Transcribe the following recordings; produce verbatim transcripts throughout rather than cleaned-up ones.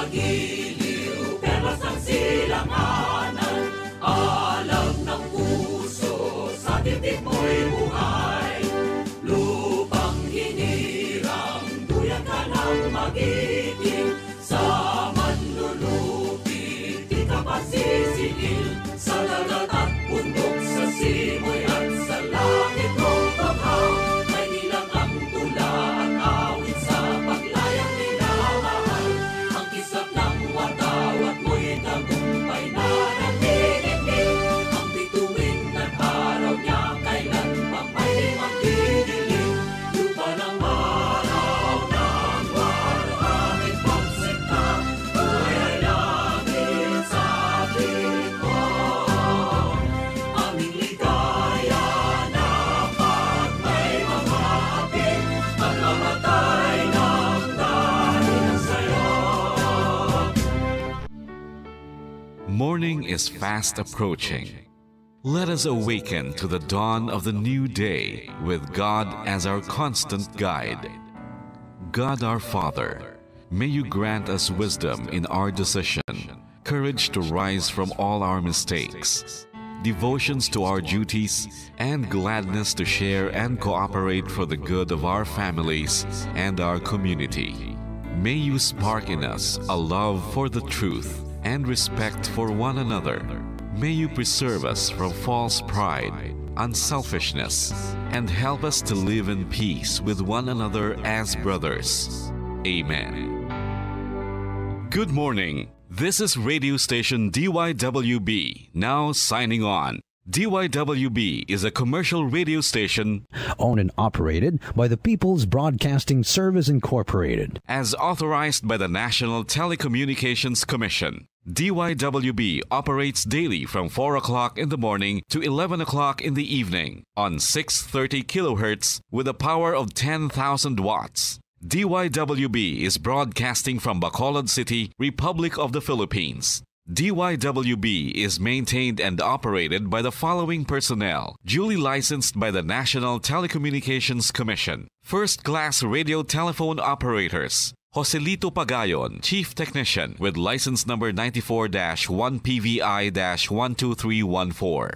Giliw, perlas ng silanganan, alam ng puso, sa dibdib mo'y buhay. Lupang hinirang, duyan ka ng magiting, sa manlulupig, di ka pasisingil, sa dagat at bundok, sa simoy at sa langit mong bughaw. Kay bilang ang tula at awit sa paglayang minamahal, ang kisap ng watawat mo'y tagumpay na nanginginig. Ang bituin ng araw niya kailan pang may magdidilim. Lupa ng maraw ng waluhangin pagsikta, buhay ay langit sa tingkod. Aming ligaya na pag may mga hapit, pagmamatay ng dahil sa'yo. Morning is fast approaching. Let us awaken to the dawn of the new day with God as our constant guide. God our Father, may you grant us wisdom in our decision, courage to rise from all our mistakes, devotions to our duties, and gladness to share and cooperate for the good of our families and our community. May you spark in us a love for the truth and respect for one another. May you preserve us from false pride, unselfishness, and help us to live in peace with one another as brothers. Amen. Good morning. This is radio station D Y W B, now signing on. D Y W B is a commercial radio station owned and operated by the People's Broadcasting Service Incorporated. As authorized by the National Telecommunications Commission. D Y W B operates daily from four o'clock in the morning to eleven o'clock in the evening on six thirty kilohertz with a power of ten thousand watts. D Y W B is broadcasting from Bacolod City, Republic of the Philippines. D Y W B is maintained and operated by the following personnel, duly licensed by the National Telecommunications Commission. First class radio telephone operators, Joselito Pagayon, Chief Technician, with license number ninety-four dash one P V I dash one two three one four.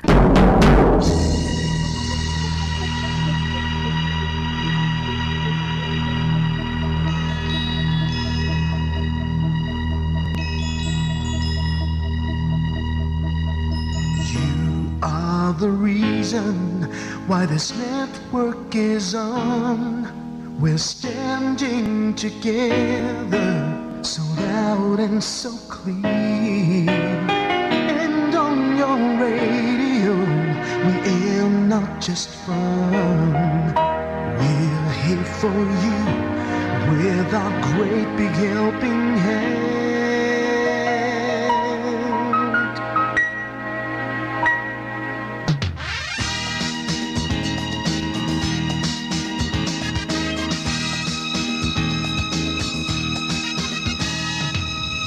You are the reason why this network is on. We're standing together, so loud and so clear. And on your radio, we aim not just fun. We're here for you with our great big helping hand.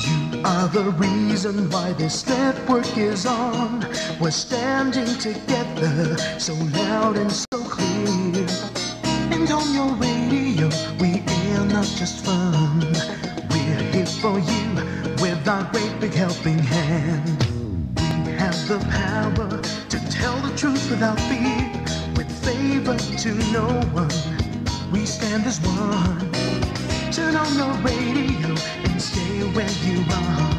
You are the reason why this network is on. We're standing together, so loud and so clear. And on your radio, we air not just fun. We're here for you with our great big helping hand. We have the power to tell the truth without fear, with favor to no one. We stand as one. Turn on your radio and stay where you are.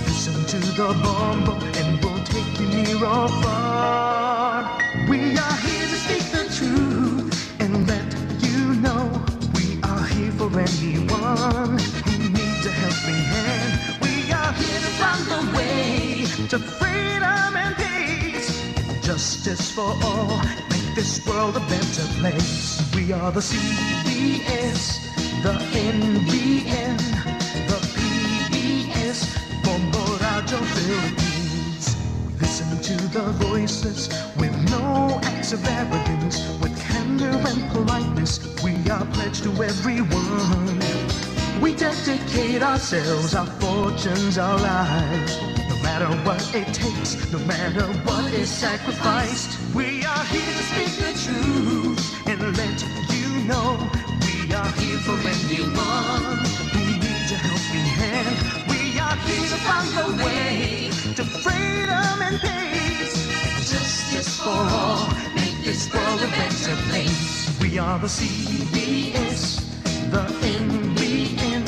Listen to the Bombo and we'll take you near or far. We are here to speak the truth and let you know we are here for anyone who needs a helping hand. We are here to find the way to freedom and peace, justice for all, make this world a better place. We are the C B S, the N B N, the P B S, Bombo Radyo Philippines. Listen to the voices with no acts of arrogance, with candor and politeness. We are pledged to everyone. We dedicate ourselves, our fortunes, our lives. No matter what it takes, no matter what is sacrificed, we are here to speak the truth and let you know we are here for anyone who needs a helping hand. For all, make this world a better place. We are the C B S, the N B N,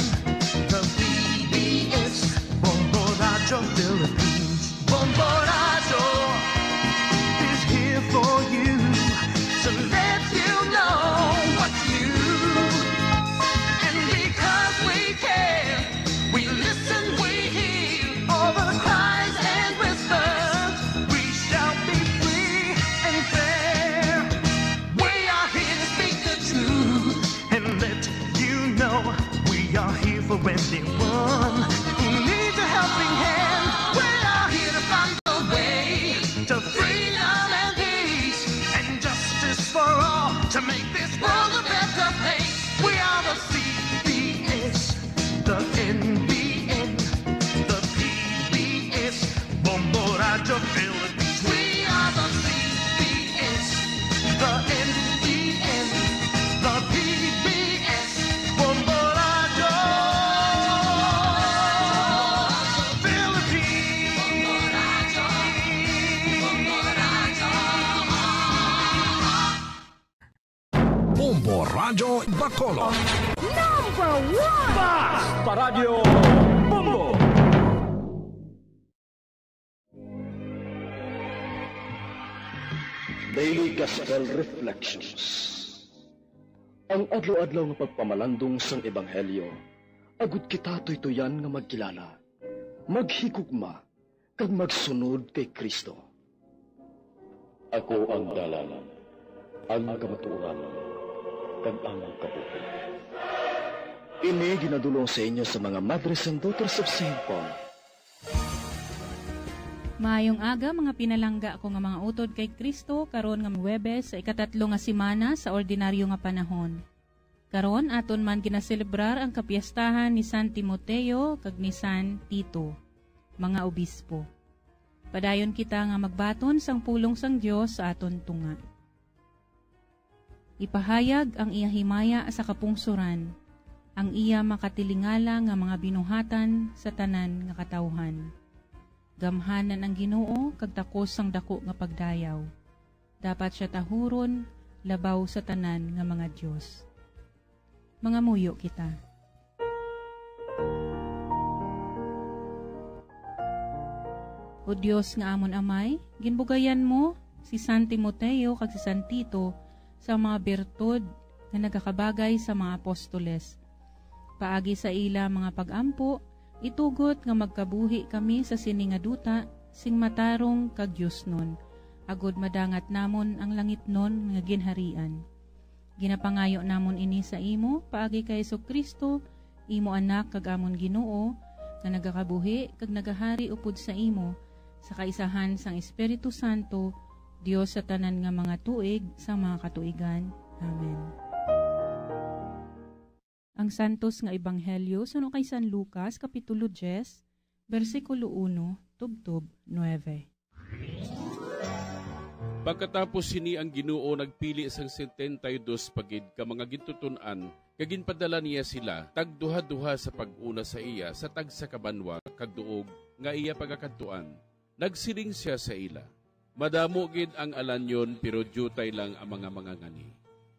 the P B S, Bombo Radyo Philippines. Bombo Radyo is here for you to let you know what's new. And because we care, we listen, we hear all the cries and whispers. We shall be free and fair. We are here to speak the truth and let you know we are here for anyone who needs a helping hand. We are here to find the way to freedom and peace and justice for all to make this world a better place. We are the C B S, the N B N, the P B S, Bombo Radyo Philippines. We are the C B S, the N B N, the P B S, Bombo Radyo Philippines. Bombo Radyo Bacolod. Number one! Basta Radyo Bombo! Daily Gospel Reflections. Ang adlaw-adlaw nga pagpamalandong sang Ebanghelyo, agud kita tuytuyan nga magkilala, maghigugma, kag magsunod kay Cristo. Ako ang dalan, ang kamatuoran, kag ang kabuhi. Ini ginadul-ong sa inyo sa mga Madres and Daughters of Saint Paul. Maayong aga, mga pinalangga ko nga mga utod kay Cristo, karon nga Huwebes sa ikatatlo nga semana sa ordinaryo nga panahon. Karon, aton man ginaselebrar ang kapiestahan ni San Timoteo kag ni San Tito, mga obispo. Padayon kita nga magbaton sang pulong sang Dios sa aton tunga. Ipahayag ang iya himaya sa kapungsoran, ang iya makatilingala nga mga binuhatan sa tanan nga katawuhan. Gamhanan ang Ginoo kag takos sang daku nga pagdayaw. Dapat sia tahuron labaw sa tanan nga mga dios. Mangamuyo kita. O Dios nga amon Amay, ginbugayan mo si San Timoteo kag si San Tito sa mga birtud nga nagakabagay sa mga apostoles. Paagi sa ila mga pag-ampo, itugot nga magkabuhi kami sa sini nga duta sing matarong kag diosnon, agud madangat namon ang langitnon nga ginharian. Ginapangayo namon ini sa imo paagi kay Jesu-Cristo, imo Anak kag amon Ginoo, nga nagakabuhi kag nagahari upod sa imo, sa kaisahan sang Espiritu Santo, Dios sa tanan nga mga tuig sang mga katuigan. Amen. Ang Santos nga Ebanghelyo suno kay San Lucas, Kapitulo diyes, bersikulo uno tubtob nuebe. Pagkatapos sini, ang Ginoo nagpili sang setenta y dos pa gid ka mga gintuton-an, kag ginpadala niya sila tagduha-duha sa pag-una sa iya sa tagsa ka banwa, kag duog nga iya pagakadtuan. Nagsiling sia sa ila, "Madamo gid ang alanyon, pero diutay lang ang mga mangangani.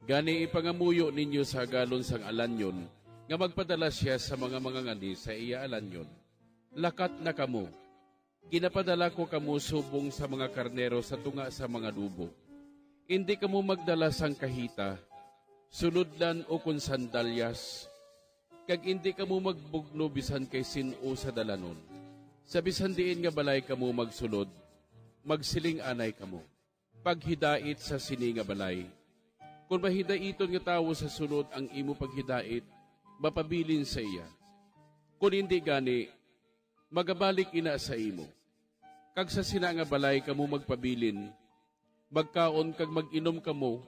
Gani, ipangamuyo ninyo sa hagalon sang alanyon nga magpadala sia sa mga mangangani sa iya alanyon. Lakat na kamo. Ginapadala ko kamo subong sa mga karnero sa tunga sa mga lobo. Indi kamo magdala sang kahita, sulodlan, ukon sandalyas, kag indi kamo magbugno bisan kay sin-o sa dalanon. Sa bisan diin nga balay kamo magsulod, magsiling anay kamo, 'Paghidait sa sini nga balay.' Kon mahidaiton nga tawo sa sulod ang imo paghidait, mapabilin sa iya. Kon indi gani, magabalik ina sa imo, kag sa sina nga balay kamo magpabilin, magkaon kag mag-inom kamo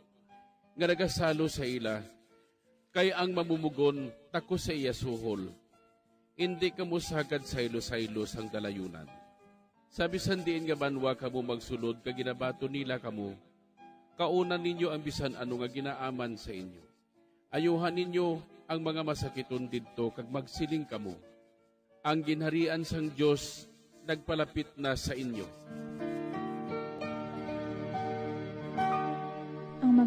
nga nagasalo sa ila, kay ang mamumugon takos sa iya suhol. Indi kamo sagad saylo-saylo sang dalayunan. Sa bisan diin nga banwa kamo magsulod kag ginabaton nila kamo, kauna ninyo ang bisan ano nga ginaaman sa inyo. Ayuha ninyo ang mga masakiton didto kag magsiling kamo, 'Ang Ginharian sang Dios nagpalapit na sa inyo.'"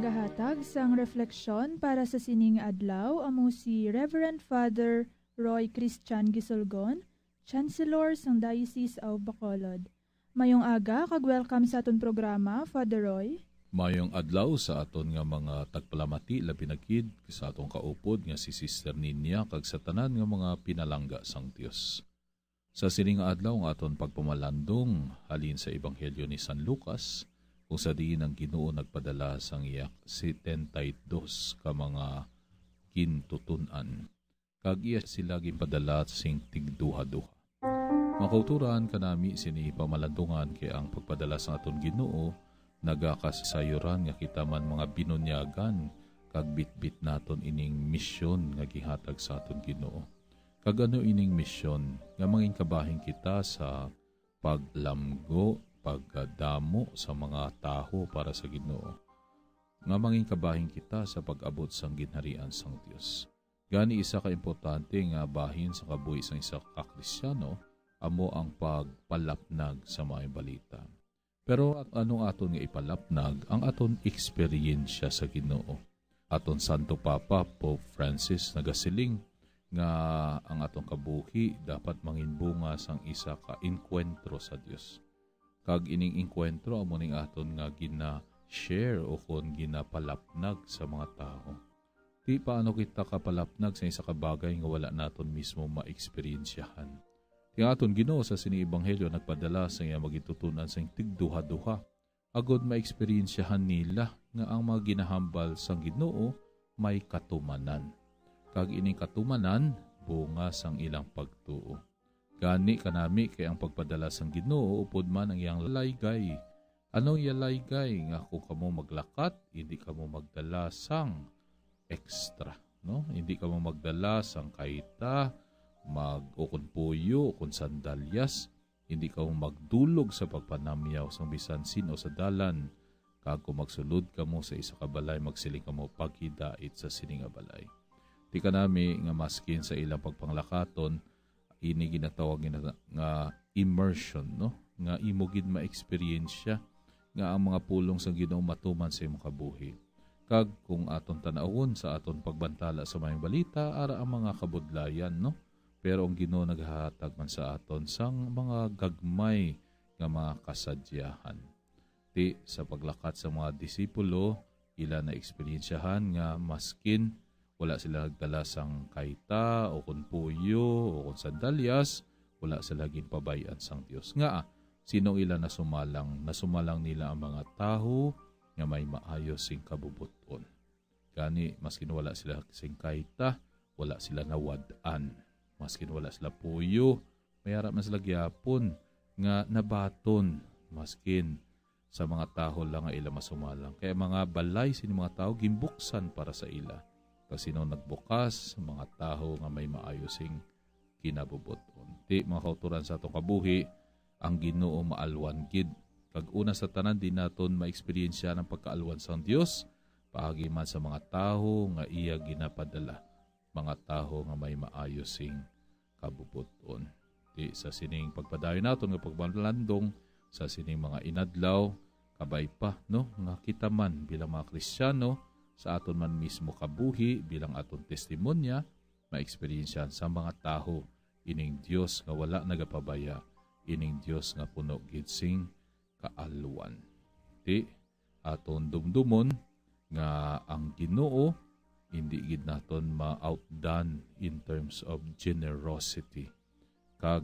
Gahatag sang refleksyon para sa sining adlaw amo si Reverend Father Roy Christian Gisulgon, Chancellor sang Diocese of Bacolod. Mayong aga kag welcome sa aton programa, Father Roy. Mayong adlaw sa aton nga mga tagpalamati, labi na gid sa aton kaupod nga si Sister Ninia kag sa tanan nga mga pinalangga sang Dios. Sa sini nga adlaw nga aton pagpamalandong halin sa Ebanghelyo ni San Lucas, kung sa diin ang Ginoo nagpadala sang iya setenta y dos ka mga gintuton-an, kag iya sila ginpadala sing tigduha-duha. Makauturan kanami sini pamalandungan kay ang pagpadala sa aton Ginoo nagakasayuran nga kita man mga binunyagan kag bitbit naton ining misyon nga gihatag sa aton Ginoo. Kag ano ining misyon? Nga mangin kabahin kita sa paglamgo, pagdamo sa mga tawo para sa Ginoo. Nga mangin kabahin kita sa pag-abot sang ginharian sang Dios. Gani, isa ka importante nga bahin sa kabuhi sang isa ka Kristiano amo ang pagpalapnag sa maayong balita. Pero ano aton nga ipalapnag? Ang aton eksperyensya sa Ginoo. Aton Santo Papa, Pope Francis, nagasiling nga ang aton kabuhi dapat manginbunga sang isa ka engkwentro sa Dios. Kag ining engkwentro amo ning aton nga gina-share o kon ginapalapnag sa mga tawo. Di paano kita kapalapnag sa isa ka bagay nga wala naton mismo maeksperiensyahan? Ti ang aton Ginoo sa sini ebanghelyo nagpadala sa iya magitutunan sing tigduha-duha, agod maeksperiensyahan nila nga ang mga ginahambal sang Ginoo may katumanan. Kag ining katumanan bunga sang ilang pagtuo. Gani kanami kay ang pagpadala sang Ginoo upod man ang iyang laygay. Ano ang iya laygay? Nga kung kamo maglakat, hindi kamo magdala sang extra, no? Hindi kamo magdala sang kayta, mag ukon puyo, ukon sandalyas, hindi kamo magdulog sa pagpanamyaw sang bisan sin-o sa dalan, kag kung magsulod kamo sa isa ka balay, magsiling kamo, "Paghidait sa sini nga balay." Ti kanami nga maskin sa ilang pagpanglakaton, ini ginatawag nga, nga immersion, no? Nga imo gid maeksperiensya nga ang mga pulong sang Ginoo matuman sa imong kabuhi. Kag kung aton tan-awon sa aton pagbantala sa Maayong Balita, ara ang mga kabudlayan, no? Pero ang Ginoo naghahatag man sa aton sang mga gagmay nga mga kasadyahan. Ti sa paglakat sa mga disipulo, ila na eksperyensyahan nga maskin wala sila nagdala sang kayta, o kon puyo, o kon sandalyas, wala sila ginpabay-an sang Dios. Ngaa, sino ang ila nasumalang? Nasumalang nila ang mga tawo nga may maayo sing kabubot-on. Gani, maskin wala sila sing kayta, wala sila nawad-an. Maskin wala sila puyo, may ara man sila gyapon nga nabaton, maskin sa mga tawo lang nga ila masumalang. Kay ang mga balay sini mga tawo ginbuksan para sa ila. Kag sino nagbukas? Mga tawo nga may maayo sing kinabubot-on. Ti, mga kauturan sa atong kabuhi, ang Ginoo maalwan gid. Kag una sa tanan, di naton maeksperiensya ang pagkaalwan sang Dios paagi man sa mga tawo nga iya ginapadala, mga tawo nga may maayo sing kabubot-on. Ti, sa sining pagpadayon naton nga pagmalandong sa sining mga inadlaw, kabay pa, no, nga kita man bilang mga Kristiano, sa aton man mismo kabuhi, bilang aton testimonya, maeksperiensyahan sa mga tawo ining Dios nga wala nagapabaya, ining Dios nga puno gid sing kaalwan. Ti, aton dumdumon nga ang Ginoo hindi gid naton ma-outdone in terms of generosity. Kag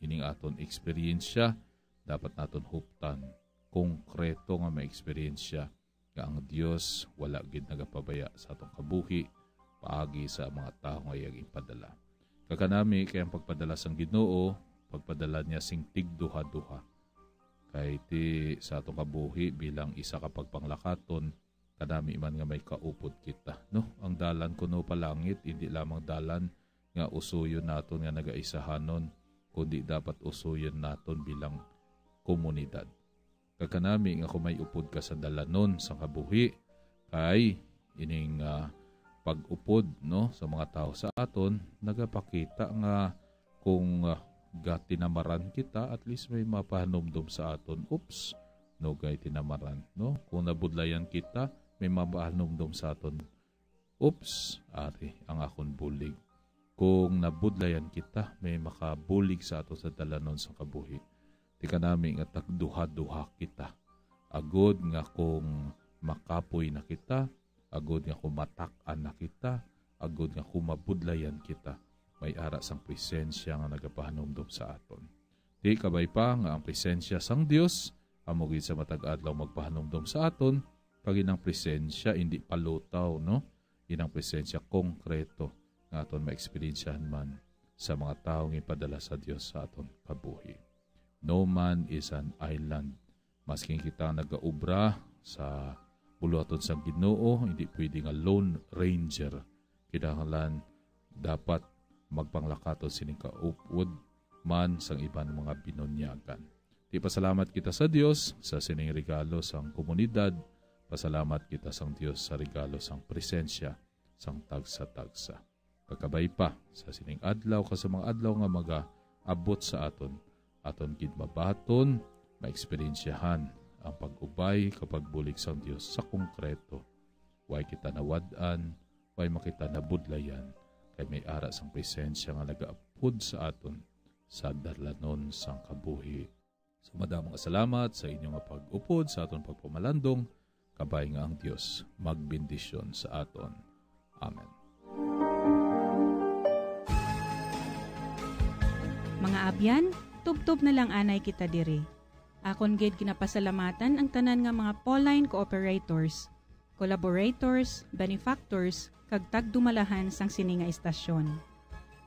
ining aton eksperyensya dapat naton huptan, konkreto nga maeksperiensya nga ang Dios wala gid nagapabaya sa atong kabuhi paagi sa mga tawo nga iya ginpadala. Kag kanami kay ang pagpadala sang Ginoo, pagpadala niya sing tigduha-duha. Kay ti sa atong kabuhi bilang isa ka pagpanglakaton, kanami man nga may kaupod kita, no? Ang dalan kuno pa langit, indi lamang dalan nga usuyon naton nga nagaisahanon, kundi dapat usuyon naton bilang komunidad. Kag kanami nga kung may upod ka sa dalanon sang kabuhi, kay ining, ah, pag-upod, no, sa mga tawo sa aton nagapakita nga kung, ah, gatinamaran kita, at least may mapahanumdom sa aton, "Oops, no, kay tinamaran," no? Kung nabudlayan kita, may mapahanumdom sa aton, "Oops, ari ang akon bulig." Kung nabudlayan kita, may makabulig sa aton sa dalanon sang kabuhi. Ti kanami nga tagduha-duha kita, agod nga kung makapoy na kita, agod nga kung matak-an na kita, agod nga kung mabudlayan kita, may ara sang presensya nga nagapahanumdom sa aton. Ti kabay pa nga ang presensya sang Dios amo gid sa matag adlaw magpahanumdom sa aton, kag inang presensya indi palutaw, no? Inang presensya konkreto nga aton maeksperiensyahan man sa mga tawo nga ipadala sa Dios sa aton kabuhi. No man is an island. Maskin kita nagaobra sa buluhaton sang Ginoo, hindi pwede nga lone ranger. Kinahanglan dapat magpanglakaton sining kaupod man sang iban mga binunyagan. Ti pasalamat kita sa Dios sa sining regalo sang komunidad. Pasalamat kita sang Dios sa regalo sang presensya sang tagsa-tagsa. Kakabay pa sa sining adlaw kag sa mga adlaw nga magaabot sa aton, aton gid mabaton, maeksperiensyahan ang pag-ubay kag pagbulig sang Dios sa konkreto. Way kita nawad-an, way man kita nabudlayan, kay may ara sang presensya nga nagaapod sa aton sa dalanon sang kabuhi. So, madamo nga salamat sa inyo nga pag-upod sa aton pagpamalandong. Kabay nga ang Dios magbendisyon sa aton. Amen. Mga abyan, tubtob na lang anay kita diri. Akon gid ginapasalamatan ang tanan nga mga Pauline cooperators, collaborators, benefactors, kag tagdumalahan sang sini nga istasyon.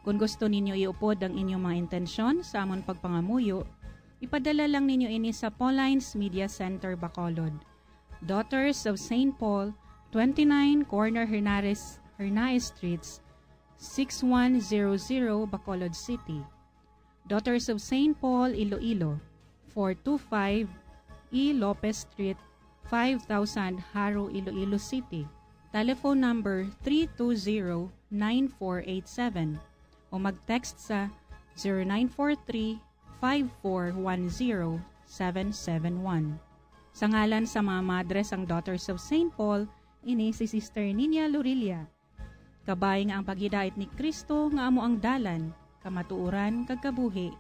Kon gusto ninyo iupod ang inyong mga intensyon sa amon pagpangamuyo, ipadala lang ninyo ini sa Pauline's Media Center, Bacolod, Daughters of Saint Paul, twenty-nine Corner Hernares, Hernaez Streets, six one zero zero, Bacolod City. Daughters of Saint Paul, Iloilo, four two five E Lopez Street, five thousand, Jaro, Iloilo City. Telephone number three two zero, nine four eight seven o mag-text sa zero nine four three, five four one zero, seven seven one. Sa ngalan sa mga madre sang Daughters of Saint Paul, ini si Sister Nina Lorilla. Kabay nga ang paghidait ni Cristo nga amo ang dalan, kamatuoran, kag kabuhi,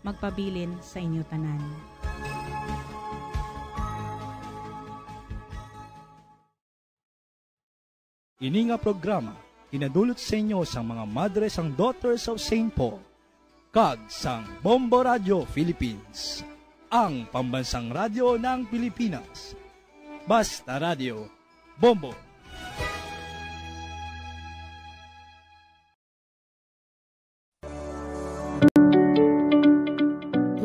magpabilin sa inyo tanan. Ini nga programa ginadulot sa inyo sang mga madre sang Daughters of Saint Paul kag sang Bombo Radio Philippines, ang pambansang radyo ng Pilipinas. Basta Radio, Bombo.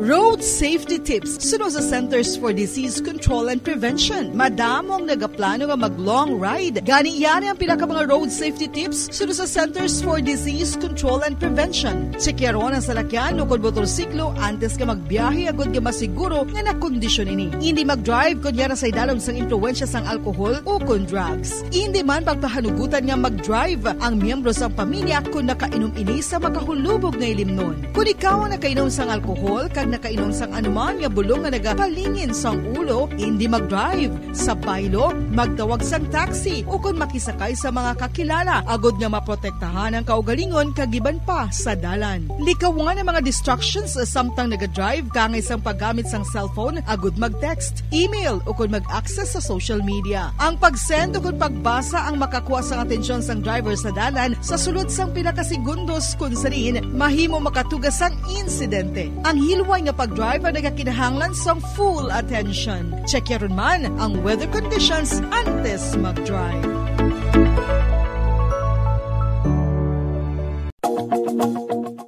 Road safety tips suno sa Centers for Disease Control and Prevention. Madamo ang nagaplano nga mag-long ride. Gani, yari ang pila ka mga road safety tips suno sa Centers for Disease Control and Prevention. Tsekyaron ang salakyan ukon motorsiklo antes nga magbiyahe, agod nga masiguro nga nakondisyon ini. Indi mag-drive kon yara sa idalom sang impluwensya sang alkohol ukon drugs. Indi man pagpahanugutan nga mag-drive ang miyembro sang pamilya kon nakainom ini sa makahulubog nga ilimnon. Kon ikaw ang nakainom sang alkohol kag nakainom sang anuman nga bulong nga nagapalingin sang ulo, indi mag-drive. Sa baylo, magtawag sang taxi ukon makisakay sa mga kakilala, agod nga maprotektahan ang kaugalingon kag iban pa sa dalan. Likawan ang mga distractions samtang naga-drive, kaangay sang paggamit sang cellphone agud mag-text, email, ukon mag-access sa social media. Ang pag-send ukon pagbasa ang makakuha sang atensyon sang driver sa dalan sa sulod sang pila ka segundos, kun sa diin mahimo makatuga sang insidente. Ang hilway nga pag-drive ang nagakinahanglan sang full attention. Check yaron man ang weather conditions antes mag-drive.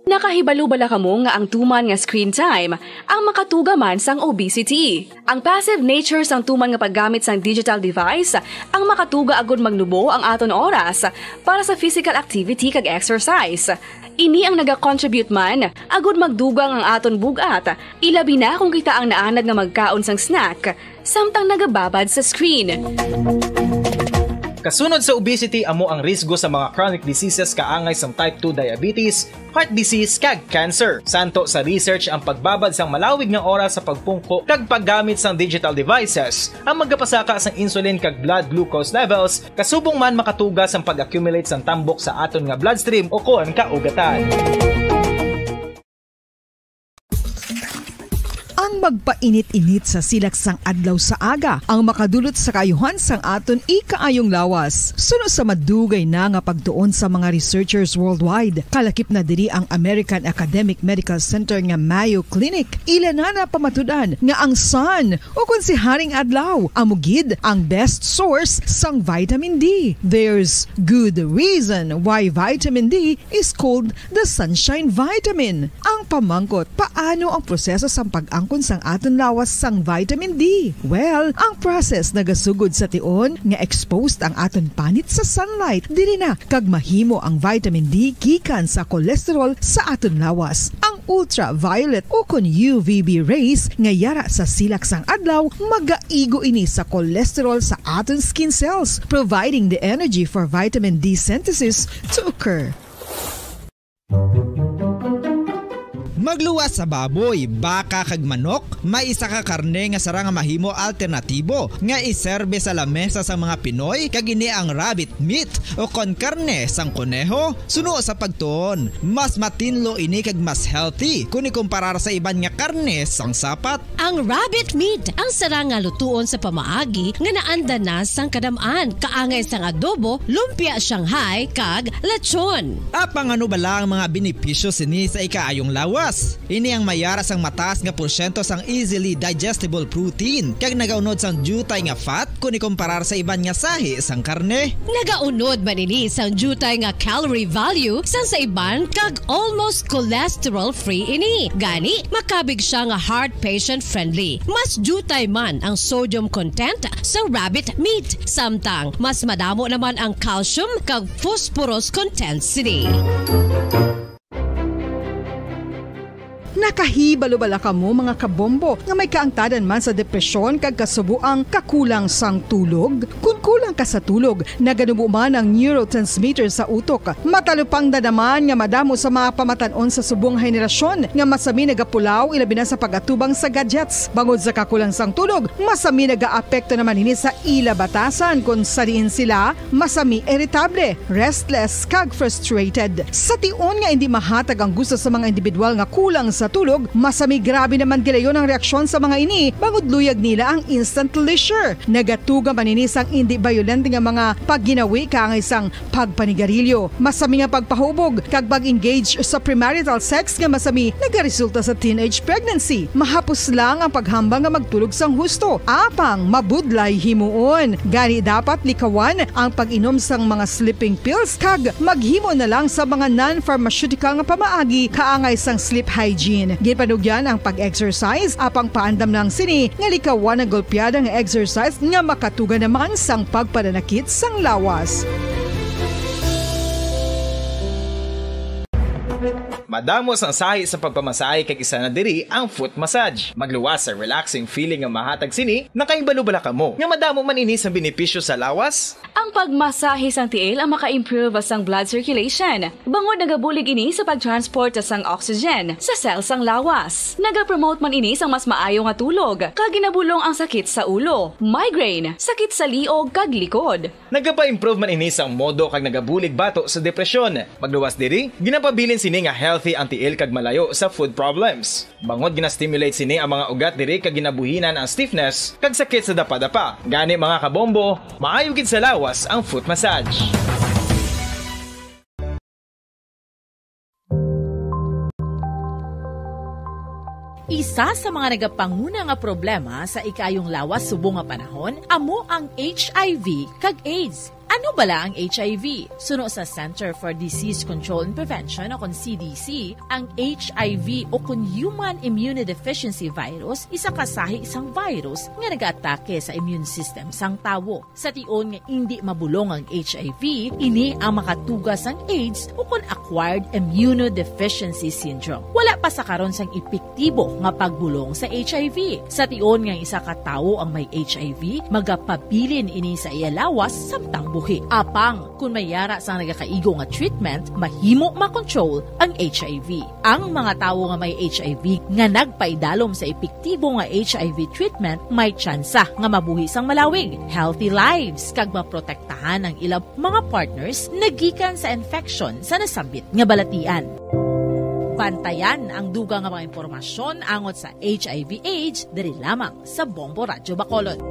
Nakahibalo bala kamo nga ang tuman nga screen time ang makatuga man sang obesity? Ang passive nature sang tuman nga paggamit sang digital device ang makatuga agud magnubo ang aton oras para sa physical activity kag exercise. Ini ang nagacontribute man agud magdugang ang aton bug-at, ilabi na kung kita ang naanad nga magkaon sang snack samtang nagababad sa screen. Kasunod sa obesity, amo ang risgo sa mga chronic diseases kaangay sang type two diabetes, heart disease, kag cancer. Santo sa research ang pagbabad sang malawig nga oras sa pagpungko kag paggamit sang digital devices, ang magapasaka sang insulin kag blood glucose levels, kasubong man makatuga sang pag-accumulate sang tambok sa aton nga bloodstream o kon kaugatan. Ang magpainit-init sa silak sang adlaw sa aga ang makadulot sa kaayuhan sang aton ikaayong lawas. Suno sa madugay na nga pagtuon sa mga researchers worldwide, kalakip na diri ang American Academic Medical Center nga Mayo Clinic. Ila na napamatud-an nga ang sun, o kon si Haring Adlaw, amo gid ang best source sang vitamin D. There's good reason why vitamin D is called the sunshine vitamin. Ang pamangkot, paano ang proseso sang pag-angkon sang aton lawas sang vitamin D? Well, ang process nagasugod sa tion nga exposed ang aton panit sa sunlight. Diri na kag mahimo ang vitamin D gikan sa cholesterol sa aton lawas. Ang ultraviolet o kon U V B rays nga yara sa silak sang adlaw magaigo ini sa cholesterol sa aton skin cells, providing the energy for vitamin D synthesis to occur. Magluwas sa baboy, baka kag manok, may isa ka karne nga sarang nga mahimo alternatibo nga iserbe sa lamesa sa mga Pinoy, kag ini ang rabbit meat o kon karne sang koneho. Suno sa pagtuon, mas matinlo ini kag mas healthy kon ikumparar sa iban nga karne sang sapat. Ang rabbit meat ang sarang nga lutuon sa pamaagi nga naanda na sang kadam-an, kaangay sang adobo, lumpia Shanghai, kag lechon. Apang ano bala ang mga benepisyo sini sa ikaayong lawas? Ini ang may yara sang mataas nga porsyento sang easily digestible protein, kag nagaunod sang diutay nga fat kon ikumparar sa iban nga sahi sang karne. Nagaunod man ini sang diutay nga calorie value sang sa iban, kag almost cholesterol-free ini. Gani, makabig sia nga heart patient-friendly. Mas diutay man ang sodium content sa rabbit meat, samtang mas madamo naman ang calcium kag phosphorus content sini. Nakahibalo bala kamo, mga kabombo, nga may kaangtadan man sa depresyon kag kasuboang kakulang sang tulog? Kon kulang ka sa tulog, naganubo man ang neurotransmitter sa utok. Matalupangdan naman nga madamo sa mga pamatan-on sa subong nga henerasyon nga masami nagapulaw, ilabi na sa pag-atubang sa gadgets. Bangod sa kakulang sang tulog, masami nagaapekto naman ini sa ila batasan, kon sa diin sila masami iritable, restless, kag frustrated. Sa tion nga indi mahatag ang gusto sa mga individual nga kulang sa tulog, masami grabe naman gilayon ang reaksyon sa mga ini, bangod luyag nila ang instant leisure. Nagatuga man ini sang indi bayolente nga mga pagginawi kaangay sang pagpanigarilyo, masami nga pagpahubog, kag pag-engage sa premarital sex nga masami nagaresulta sa teenage pregnancy. Mahapos lang ang paghambal nga magtulog sang husto, apang mabudlay himuon. Gani, dapat likawan ang pag-inom sang mga sleeping pills kag maghimo na lang sa mga non-pharmaceutical nga pamaagi kaangay sang sleep hygiene. Ginpanugyan ang pag-exercise, apang paandam lang sini nga likawan ang golpeada nga exercise nga makatuga naman sang pagpananakit sang lawas. Madamo sang sahi sa pagpamasahe, kag isa na diri ang foot massage. Magluwas sa relaxing feeling nga mahatag sini. Nakahibalo bala kamo nga madamo man ini sang benepisyo sa lawas? Ang pagmasahe sang tiil ang maka-improve sang blood circulation, bangod nagabulig ini sa pag-transport sang oxygen sa cell sang lawas. Nagapromote man ini sang mas maayo nga tulog, kag ginabulong ang sakit sa ulo, migraine, sakit sa liog, kag likod. Nagapa-improve man ini sang modo kag nagabulig bato sa depresyon. Magluwas diri, ginapabilin sini nga healthy ang tiil kag malayo sa food problems. Bangod gina-stimulate sini ang mga ugat diri kag ginabuhinan ang stiffness kag sakit sa dapadapa. Gani, mga kabombo, maayo gid sa lawas ang foot massage. Isa sa mga nagapanguna nga problema sa ikaayong lawas subong nga panahon amo ang H I V kag AIDS. Ano bala ang H I V? Suno sa Center for Disease Control and Prevention o kon C D C, ang H I V o kon Human Immunodeficiency Virus isa ka sahi sang virus nga nagaatake sa immune system sang tawo. Sa tion nga indi mabulong ang H I V, ini ang makatuga sang AIDS o kon acquired immunodeficiency syndrome. Wala pa sa karon sang epektibo nga pagbulong sa H I V. Sa tion nga isa ka tawo ang may H I V, magapabilin ini sa iya lawas samtang buhi. Apang, kung may yara sang nagakaigo nga treatment, mahimo makontrol ang H I V. Ang mga tawo nga may H I V nga nagpaidalom sa epektibo nga H I V treatment may tsansa nga mabuhi sang malawig, healthy lives, kag maprotektahan ang ila mga partners nagikan sa infection sa nasambit nga balatian. Bantayan ang dugang nga mga impormasyon angot sa H I V AIDS diri lamang sa Bombo Radyo Bacolod.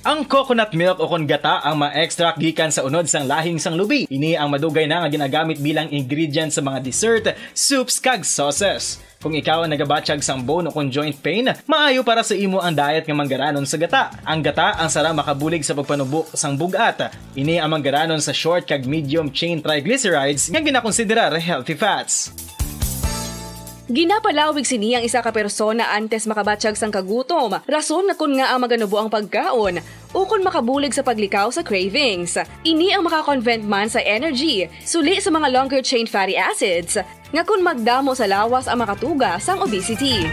Ang coconut milk o kon gata ang ma-extract gikan sa unod sang lahing sang lubi. Ini ang madugay na nga ginagamit bilang ingredient sa mga dessert, soups, kag sauces. Kung ikaw ang nagabatyag sang bone o kon joint pain, maayo para sa imo ang diet nga manggaranon sa gata. Ang gata ang sara makabulig sa pagpanubo sang bug-at. Ini ang manggaranon sa short kag medium chain triglycerides nga ginakonsiderar healthy fats. Ginapalawig sini ang isa ka persona antes makabatyag sang kagutom, rason nga kon ngaa maganubo ang pagkaon, ukon makabulig sa paglikaw sa cravings. Ini ang makakonvert man sa energy, suli sa mga longer chain fatty acids, nga kon magdamo sa lawas ang makatuga sang obesity.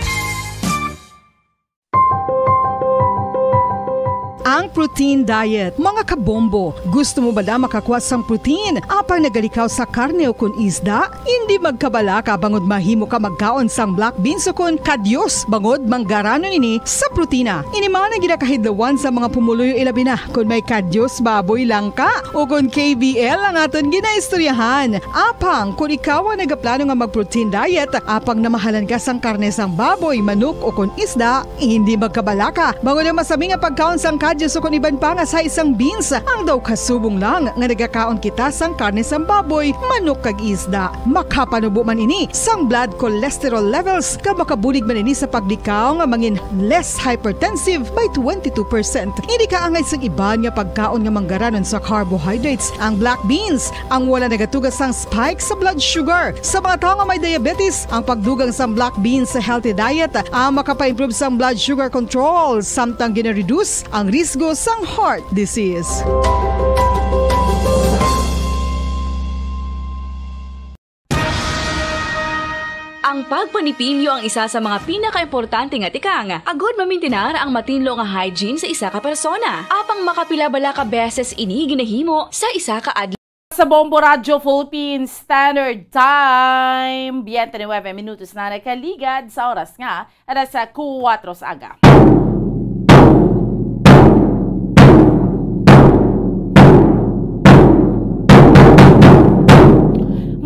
Ang protein diet, mga kabombo. Gusto mo bala makakuha sang protein apang nagalikaw sa karne o kon isda? Indi magkabalaka bangod mahimo ka magkaon sang black beans o kon kadyos bangod manggaranon ini sa protina. Ini man ang ginakahidlawan sa mga pumuluyo, ilabi na kon may kadyos baboy lang ka o kon K B L ang aton ginaistoryahan. Apang kon ikaw ang nagaplano nga mag-protein diet, apang namahalan ka sang karne sang baboy, manok o kon isda, hindi magkabalaka bangod ang masami nga pagkaon sang kadyos o kon iban pa nga sa isang beans. Ang daw kasubong lang nga nagakaon kita sang karne sang baboy, manok kag isda. Makapanubo man ini sang blood cholesterol levels, kag makabulig man ini sa paglikaw nga mangin less hypertensive by twenty-two percent. Hindi kaangay sang iban nga pagkaon nga manggaranon sa carbohydrates ang black beans, ang wala nagatuga sang spike sa blood sugar. Sa mga tawo nga may diabetes, ang pagdugang sang black beans sa healthy diet ang makapaimprove sang blood sugar control, samtang ginareduce ang risgo sang heart disease. Ang pagpanipilyo ang isa sa mga pinakaimportante nga tikang, agud mamintinar ang matinlo nga hygiene sa isa ka persona. Apang makapila bala ka beses ini ginahimo sa isa ka adlaw? Sa Bombo Radyo Philippine Standard Time, biyente nuebe minutos na nakaligad sa oras nga alas kuwatro sa aga.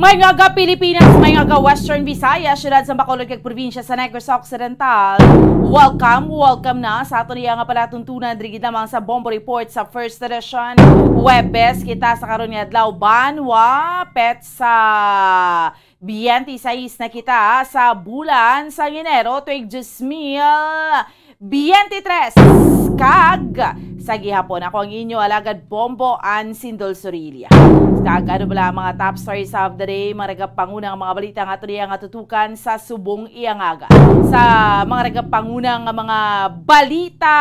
May nga ga Pilipinas, may nga ga Western Visayas, siyudad sa Bacolod kag probinsya sa Negros Occidental. Welcome, welcome na sa aton iya nga palatuntunan diri gid lamang sa Bombo Report sa First Edition. Huwebes kita sa karon nga adlaw, banwa, petsa biyente seis na kita sa bulan sa Enero, tuig dos mil biyente tres. Kag sa gihapon, ako ang inyo alagad Bombo, Ann Sindol Sorilla. Kag ano bala ang mga top stories of the day, mga nagapangunang mga balita nga ato niya nga tutukan sa subong iyang aga. Sa mga nagapangunang nga mga balita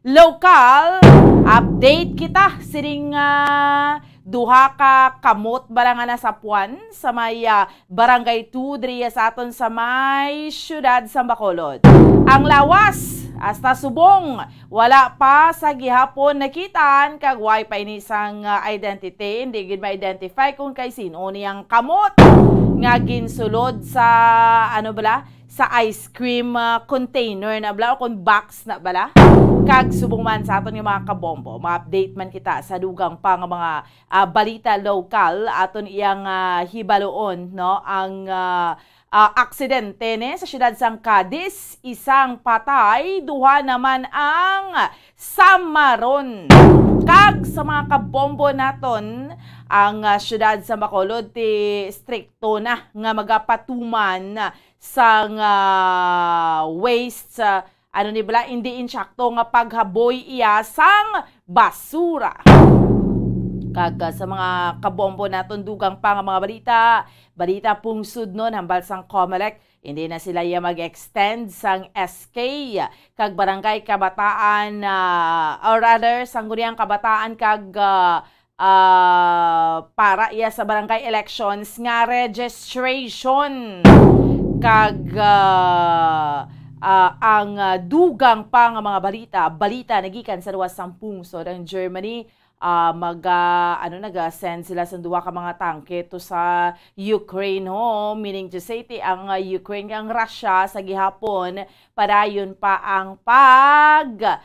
lokal, update kita sining, ah, duha ka kamot bala nga nasapuan sa may, ah, Barangay two diri sa aton sa may siyudad sa Bacolod. Ang lawas hasta subong wala pa sa gihapon nakitaan, kag way pa ini sang, ah, identity, hindi gid ma-identify kung kay sin-o ni ang kamot nga ginsulod sa, ano bala, sa ice cream, ah, container na bala o kon box na bala. Kag subong man sa aton nga mga kabombo, ma-update man kita sa dugang pa nga mga, ah, balita lokal, aton iyang, ah, hibaloon, no, ang, ah, ah, aksidente ni sa siyudad sang Cadiz, isang patay, duha naman ang samaron. Kag sa mga kabombo naton, ang, ah, siyudad sa Bacolod ti strikto na nga magapatuman sang, ah, waste, ah, ano ni bala, hindi insakto nga paghaboy iya sang basura. Kag, ah, sa mga kabombo naton, dugang pa nga mga balita, balita pungsod nun, hambal sang Comelec, hindi na sila iya mag-extend sang S K kag Barangay Kabataan, ah, or rather, Sangguniang Kabataan kag, ah, ah, para iya sa barangay elections nga registration kag, ah, Ah, ang, ah, dugang pa nga mga balita, balita nagikan sa luwas sang pungsod ang Germany, ah, maga-, ano, naga-send sila sa duha ka mga tangke to sa Ukraine, ho. Meaning to say, ti ang, ah, Ukraine kag Russia sa gihapon, padayon pa ang pag-ilinaway,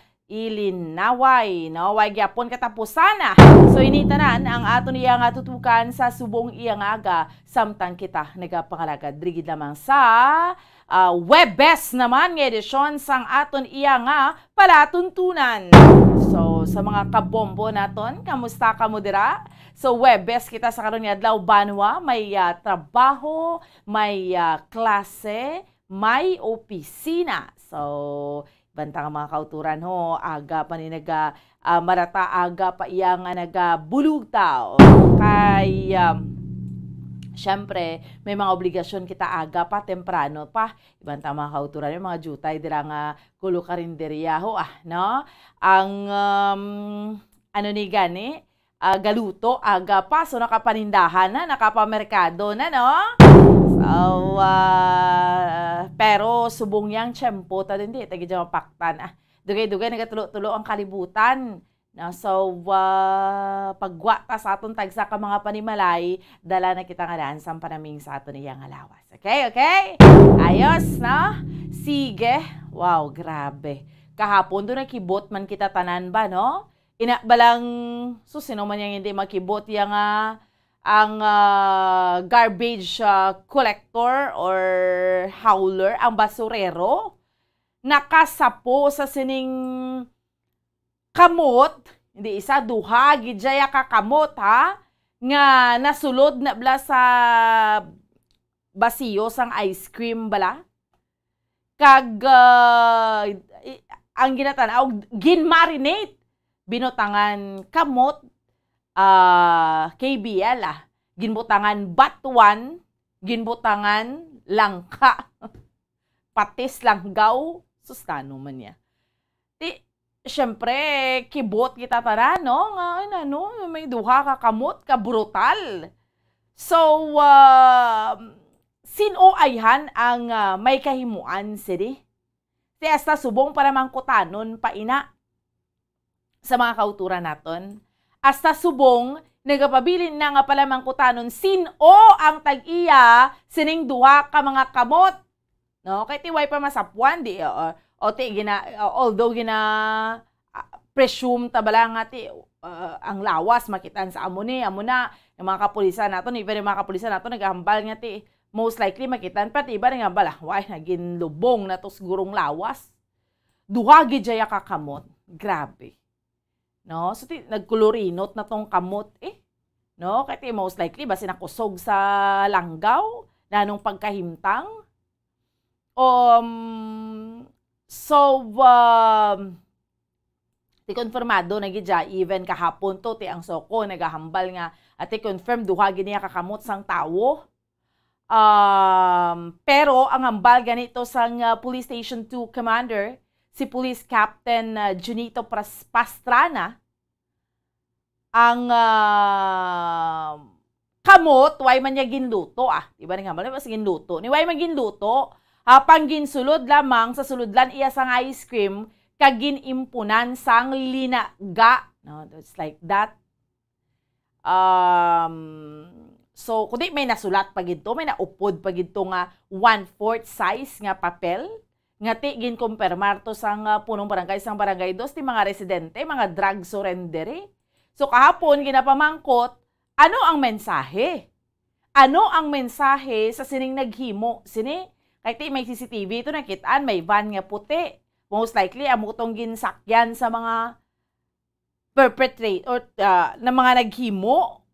no? Way gyapon katapusan, ah. So, ini tanan ang aton iya nga tutukan sa subong iya nga aga, samtang kita nagapangalagad. Diri gid lamang sa ah, Webes naman nga edisyon sang aton iya nga palatuntunan. So, sa mga kabombo naton, kamusta kamo dira? So, Webes kita sa karon nga adlaw, banwa, may, ah, trabaho, may, ah, klase, may opisina. So, bantang ang mga kauturan, ho, aga pa ni naga, ah, marata, aga pa iya nga nagabulugtaw. Kay, um, syempre, may mga obligasyon kita aga pa, temprano pa. Iban ta mga kauturan, may mga jutay dira nga kulo karinderya ho, ah, no? Ang, um, ano ni gani, ah, galuto, aga pa, so nakapanindahan na, nakapamerkado na, no? So, ah, pero subong yang tiyempo ta din, di, tagi dyan mapaktan, ah. Dugay-dugay, nagatulo-tulo ang kalibutan. No? So, ah, paggwa ta sa aton tagsa ka mga panimalay, dala na kita nga daan sang panaming sa aton iya nga lawas. Okay, okay? Ayos, no? Sige. Wow, grabe. Kahapon, doon nakibot man kita tanan ba, no? Ina ba lang, so sino man yang hindi makibot, yang, ah, ang, ah, garbage, ah, collector or hauler, ang basurero, nakasapo sa sining kamot, hindi isa, duha gid siya ka kamot, ha, nga nasulod na bala sa basiyo sang ice cream bala. Kag, ah, i-, ang ginatan-aw, gin-marinate, binutangan kamot, ah, K B L, ah, ginbutangan batuan, ginbutangan langka, patis, langgaw, sus, nano man niya. Ti, syempre, kibot kita tanan, no? Nga, ay, nano, may duha ka kamot, ka brutal. So, ah, sin-o ayhan ang, ah, may kahimuan sini? Ti hasta subong palamangkutanon pa ina sa mga kauturan naton. Hasta subong nagapabilin na nga palamangkutanon sin-o ang tag-iya sining duha ka mga kamot. No? Kay ti way pa masapuan, di, o, o ti gina-, o, although gina-, ah, presume ta bala nga ti, ah, ang lawas makitaan sa amo ni, amo na, ang mga kapulisan naton, even ang mga kapulisan naton nagahambal nga ti, most likely makitaan pa ti iba nga bala, way, naginlubong na to sigurong lawas. Duha gid jaya ka kamot. Grabe. No? So, ti, nagkulurinot na tong kamot, eh. No? Kay ti, most likely, basi nakusog sa langgaw, nanong pagkahimtang. Um, so, um, ti konfirmado na gid siya, even kahapon to, ti ang SOCO nagahambal nga, ati confirm, duha gid niya ka kamot sang tawo. Um, pero ang hambal ganito sang, uh, Police Station two Commander, si Police Captain, uh, Junito Pras-, Pastrana, ang, uh, kamot, way man niya ginluto, ah. Di ba, nga hambal, mas ginluto. Ni way man ginluto, apang ginsulod lamang sa sulodlan iya sang ice cream, kag ginimpunan sang linaga. No, it's like that. Um, so, kundi may nasulat pa gid to, may naupod pa gid to nga one-fourth size nga papel, nga ti ginkumpirmar to sang, ah, punong barangay sang Barangay Dos, ti mga residente, mga drug surrender, eh. So, kahapon, ginapamangkot, ano ang mensahe? Ano ang mensahe sa sining naghimo sini? Kay ti may C C T V to nakitaan, may van nga puti. Most likely, amo tong ginsakyan sa mga perpetrate or, ah, na mga naghimo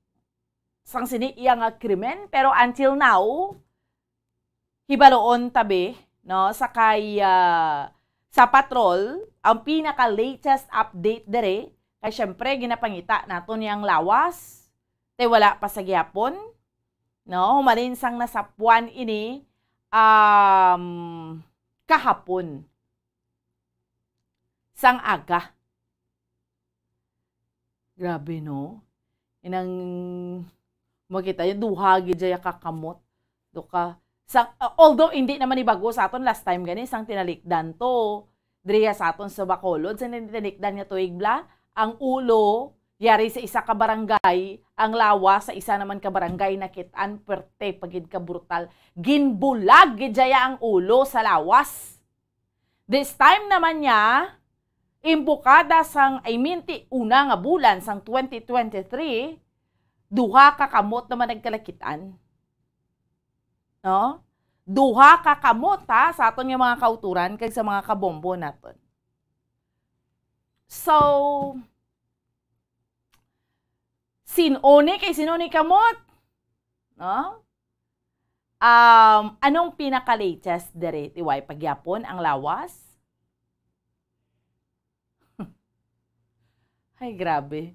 sang sini iya nga krimen. Pero until now, hibaloon tabi, no, sa kay, ah, sa patrol, ang pinaka-latest update dere, kay syempre, ginapangita naton yang lawas, te wala pa sa gihapon, no, humalin sang nasapuan ini, um, kahapon, sang aga. Grabe, no? Inang makita niyo, duha gid siya kakamot. Duka, Sa, uh, although hindi naman ni bago sa aton, last time gani sang tinalikdan to, diriya sa aton sa Bacolod, sa tinalikdan nga tuig bala, ang ulo yari sa isa ka barangay, ang lawas sa isa naman ka barangay, nakit-an, perte pa gid ka brutal. Ginbulag gid dya ang ulo sa lawas. This time naman niya, imbukada sang, I mean, ti una nga bulan sang twenty twenty-three, duha ka kamot naman nagkalakitan. No? Duha ka kamot, ha, sa aton nga mga kauturan kag sa mga kabombo naton. So, sin-o ni kay sin-o ni kamot? No? Um, anong pinaka-latest diri? Ti way pa gyapon ang lawas? Ay, grabe.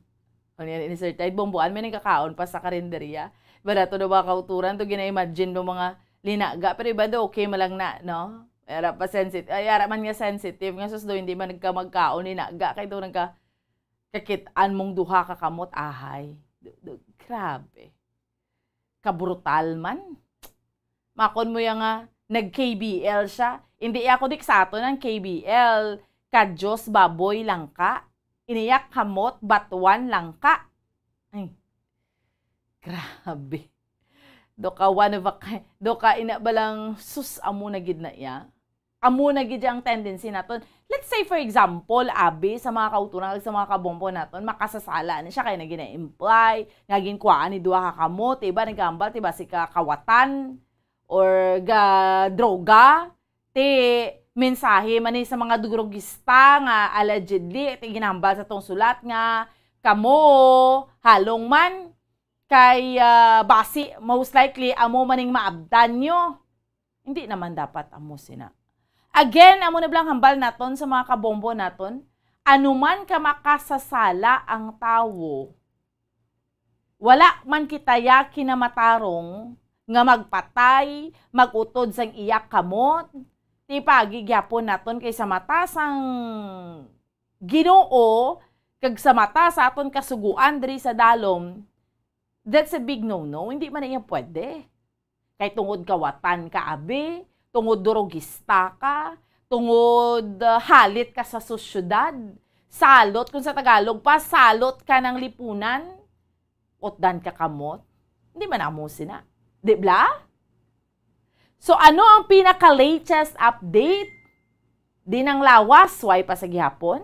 Ano yan, insert? Ay, bomboan, may nagkakaon pa sa karinderya. Iba na to daw mga kauturan, to gina-imagine ng mga linaga. Pero iba daw, okay man lang na, no? Yara pa sensitive. Ay, yara man nga sensitive. Nga sus daw, hindi man nagka magkaon linaga. Kaya daw nagka kakit-an mong duha ka kamot, ahay. Du- du- grabe. Kabrutal man. Makon mo yang nga, nag-K B L siya. Hindi ako dik sa aton ang K B L, ka Diyos baboy lang ka. Iniyak kamot, batuan lang ka. Ay, grabe. Do ka one of a kind. Do ka ina balang sus, amo na gid na iya. Amo na gid ang tendency naton. Let's say, for example, abi, sa mga kauturan, sa mga kabombo naton, makasasala na siya kay nagina-imply nga ginkuhaan ni duha ka kamot, iba nagambal, ti basi ka kawatan or ga droga, ti mensahe man ni sa mga drogista nga allegedly, ti ginambal sa tong sulat nga kamo halong man kay, ah, basi most likely amo man ning maabtan nyo. Hindi naman dapat amo sina. Again, amo na bala ang hambal naton sa mga kabombo naton. Anuman ka makasasala ang tawo, wala man kita ya kinamatarong nga magpatay, mag-utod sang iya kamot. Ti pagi gyapon naton kay sa mata sang Ginoo kag sa mata sa aton kasugoan diri sa dalom, that's a big no-no. Hindi man na iya pwede. Kay tungod kawatan ka, abi, tungod durogista ka, tungod, ah, halit ka sa sosyedad, salot, kung sa Tagalog pa, salot ka ng lipunan, utdan ka kamot. Hindi man amo sina. Di bla? So, ano ang pinaka-latest update? Di nang lawas, way pa sa gihapon.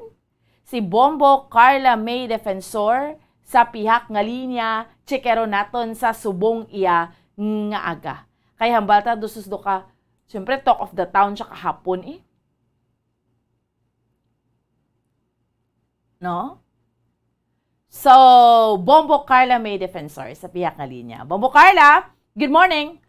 Si Bombo Carla May Defensor sa pihak nga linya, tsikero naton sa subong iya nga aga. Kay hambal ta, dusus do ka, siyempre, talk of the town siya kahapon eh. No? So, Bombo Carla May Defensor sa pihak nga linya. Bombo Carla, good morning.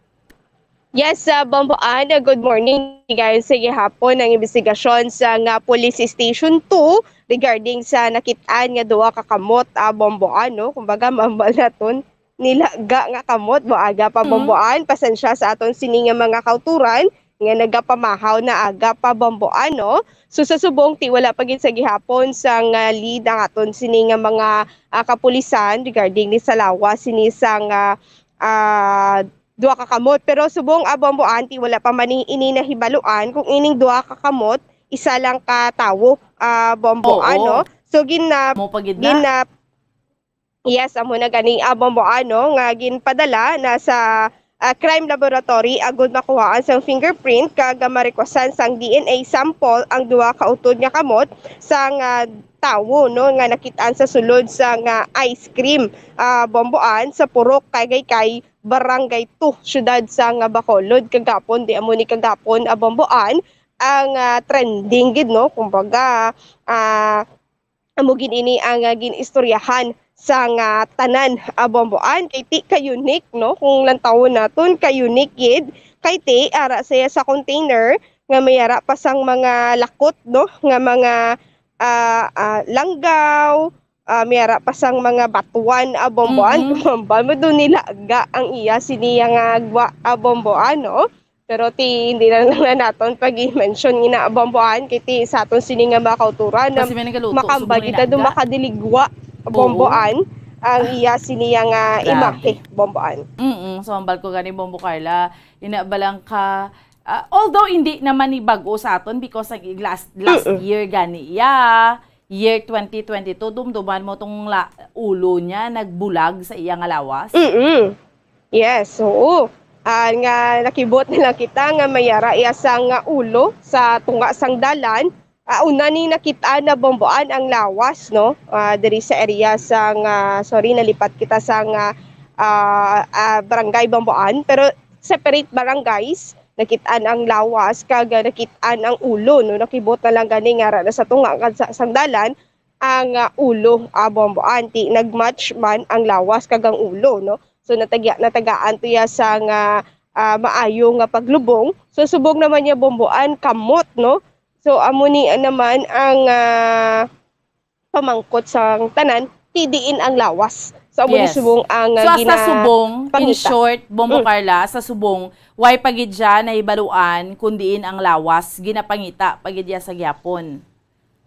Yes, uh, Bombo Ann, uh, good morning. Guys, sa gihapon ang investigasyon sa nga Police Station two regarding sa nakit-an nga duha ka kamot, uh, Bombo Ann, no? Kumbaga, mambal naton nilaga nga kamot, maaga pa, mm, Bombo Ann. Pasensya sa aton sini nga mga kauturan nga nagapamahaw na aga pa, Bombo Ann, no? So, sa subong, ti wala pa gid sa gihapon sang, ah, lead ang aton sini nga mga, ah, kapulisan regarding ni sa lawas sini sang, ah, ah, duha ka kamot. Pero subong, ah, Bombo Ann, ti wala pa man ni ini nahibaluan kung ining duha ka kamot, isa lang ka tawo, ah, Bombo Ann, no? Oo. So, gina-, Mo pa gid na? gina-, Yes, amo na gani, ah, Bombo Ann, no, nga ginpadala na sa, ah, crime laboratory agud makuhaan sang fingerprint kag, ah, marikwasan sang D N A sample ang duha ka utod nga kamot sang, ah, tawo, no, nga nakit-an sa sulod sang, ah, ice cream, ah, Bombo Ann, sa Purok Kagaykay, Barangay two, siyudad sang, ah, Bacolod kagapon. Di amo ni kagapon, ah, Bombo Ann, ang, ah, trending gid, no, kumbaga, ah, amo gid ini ang, ah, gin-istoryahan sang, ah, tanan, ah, Bombo Ann, kay ti ka-unique, no? Kung lantawon naton, ka-unique gid, kay ti ara siya sa container nga may ara pa sang mga lakot, no? Nga mga, ah, ah, langgaw, ah, may ara pa sang mga batuan, ah, Bombo Ann. Mm-mm. Kumambal mo, do nilaga ang iya siniya nga gwa, ah, Bombo Ann, no? Pero ti, hindi na lang na naton pag-i-mention nga na, Bombo Ann, kay ti sa aton sini nga mga kauturan na Kasi may nagaluto, makamba subong kita do nilaga. makadiligwa, Bombo Oo. Ann. ang iya siniya nga Grabe. imahe, Bombo Ann. Mm, so, ang bal ko gani, Bombo Carla, ina ba lang ka, ah, although hindi naman ni bag-o sa aton because nag-, last, last Mm-mm. year gani iya, year twenty twenty-two, dumduman mo tong la-, ulo niya nagbulag sa iya nga lawas? Mm-mm. Yes, oo. Ah, nga nakibot na lang kita nga may ara iya sang, ah, ulo sa tunga sang dalan. Ah, una ni nakit-an na, Bombo Ann, ang lawas, no? Ah, diri sa area sang, ah, sorry, nalipat kita sang, ah, ah, ah, barangay, Bombo Ann, pero separate barangays. Nakit-an ang lawas kag, ah, nakit-an ang ulo, no? Nakibot na lang gani nga ara na sa tunga kag sa, sang dalan ang, ah, ulo, ah, Bombo Ann. Ti nag-match man ang lawas kag ang ulo, no? So, natagya-, natagaan to iya sang, ah, ah, maayo nga paglubong. So, subong naman niya, Bombo Ann, kamot, no? So, amo ni, ah, naman ang, ah, pamangkot sang tanan, ti diin ang lawas. So, amo ni Yes. subong ang, ah, So, sa subong, in ginapangita. short, Bombo Mm. Carla, sa subong, way pa gid siya nahibaluan kung diin ang lawas, ginapangita pa gid iya sa gyapon.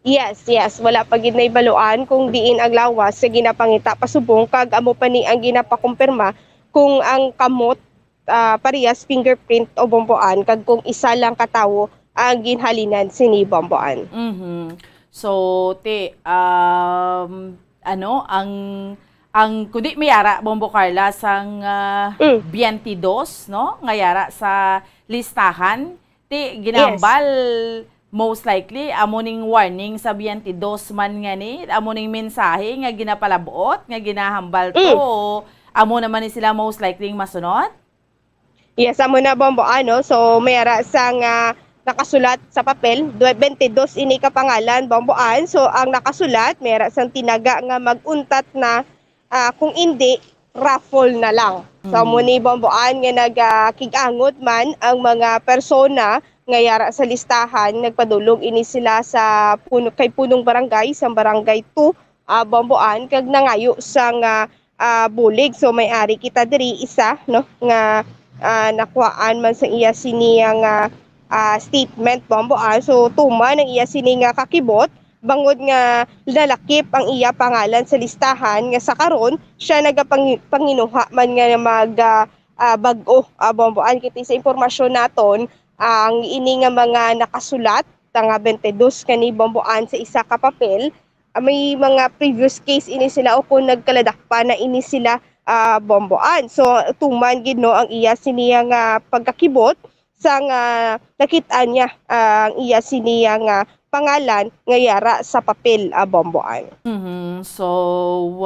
Yes, yes. Wala pa gid nahibaluan kung diin ang lawas sa ginapangita pa subong, kag amo pa ni ang ginapakumpirma kung ang kamot, ah, parehas fingerprint o, Bombo Ann, kag kung isa lang ka tawo ang ginhalinan sini, Bombo Ann. Mhm. So, ti, um, ano, ang, ang, kundi may ara, Bombo Carla, sang, ah, Mm. twenty-two, no? Nga yara sa listahan, ti Yes. ginahambal, most likely, amo ning warning sa twenty-two man nga ni, amo ning mensahe nga ginapalabot, nga ginahambal to, Mm. o amo naman ni sila most likely ang masunod? Yes, amo na, Bombo Ann, no? So, may ara sang, ah, nakasulat sa papel, due-, twenty-two ini ka pangalan, Bombo Ann. So, ang nakasulat, may ara sang tinaga nga mag-untat na, ah, kung indi, raffle na lang. So, Mm. amo ni, Bombo Ann, nga nag, ah, kig-angot man ang mga persona nga yara sa listahan, nagpadulong ini sila sa puno-, kay punong barangay, sa Barangay two, ah, Bombo Ann, kag nangayo sang, ah, ah, bulig. So, may ari kita diri isa, no, nga, ah, nakuhaan man sa iya sini nga, ah, statement, Bombo Ann. So, tuman ang iya sini nga kakibot, bangod nga nalakip ang iya pangalan sa listahan nga sa karon, siya nagapang-, panginuha man nga mag, ah, ah, bag-o, ah, Bombo Ann. Kay sa impormasyon naton, ang ini nga mga nakasulat, ta nga twenty-two kani, Bombo Ann, sa isa ka papel, ah, may mga previous case ini sila o kung nagkaladakpan na ini sila, ah, Bombo Ann. So, tuman gid, no, ang iya siniya nga pagkakibot sang, ah, nakit-an niya, ah, ang iya siniya nga pangalan nga yara sa papel, ah, Bombo Ann. Mhm. So,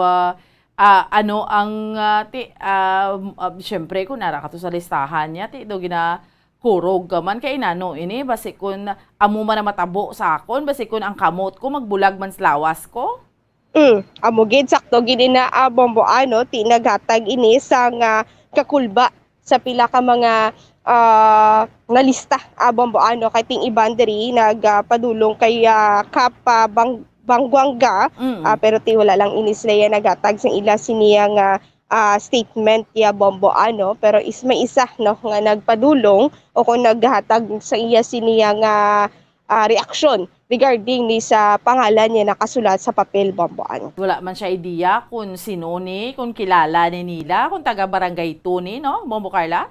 ah, ah, ano ang, ah, ti-, ah, m-, ah, siyempre, kung nara ka to sa listahan niya, ti, do gina-, kurog ka man kay nano ini, basi kun amo man ang matabo sa akon, basi kun ang kamot ko magbulag man sa lawas ko. Mm, amo gid, sakto gid ina, ah, Bombo Ann, no, ti naghatag ini sang, ah, kakulba sa pila ka mga, ah, nalista, ah, Bombo Ann, no, kay ting iban diri nag, ah, padulong kay, ah, Kap, ah, Bang-, Bangguanga, Mm. ah, pero ti wala lang ini sila ya naghatag sa ila siniya nga, ah, statement ya, Bombo Ann, no, pero is may isa, no, nga nagpadulong o kung naghatag sa iya siniya nga, ah, reaksyon regarding ni sa pangalan niya nakasulat sa papel, Bombo Ann. Wala man siya idea kung sino ni, kung kilala ni nila, kung taga Barangay two ni, no, Bombo Carla?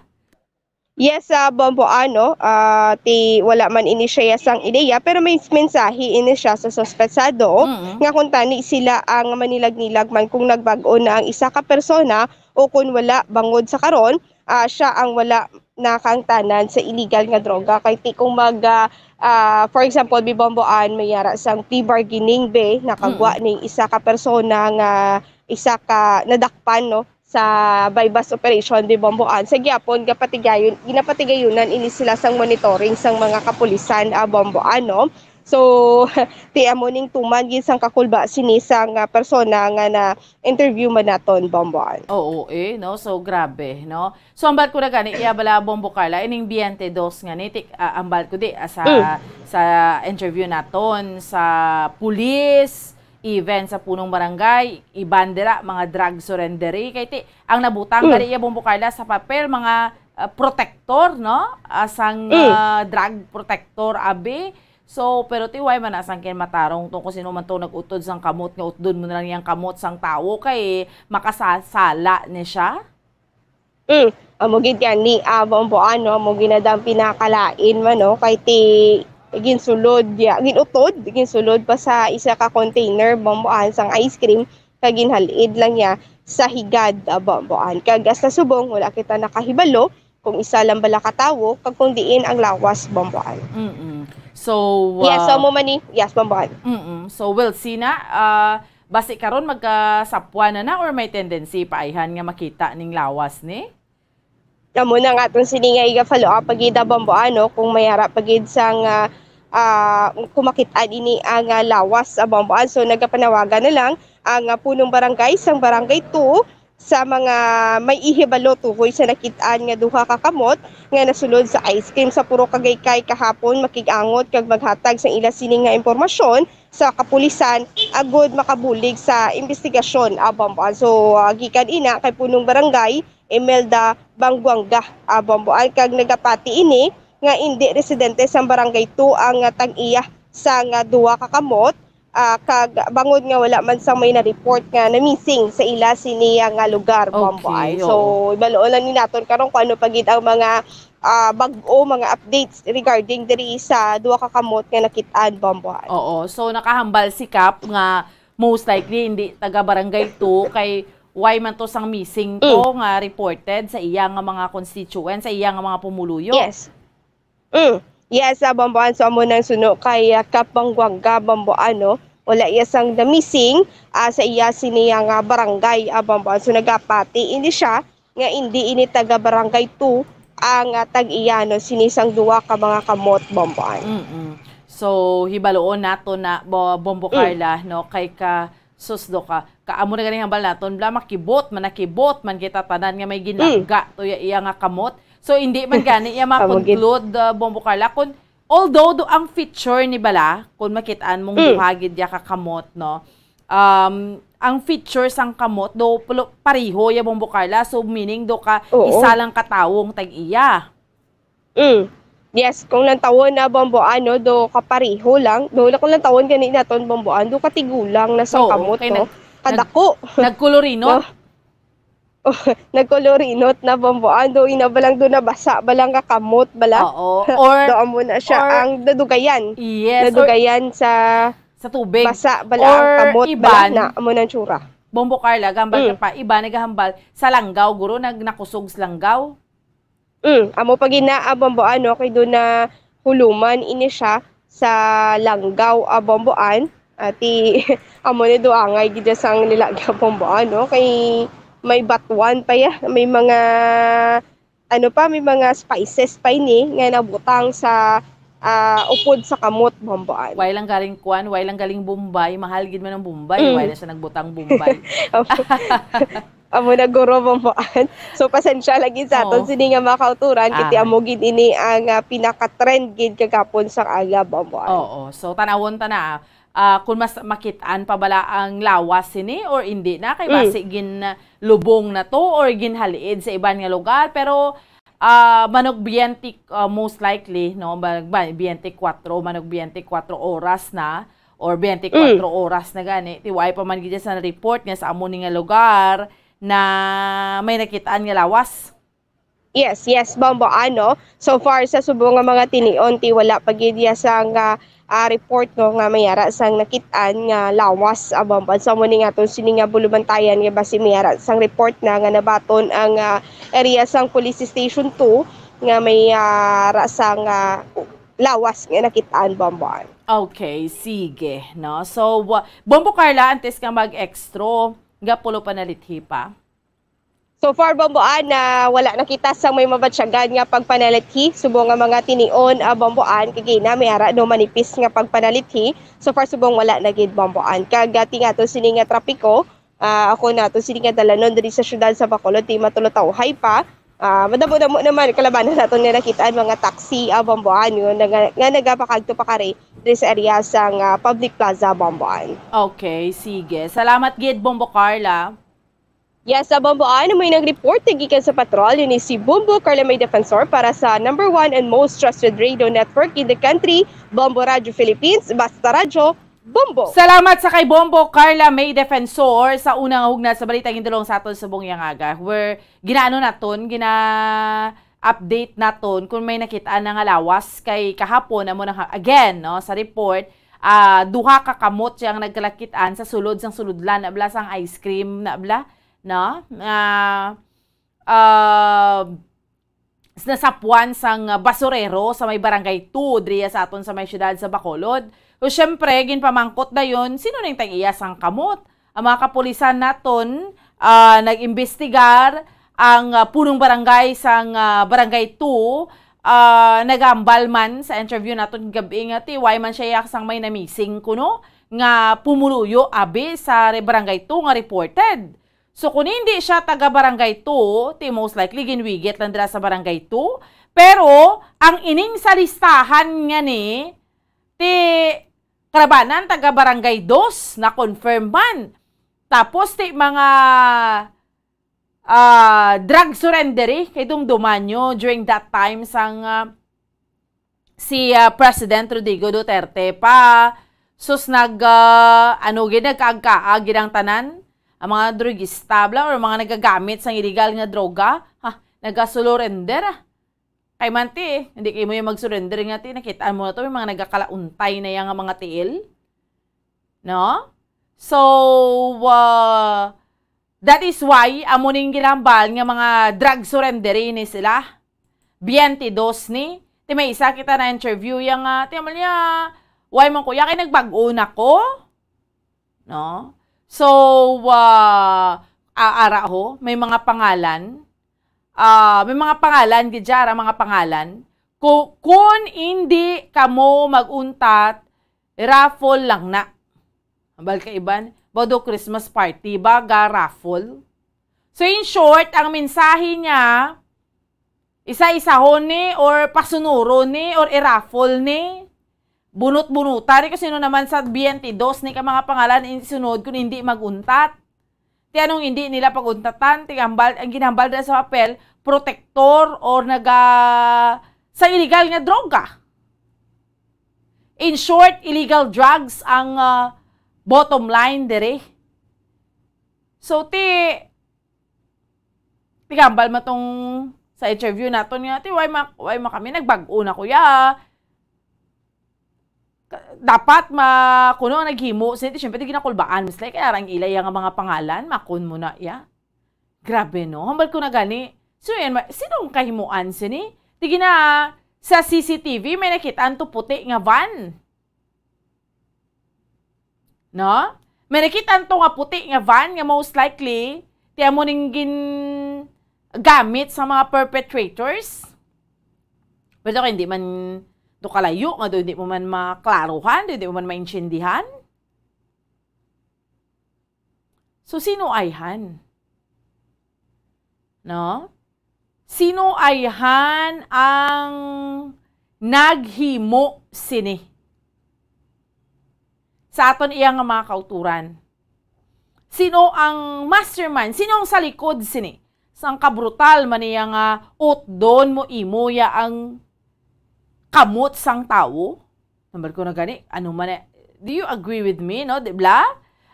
Yes, sa Bombo Ann, no, ah, ti wala man ini siya sang ideya, pero may mensahe ini siya sa suspetsado Mm. nga kung tani sila ang manilag-nilag man kung nagbag-o na ang isa ka persona o kung wala bangod sa karon, ah, siya ang wala nakaangtanan sa illegal nga droga. Kay ti kung mag, ah, ah, for example, bi Bombo Ann, may yara sang plea bargaining, be, nakagwa Mm. ning isa ka persona nga isa ka nadakpan, no, sa buy-bust operation, bi Bombo Ann. Sa gyapon, gapatigayon, ginapatigayunan ini sila sang monitoring sang mga kapulisan, ah, Bombo Ann, no? So, ti amo ning tuman gid sang kakulba sini sang, ah, persona nga na-interview man naton, Bombo Ann. Oo, eh, no? So, grabe, no? So, ambal ko na gani, iya bala, Bombo Carla, ining twenty-two nga ni, ti-, ah, ambal ko di, ah, sa, Mm. sa interview naton, sa pulis, even sa punong barangay, iban dira, mga drug surrendery. Kay ti, ang nabutang Mm. gani iya, Bombo Carla, sa papel, mga, ah, protector, no? Ah, sang, Mm. ah, drug protector, abi. So, pero ti why man na sang kin matarong to kung sino man to nag-utod sang kamot nga utdon mo na lang yang kamot sang tawo kay makasasala ni siya? Mm, amo gid gani, ah, Bomboan, no? Amo gid na dang pinakalain man, no? Kay ti ginsulod, ya, ginutod, ginsulod pa sa isa ka container, Bomboan, sang ice cream, kag ginhal-id lang niya sa higad, ah, Bomboan. Kag hasta subong, wala kita nakahibalo kung isa lang bala ka tawo, kag kung diin ang lawas, Bomboan. Mm-mm. So, Yes, so ah, amo man ni, yes, Bomboan. Mm-mm. So, we'll see na, ah, basi karon magkasapwan na na or may tendency pa ayhan nga makita ning lawas ni? Amo na nga aton sini nga iga-follow up pa gid, ah, Bomboan, no, kung may ara pa gid sang, ah, ah, kung makit-an ini ang, ah, lawas, ah, Bomboan. So, nagapanawagan na lang ang, ah, punong barangay sang Barangay two sa mga may ihibalo tuhoy sa nakit-an nga duha ka kamot nga nasulod sa ice cream sa Purok Agaycay kahapon, makig-angot kag maghatag sa ila sini nga impormasyon sa kapulisan agud makabulig sa imbestigasyon, ah, Bomboan. So, ah, gikan ina kay punong barangay Imelda Bangguanga, ah, Bomboan, kag nagapati ini nga indi residente sang Barangay two ang, ah, tag-iya sang, ah, duha ka kamot, ah, kag bangod nga wala man sang may na-report nga na-missing sa ila sini nga lugar, Bomboan. Okay, oo. So, ibaloon lang ni naton karon kung ano pa gid ang mga, ah, bag-o, mga updates regarding diri sa duha ka kamot nga nakit-an, Bomboan. Oo. So, nakahambal si Kap nga most likely hindi taga Barangay two kay why man to sang missing to Mm. nga reported sa iya nga mga constituents, sa iya nga mga pumuluyo? Yes. Mm. Yes, ah, Bomboan, so amo nang suno kay, ah, Kap Bangguanga, Bomboan, no? Wala iya sang na-missing, ah, sa iya sini nga barangay, ah, Bomboan. So, nagapati ini siya nga indi ini taga Barangay two ang, ah, tag-iya, no, sini sang duha ka mga kamot, Bomboan. Mm-mm. So, hibaloon nato na, Bo-, Bombo Mm. Carla, no, kay ka, sus, do ka, ka, amo na ganing hambal naton, bla, makibot man, nakibot man kita tanan nga may Mm. ginaga to ya, iya nga kamot. So, hindi man gani iya Amo gid. ma-conclude, uh, Bombo Carla, kung, although do ang feature ni bala, kung makit-an mong Mm. duha gid ya ka kamot, no, um, ang feature sang kamot do pulo, pareho ya, Bombo Carla. So, meaning do ka Oo. isa lang ka tawong tag-iya. Mm. Yes, kung lantawon na, Bombo, ano, do kapareho lang. Do na kung lantawon gani naton, Bombo, ano, do katigulang na sang Oo, kamot, kay no? nag-, nag-, Kadako. nagkolorinot. No? Nagkolorinot na, Bombo, ano, ina ba lang do nabasa ba lang ka kamot bala? Oo, or, Do amo na siya or ang nadugayan. Yes, or Nadugayan sa sa tubig. basa bala ang Or kamot iban, bala na amo nang tsura. Bombo Carla, gambal ka Mm. pa, iba nagahambal sa langgaw, guro, nag-, nakusog sa langgaw. Mm, amo pa gid na, ah, Bombo, ano, kay do na huluman ini siya sa langgaw, ah, Bomboan. Ati, amo ni do angay gid sang nilagyan, Bombo, ano, kay may batuan pa ya, may mga ano pa, may mga spices pa ini nga nabutang sa, ah, upod sa kamot, Bomboan. Way lang galing kuan, way lang galing Bombay, mahal gid man ang Bombay, Mm. way na siya nagbutang Bombay. Amo na, guro, Bomboan. So, pasensya lagi sa aton Oo. sini nga mga kauturan, kay ti Ah. amo gid ini ang, ah, pinaka-trend gid kagapon sang aga, Bomboan. Oo. So, tanawon ta na, ah, kung mas makit-an pa bala ang lawas sini or indi na, kay Mm. basi gin, lubong na to or ginhaliid sa iban nga lugar. Pero, ah, manug biyente, ah, most likely, no, ba, ba, biyente kwatro, manug biyente kwatro oras na, or biyente kwatro Mm. oras na gani, ti way pa man gid sa report nga sa amo ni nga lugar na may nakit-an nga lawas. Yes, yes, Bombo, ano. So far, sa subong nga mga tinion, ti wala pa gid ya sang, ah, ah, report, no, nga may ara sang nakit-an nga lawas, ah, Bombo. So, amo ni nga aton sini nga bulubantayan nga basi may ara sang report na nga nabaton ang, ah, area sang Police Station two nga may, ah, ara sang, ah, lawas nga nakit-an, Bombo. Okay, sige, no? So, wa-, Bombo Carla, antes ka mag-extra, gapulo pa nalithi pa? So far, Bomboan, na wala nakita sang may mabatyagan nga pagpanalithi subong nga mga tinion, ah, Bomboan, kay gina may ara do manipis nga pagpanalithi. So far, subong wala na gid, Bomboan. Kag, ah, ti nga to sini nga trapiko, ah, ako na to sini nga dalanon diri sa siyudad sa Bacolod, ti matulotawhay pa. Ah, madamo-damo naman kalabanan naton nga nakit-an mga taxi, ah, Bomboan, nga, nga, nga nagapakadto pakari diri sa area sang, ah, public plaza, Bomboan. Okay, sige. Salamat gid, Bombo Carla. Yes, sa Bombo, ano mo yung nag-report? Gikan sa patrol, yun si Bombo Carla May Defensor para sa number one and most trusted radio network in the country, Bombo Radio Philippines, Basta Radyo, Bombo. Salamat sa kay Bombo Carla May Defensor sa unang hugnat sa balita gindulong sa aton subong yang aga. Where ginaano naton, gina-update naton kung may nakita na nga lawas kay kahapon amo na ha-, again, no, sa report, ah, duha ka kamot siya ang nagkalakitan sa sulod sang sulodlan, na bala sang ice cream, na bala, no? Ah, ah, s-, nasapuan sang, ah, basurero sa may Barangay two, diriya sa aton sa may siyudad sa Bacolod. So, syempre, ginpamangkot dayon, sino ning tag-iya sang kamot? Ang mga kapulisan naton, ah, nag-imbestigar, ang, ah, punong barangay sang, ah, Barangay two, ah, nagambal man sa interview naton gab-i nga ti why man siya iya sang may na-missing kuno nga pumuluyo abi sa re-, Barangay two nga reported. So, kung hindi siya taga Barangay two, ti most likely ginwigit lang dira sa Barangay two. Pero, ang ining sa listahan nga ni, ti karabanan taga Barangay dos, na-confirm man. Tapos, ti mga, ah, drug surrender, eh, kay dumduman nyo during that time sang, ah, si, ah, President Rodrigo Duterte pa. Sus, nag, ah, ano gid, nagkaag-kaag gid ang tanan. Ang mga drugista, bla, or mga nagagamit sang illegal nga droga, ha, nagasurrender, ah. Kay man ti, hindi kayo mo yung mag-surrender nga ti, nakita mo na to, may mga nagakalaunta na yang mga tiil. No? So, ah, that is why, amo ning ginambal nga mga drug surrender ni sila. Twenty-dos ni. Ti may isa kita na interview yang, ah, ti amal niya, why man kuya, kay nagbag-o na ko? No? So, ah, a-, ara ho, may mga pangalan. Ah, may mga pangalan, gid dyan, ang mga pangalan. Ku-, kun hindi kamo mag-untat, raffle lang na. Ambal ka iban, ba do Christmas party ba, ga raffle? So, in short, ang mensahe niya, isa-isahon ni, or pasunuron ni, or i-raffle ni. Bunot-bunuta rin kung sino naman sa twenty-dos ni ka mga pangalan in sunod kung hindi mag-untat. Ti anong hindi nila pag-untatan? Ti hambal, ang ginhambal dira sa papel, protektor or naga-, sa illegal nga droga. In short, illegal drugs ang, ah, bottom line diri. So, ti, tigambal man tong sa interview naton nga, ti, why ma-, why ma kami? Nagbag-o na, kuya. Ka-, dapat ma-, kuno ang naghimo, sini, ti, syempre, di ginakulbaan. Mas like, kaya ang ilay nga mga pangalan, makun mo na, ya. Grabe, no? Hambal ko na gani. So, yan, ma-, sino ang kahimuan, sini? Ti gina, sa C C T V, may nakita to puti nga van. No? May nakita to nga puti nga van nga most likely, ti amo ning gin-, gamit sa mga perpetrators. Pero kung hindi man do kalayo, nga do hindi mo man maklaruhan, do hindi mo man maintindihan. So, sino ayhan? No? Sino ayhan ang naghimo sini? Sa aton iya nga mga kauturan. Sino ang mastermind? Sino ang sa likod sini? Sang kabrutal man niya nga utdon mo imo ya ang kamot sang tawo? Number ko na gani, ano man eh, do you agree with me, no? Di bla?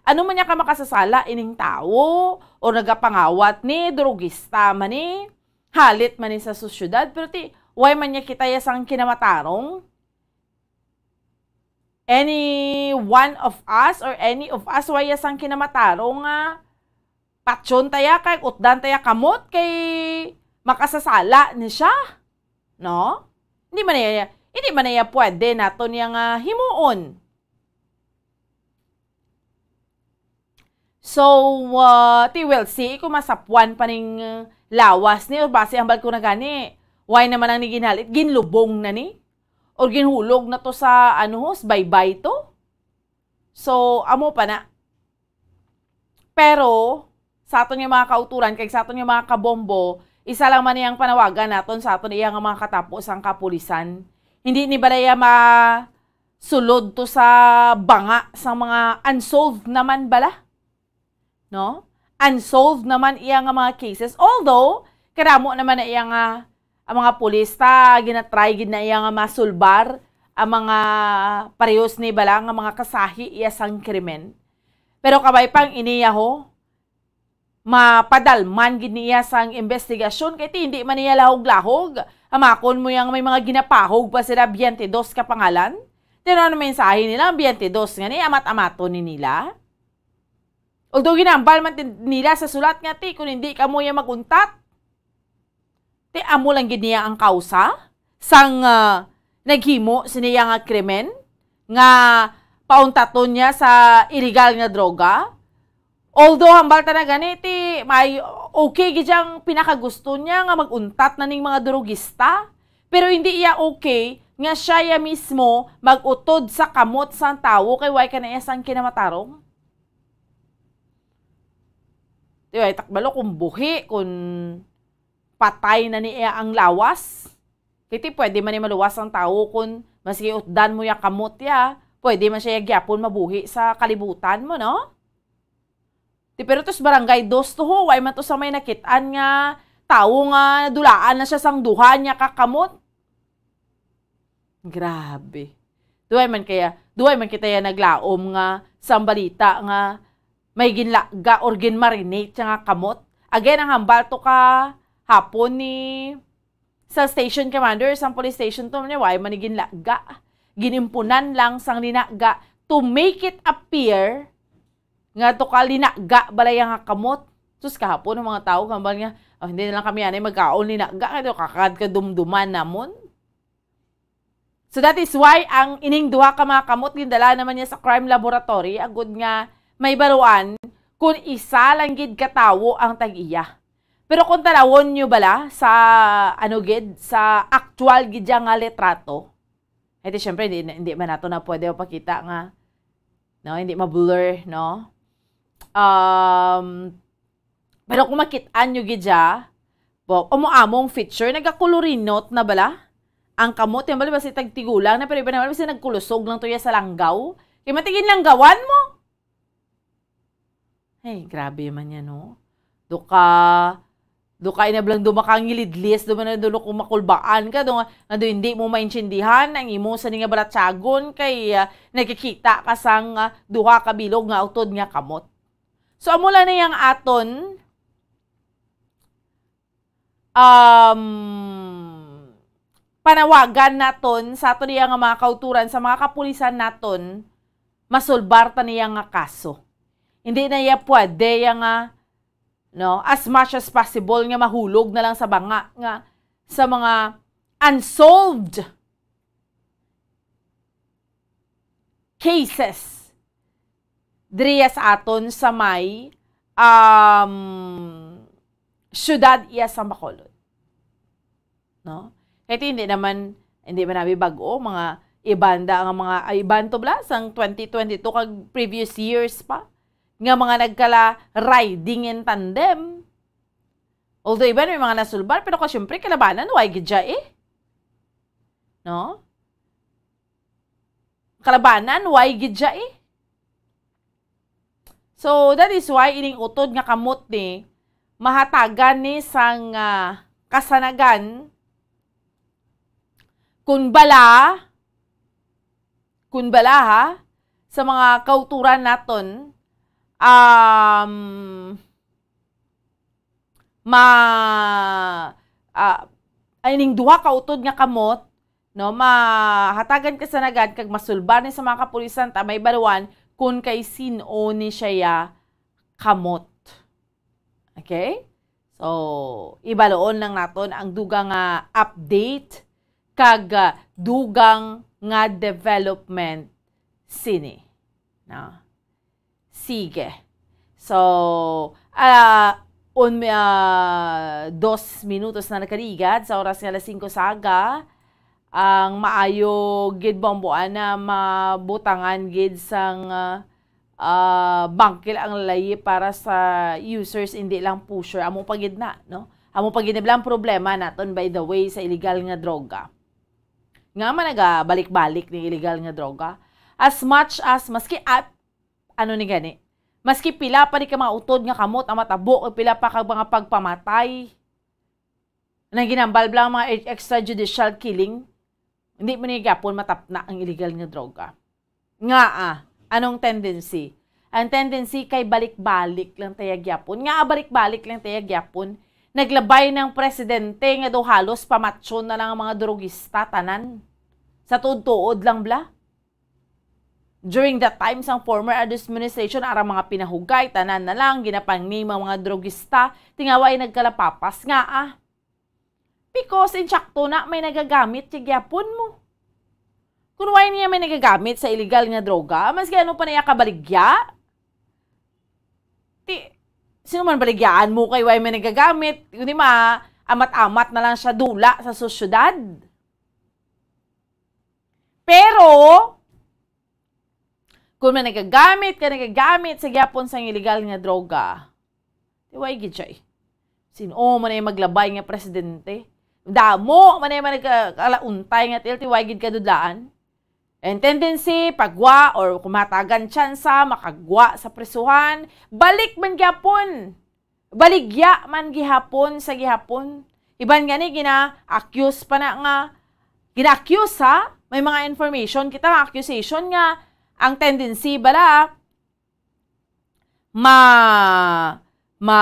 Ano man niya ka makasasala ining tawo o nagapangawat ni, drugista man ni, halit man ni sa sosyedad, pero ti, why man niya kita ya sang kinamatarong? Any one of us or any of us, why ya sang kinamatarong nga patyon taya kay utdan taya kamot kay makasasala ni siya? No? Hindi man niya, hindi man niya pwede naton niya nga himuon. So, ah, ti, we'll see kung masapuan pa ning, ah, lawas ni, or base hambal ko na gani. Why naman ang ni ginhalit? Ginlubong na ni? Or ginhulog na to sa, ano, ho, sa baybay to? So, amo pa na. Pero, sa aton nga mga kauturan, kag sa aton nga mga kabombo, isa lang man niyang panawagan naton sa aton iya nga mga katapo sang kapulisan. Hindi ni bala iya masulod to sa banga sang mga unsolved naman bala? No? unsolved naman iya nga mga cases. Although, kadamo naman na iya nga, ang mga pulis ta, ginatry gid na iya nga masulbar ang mga parehos ni bala nga mga kasahi iya sang krimen. Pero kabay pang iniya ho, mapadalman gid niya sang investigasyon kay ti hindi man niya lahog-lahog. Hamakon mo yang may mga ginapahog pa sila twenty-two ka pangalan. Pero ano mensahe nila? Ang twenty-two nga ni amat-amaton ni nila. Although ginambal man tin-, nila sa sulat nga ti, kung hindi kamo ya mag-untat, ti amo lang gid niya ang kausa sang, ah, naghimo siniya nga krimen nga pauntaton niya sa illegal nga droga. Although hambal ta na gani, ti may okay gid ang pinakagusto niya nga mag-untat na ning mga drugista, pero hindi iya okay nga siya ya mismo mag-utod sa kamot sang tawo kay way ka na iya sang kinamatarong. Di ba, itakbalo kung buhi, kung patay na niya ang lawas. Kiti pwede man ni maluwas ang tawo kung maski utdan mo ya kamot ya, pwede man siya gyapon mabuhi sa kalibutan mo, no? Di, pero tos barangay dos to ho, way man to sa may nakit-an nga tawo nga nadulaan na siya sang duha niya ka kamot. Grabe. Duway man kaya, duway man kita ya naglaom nga sang balita nga may ginlaga or ginmarinate siya nga kamot. Again, ang hambal to ka hapon ni sa station commander, sang police station to niya, way man ni ginlaga. Ginimpunan lang sang linaga to make it appear nga to ka linaga balay nga kamot. Sus, kahapon ang mga tao, hambal nga, "Oh, hindi na lang kami anay magkaon linaga, kay kakad ka dumduman namon." So that is why ang ining duha ka mga kamot gindala naman niya sa crime laboratory, agud nga may baruan kung isa lang gid ka tawo ang tag-iya. Pero kung tanawon nyo bala sa, ano gid, sa actual gid siya nga litrato, eh di syempre, hindi, hindi man nato na pwede mapakita nga, no, hindi ma-blur, no? Um, pero kung makit-an nyo gid siya, bo-, amo-among feature, nagakulurinot na bala? Ang kamot, yan bala, basi tagtigulang na, pero iba naman, basi nagkulusog lang to ya sa langgaw. Kaya matigin langgawan mo. Ay, grabe man yan, no? Duka, duka inablang dumakangilidlis, duman na dulo kung makulbaan ka, do nga, nga do hindi mo maintindihan ang imo sa nga balatsagon, kay, ah, nagkikita ka sang, ah, duha ka bilog nga utod nga kamot. So, amo lang na yang aton, um, panawagan naton sa aton iya nga mga kauturan, sa mga kapulisan naton, masulbar ta niya nga kaso. Hindi na iya pwede ya nga, no, as much as possible nga mahulog na lang sa banga nga sa mga unsolved cases diri sa aton sa may, um, syudad iya sa Bacolod. No? Kay hindi naman, hindi man nabi bag-o, mga iban da nga mga, ay, iban to bala, sang twenty twenty-two kag previous years pa, nga mga nagkala riding in tandem. Although iban may mga nasulbar, pero ka, syempre, kalabanan, way gid siya eh. No? Kalabanan, way gid siya eh. So, that is why ining utod nga kamot ni mahatagan ni sang, ah, kasanagan kun bala, kun bala ha, sa mga kauturan naton, um, ma-, ah, ay ning duha ka utod nga kamot, no, mahatagan kasanagan kag masulbar ni sa mga kapulisan ta may baluan kun kay sin-o ni siya ya kamot. Okay? So, ibaluon lang naton ang dugang nga update kag, ah, dugang nga development sini. No? Sige. So, ah, un-, ah, dos minutos na nakaligad sa oras nga alas singko sa aga. Ang maayo gid, Bombo, ana, mabutangan gid sang, ah, ah, bangkil ang lalayi para sa users, hindi lang pusher. Amo pa gid na, no? Amo pa gid na lang problema naton, by the way, sa illegal nga droga. Nga man nagabalik-balik ni illegal nga droga. As much as, maski at, ano ni gani, Maski pila pa ni ka mga utod nga kamot ang matabo, o pila pa ka mga pagpamatay, nang ginambal bala ang mga extrajudicial killing, hindi mo ni gyapon matapna ang illegal nga droga. Nga, ah, anong tendency? Ang tendency kay balik-balik lang taya gyapon. Nga, ah, balik-balik lang taya gyapon. Naglabay ng presidente nga daw halos pamatyon na lang ang mga drogista, tanan. Sa tuod-tuod lang, bla. During that time, sang former administration, arang mga pinahugay, tanan na lang, ginapangnim ang mga drogista, tingawa ay nagkalapapas nga, ah. Because, insakto na, may nagagamit, siya gyapon mo. Kung why niya may nagagamit sa illegal nga droga, maski ano pa niya kabaligya, ti, sino man baligyaan mo kay why may nagagamit, kundi ma-, amat-amat na lang siya dula sa sosyedad. Pero, kung may nagagamit ka, nagagamit sa gyapon sang illegal nga droga, ti why gid siya eh. Sin-o man ay maglabay nga presidente? Damo man ay man nagkalauntay nga til, ti why gid kadudlaan? And tendency, pagwa or kung matagan tsansa, makagwa sa prisuhan, balik man gyapon. Baligya man gihapon sa gihapon. Iban gani gina-accuse pa na nga, gina-accuse ha, may mga information kita nga accusation nga ang tendency bala ma, ma,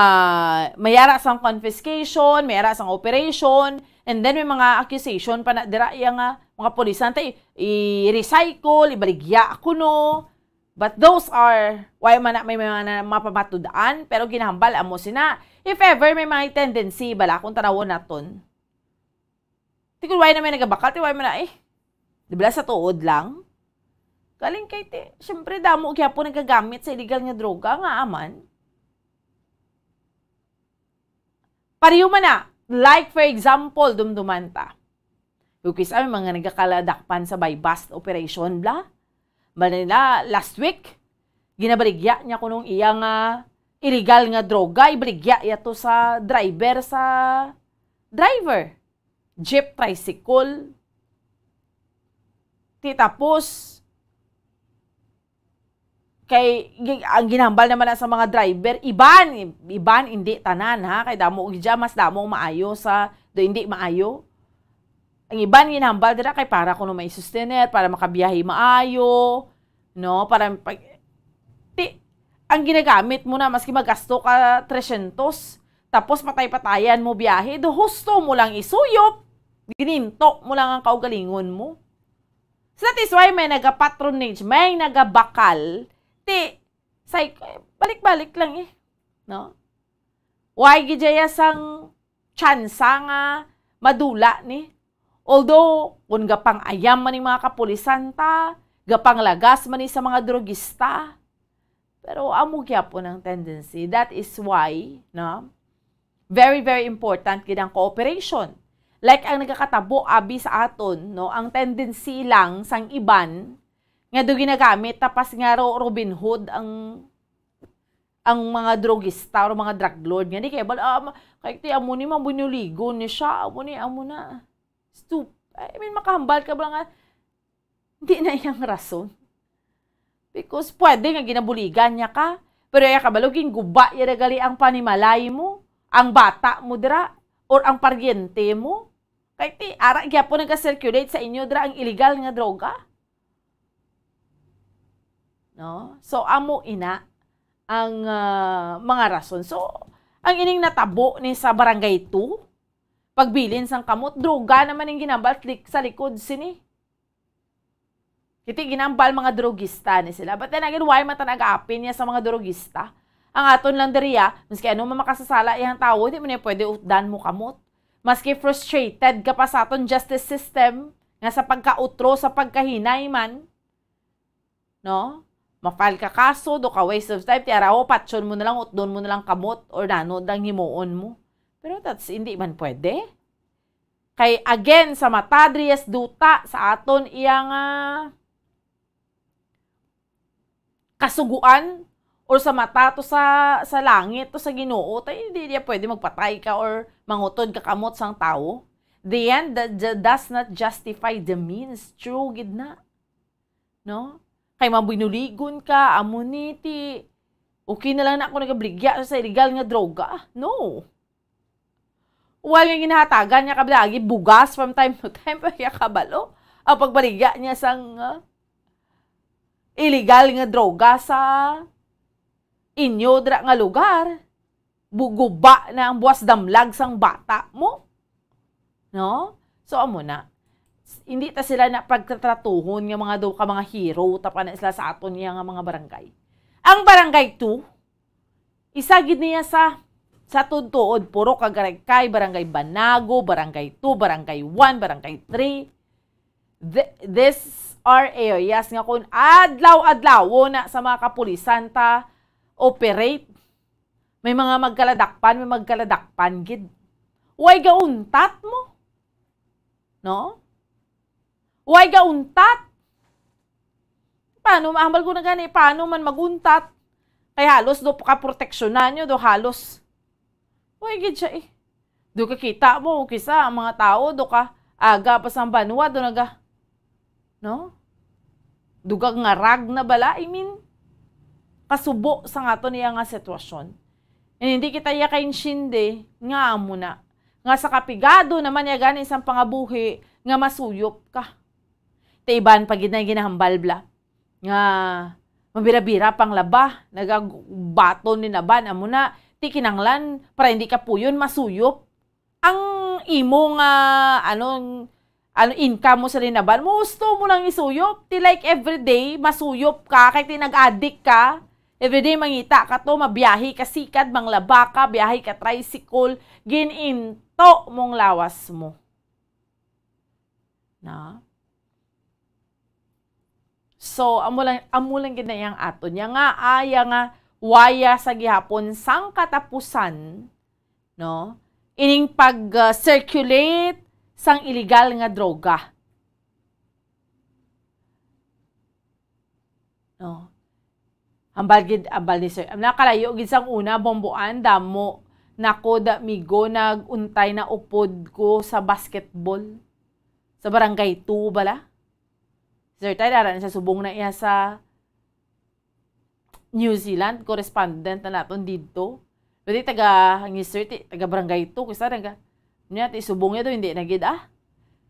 mayara sang confiscation, mayara sang operation, and then may mga accusation pa na dira iya nga mga pulisan tay i-recycle, ibaligya kuno. But those are, why man na may mga na mapamatud-an, pero ginahambal amo sina. If ever may mga tendency bala kung tanawon naton. Ti kun why na may nagabakal, ti why man na eh. Di ba sa tuod lang? Galing kay ti, syempre damo gyapon nagagamit sa illegal nga droga nga aman. Pareho man na, like for example, dumduman ta. Yung kisa may mga nagakaladakpan sa buy-bust operation, bla? Manila, last week, ginabaligya niya kunong iya nga illegal nga droga, ibaligya iya to sa driver sa driver. Jeep, tricycle. Ti tapos, kay gi-, ang ginhambal naman na sa mga driver, iban, iban, hindi tanan, ha? Kay damo gid dyan, mas damo ang maayo sa, do hindi maayo. Ang iban ginhambal dira kay para kuno may sustener, para makabiyahe maayo, no? Para pag, ti, ang ginagamit mo na, maski magasto ka tresyentos, tapos patay-patayan mo biyahe, do husto mo lang isuyop, gininto mo lang ang kaugalingon mo. So that is why may nagapatronage, may nagabakal, ti, say, balik-balik lang eh. No? Why gid dya sang tsansa nga madula ni? Although, kung gapang-ayam man ning mga kapulisan ta, gapanglagas man ni sa mga drogista, pero amo gyapon ang tendency. That is why, no? Very, very important gid ang cooperation. Like ang nagakatabo abi sa aton, no, ang tendency lang sang iban nga do ginagamit tapas nga ro-, Robin Hood ang, ang mga drogista or mga drug lord nga di kay bal-, ah, ma-, kay ti amo ni mabunuligon ni siya, amo ni, amo na. Stup-, I mean, makahambal ka ba nga hindi na iyang rason. Because pwede nga ginabuligan niya ka, pero iya kabalo, ginguba iya na gali ang panimalay mo, ang bata mo dira, or ang paryente mo. Kay ti, ara gyapon nagka-circulate sa inyo dira ang illegal nga droga. No? So, amo ina ang, ah, mga rason. So, ang ining natabo ni sa Barangay two, pagbilin sang kamot, droga naman ang ginambal lik-, sa likod sini. Kiti ginambal mga drogista ni sila. But then again, why man ta nag-aapin niya sa mga drogista? Ang aton lang diriya, maski ano man makasasala iyang tawo, di man niya pwede utdan mo kamot. Maski frustrated ka pa sa aton justice system, nga sa pagkautro, sa pagkahinay man, no? Ma-file ka kaso, do ka waste of time, ti araw, patyon mo na lang, utdon mo na lang kamot, or nano dang himuon mo. Pero that's, hindi man pwede. Kay again, sa mata, driyes duta, sa aton iya nga kasuguan, or sa mata to sa, sa langit, to sa Ginoo, tay, hindi niya pwede magpatay ka or mangutod ka kamot sang tawo. The end that ju-, does not justify the means. True gid na. No? Kay mabinuligon ka, amo ni ti, Okay na lang na ako nagabaligya sa illegal nga droga. No. Wala nga ginahatagan niya kabla agi bugas from time to time, pa siya kabalo. Ang pagbaligya niya sang, ah, illegal nga droga sa inyo dira nga lugar, buguba na ang buwas damlag sang bata mo. No? So, amo na. S-, hindi ta sila na pagtatratuhon nga mga daw ka mga hero, ta pa na sila sa aton niya nga mga barangay. Ang barangay two, isa gid niya sa, sa tuod-tuod, puro kagaray kay barangay Banago, barangay two, barangay one, barangay three. Th-, these are areas nga kung adlaw-adlaw na sa mga kapulisan ta operate, may mga magkaladakpan, may magkaladakpan gid. Way gauntat mo? No? Way gauntat? Paano, mahambal ko na gani, paano man maguntat? Kay halos do pa ka proteksyonan nyo, do halos. Way gid siya eh. Do ka kita mo, kisa ang mga tao, do ka aga pa sa banwa, do naga, no? Do ka ngarag na bala, I mean, kasubo sa ato niya nga sitwasyon. And hindi kita iya kaintindi nga amo na. Nga sa kapigado naman niya gani sang pangabuhi nga masuyop ka. Ti iban pa gid na ginahambal bala nga mabira-bira pang laba, nagabaton ni naban, amo na, ti kinanglan para hindi ka puyon, masuyop ang imo nga, ano, ano, income mo sa linaban, mo gusto mo lang isuyop. Ti, like, everyday, masuyop ka, kay ti nag-adik ka. Everyday, mangita ka to, mabiyahe ka sikad, manglaba ka, biyahe ka tricycle, gininto mong lawas mo. Na? So, amo lang, amo lang gid na yang aton. Niya nga, aya nga, waya sa gihapon sang katapusan, no? Ining pag, uh, circulate sang illegal nga droga. No? Hambal gid, hambal ni Sir. Nakalayo gid sang una, Bomboan, damo na ko, da, migo, nag-untay na upod ko sa basketball. Sa barangay two bala. Sir Tay, ara na siya, subong na iya sa New Zealand, correspondent na naton didto. Pero taga, ang Sir Tay, taga barangay two, kisa taga, niya, ti subong niya do, hindi na gid, ah.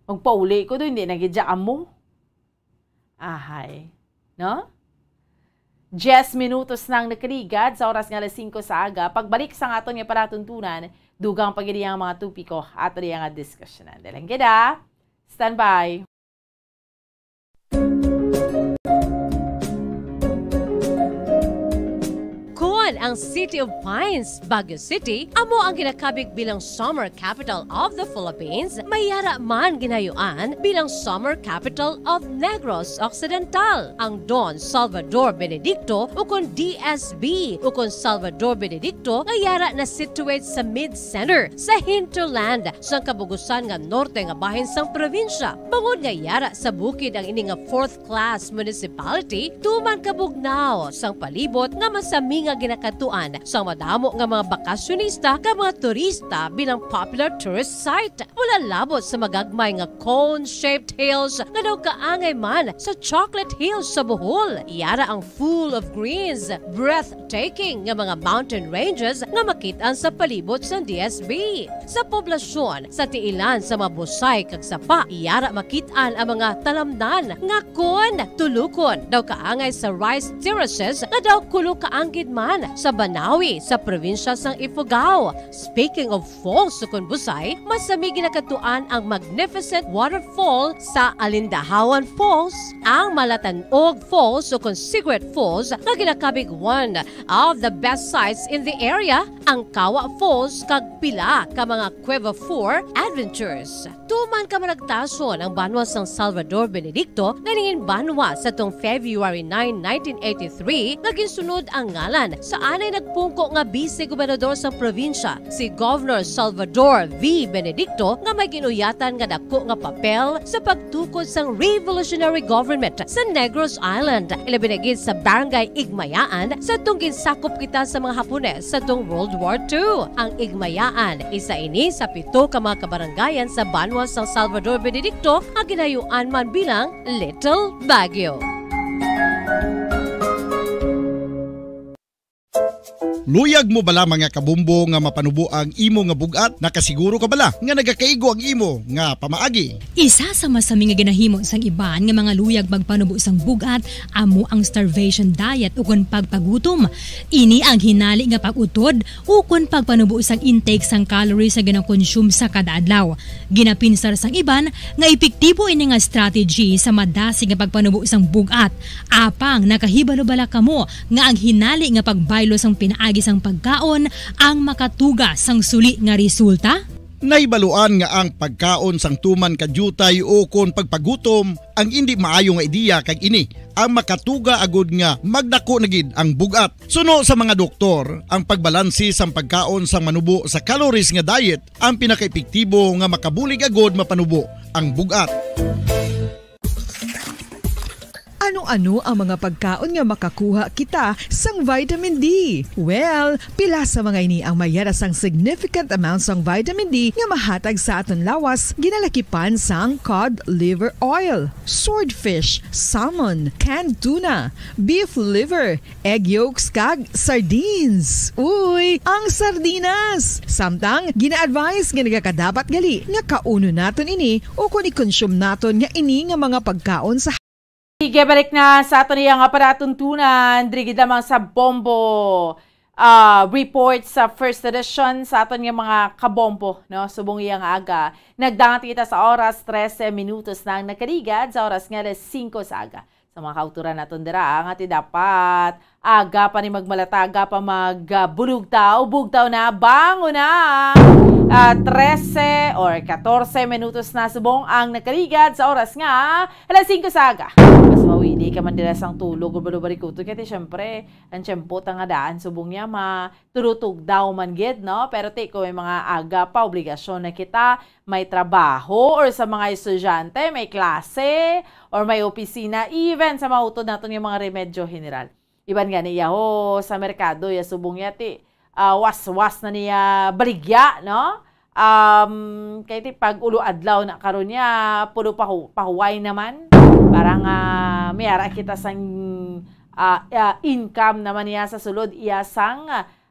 Magpauli ko do, hindi na gid siya amo. Ahay. No? Diyes minutos nang nakaligad sa oras nga alas singko sa aga. Pagbalik sa aton nga palatuntunan, dugang pa gid ang mga topiko ato diya nga diskusyonan. Dalang gid, ah. Standby. Kon ang City of Pines, Baguio City, amo ang ginakabig bilang Summer Capital of the Philippines, may yara man ginayuan bilang Summer Capital of Negros Occidental. Ang Don Salvador Benedicto, ukon D S B, ukon Salvador Benedicto, nga yara na situate sa mid-center sa hinterland sang kabugusan nga norte nga bahin sang probinsya. Bangod nga yara sa bukid ang ini nga fourth class municipality, tuman kabugnaw sang palibot nga masami nga ginakadtuan sang madamo nga mga bakasyonista kag mga turista bilang popular tourist site. Mula labot sa magagmay nga cone-shaped hills nga daw kaangay man sa Chocolate Hills sa Bohol, yara ang full of greens, breathtaking nga mga mountain ranges nga makit-an sa palibot sang D S B. Sa poblasyon, sa tiilan sa mga busay kag sapa, yara makit-an ang mga talamnan nga kon tulukon daw kaangay sa rice terraces nga daw kulo kaanggid man sa Banawi sa probinsya sang Ifugao. Speaking of falls, sukon busay, masami ginakadtuan ang magnificent waterfall sa Alindahawan Falls, ang Malatanog Falls, sukon Cigarette Falls, nga ginakabig one of the best sights in the area, ang Kawa Falls, kag pila ka mga Cueva Four adventures. Tuman ka managtason ang banwa sang Salvador Benedicto nga nangin banwa sa tong February nine, nineteen eighty-three, nga ginsunod ang ngalan sa anay nagpungko nga bise gobernador sang probinsya, si Governor Salvador V. Benedicto, nga may ginuyatan nga dako nga papel sa pagtukod sang revolutionary government sa Negros Island, ilabi na gid sa Barangay Igmayaan, sa tong ginsakop kita sa mga Hapones sa tong World War Two. Ang Igmayaan, isa ini sa pito ka mga kabarangayan sa banwa sang Salvador Benedicto nga ginayuan man bilang Little Baguio. Luyag mo bala, mga kabombo, nga mapanubo ang imo nga bug-at? Nakasiguro ka bala nga nagakaigo ang imo nga pamaagi? Isa sa masami nga ginahimo sang iban nga mga luyag magpanubo sang bug-at amo ang starvation diet ukon pagpagutom. Ini ang hinali nga pag-utod ukon pagpanubo sang intake sang calories nga ginakonsume sa kada adlaw. Ginapinsar sang iban nga epektibo ini nga strategy sa madasig nga pagpanubo sang bug-at. Apang nakahibalo bala kamo nga ang hinali nga pagbaylo sang pinaagi sang pagkaon ang makatuga sang suli nga resulta? Nahibaluan nga ang pagkaon sang tuman ka diutay ukon pagpagutom ang indi maayo nga ideya, kag ini ang makatuga agud nga magdako na gid ang bug-at. Suno sa mga doktor, ang pagbalanse sang pagkaon sang manubo sa calories nga diet ang pinakaepektibo nga makabulig agud mapanubo ang bug-at. Ano-ano ang mga pagkaon nga makakuha kita sang vitamin D? Well, pila sa mga ini ang may yara sang significant amount sang vitamin D nga mahatag sa aton lawas, ginalakipan sang cod liver oil, swordfish, salmon, canned tuna, beef liver, egg yolks, kag sardines. Uy, ang sardinas! Samtang, gina-advise nga nagakadapat gali nga kaunon naton ini ukon i-consume naton nga ini nga mga pagkaon sa Sige, balik na sa aton iya nga palatuntunan, diri gid lamang sa Bombo, ah, report sa first edition sa aton nga mga kabombo, no? Subong iya nga aga. Nagdangat kita sa oras, trese minutos na ang nakaligad sa oras nga alas singko sa aga. Sa mga kauturan naton dira, ah, nga ti dapat aga pa ni magmalata, aga pa mag, ah, bulugtaw, bugtaw na, bangon na. Ah, trese or katorse minutos na subong ang nakaligad sa oras nga alas singko sa aga. Mas mawili ka man dira sang tulog o balubarikuto, kaya ti, syempre, ang tiyempo ta nga daan subong niya ma-, turutugdaw man gid, no? Pero ti, kung may mga aga pa, obligasyon na kita, may trabaho, or sa mga estudyante, may klase, or may opisina, even sa mga utod naton nga mga remedyo general. Iban gani iya ho sa merkado, iya subong niya ti, ah, waswas na niya baligya, no? Um, kay ti pag ulo adlaw na karon niya, pulo pahu-, pahuway naman. Para nga may ara kita sang, ah, ah, income naman niya sa sulod iya sang,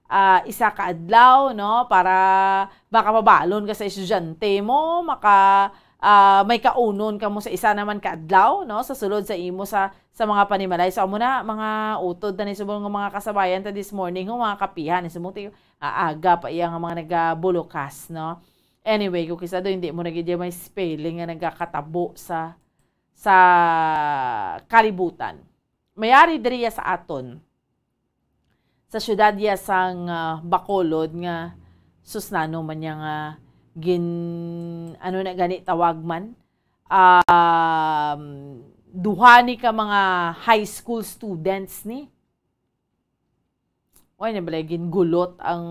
ah, isa ka adlaw, no? Para makapabalon ka sa estudyante mo, maka, ah, may kaunon ka mo sa isa naman ka adlaw, no? Sa sulod sa imo sa, sa mga panimalay. So, amo na, mga utod na ni subong nga mga kasabayan ta this morning, ho, mga kapihan, ni subong ti, ah, aga pa iya nga mga nagabulukas, no? Anyway, kung kisa do, hindi mo na gid may spelling nga nagakatabo sa, sa kalibutan. Mayari diri ya sa aton, sa siyudad ya sang, ah, Bacolod nga, sus, nano man niya nga gin-, ano na gani tawag man, um, duha ni ka mga high school students ni. Oy, na balay gingulot ang,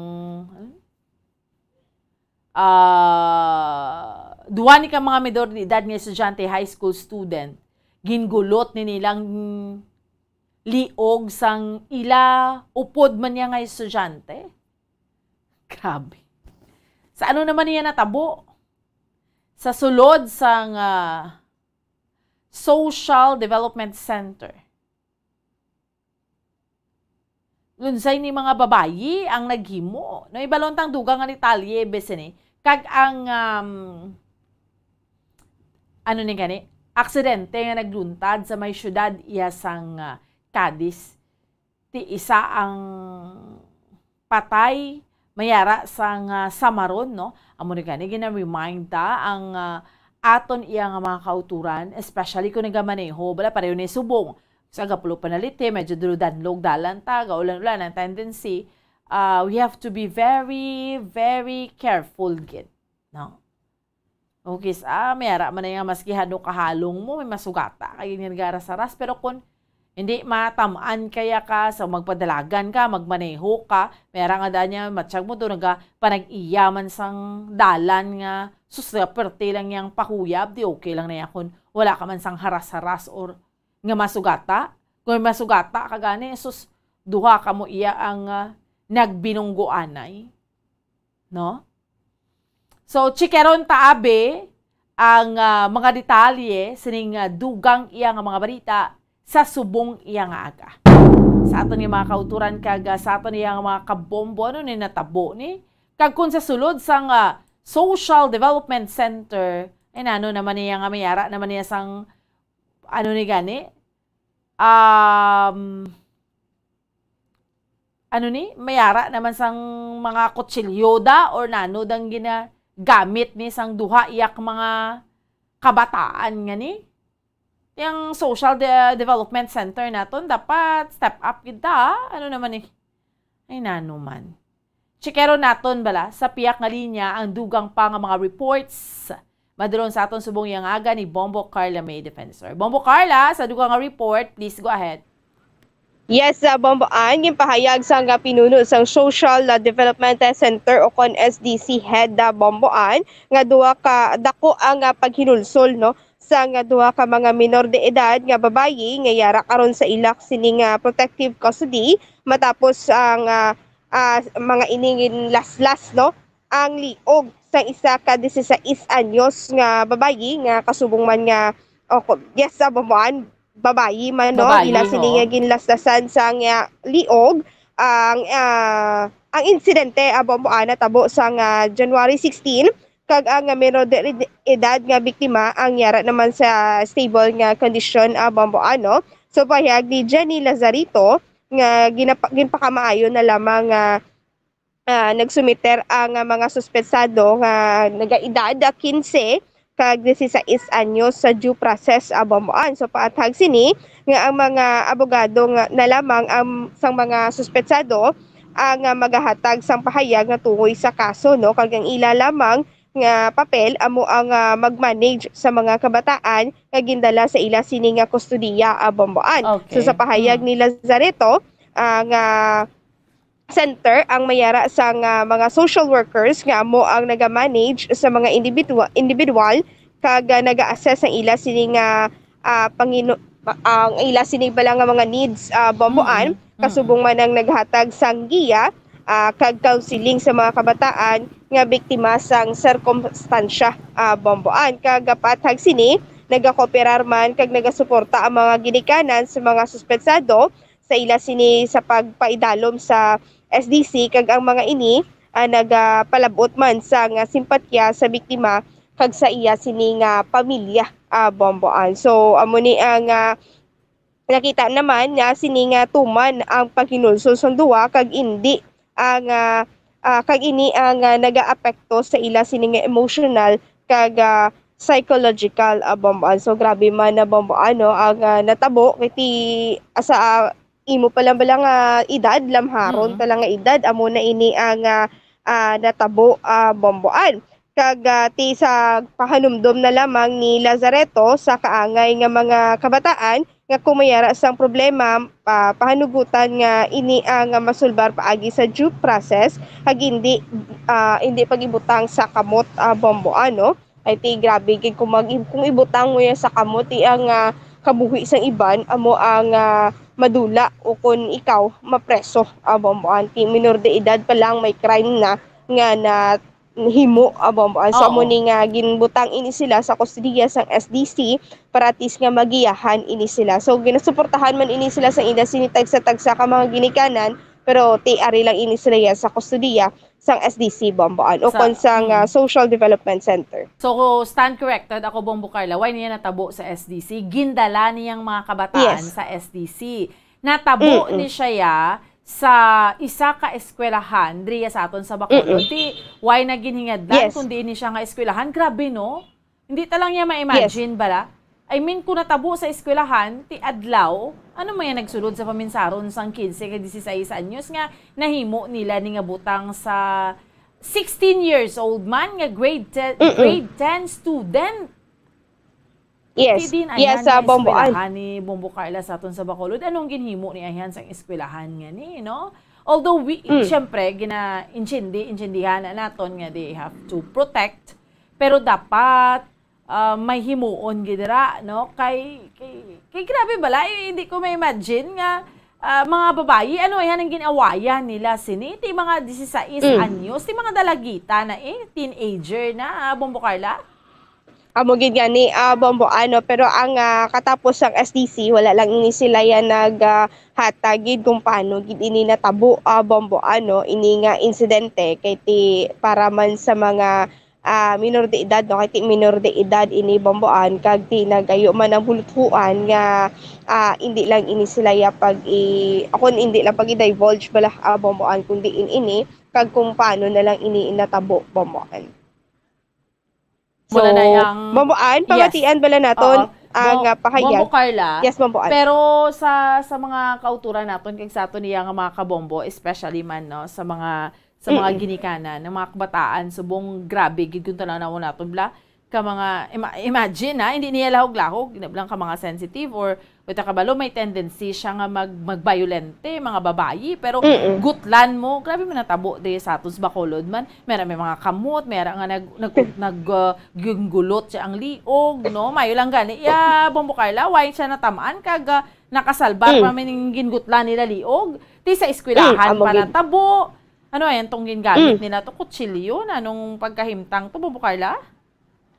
ah, duha ni ka mga minor de edad nga estudyante, high school student, gingulot ni nilang liog sang ila upod man niya nga estudyante. Grabe. Sa ano naman niya natabo? Sa sulod sang, ah, Social Development Center. Lunsay ni mga babayi ang naghimo. No, ibalon tang dugang nga detalye, bes ni. Kag ang, um, ano ni gani? Aksidente nga nagluntad sa may siyudad iya sang, ah, Cadiz. Ti isa ang patay, mayara sang, ah, samaron, no? Amo ni gani, gina-remind ta ang, ah, aton iya nga mga kauturan, especially kung nagamaneho, bala pareho ni subong. Sa gapulo panaliti, medyo duludanlog dalan ta, gaulan-ulan ang tendency. Ah, we have to be very, very careful gid, no? Okay, sa, ah, may ara man na nga maski hano kahalong mo, may masugata kay nga nagaras-aras. Pero kung hindi matam-an kaya ka, sa magpadalagan ka, magmaneho ka, may ara nga daan niya, matsyag mo to, naga, panag-iya man sang dalan nga, sus, perte lang yang pakuyab, di okay lang na yan kung wala ka man sang haras-haras or nga masugata. Kung may masugata ka gani, sus, duha ka mo iya ang, ah, nagbinunggoanay. No? So, chikeron ta, abi, ang, ah, mga detalye sining, ah, dugang iya nga mga balita sa subong iya nga aga. sa aton nga mga kauturan kag, ah, sa aton nga mga kabombo, ano ni natabo ni? Kag kung sa sulod sang, ah, Social Development Center, ay nano naman niya nga mayara naman niya sang, ano ni gani? Um, ano ni? Mayara naman sang mga kutsilyoda or nano dang ginagamit ni sang duha iyak mga kabataan nga ni? Yang Social De-, Development Center naton, dapat step up gid ta, ah. Ano naman eh? Ay, nano man. Chikero naton bala sa piyak nga linya ang dugang pa nga mga reports. Madulong sa aton subong yang aga ni Bombo Carla May Defensor. Bombo Carla, sa dugang nga report, please go ahead. Yes, uh, Bombo Ann, ginpahayag sang, uh, pinuno sang Social, uh, Development Center o kon S D C head, uh, Bombo Ann, nga duha ka dako ang, uh, paghinulsol, no, sang, uh, duha ka mga minor de edad nga babayi nga yara karon sa ila sining, uh, protective custody matapos ang, uh, uh, mga ining laslas, no, ang liog sang isa ka disisais anyos nga babayi nga kasubong man nga, o, ko-, yes, sa Bombo Ann, babayi man, no? Babayi, ila sini oo. Nga ginlastasan sang, ah, liog ang, ah, ang insidente, ah, Bombo Ann, natabo sang, ah, January sixteen, kag ang, ah, menor de ed-, edad nga biktima ang yara naman sa stable nga kondisyon, ah, Bombo Ann, no? So, pahayag ni Jenny Lazarito nga ginapa-, ginpakamaayo na lamang nga ah, nagsumiter ang, ah, mga suspetsado nga nagaedad, ah, quince kag dieciséis anyos sa due process, ah, Bombo Ann. So, paathag sini nga ang mga abogado nga na lamang ang sang mga suspetsado ang, ah, magahatag sang pahayag nga tungoy sa kaso, no, kag ang ila lamang nga papel amo ang, ah, mag-manage sa mga kabataan nga gindala sa ila sini nga kustodiya, ah, Bombo Ann. So, sa Okay. pahayag Mm. ni Lazareto, ah, nga center ang mayara sang, ah, mga social workers nga amo ang nagamanage sa mga individual, individual kag, ah, naga-assess ang ila sini nga, ah, pangino-, ang ila sini bala nga mga needs, ah, Bombo Ann, Mm, mm. kasubong man ang naghatag sang giya, ah, kag counseling sa mga kabataan nga biktima sang sirkumstansya, ah, Bombo Ann. Kag, ah, paathag sini, nagakooperar man kag nagasuporta ang mga ginikanan sa mga suspetsado sa ila sini sa pagpaidalom sa S D C, kag ang mga ini, ah, nagapalab-ot man sang, ah, simpatya sa biktima kag sa iya sini nga pamilya, ah, Bombo Ann. So, amo ni ang, ah, nakita naman nga sini nga tuman ang paghinulsol sang duwa kag indi ang, ah, ah, kag ini ang, ah, nagaapekto sa ila sini nga emotional kag, ah, psychological, ah, Bombo Ann. So, grabe man na Bombo Ann, no, ang, ah, natabo kay ti-, ah, sa, ah, imo pa lang bala nga edad, lamharon Mm. pa lang nga edad, amo na ini ang, ah, ah, natabo, ah, Bombo Ann. Kag, ah, ti sa pahanumdom na lamang ni Lazareto sa kaangay nga mga kabataan nga kung may ara sang problema, ah, pahanugutan nga ini ang masulbar paagi sa due process, kag hindi, ah, hindi pag-ibutang sa kamot, ah, Bombo Ann, no? Ay, ti, grabe gid kung mag-, kung ibutang mo yan sa kamot, ti ang, ah, kabuhi sang iban amo ang, ah, madula, o kung ikaw mapreso, ah, Bombo Ann. Ti minor de edad pa lang may crime na nga nahimo, ah, Bombo Ann. So, amo Oo. ni nga ginbutang ini sila sa kustodiya sang S D C para at least nga magiyahan ini sila. So, ginasuportahan man ini sila sa ila sini tagsa-tagsa ka mga ginikanan, pero ti ari lang ini sila ya sa kustodiya sang S D C, Bombo Ann, o Sa kon sang, ah, mm. Social Development Center. So, stand corrected ako, Bombo Carla, why niya natabo sa S D C? Gindala niyang mga kabataan Yes. sa S D C. Natabo Mm-mm. ni siya ya sa isa ka eskwelahan, diriya sa aton sa Bacolod. Mm-mm. Ti, why na ginhingadlan Yes. kung diin ni siya nga eskwelahan? Grabe, no? Hindi ta lang niya Yes. ma-imagine, bala. I mean, kung natabo sa eskwelahan, ti adlaw, ano man yan nagsulod sa paminsaron sang quince kag dieciséis anyos nga nahimo nila ni nga butang sa sixteen years old man nga grade ten, Mm-mm. grade ten student? Yes. Ti din Yes, ayan sa nga Bombo Ann. eskwelahan ni Bombo Carla sa aton sa Bacolod. Anong ginhimo ni ayan sang eskwelahan nga ni, no? Although, we, Mm. syempre, gina-, intindi-, intindihan na naton nga they have to protect, pero dapat, ah, may himuon gid ra, no? Kay, kay, kay grabe bala, eh, hindi ko ma-imagine nga, ah, mga babayi, ano, yan ang ginawayan nila sini, ti mga dieciséis Mm. anyos, ti mga dalagita na, eh, teenager na, ah, Bombo Carla? Amo gid gani, ah, Bombo, ano, pero ang, ah, katapos sang S D C, wala lang ini sila yan nag, ah, hatag gid kung paano gid ini natabo, ah, Bombo, ano, ini nga insidente kay ti para man sa mga, ah, minor de edad, no, kay ti minor de edad ini, Bomboan, kag ti nagayo man ang buluthuan nga, ah, indi lang ini sila ya pag i-, akon indi lang pag i-divulge bala, ah, Bomboan, kundi in ini kag kung paano na lang ini natabo, Bomboan. So, Muna na yang Bomboan, Yes. pamatian bala naton Oo. ang, Bom-, ah, pahayag. Bombo Carla. Yes, Bomboan. Pero sa, sa mga kauturan naton kag sa aton niya nga mga kabombo, especially man, no, sa mga, sa mga Mm-mm. ginikanan, ng mga kabataan, subong grabe gid kung tanaw naton bla, ka mga, ima-, imagine, ha, hindi niya lahog-lahog, hindi lang ka mga sensitive or, wala ka balo, may tendency siya nga mag-, magbayolente, mga babayi, pero Mm-mm. gutlan mo, grabe man natabo di sa aton sa Bacolod man, mera may mga kamot, mera nga nag-, nag-, nag-, uh, ginggulot siya ang liog, no? Mayo lang gani, ya, Bombo Carla, why siya natamaan, kag, uh, nakasalbar Mm. pa man yung gingutlan nila liog? Ti sa eskwelahan Mm, amo pa gid. natabo. Ano yan tong gingamit Mm. nila to? Kutsilyo na nung pagkahimtang to, Bombo Carla?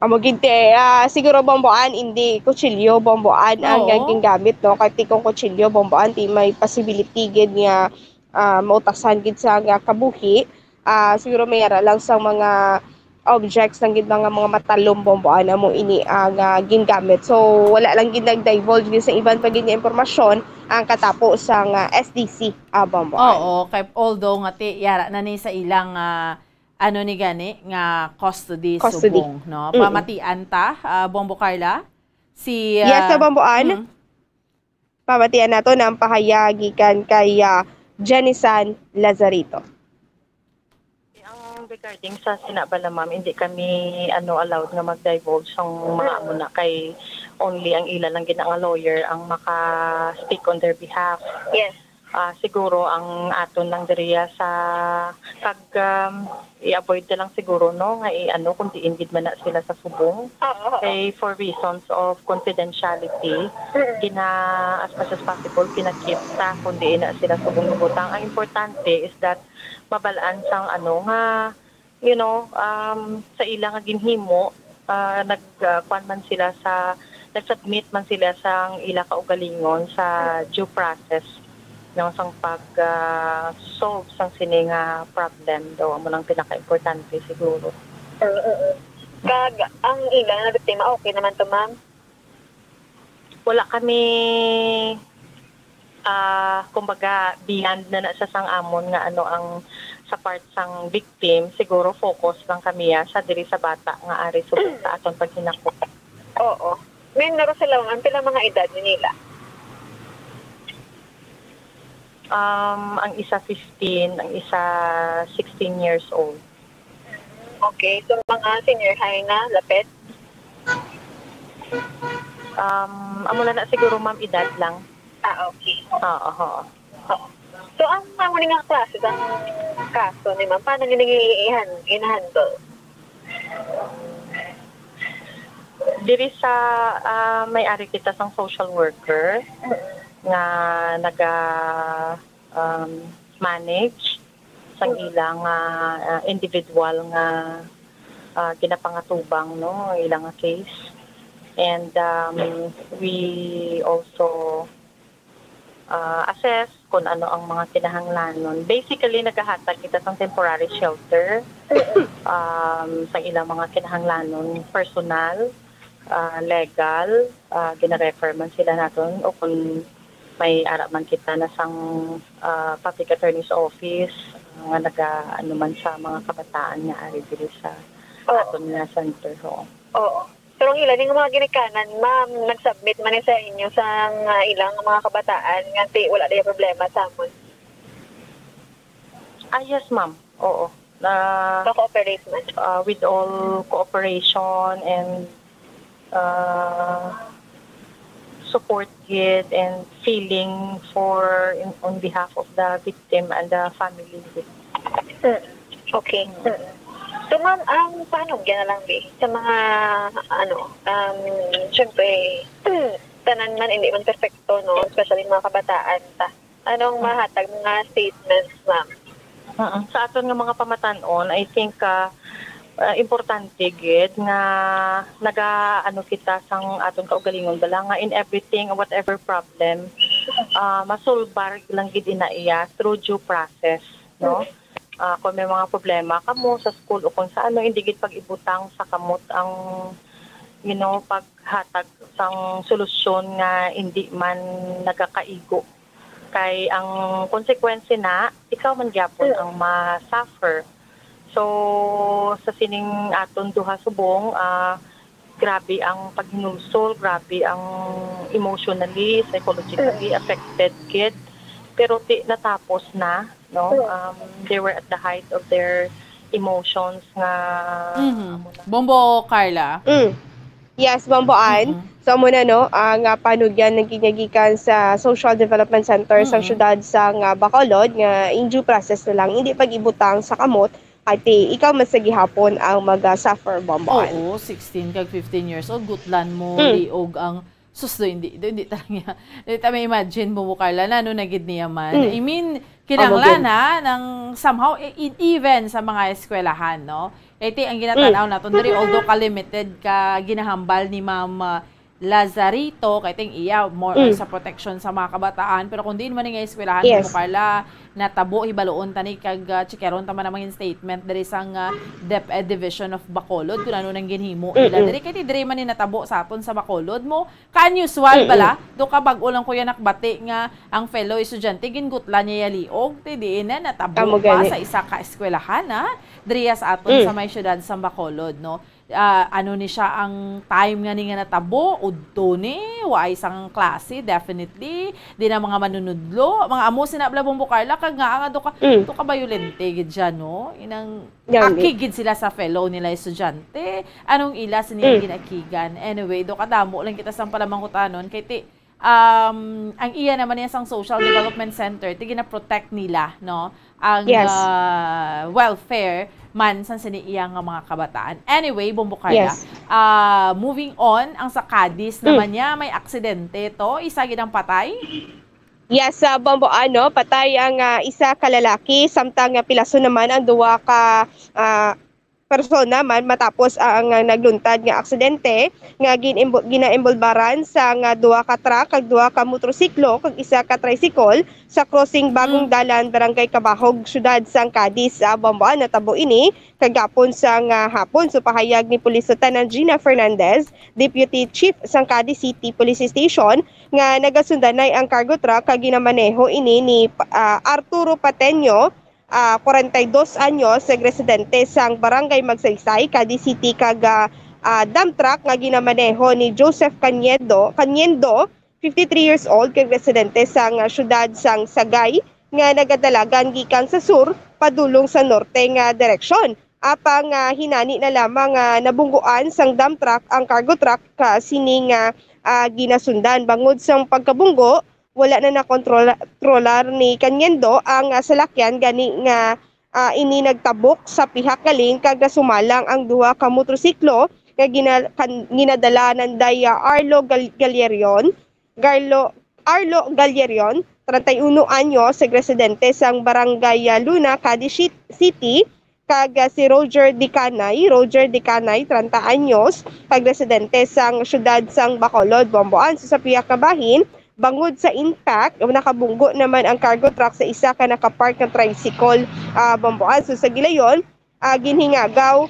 Amo gid, te, ah, siguro, Bomboan, hindi kutsilyo, Bomboan, ang Oo. gingamit, no? Kay ti kung kutsilyo, Bomboan, ti may possibility gid nga, ah, mautasan gid sa nga kabuhi. Ah, siguro may ara lang sa mga objects lang gid, mga, mga matalom, Bomboan, amo ini ang, ah, gingamit. So, wala lang gid nag-divulge gid sa iban pa gid nga impormasyon ang katapo sa nga S D C, ah, Bomboan. Oo, kay although nga ti, yara na ni sa ilang, ah, ano ni gani nga custody Custody. subong, no? Mm-mm. Pamatian ta, ah, Bombo Carla? Si, Yes, ah, sa Bomboan. mm. Pamatian nato na ang pahayag gikan kay, ah, Jenisan Lazarito. Ang regarding sa sina bala, ma'am, hindi kami, ano, allowed nga mag-divulge sang mga amo na kay only ang ila lang gid nga lawyer ang maka-speak on their behalf. Yes. Ah, siguro ang aton lang diriya sa kag, um, i-avoid na lang siguro, no, nga i-ano kung diin gid man na sila sa subong. Oo, oo. Kay for reasons of confidentiality, Mm. gina-, as much as possible, gina-keep ta kung diin na sila subong nga butang. Ang importante is that mabal-an sang ano nga, you know, um, sa ila nga ginhimo, ah, nag, ah, kwan man sila sa, nag-submit man sila sang ila kaugalingon sa due process, no, sang pag, ah, solve sang sini nga problem daw. Amo nang pinaka-importante siguro. Oo, oo. Kag ang ila nga biktima, okay naman to, ma'am? Wala kami, ah, kumbaga, beyond na na siya sang amon nga ano ang sa part sang victim. Siguro focus lang kami, ah, sa diri sa bata nga ari subong sa aton paghinako. Oo. May naro sila, ang pila mga edad ni nila? Um, ang isa fifteen, ang isa sixteen years old. Okay, so mga senior high na, lapit? Um, amo na na siguro, ma'am, edad lang. Ah, okay. Oo, oo. Oo. So, ang amo ni nga klase sang kaso ni ma'am, paano niyo nag-i-, ihan-, ginahandle? Diri sa, ah, may ari kita sang social worker nga naga, um, manage sang ilang, ah, ah, individual nga, ah, ginapangatubang, no, ang ilang nga case. And, um, we also, ah, assess kung ano ang mga kinahanglanon. Basically, nagahatag kita sang temporary shelter, um, sang ilang mga kinahanglanon, personal, ah, legal, ah, gina-refer man sila naton, o kung may ara man kita na sang, ah, public attorney's office, ah, nga naga, ano man sa mga kabataan nga ari diri sa Oo. aton nga center, ho. Oo. Pero ang ila ning mga ginikanan, ma'am, nag-submit man ni sa inyo sang, ah, ilang mga kabataan nga ti-, wala diay problema sa amon? Ah, yes, ma'am. Oo. Na, Pa-cooperate man. ah, with all cooperation and, ah, support gid and feeling for in, on behalf of the victim and the family gid. Mm. Okay. Mm. So, ma'am, ang paano, yan na lang, be, sa mga, ano, um, syempre, tanan man, hindi man perfecto, no? Especially mga kabataan ta. Anong mahatag mga statements, ma'am? Mm. Sa aton nga mga pamatan-on, I think, ah, Ah, importante gid nga naga-, ano kita sang aton kaugalingon bala nga in everything, whatever problem, ah, masulbar lang gid ina iya through due process, no? Ah, kung may mga problema kamo sa school o kung sa ano, hindi gid pag-ibutang sa kamot ang, you know, paghatag sang solusyon nga hindi man nagakaigo. Kay ang konsekwensya na, ikaw man gyapon ang ma-suffer. So, sa sining aton duha subong, ah, grabe ang paghinulsol, grabe ang emotionally, psychologically affected gid. Pero ti natapos na, no? Um, they were at the height of their emotions nga Mhm. Bombo, Carla. Mm. Yes, Bomboan. Mm-mm. So, amo na, no, ang ah, panugyan nga ginyagikan sa Social Development Center sa Mm-mm. syudad sa nga Bacolod nga in due process na lang, hindi pag-ibutang sa kamot, kay ti ikaw man sa gihapon ang mag-suffer, Bomboan. Oo, sixteen kag fifteen years old, gutlan mo, Mm. liog ang, sus, do, hindi, do, hindi talaga. Hindi ta ma-imagine mo, Carla, na ano na gid niya man. Mm. I mean, kinahanglan Amo gid. Ha, ng somehow, e- e- even sa mga eskwelahan, no? Iti ang ginatanaw naton diri, although ka limited ka ginahambal ni Ma'am ah, Lazarito, kay ting iya more on Mm. sa protection sa mga kabataan, pero kung diin man nga eskwelahan Yes. mo, Carla, natabo, hibaloon tani kag ah, checkeron ta man ang mga statement diri sang ah, DepEd Division of Bacolod kung ano nang ginhimo nila Mm-mm. diri, kay ti diri man ni natabo sa aton sa Bacolod mo. Ka-unusual Mm-mm. bala, do ka bag-o lang ko ya nakbati nga ang fellow estudyante gingutlan niya ya liog, ti diin na natabo Amo pa gani. Sa isa ka eskwelahan, ha? Diriya sa aton Mm. Sa may syudad sa Bacolod, no? Ah, ano ni siya ang time nga ni nga natabo, udto ni, waay sang klase, definitely. Di na mga manunudlo, mga amo sina bala, Bombo Carla, kag nga nga do ka, Mm. do ka bayolente gid siya, no? Inang Gani. Akig gid sila sa fellow nila estudyante. Anong ila sini ang Mm. ginakigan? Anyway, do kadamo lang kita sang palamangkutanon kay ti um, ang iya naman niya sang Social Development Center, ti gina-protect nila, no? Ang Yes. Ah, welfare man sang sini iya nga mga kabataan. Anyway, Bombo Carla, Yes. ah, moving on, ang sa Cadiz Mm. naman niya, may aksidente to, isa gid ang patay. Yes, sa Bomboan, no, patay ang ah, isa ka lalaki, samtang nga pilason naman ang duha ka ah, persona man matapos ang ah, nagluntad nga aksidente nga gin-, ginaembulbaran sa nga duha ka truck kag duha ka motorsiklo kag isa ka tricycle sa crossing Bagong Mm. Dalan, Barangay Cabahog, Syudad sang Cadiz. Sa Bomboan, natabo ini kagapon sa nga hapon. So, pahayag ni Police Lieutenant Gina Fernandez, Deputy Chief sang Cadiz City Police Station, nga nagasundanay ang cargo truck kag ginamaneho ini ni ah, Arturo Pateño, ah, kwarenta y dos anyos, nagresidente sang Barangay Magsaysay, Cadiz City, kag ah, ah, dump truck nga ginamaneho ni Joseph Cañedo, Cañendo, fifty-three years old, kag residente sang ah, siyudad sang Sagay, nga nagadalagan gikan sa sur padulong sa norte nga direksyon. Apang ah, hinani na lamang nga nabungguan sang dump truck ang cargo truck ka sini nga ah, ginasundan. Bangod sang pagkabunggo, wala na nakontrola-, kontrolar ni Cañendo ang ah, salakyan, gani nga ah, ini nagtabok sa pihak nga lane kag nasumalang ang duha ka motorsiklo nga gina-, kan-, ginadala nanday ah, Arlo Gal-, Gallerion, Garlo, Arlo Gallerion, treinta y uno anyos, residente sang Barangay ah, Luna, Cadiz Ci-, City, kag ah, si Roger Dicanay, Roger Dicanay, treinta anyos, kag residente sang siyudad sang Bacolod, Bomboan. So, sa pihak nga bahin, bangod sa impact, nakabunggo naman ang cargo truck sa isa ka nakapark nga tricycle, ah, Bomboan. So, sa gilayon, ah, ginhingagaw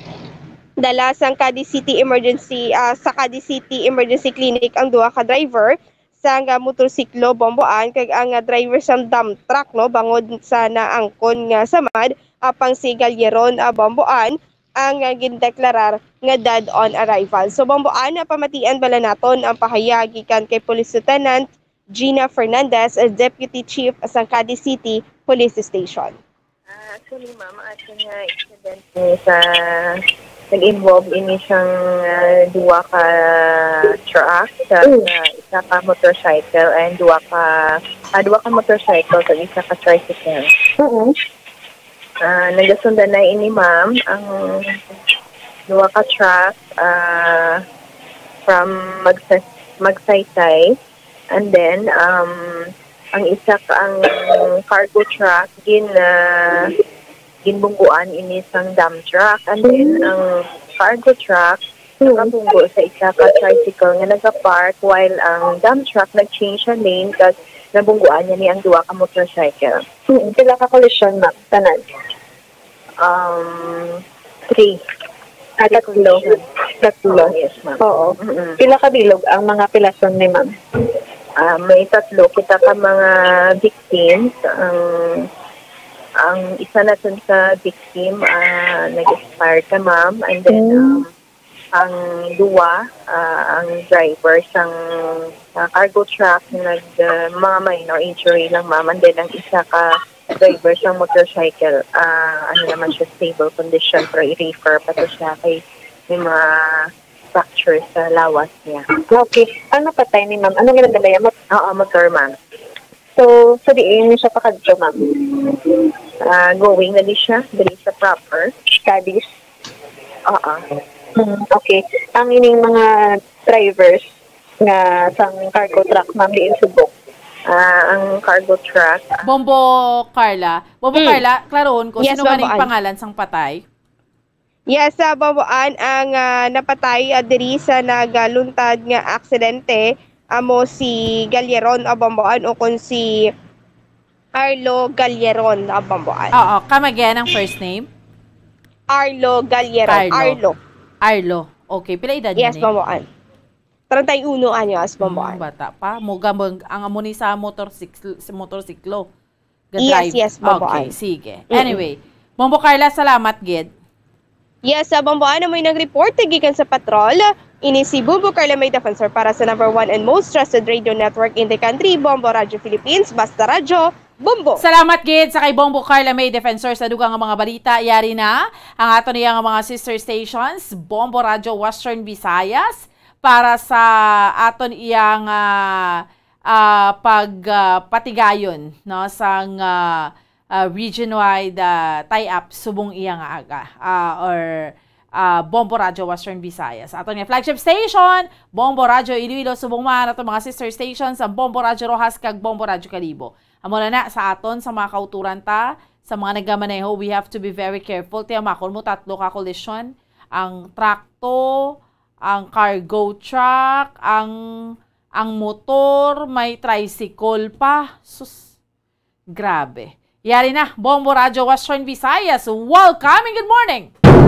dala sang Cadiz City Emergency, ah, sa Cadiz City Emergency Clinic ang duha ka driver sang ah, motorsiklo, Bomboan, kag ang ah, driver sang dump truck, no, bangod sa naangkon nga samad, apang si Galleron, ah, Bomboan ang ah, gindeklarar nga dead on arrival. So, Bomboan, ah, pamatian bala naton ang pahayag gikan kay Police Lieutenant Gina Fernandez, ah, Deputy Chief sang Cadiz City Police Station. Ah, actually, ma'am, ato nga incident ni sa nag-involve ini siyang ah, duha ka truck, sa, sa isa ka motorcycle and duha ka ah, duha ka motorcycle sa isa ka tricycle. Oo. Ah, nagasundan na ini, ma'am, ang duha ka truck ah, from Magsa- Magsaysay, and then um, ang isa ka, ang cargo truck gin ah, ginbungguan ini sang dump truck, and then ang cargo truck nakabunggo sa isa ka tricycle nga nagapark, while ang dump truck nag-change siya lane, kag nabungguan niya ni ang duha ka motorcycle. Hmm, pila ka kollision, ma'am? Tanan? Um, three. Ah, tatlo. Tatlo. Oh, yes, ma'am. Oo. Mm-mm. Pila ka bilog ang mga pilason ni ma'am? Ah, may tatlo kita ka mga victims. Ang, ang isa na dun sa victim, ah, nag-expired na, ma'am. And then, Mm. um, ang duwa, ah, ang driver sang, ah, cargo truck, nag, ah, mga minor injury lang, ma'am. And then, ang isa ka driver sang motorcycle, ah, ano naman siya, stable condition, pero i-refer pa to siya kay may mga fracture sa lawas niya. Okay. Ano patay ni ma'am? Anong ginadala niya? Mot- Oo, motor, ma'am. So, sa diin siya pakadto, ma'am? Ah, going na di siya, diri sa proper. Studies? Oo. Hmm, okay. Ang ining mga drivers nga sang cargo truck, ma'am, diin subok? Ah, ang cargo truck. Bombo Carla. Bombo Hmm. Carla, klarohon ko, Yes, sino ganing Bombo Ann. pangalan sang patay? Yes, sa Bombo Ann, ang, ah, napatay, ah, diri sa nagaluntad nga aksidente, amo si Galleron, ah, Bombo Ann, o kon si Arlo Galleron, ah, Bombo Ann. Oo, come again ang first name? Arlo Galleron. Arlo. Arlo. Arlo. Okay, pila edad Yes, niya ni? Bombo Ann. Treinta y uno anyos, Bombo Hmm, Ann. bata pa. Mo gambang ang amo ni sa motorsikl-, sa motorsiklo. Yes, Ga-drive. yes, Bombo Okay, Ann. sige. Mm-mm. Anyway, Bombo Carla, salamat gid. Yes, sa Bombo Ann, amoy nag-report gikan sa patrol. Ini si Bombo Carla May Defensor para sa number one and most trusted radio network in the country, Bombo Radio Philippines. Basta radyo, Bombo. Salamat gid sa kay Bombo Carla May Defensor sa dugang nga mga balita. Yari na ang aton iya nga mga sister stations, Bombo Radio Western Visayas, para sa aton iya nga, ah, pag, ah, patigayon, no, sang, ah, ah, region-wide, ah, tie-up subong iya nga aga, ah, or, ah, Bombo Radio Western Visayas. Aton nga flagship station, Bombo Radio Iloilo, subong man aton mga sister stations, ang Bombo Radio Roxas kag Bombo Radio Kalibo. Amo na na sa aton, sa mga kauturan ta, sa mga nagamaneho, we have to be very careful. Tiyamakon mo, tatlo ka kollision, ang trakto, ang cargo truck, ang, ang motor, may tricycle pa. Sus, grabe. Yari na, Bombo Radio Western Visayas. Welcome and good morning!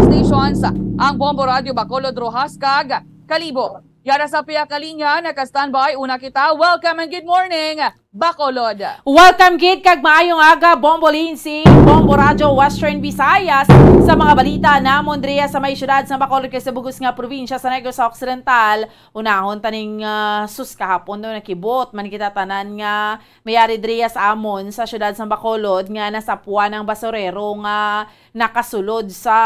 Stations, ang Bombo Radio Bacolod, Roxas, kag Kalibo. Yara sa pihak ka linya, naka-standby, una kita. Welcome and good morning, Bacolod. Welcome gid kag maayong aga, Bombo Lindsay, Bombo Radio Western Visayas, sa mga balita namon diriya sa may siyudad sa Bacolod kag sa bug-os nga probinsya sa Negros Occidental. Unahon taning, ah, sus, kahapon daw nakibot man kita tanan nga mayari diriya sa amon sa siyudad sa Bacolod nga nasapuan ang basurero nga nakasulod sa,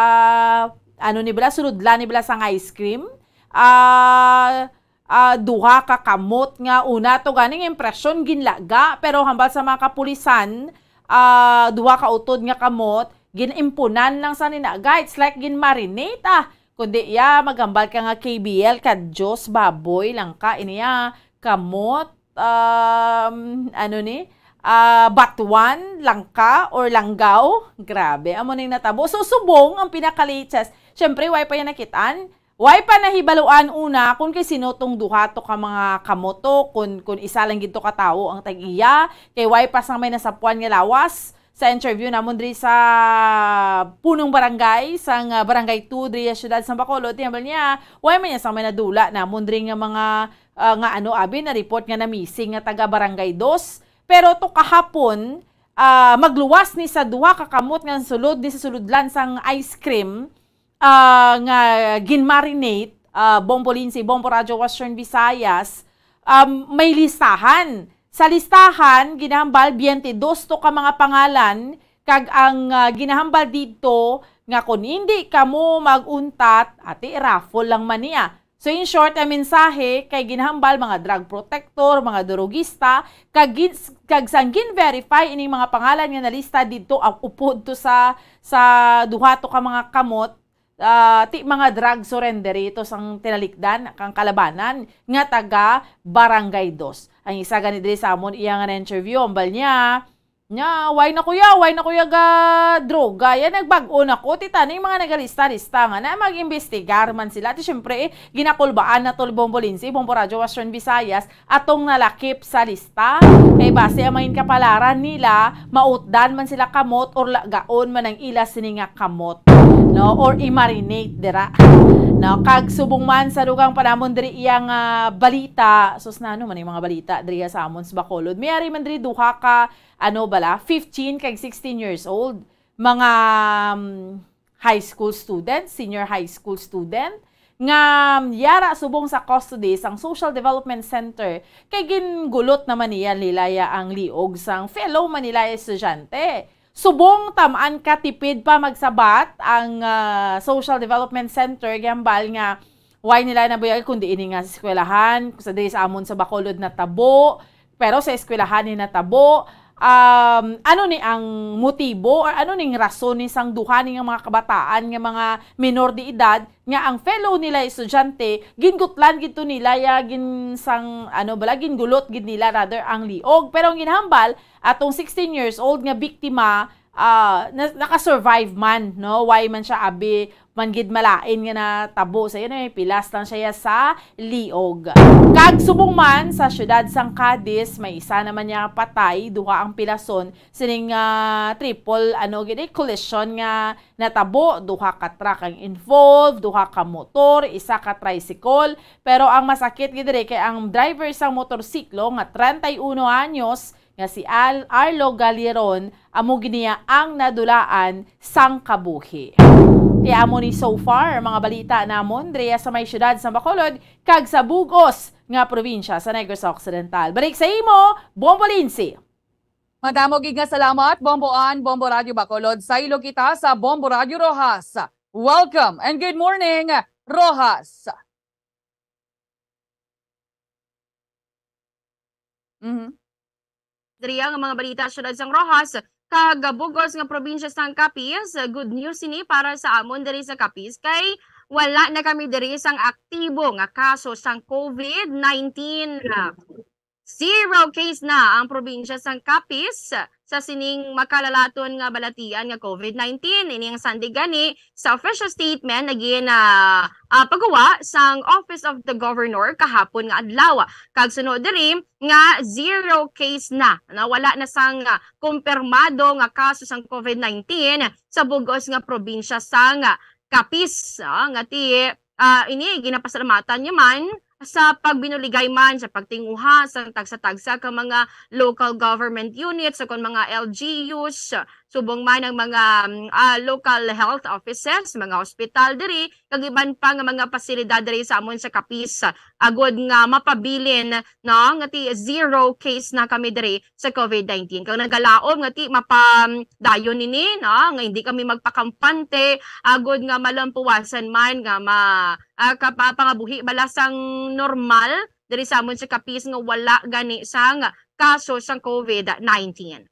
ano ni bala, sulodlan ni bala sang ice cream. Ah, ah, duha ka kamot nga una to ganing impresyon ginlaga, pero hambal sa mga kapulisan, ah, duha ka utod nga kamot ginimpunan lang sa ninaga. It's like ginmarinate, ah. Kundi iya, maghambal ka nga K B L, ka Diyos, baboy lang ka. Ini, ah, kamot, um, ano ni? Ah, batuan, langka, or langgaw. Grabe, amo ning natabo. So, subong ang pinaka-latest. Siyempre, way pa yan nakitaan. Way pa nahibaluan una kung kay sino tong duha to ka mga kamot to, kung, kung isa lang gid to ka tawo ang tag-iya, kay way pa sang may nasapuan nga lawas. Sa interview namon diri sa punong barangay, sang, ah, Barangay two diri sa siyudad sa Bacolod, tinambal niya, way man niya sang may nadula namon diri nga mga, ah, nga ano, abi, na-report nga na-missing nga taga Barangay Dos. Pero to kahapon, ah, magluwas ni sa duha ka kamot nga sulod ni sa sulodlan sang ice cream, ah, nga ginmarinate, ah, Bombo Lindsay, Bombo Radyo Western Visayas, um, may listahan. Sa listahan, ginahambal, twenty-dos to ka mga pangalan, kag ang, ah, ginahambal didto nga kon indi kamo mag-untat, ati, raffle lang man niya. So, in short, ang mensahe kay ginahambal mga drug protector, mga drugista, kag gin-, kag sang gin-verify ining mga pangalan nga nalista didto, ang upod to sa, sa duha to ka mga kamot, ah, ti mga drug surrender ito sang tinalikdan kang kalabanan nga taga Barangay Dos. Ang isa gani diri sa amon iya nga na-interview, hambal niya, Nya, why na kuya? Why na kuya ga droga? Yan nagbag-o na ko. Tita, ning mga nagalista-lista nga na mag-imbestigar man sila. Ti syempre, eh, ginakulbaan na to ni Bombo Lindsay, Bombo Radyo Western Visayas, atong nalakip sa lista. Kay base ang mga kapalaran nila, mautdan man sila kamot or lagaon man ang ila sini nga kamot, no? Or i-marinate dira. No, kag subong man sa dugang pa namon diri iyang, ah, balita, sus, nano man yung mga balita diri sa amon sa Bacolod. May ari man diri duha ka, ano bala, fifteen kag sixteen years old, mga, um, high school student, senior high school student, nga yara subong sa custody sang Social Development Center, kay gingulot naman niya nila ya ang liog sang fellow man nila estudyante. Subong tam-an ka tipid pa magsabat ang, ah, Social Development Center, gambal nga why nila nabuyag kundi ini nga sa eskwelahan, sa diri sa amon sa Bacolod natabo, pero sa eskwelahan ni natabo. Um, ano ni ang motibo or ano ning rason ni sang duha ni nga mga kabataan nga mga minor de edad nga ang fellow nila estudyante, gingutlan gid to nila ya gin sang, ano bala, gingulot gid nila rather ang liog. Pero ang ginhambal, atong sixteen years old nga biktima, ah, na, naka-survive man, no? Why man siya abi man gid malain nga natabo sa iya, no? Pilas lang siya sa liog. Kag subong man sa siyudad sang Cadiz, may isa naman niya patay, duha ang pilason sining, ah, triple, ano gid, eh, collision nga natabo. Duha ka truck ang involved, duha ka motor, isa ka tricycle. Pero ang masakit gid diri kay ang driver sang motorsiklo nga treinta y uno anyos nga si Al-, Arlo Galiron, amo gid niya ang nadulaan sang kabuhi. Ti amo ni so far mga balita namon diri sa may siyudad sa Bacolod kag sa bug-os nga probinsya sa Negros Occidental. Balik sa imo, Bombo Lindsay. Madamo gid nga salamat, Bombo Ann, Bombo Radyo Bacolod. Saylo kita sa Bombo Radyo Roxas. Welcome and good morning, Roxas. Mhm. Diri ang mga balita sa siyudad sang Roxas kag bug-os nga probinsya sang Capiz. Good news ini para sa amon diri sa Capiz kay wala na kami diri sang aktibo nga kaso sang COVID nineteen. Zero case na ang probinsya sang Capiz sa sining makalalaton nga balatian nga COVID nineteen. Ini ang sandig gani sa official statement na gin-, ah, ah, pagguwa sang Office of the Governor kahapon nga adlaw. Kag suno diri nga zero case na, na wala na sang, ah, kumpirmado nga kaso sang COVID nineteen sa bug-os nga probinsya sang, ah, Capiz, ah, nga ti, ah, ini ginapasalamatan niya man sa pagbinuligay man sa pagtinguha sa tagsa-tagsa ka mga local government units o kon mga L G Us, subong man ang mga, mm, ah, local health offices, mga ospital diri, kag iban pa nga mga pasilidad diri sa amon sa Capiz, agod nga mapabilin, no, nga ti zero case na kami diri sa COVID nineteen. Kag nagalaom nga ti mapadayon nini, no, nga hindi kami magpakampante, agod nga malampuwasan man nga ma-, ah, kapa-, pangabuhi bala sang normal diri sa amon sa Capiz nga wala gani sang kaso sang COVID nineteen.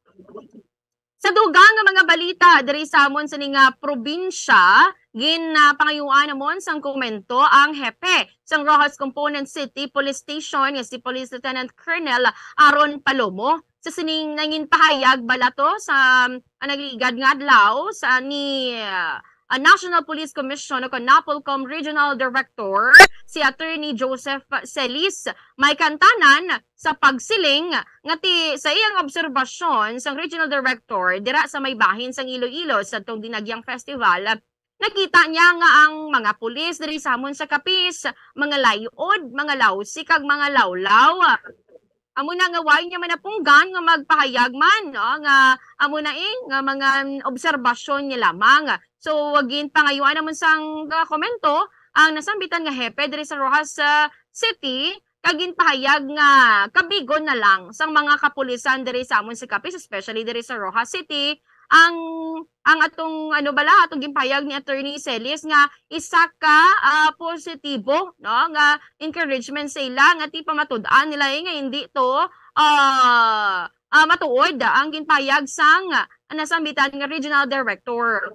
Sa dugang nga mga balita diri sa amon sini nga probinsya, ginapangayuan namon sang komento ang hepe sang Roxas Component City Police Station nga si Police Lieutenant Colonel Aaron Palomo. Sa sining nangin pahayag bala to sa, ah, nagligad nga adlaw sa ni, ah, ah, National Police Commission o kon NAPOLCOM Regional Director si Attorney Joseph Celis, may kantanan sa pagsiling nga ti sa iyang obserbasyon sang Regional Director dira sa may bahin sang Iloilo sa tong Dinagyang Festival, nakita niya nga ang mga pulis diri sa amon sa Capiz, mga layod, mga lawsi, kag mga lawlaw. Amo na nga wala niya man napunggan nga magpahayag man, no, nga amo na, eh, nga mga obserbasyon niya lamang. So, ginpangayuan namon sang, ah, komento ang nasambitan nga hepe diri sa Roxas, ah, City, kag ginpahayag nga kabigon na lang sang mga kapulisan diri sa amon sa Capiz, especially diri sa Roxas City, ang, ang atong, ano bala, atong ginpahayag ni Attorney Celis nga isa ka, ah, positibo, no, nga encouragement sa ila nga ti pamatud-an nila, eh, nga hindi to, ah, ah, matuod ang ginpahayag sang, ah, nasambitan nga regional director.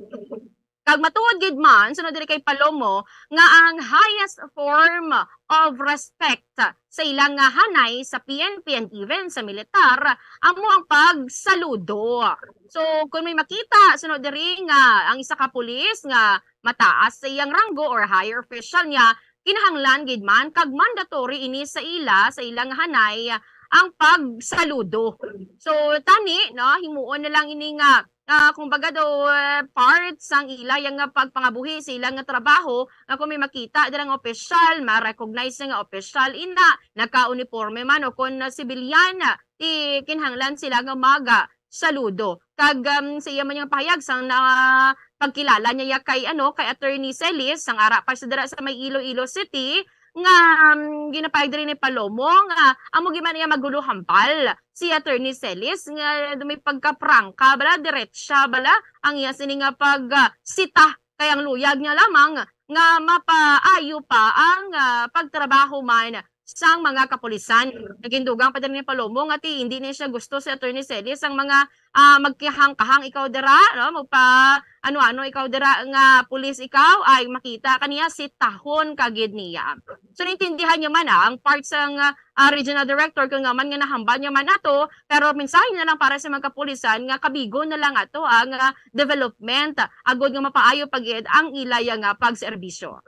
Kag matuod gid man, sunod diri kay Palomo, nga ang highest form of respect sa ilang nga hanay sa P N P and even sa militar amo ang pagsaludo. So, kung may makita, sunod diri nga ang isa ka pulis nga mataas sa iyang ranggo or higher official niya, kinahanglan gid man kag mandatory ini sa ila, sa ilang hanay, ang pagsaludo. So, tani, no, himuon na lang ini nga, ah, kumbaga daw, eh, part sang ila yang nga pagpangabuhi sa ila nga trabaho, nga kung may makita dira nga opisyal, ma-recognize nga opisyal, ina, naka-uniforme man o kon, ah, sibilyan, ti kinahanglan sila nga maga saludo. Kag, um, sa iya man yang pahayag sang na pagkilala niya ya kay, ano, kay Attorney Celis, sang ara pa siya dira sa may Iloilo City, nga, um, ginapahayag diri ni Palomo nga amo gid man iya maguluhambal si Attorney Celis nga may pagkaprangka bala, diretsa bala ang iya sini nga pag, ah, sita, kay ang luyag niya lamang nga mapaayo pa ang, ah, pagtrabaho man sang mga kapulisan. Nagindugang pa diri ni Palomo nga ti hindi ni siya gusto si Attorney Celis ang mga, ah, magkahang-kahang ikaw dira, no? Magpa ano-ano ikaw dira nga pulis ikaw, ay makita ka niya, sitahon ka gid niya. So, naintindihan niya man, ah, ang part sang, ah, regional director kung nga man nga nahambal niya man ato, pero mensahe na lang para sa mga kapulisan nga kabigo na lang ato ang, ah, development, agod nga mapaayo pa gid ang ilaya nga pagserbisyo.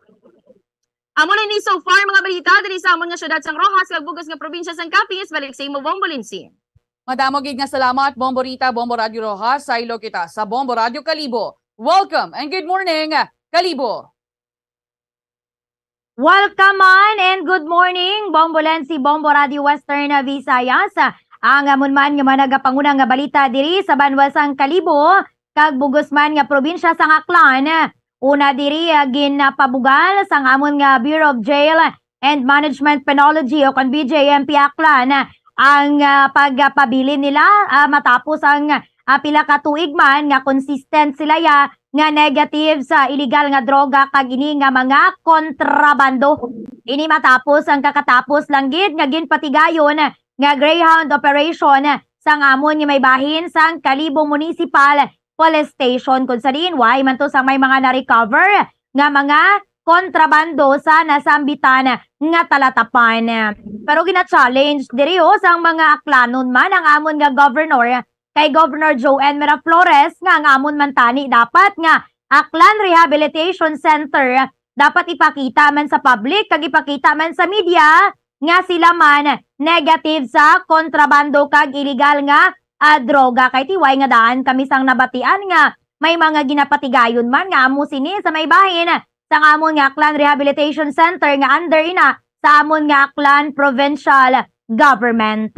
Amo na ini so far mga balita diri sa amon nga syudad sang Roxas kag bug-os nga probinsya sang Capiz. Balik sa imo, Bong Bolinsi. Madamo gid nga salamat, Bombo Rita, Bombo Radyo Roxas. Saylo kita sa Bombo Radyo Kalibo. Welcome and good morning, Kalibo. Welcome man and good morning, Bombo Lensi, Bombo Radyo Western Visayas. Ang amon man nga mga nagapanguna nga balita diri sa banwa sang Kalibo, kag bug-os man nga probinsya sang Aklan. Una diri, ah, ginapabugal sang amon nga Bureau of Jail and Management Penology o kon B J M P Aklan ang, ah, pagpabilin nila, ah, matapos ang, ah, pila ka tuig man nga consistent sila ya nga negative sa iligal nga droga kag ini nga mga kontrabando. Ini matapos ang kakatapos lang gid nga ginpatigayon nga Greyhound operation sang amon nga may bahin sang Kalibo Municipal Police Station, kung sa diin way man to sang may mga na-recover nga mga kontrabando sa nasambitan nga talatapan. Pero gina-challenge diri, oh, sang mga Aklanon man ang amon nga governor, kay Governor Joan Miraflores, nga ang amon man tani dapat nga Aklan Rehabilitation Center dapat ipakita man sa public kag ipakita man sa media nga sila man negative sa kontrabando kag iligal nga, ah, droga. Kay ti way nga daan kami sang nabatian nga may mga ginapatigayon man nga amo sini sa may bahin sang amon nga Aklan Rehabilitation Center nga under ina sa amon nga Aklan Provincial Government.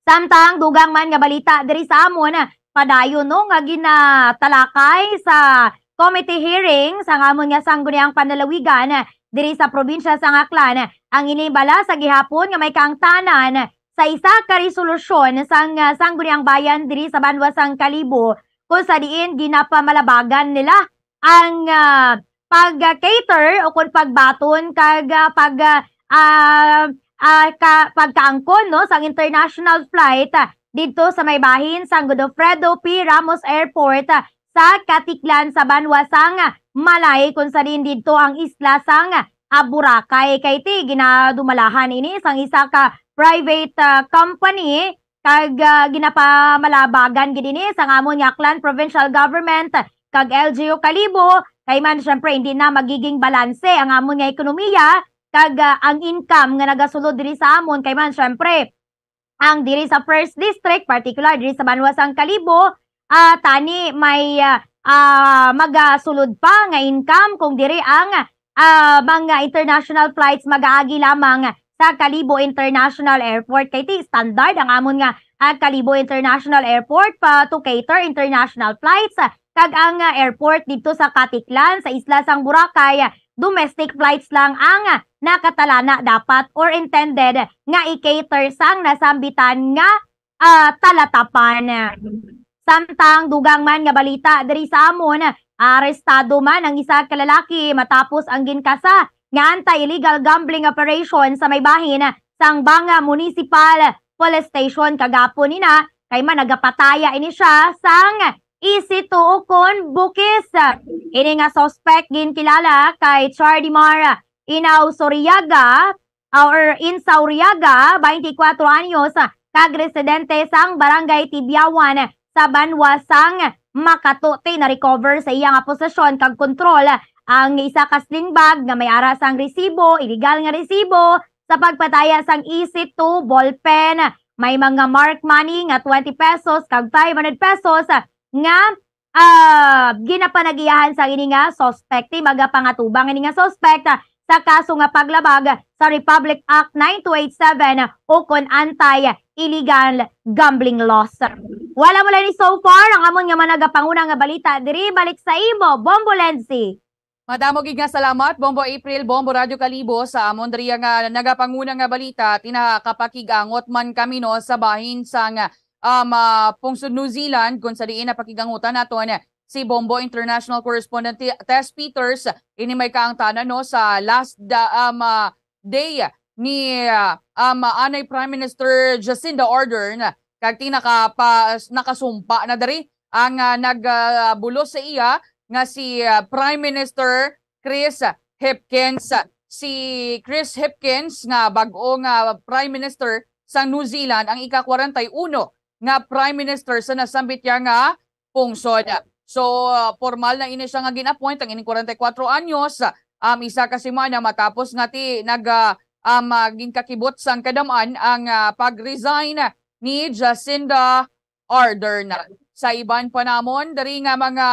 Samtang dugang man nga balita diri sa amon, padayon, no, nga ginatalakay sa committee hearing sang amon nga Sangguniang Panlalawigan diri sa probinsya sang Aklan ang ini bala sa gihapon nga may kaangtanan sa isa ka resolusyon sang, ah, Sangguniang Bayan diri sa banwa sang Kalibo, kung sa diin ginapamalabagan nila ang, ah, pag-cater o kung pagbaton kag, ah, pag, ah, ah, ah, ka, pagkaangkon, no, sang international flight, ah, didto sa may bahin sang Godofredo P. Ramos Airport, ah, sa Caticlan sa banwa sang Malay, kung sa diin didto ang isla sang, ah, Boracay. Kay ti ginadumalahan ini sang isa ka private, ah, company kag, ah, ginapamalabagan gid ini sang amon nga Aklan Provincial Government kag L G U Kalibo, kay man, syempre, hindi na magiging balanse ang amon nga ekonomiya kag, ah, ang income nga nagasulod diri sa amon, kay man, syempre, ang diri sa First District, particular diri sa banwa sang Kalibo, ah, tani may, ah, ah, magasulod pa nga income kung diri ang, ah, mga international flights mag-aagi lamang sa Kalibo International Airport. Kay ti standard ang amon nga, ah, Kalibo International Airport pa to cater international flights, ah, kag ang, ah, airport didto sa Caticlan sa isla sang Boracay, ah, domestic flights lang ang, ah, nakatalana dapat or intended nga i-cater sang nasambitan nga, ah, talatapan. Samtang dugang man nga balita diri sa amon, arestado man ang isa ka lalaki matapos ang ginkasa nga anti-illegal gambling operation sa may bahin sang Banga Municipal Police Station kagapon nina, kay man nagapataya ini siya sang Isitu ukon Bukis. Ini nga suspect ginkilala kay Chardimar Inausoriaga or Insauriaga, twenty-four anyos, kag residente sang Barangay Tibiawan sa banwa sang Makatuti. Na-recover sa iya nga posesyon kag kontrol ang isa ka sling bag nga may ara sang resibo, iligal nga resibo sa pagpataya sang isitu, ballpen, may mga marked money nga twenty pesos kag five hundred pesos nga, ah, ginapanag-iyahan sa ini nga suspect. Ti magapangatubang ini nga suspect, ah, sa kaso nga paglabag sa Republic Act nine two eight seven ukon anti-illegal gambling laws. Wala mo lang ni so far ang amon nga mga nagapanguna nga balita diri. Balik sa imo, Bombo Lenzi. Madamo gid nga salamat, Bombo April, Bombo Radyo Kalibo, sa amon diriya nga nagapanguna nga balita. Ti nakapakig-angot man kami, no, sa bahin sang, um, ah, pungsod New Zealand, kung sa diin napakig-angutan naton si Bombo International Correspondent Ti-, Tess Peters. Ini may kaangtanan, no, sa last da-, um, ah, day ni, ah, um, anay Prime Minister Jacinda Ardern, kag ti nakapa-, nakasumpa na diri ang, ah, nag, ah, bulos sa iya nga si, ah, Prime Minister Chris Hipkins. Si Chris Hipkins nga bag-o nga Prime Minister sa New Zealand, ang ika-kwarenta y uno nga Prime Minister sa nasambit niya nga pungsod. So, ah, formal na ini siya nga gin-appoint ang ining kwarenta y kuwatro anyos, um, isa ka semana matapos nga ti nag, ah, um, ah, ginkakibot sang kadam-an ang, ah, pag-resign ni Jacinda Ardern. Sa iban pa namon diri nga mga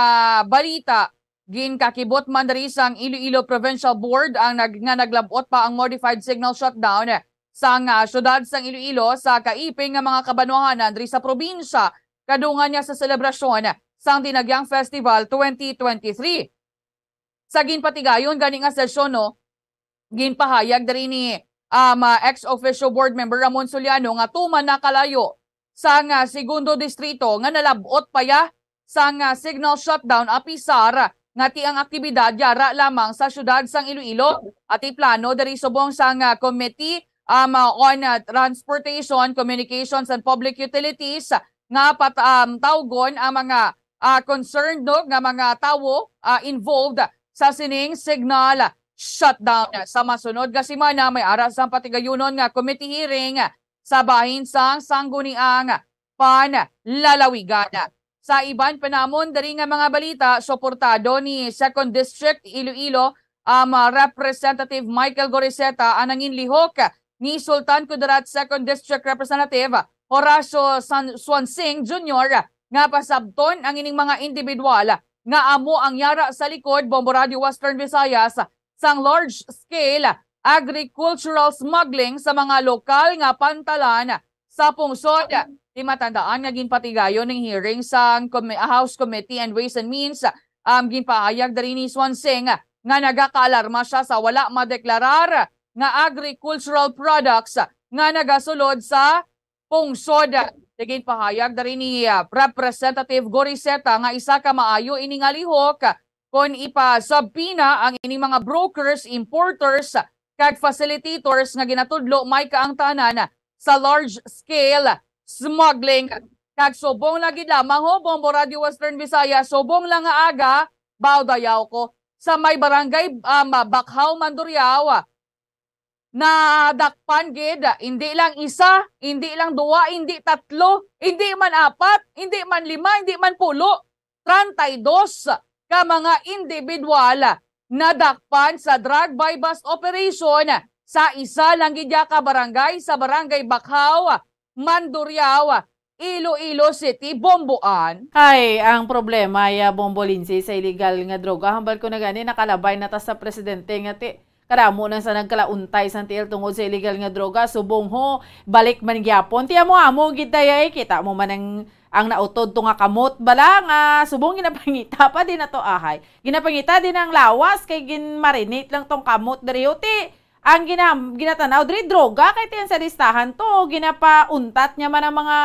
balita, ginkakibot man diri sang Iloilo Provincial Board ang nag-, nga naglab-ot pa ang modified signal shutdown sang, ah, siyudad sang Iloilo sa kaiping nga mga kabanwahanan diri sa probinsya, kadungan niya sa selebrasyon sang Dinagyang Festival twenty twenty-three. Sa ginpatigayon gani nga sesyon, no, ginpahayag diri ni, um, ah, ex officio board member Ramon Soliano nga tuman na kalayo sang, ah, Segundo Distrito nga nalab-ot pa ya sang, ah, signal shutdown, apisar nga ti ang aktibidad yara lamang sa siyudad sang Iloilo. Ati plano diri subong sang, ah, Committee, um, ah, on, ah, Transportation, Communications, and Public Utilities nga pat-, um, tawgon ang mga, ah, concerned, no, nga mga tawo, ah, involved sa sining signal shutdown. Sa masunod nga semana, may ara sang patigayunon nga committee hearing sa bahin sang Sangguniang Panlalawigan. Sa iban pa namon diri nga mga balita, suportado ni Second District Iloilo, um, Representative Michael Goriseta ang nanginlihok ni Sultan Kudarat Second District Representative Horacio San-, Suansing Junior nga pasabton ang ining mga individual nga amo ang yara sa likod, Bombo Radio Western Visayas, sang large-scale agricultural smuggling sa mga lokal nga pantalan sa pungsod. Di matandaan nga ginpatigayon ning hearing sang Commi-, House Committee on Ways and Means, um, ginpahayag diri ni Suansing nga nagakaalarma siya sa wala madeklarar nga agricultural products nga nagasulod sa pungsod. Ginpahayag diri ni, ah, Representative Goriseta nga isa ka maayo ini nga lihok kon ipasubpoena ang ining mga brokers, importers, kag facilitators nga ginatudlo may kaangtanan sa large-scale smuggling. Kag subong na gid lamang, ho, Bombo Radio Western Visayas, subong lang nga aga, baw dayaw ko, sa may barangay, um, Bakhaw, Mandurriao, nadakpan gid, hindi lang isa, hindi lang duwa, hindi tatlo, hindi man apat, hindi man lima, hindi man pulo, treinta y dos ka mga individual nadakpan sa drug buy-bust operation sa isa lang gid ya ka barangay, sa Barangay Bakhaw, Mandurriao, Iloilo City, Bomboan. Ay, ang problema, ya, Bombo Lindsay, sa illegal nga droga, hambal ko na gani, nakalabay na ta sa presidente nga ti-, kadamo na sa nagkalauntay sa tiil tungod sa illegal nga droga. Subong ho, balik man gyapon. Ti amo-amo gid dayay, kita mo man ang, ang nautod to nga kamot bala nga subong ginapangita pa din na to, ahay. Ginapangita din ang lawas kay ginmarinate lang tong kamot diri ho. Ti ang gina-, ginatanaw diri droga kay ti ang sa listahan to, ginapauntat niya man ang mga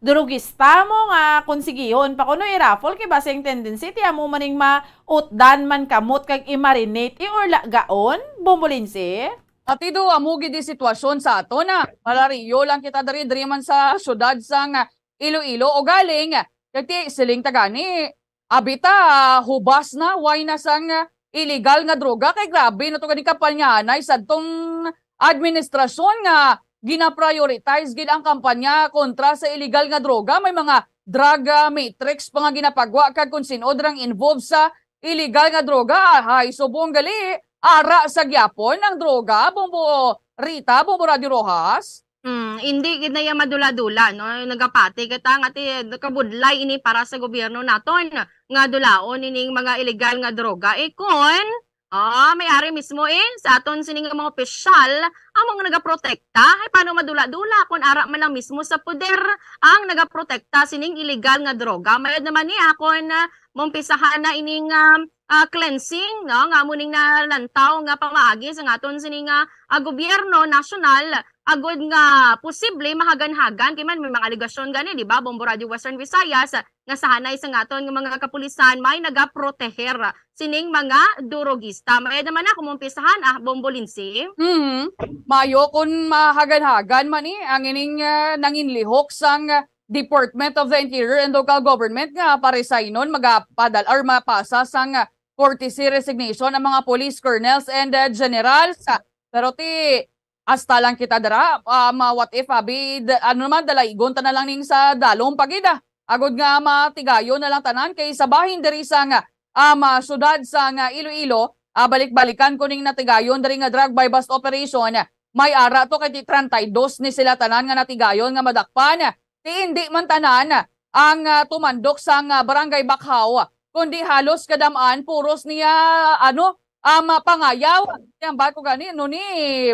drugista mo nga konsigihon pa kuno i-raffle kay basi ang tendency ti amo maning mautdan man kamot kag i-marinate, i-, or la-, gaon, Bombo Lindsay? Ati do, amo gid di sitwasyon sa ato na. Malariyo lang kita diri, diri man sa syudad sang Iloilo. O galing, Kay ti, siling ta gani, abi ta, hubas na, way na sang, ah, illegal nga droga. Kay grabe na to gani kapanyahanay sa tong administrasyon nga gina-prioritize gid ang kampanya kontra sa illegal nga droga. May mga drug, ah, matrix pa nga ginapagwa kag kung sin-o dirang involved sa illegal nga droga. Hay, subong gali, ara sa gyapon ang droga, Bombo Rita, Bombo Radyo Rojas. Hmm, hindi gid na iya madula-dula, no? Nagapati kita nga ti kabudlay ini para sa gobyerno naton nga dulaon ining mga illegal nga droga. Eh, kon, ah, may ari mismo, eh, sa aton sini nga mga opisyal amo nga nagaprotekta, ay paano madula-dula kon ara man lang mismo sa poder ang nagaprotekta sining illegal nga droga? Mayad naman ni akon, ah, maumpisahan na ining, ah, ah, cleansing, no, nga amo ning nalantaw nga pamaagi sa aton sini nga, ah, gobyerno nasyonal, agod nga posible mahaganhagan kay man may mga alegasyon gani, di ba, Bombo Radio Western Visayas, nga sa hanay sa aton nga mga kapulisan may nagaproteher sining mga durogista. May naman ako mong pisahan, ah, Bombo Lindsay. Mhm. Mayo kung mahaganhagan man ni ang ining, ah, nanginlihok sang Department of the Interior and Local Government nga paresignon, magapadal or mapasa sang courtesy resignation ang mga police colonels and, uh, generals. Pero ti, hasta lang kita dira, ah, ma-, what if, abi, da-, ano naman, dalaygon ta na lang ning sa dalom pa gid, ah. Agod nga matigayon na lang tanan kay sa bahin diri sa nga, ah, ma-, syudad sa nga Iloilo, ah, balik-balikan ko ning natigayon diri nga drug buy-bust operation. May ara to kay ti treinta y dos ni sila tanan nga natigayon nga madakpan. Ti indi man tanan ang, ah, tumandok sang, ah, Barangay Bakhaw, kundi halos kadam-an puros niya, ano, um, pangayaw. Ang bato gani, no, ni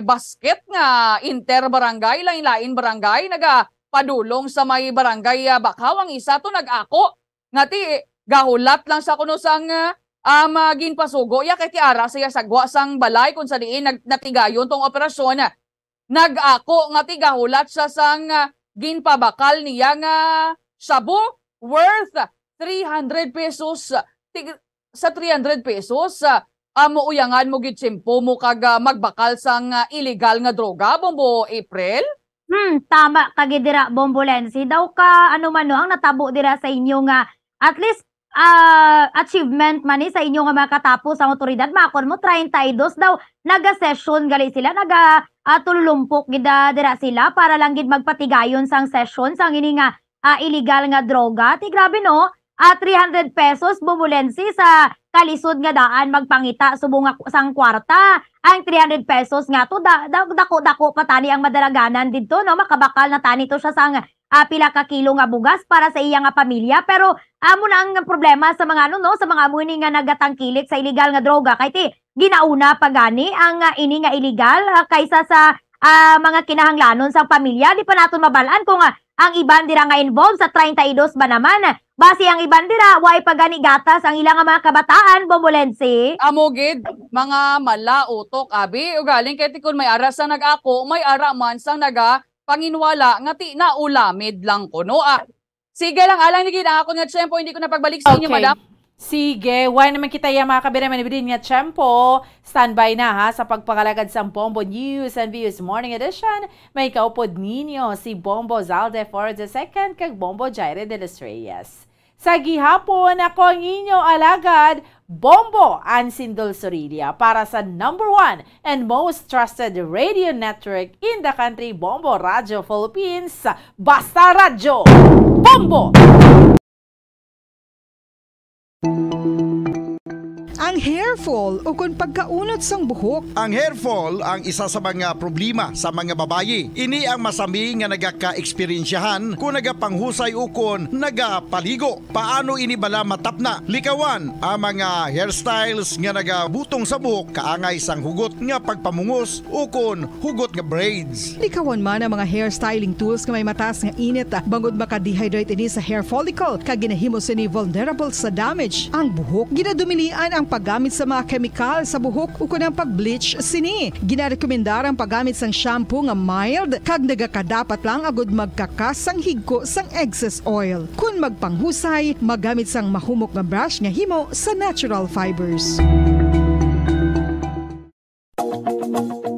basket nga inter-barangay, lain-lain barangay, nagapadulong sa may Barangay, ah, Bakhaw. Ang isa to nag-ako nga ti gahulat lang sa kuno sang, ah, um, ah, ginpasugo ya kay ti ara siya sagwa sang balay kung sa diin nag-, natigayon tong operasyon. Nag-ako nga ti gahulat siya sang, ah, ginpabakal niya nga shabu worth three hundred pesos. Tig-, sa three hundred pesos, ah, amo uyangan mo gid tiyempo mo kag, ah, magbakal sang, ah, illegal nga droga, Bombo April? Hmm, tama ka gid dira, Bombo Lensi. Daw ka, ano man, no, ang natabo dira sa inyo nga, at least, ah, achievement man ni sa inyo nga mga katapo sa awtoridad, makon mo, treinta y dos daw, naga-session gali sila, naga, ah, tululumpok gid, ah, dira sila para lang gid magpatigayon sang session sang ini nga, ah, illegal nga droga. Ti grabe, no? Ah, three hundred pesos, Bombo Lensi, sa kalisod nga daan magpangita subong nga sang kwarta. Ang three hundred pesos nga to, da-, da-, dako-dako pa tani ang madalaganan didto, no? Makabakal na tani to siya sang, ah, pila ka kilo nga bugas para sa iya nga pamilya. Pero amo na ang problema sa mga, ano, no, sa mga amo ni nga nagatangkilik sa illegal nga droga. Kay ti, ginauna pa gani ang, ah, ini nga illegal, ah, kaysa sa, ah, mga kinahanglanon sang pamilya. Di pa naton mabal-an kung, ah, ang iban dira nga involved sa treinta y dos ba naman. Basi ang iban dira, way pa gani gatas ang ila nga mga kabataan, Bombo Lensi. Amo gid, mga malautok, abi. Ugaling kay ti kun may ara sang nag-ako, may ara man sang naga panginwala nga ti naulamid lang kuno, ah. Sige lang, alang ni gid ang akon nga tiyempo, hindi ko na pagbalik sa inyo, Okay. madam. Sige, wala naman kita ya, mga kabira, manibidin nga tiyempo. Standby na, ha, sa pagpangalagad sang Bombo News and Views Morning Edition. May kaupod ninyo si Bombo Zalde Flores the second kag Bombo Jaire de los Reyes. Sa gihapon, ako ang inyo alagad, Bombo Ansin Dulzurilia, para sa number one and most trusted radio network in the country, Bombo Radyo Philippines. Basta Radyo, Bombo! Ang hair fall ukon pagkaunot sang buhok. Ang hair fall ang isa sa mga problema sa mga babayi. Ini ang masami nga nagaka-eksperyensyahan kon nagapanghusay ukon nagapaligo. Paano ini bala matapna? Likawan ang mga hairstyles nga nagabutong sa buhok kaangay sang hugot nga pagpamungos ukon hugot nga braids. Likawan man ang mga hair styling tools nga may mataas nga init, ah, bangod maka-dehydrate ini sa hair follicle, kag ginahimo sini vulnerable sa damage ang buhok. Ginadumilian ang paggamit sa mga kemikal sa buhok ukon ang pag-bleach sini. Ginarekomendar ang paggamit sang shampoo nga mild kag nagakadapat lang agud magkakas sang higko sang excess oil. Kon magpanghusay, magamit sang mahumok nga brush nga himo sa natural fibers.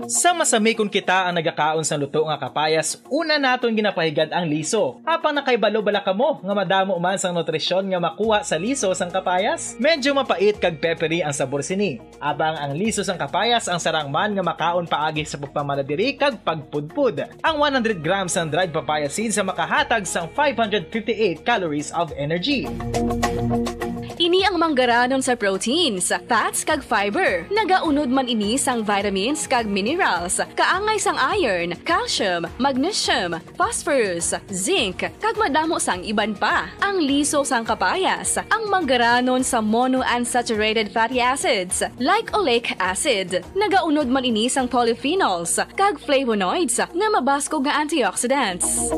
Sa Masami kon kita ang nagakaon sang luto nga kapayas, una naton ginapahigad ang liso. Apang nakahibalo bala kamo nga madamo man sang nutrisyon nga makuha sa liso sang kapayas? Medyo mapait kag peppery ang sabor sini. Apang ang liso sang kapayas ang sarang man nga makaon paagi sa pagpamala diri kag pagpudpod. Ang one hundred grams sang dried papaya seeds ang makahatag sang five hundred fifty-eight calories of energy. Ini ang manggaranon sa proteins, fats, kag fiber. Nagaunod man ini sang vitamins kag minerals, kaangay sang iron, calcium, magnesium, phosphorus, zinc, kag madamo sang iban pa. Ang liso sang kapayas, ang manggaranon sa monounsaturated fatty acids, like oleic acid. Nagaunod man ini sang polyphenols kag flavonoids nga mabaskog nga antioxidants.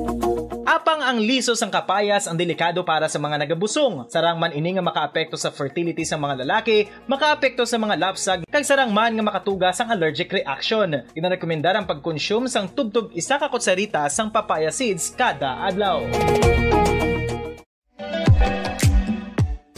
Apang ang liso sang kapayas ang delikado para sa mga nagabusong. Sarang man ini nga makaapekto sa fertility sa mga lalaki, makaapekto sa mga lapsag, kag sarang man nga makatuga sang allergic reaction. Ginarekomendar ang pagkonsume sang tubtob isa ka kutsarita sang papaya seeds kada adlaw.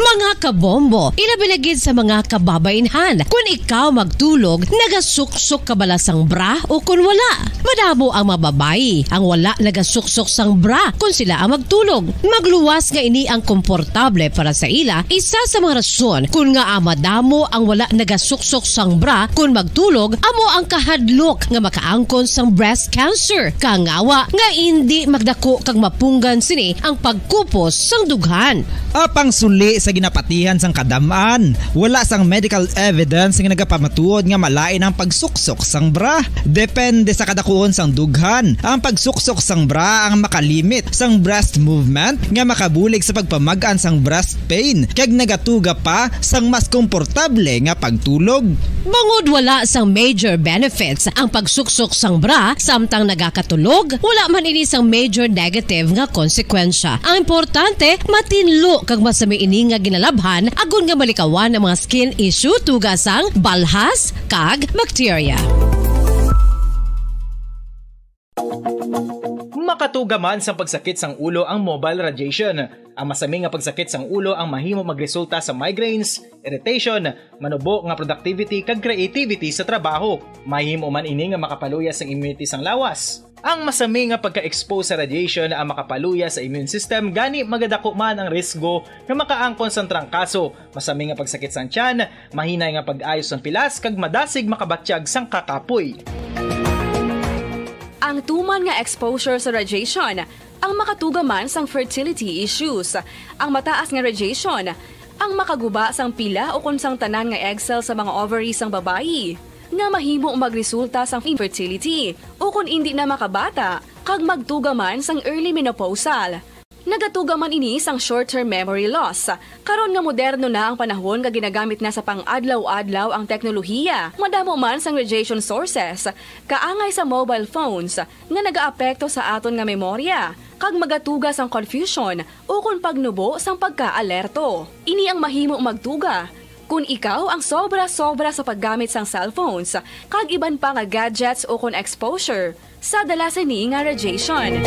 Mga kabombo, ilabi na gid sa mga kababainhan. Kun ikaw magtulog, nagasuksok ka bala sang bra o kun wala? Madamo ang mga babayi ang wala nagasuksok sang bra kun sila ang magtulog. Magluwas nga ini ang komportable para sa ila, isa sa mga rason kun ngaa madamo ang wala nagasuksok sang bra kun magtulog amo ang kahadlok nga makaangkon sang breast cancer. Kangawa nga indi magdako kag mapunggan sini ang pagkupos sang dughan. Apang suli sa ginapatihan sang kadam-an, wala sang medical evidence nga nagapamatuod nga malain ang pagsuksok sang bra. Depende sa kadakuon sang dughan, ang pagsuksok sang bra ang makalimit sang breast movement nga makabulig sa pagpamag-an sang breast pain, kag nagatuga pa sang mas komportable nga pagtulog. Bangod wala sang major benefits ang pagsuksok sang bra samtang nagakatulog, wala man ini sang major negative nga konsekwensya. Ang importante, matinlo kag masami ini nga ginalabhan, agod nga malikawan ang mga skin issue, tuga sang balhas kag bakterya. Makatuga man sang pagsakit sang ulo ang mobile radiation. Ang masami nga pagsakit sang ulo ang mahimo magresulta sa migraines, irritation, manubo nga productivity, kag creativity sa trabaho. Mahimo man ini nga makapaluya sang immunity sang lawas. Ang masami nga pagka-expose sa radiation ang makapaluya sa immune system, gani magadako man ang risgo nga makaangkon sang trangkaso, masami nga pagsakit sang tiyan, mahinay nga pag-ayo sang pilas, kag madasig makabatyag sang kakapoy. Ang tuman nga exposure sa radiation ang makatuga man sang fertility issues. Ang mataas nga radiation ang makaguba sang pila ukon sang tanan nga egg cell sa mga ovary sang babayi, nga mahimo magresulta sang infertility ukon indi na makabata kag magtuga man sang early menopausal. Nagatuga man ini sang short-term memory loss. Karon nga moderno na ang panahon nga ginagamit na sa pang-adlaw-adlaw ang teknolohiya, madamo man sang radiation sources, kaangay sa mobile phones, nga nagaapekto sa aton nga memorya, kag magatuga sang confusion ukon pagnubo sang pagkaalerto. Ini ang mahimo magtuga kon ikaw ang sobra-sobra sa paggamit sang cellphones kag iban pa nga gadgets ukon exposure sa dala sini nga radiation.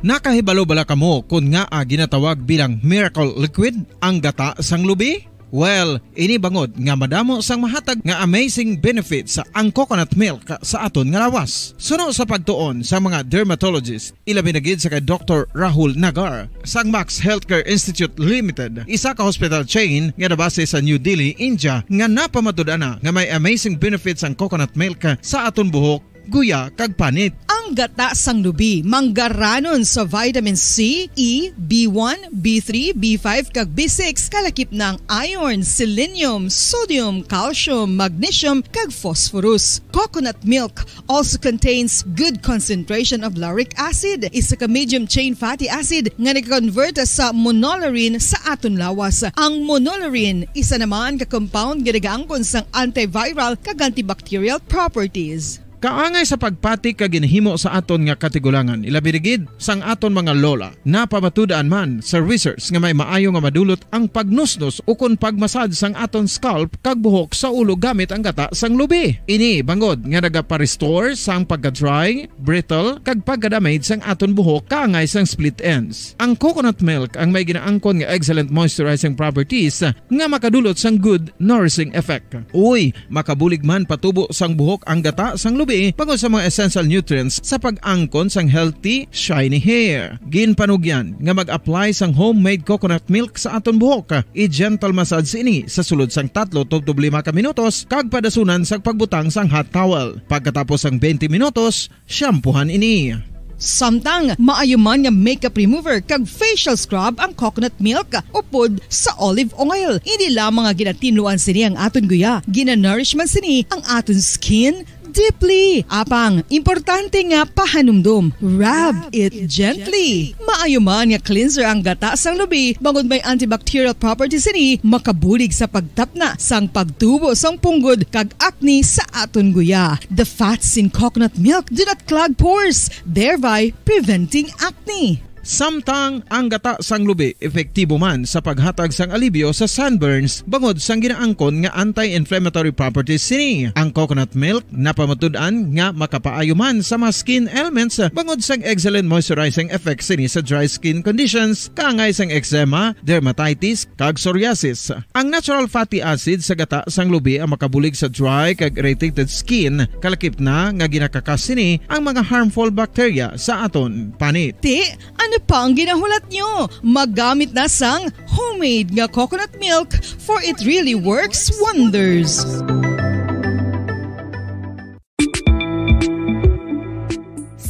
Nakahibalo bala kamo kon ngaa ginatawag bilang miracle liquid ang gata sang lubi? Well, ini bangod nga madamo sang mahatag nga amazing benefits ang coconut milk sa aton nga lawas. Suno sa pagtuon sa mga dermatologist, ilabi na gid sa kay Doktor Rahul Nagar sang Max Healthcare Institute Limited, isa ka hospital chain nga nabase sa New Delhi, India, nga napamatud-an na nga may amazing benefits ang coconut milk sa aton buhok, guya, kag panit. Ang gata sang lubi manggaranon sa vitamin C, E, B one, B three, B five, kag B six, kalakip na ang iron, selenium, sodium, calcium, magnesium, kag phosphorus. Coconut milk also contains good concentration of lauric acid, isa ka medium chain fatty acid nga nag-convert sa monolaurin sa aton lawas. Ang monolaurin, isa naman ka compound nga nagaangkon sang antiviral kag antibacterial properties. Kaangay sa pagpati kag ginhimo sa aton nga katigulangan, ilabi na gid sang aton mga lola. Napamatud-an man sa research nga may maayo nga madulot ang pagnusnos ukon pagmasad sang aton scalp kag buhok sa ulo gamit ang gata sang lubi. Ini bangod nga nagapa-restore sang pagka-dry, brittle, kag pagka-damage sang aton buhok kaangay sang split ends. Ang coconut milk ang may ginaangkon nga excellent moisturizing properties nga makadulot sang good nourishing effect. Uy, makabulig man patubo sang buhok ang gata sang lubi bangod sa mga essential nutrients sa pag-angkon sang healthy, shiny hair. Ginpanugyan nga mag-apply sang homemade coconut milk sa aton buhok. I-gentle massage ini sa sulod sang tatlo tubtob lima ka minutos kag padasunan sang pagbutang sang hot towel. Pagkatapos sang twenty minutos, shampoohan ini. Samtang maayo man nga makeup remover kag facial scrub ang coconut milk upod sa olive oil. Hindi lamang nga ginatinluan sini ang aton guya, ginanourish man sini ang aton skin deeply. Apang, importante nga pahanumdom, rub it gently. Maayo man nga cleanser ang gata sang lubi bangod may antibacterial properties sini, makabulig sa pagtapna sang pagtubo sang punggod kag acne sa aton guya. The fats in coconut milk do not clog pores, thereby preventing acne. Samtang ang gata sang lubi epektibo man sa paghatag sang alibyo sa sunburns bangod sang ginaangkon nga anti-inflammatory properties sini. Ang coconut milk napamatud-an nga makapaayo man sa mga skin ailments bangod sang excellent moisturizing effects sini sa dry skin conditions, kaangay sang eczema, dermatitis, kag psoriasis. Ang natural fatty acid sa gata sang lubi ang makabulig sa dry kag irritated skin, kalakip na nga ginakakas sini ang mga harmful bacteria sa aton panit. Ti, ano pa ang ginahulat nyo? Magamit na sang homemade nga coconut milk, for it really works wonders.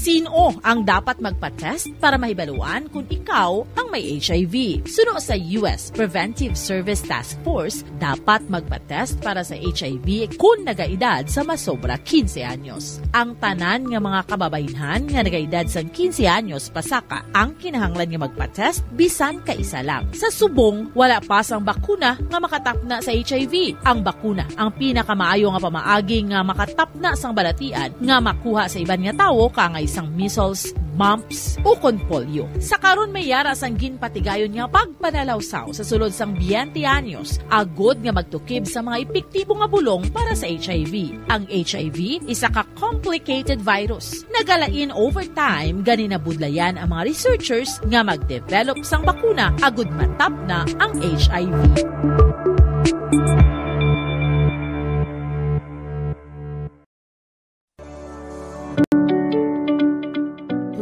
Sino ang dapat magpa-test para mahibaluan kung ikaw ang may H I V? Suno sa U S Preventive Service Task Force, dapat magpa-test para sa H I V kung nagaedad sa masobra quince anyos. Ang tanan nga mga kababaynhan nga nagaedad sang quince anyos pasaka ang kinahanglan nga magpa-test bisan kaisa lang. Sa subong, wala pa sang bakuna nga makatapna sa H I V. Ang bakuna ang pinakamaayo nga pamaagi nga makatapna sang balatian nga makuha sa iban nga tawo, kaangay sang measles, mumps, ukon polio. Sa karon, may yara sang ginpatigayon nga pagpanalawsaw sa sulod sang twenty anyos, agod nga magtukib sa mga epektibo nga bulong para sa H I V. Ang H I V isa ka complicated virus. Nagalain over time, gani nabudlayan ang mga researchers nga mag-develop sang bakuna agud matapna ang H I V.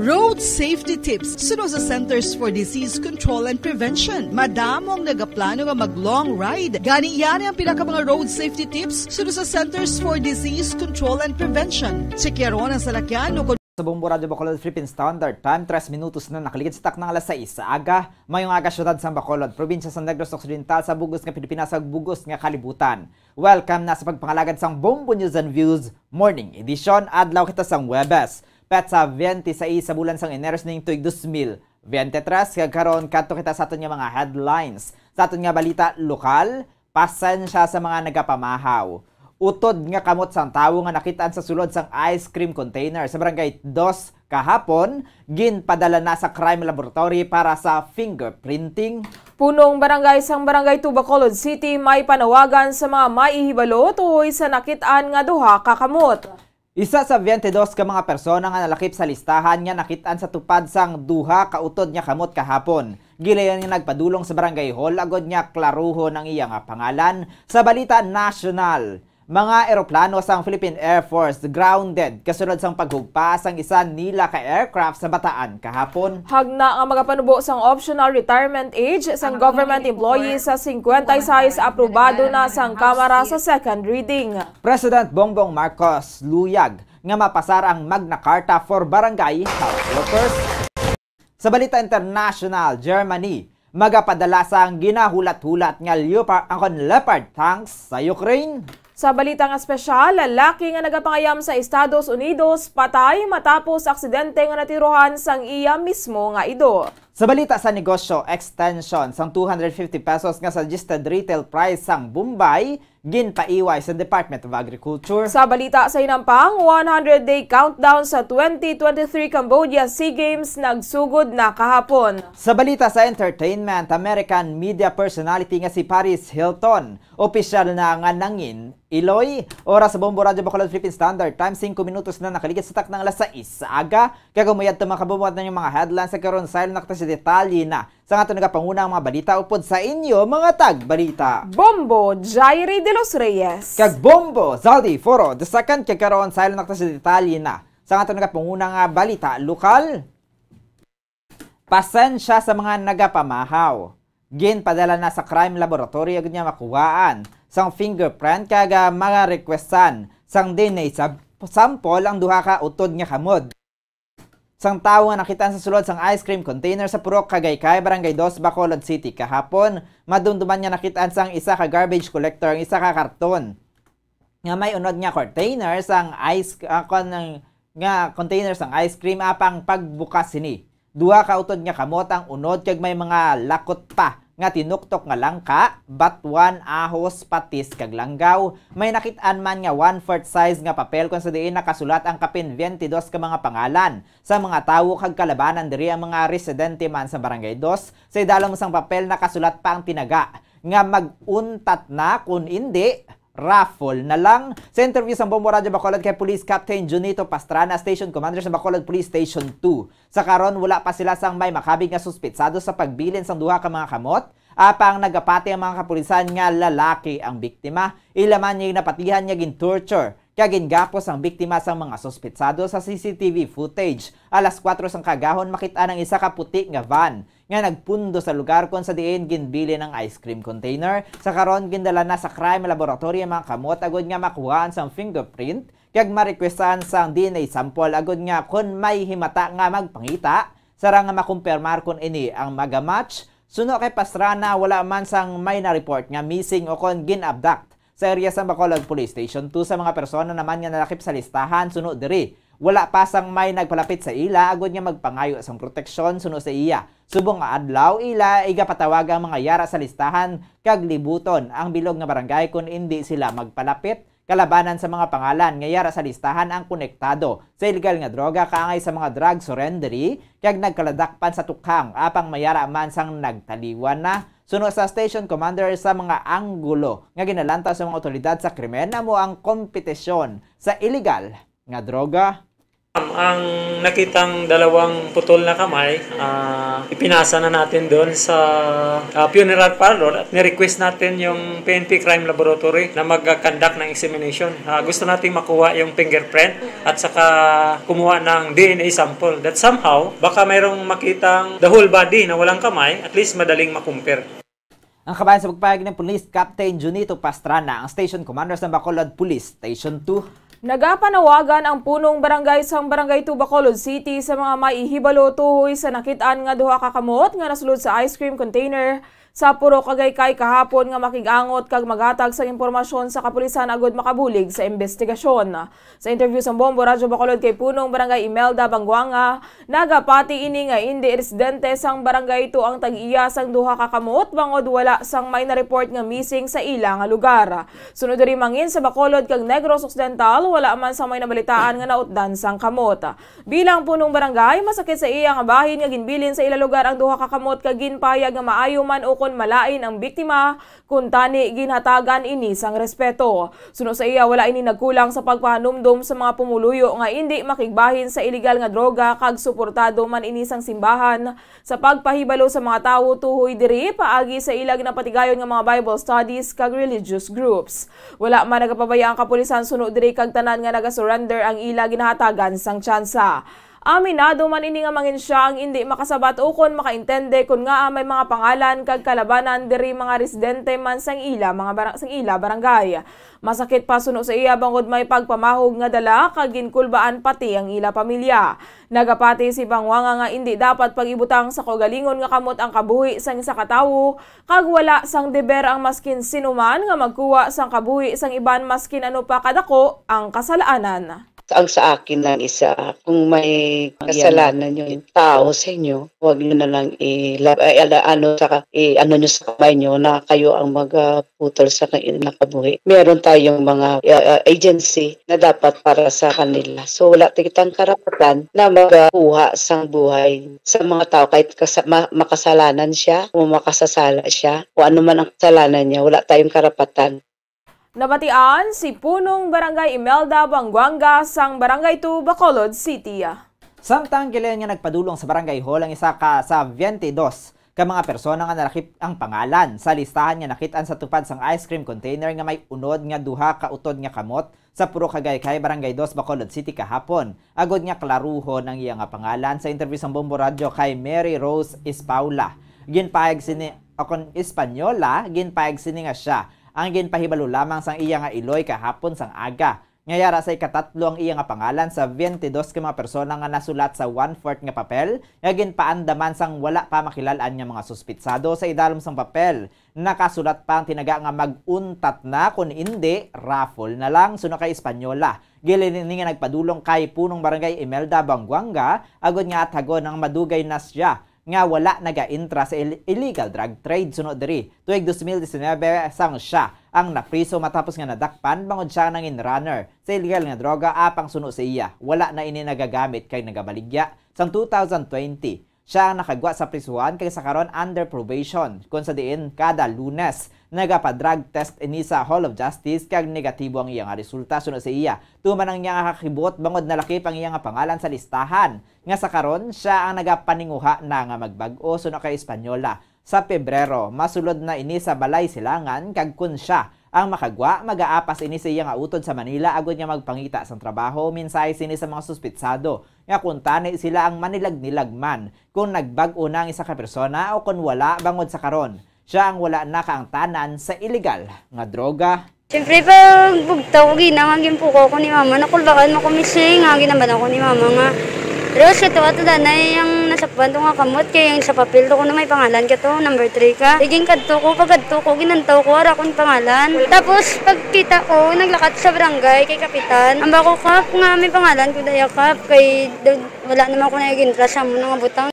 Road safety tips suno sa Centers for Disease Control and Prevention. Madamo ang nagaplano nga mag-long ride. Gani, yan ang pinaka mga road safety tips suno sa Centers for Disease Control and Prevention. Tsekyaron ang salakyan ukon Sa Bombo Radyo Bacolod, Philippine Standard Time, tres minutos na nakaligid sa takna nga alas sais sa aga. Mayong aga, siyudad sang Bacolod, probinsya sa Negros Occidental, sa bug-os nga Pilipinas, sa bug-os nga kalibutan. Welcome na sa pagpangalagad sang Bombo News and Views Morning Edition. Adlaw kita sang Huwebes, petsa twenty-sais sa bulan sang Enero sining tuig dos mil veintitrés, kag karon kadto kita sa aton nga mga headlines. Sa aton nga balita lokal, pasensya sa mga nagapamahaw. Utod nga kamot sang tawo nga nakit-an sa sulod sang ice cream container sa Barangay Dos kahapon, ginpadala na sa crime laboratory para sa fingerprinting. Punong barangay sang Barangay Two, Bacolod City, may panawagan sa mga maihibalo tuhoy sa nakit-an nga duha ka kamot. Isa sa twenty-dos ka mga persona nga nalakip sa listahan nga nakit-an sa tupad sang duha ka utod nga kamot kahapon. Gilayon nga nagpadulong sa barangay hall agod nga klaruhon ang iya nga pangalan. Sa balita nasyonal, mga eroplano sang Philippine Air Force grounded kasunod sang paghugpa sang isa nila ka aircraft sa Bataan kahapon. Hagna nga magapanubo sang optional retirement age sang government employees sa singkwenta y sais aprobado na sang Kamara sa second reading. President Bongbong Marcos luyag nga mapasar ang Magna Carta for Barangay Health Workers. Sa balita international, Germany magapadala sang ginahulat-hulat nga leopard, ang leopard tanks sa Ukraine. Sa balita nga espesyal, lalaki nga nagapangayam sa Estados Unidos patay matapos aksidente nga natirohan sang iya mismo nga ido. Sa balita sa negosyo, extension sang two hundred fifty pesos nga suggested retail price sang Bombay ginpaiway sa Department of Agriculture. Sa balita sa hinampang, one hundred day countdown sa twenty twenty-three Cambodia SEA Games nagsugod na kahapon. Sa balita sa entertainment, American media personality nga si Paris Hilton opisyal na nga nangin iloy. Oras sa Bombo Radyo Bacolod Philippine Standard Time, singko minutos na nakaligid sa taknang alas sais sa aga. Kag umuyad to, mga kabombo, at inyong mga headlines sa karon, sa nakita sa detalye na sa aton nagapanguna ang mga balita upod sa inyo, mga tagbalita. Bombo Jairi de los Reyes. Kag Bombo Zaldi Foro the second, kag karon sa nakita sa detalye na sa aton nagapanguna nga balita lokal. Pasensya sa mga nagapamahaw. Ginpadala na sa crime laboratory agud nga makuhaan sang fingerprint kag, ah, mga requestan sang D N A sab-, sample ang duha ka utod nga kamot sang tawo nga nakitaan sa sulod sang ice cream container sa Purok Kagaykay, Barangay Dos, Bacolod City kahapon. Madumduman nga nakitaan sang isa ka garbage collector ang isa ka karton nga may unod nga container sang ice, ah, kon-, nga container sang ice cream. Apang pagbukas sini, duha ka utod nga kamot ang unod kag may mga lakot pa nga tinuktok nga langka, batuan, ahos, patis, kag langgaw. May nakit-an man nga one-fourth size nga papel kon sa diin nakasulat ang kapin twenty-dos ka mga pangalan sa mga tawo kag kalabanan diri ang mga residente man sa Barangay Dos. Sa idalom sang papel nakasulat pa ang tinaga nga mag-untat na, kun indi, raffle na lang. Sa interview sang Bombo Radyo Bacolod kay Police Captain Junito Pastrana, Station Commander sa Bacolod Police Station two, sa karon wala pa sila sang may makabig nga suspitsado sa pagbilin sang duha ka mga kamot. Apang nagapati ang mga kapulisan nga lalaki ang biktima. Ila man nga napatihan nga gin-torture kag gingapos ang biktima sang mga suspitsado. Sa C C T V footage, alas kuwatro sang kaagahon, makit-an ang isa ka puti nga van nga nagpundo sa lugar kon sa diin ginbilin ang ice cream container. Sa karon, gindala na sa crime laboratory ang mga kamot agud nga makuhaan sang fingerprint kag ma-requestan sang D N A sample agud nga kon may himata nga magpangita, sarang nga makumpirmar kon ini ang maga-match. Suno kay Pastrana, wala man sang may na-report nga missing o kon gin-abduct sa area sang Bacolod Police Station two. Sa mga persona naman nga nalakip sa listahan suno diri, wala pa sang may nagpalapit sa ila agud nga magpangayo sang proteksyon. Suno sa iya, subong nga adlaw ila igapatawag ang mga yara sa listahan kag libuton ang bilog nga barangay kon indi sila magpalapit. Kalabanan sa mga pangalan nga yara sa listahan ang konektado sa iligal nga droga kaangay sa mga drug surrendery kag nagkaladakpan sa tukhang, apang mayara man sang nagtaliwan na. Suno sa station commander, sa mga anggulo nga ginalantaw sa mga otoridad sa krimen amo ang kompetisyon sa iligal nga droga. Ang nakitang dalawang putol na kamay, ah, ipinasa na natin doon sa, ah, funeral parlor at ni-request natin yung P N P Crime Laboratory na mag-conduct ng examination. Ah, gusto nating makuha yung fingerprint at saka kumuha ng D N A sample that somehow baka mayroong makitang the whole body na walang kamay, at least madaling makumpir. Ang kabahin sa pagpahayag ni Police Captain Junito Pastrana, ang Station Commander sa Bacolod Police Station two. Nagapanawagan ang punong barangay sang Barangay two Bacolod City sa mga may ihibalo tuhoy sa nakit-an nga duha ka kamot nga nasulod sa ice cream container sa Purok Agaycay kahapon nga makig-angot kag maghatag sang impormasyon sa kapulisan agud makabulig sa imbestigasyon. Sa interview sang Bombo Radyo Bacolod kay Punong Barangay Imelda Banguanga, nagapati ini nga indi residente sang Barangay two ang tag-iya sang duha ka kamot bangod wala sang may na-report nga missing sa ila nga lugar. Sunod diri, mangin sa Bacolod kag Negros Occidental, wala man sang may nabalitaan nga nautdan sang kamot. Bilang punong barangay, masakit sa iya nga bahin nga ginbilin sa ila lugar ang duha ka kamot kag ginpahayag nga maayo man ukon malain ang biktima, kuntani ginhatagan ini sang respeto. Suno sa iya, wala ini nagkulang sa pagpahanumdom sa mga pumuluyo nga indi makigbahin sa iligal nga droga kag suportado man ini sang simbahan sa pagpahibalo sa mga tawo tuhoy diri paagi sa ila ginapatigayon nga mga Bible studies kag religious groups. Wala man nagapabaya ang kapulisan suno diri kag tanan nga nagasurrender ang ila ginahatagan sang tsansa. Aminado man ini nga mangin sia ang indi makasabat ukon makaintende kon ngaa may mga pangalan kag kalabanan diri mga residente man sang ila mga bara-, sang ila barangay. Masakit pa suno sa iya bangod may pagpamahog nga dala kag ginkulbaan pati ang ila pamilya. Nagapati si Banguanga nga indi dapat pag-ibutang sa kaugalingon nga kamot ang kabuhi sang isa ka tawo, kag wala sang deber ang maskin sino man nga magkuha sang kabuhi sang iban maskin ano pa kadako ang kasal-anan. Ang sa akin lang isa, kung may kasalanan yung tao sa inyo, huwag niyo na lang ilab-, ay, ala-, ano sa ka-, i-, ano niyo sa kamay niyo na kayo ang mag, ah, putol sa kanilang kabuhi. Meron tayong mga, ah, ah, agency na dapat para sa kanila. So, wala ta kitang karapatan na magkuha sang buhay sa mga tao kahit kasa-, ma-, makasalanan siya o makasasala siya o ano man ang kasalanan niya, wala tayong karapatan. Nabatian si Punong Barangay Imelda Banguanga sang Barangay two, Bacolod City. Samtang gilayon nga nagpadulong sa Barangay Hall ang isa ka sa twenty-dos ka mga persona nga nalakip ang pangalan sa listahan nga nakit-an sa tupad sang ice cream container nga may unod nga duha ka utod nga kamot sa Purok Agaycay, Barangay Dos, Bacolod City kahapon. Agod nga klaruhon ang iya nga pangalan, sa interview sang Bombo Radyo kay Mary Rose Espaula, ginpahayag sini, o kon Española, ginpahayag sini nga sia ang ginpahibalo lamang sang iya nga iloy kahapon sang aga. Nga yara sa ikatatlo ang iya nga pangalan sa twenty-dos ka mga persona nga nasulat sa one-fourth nga papel nga ginpaandaman sang wala pa makilal-an nga mga suspitsado. Sa idalom sang papel, nakasulat pa ang tinaga nga mag-untat na, kun indi, raffle na lang, suno kay Española. Gilayon ini nga nagpadulong kay Punong Barangay Imelda Banguanga agod nga athagon ang madugay na siya nga wala nagaintra sa il-, illegal drug trade suno diri. Tuig dos mil disinebe, sang siya ang napriso matapos nga nadakpan bangod siya nangin runner sa illegal nga droga, apang suno sa iya, wala na ini nagagamit kay nagabaligya. Sang two thousand twenty, siya ang nakagwa sa prisuhan kag sa karon under probation, kon sa diin kada Lunes nagapa-drug test ini sa Hall of Justice kag negatibo ang iya nga resulta. Suno sa iya, tuman ang iya nga kakibot bangod nalakip ang iya nga pangalan sa listahan, nga sa karon siya ang nagapaninguha na nga magbag-o suno kay Española. Sa Pebrero, masulod na ini sa Balay Silangan, kag kun siya ang makagwa, magaapas ini sa iya nga utod sa Manila agod nga magpangita sang trabaho. Mensahe sini sa mga suspitsado nga kuntani sila ang manilag-nilag man kung nagbag-o na ang isa ka persona o kon wala, bangod sa karon siya ang wala nakaangtanan sa iligal nga droga. Siyempre, pag bugtaw ko, gina nga ginpukaw ko ni mama, nakulbakan mo ko, Miss, eh, nga ginabanan ko ni mama nga, Rose, ito ato danay ang nasakpan to nga kamot, kay ang sa papel to ko na may pangalan ka to, number three ka. Igin kadto ko, pagkadto ko, ginantaw ko, ara akong pangalan. Tapos, pagkita ko, naglakat sa barangay kay kapitan. Ang bako, Kap, nga may pangalan ko, daya, Kap, kay d-, wala naman ko na igintra sa amo nga butang.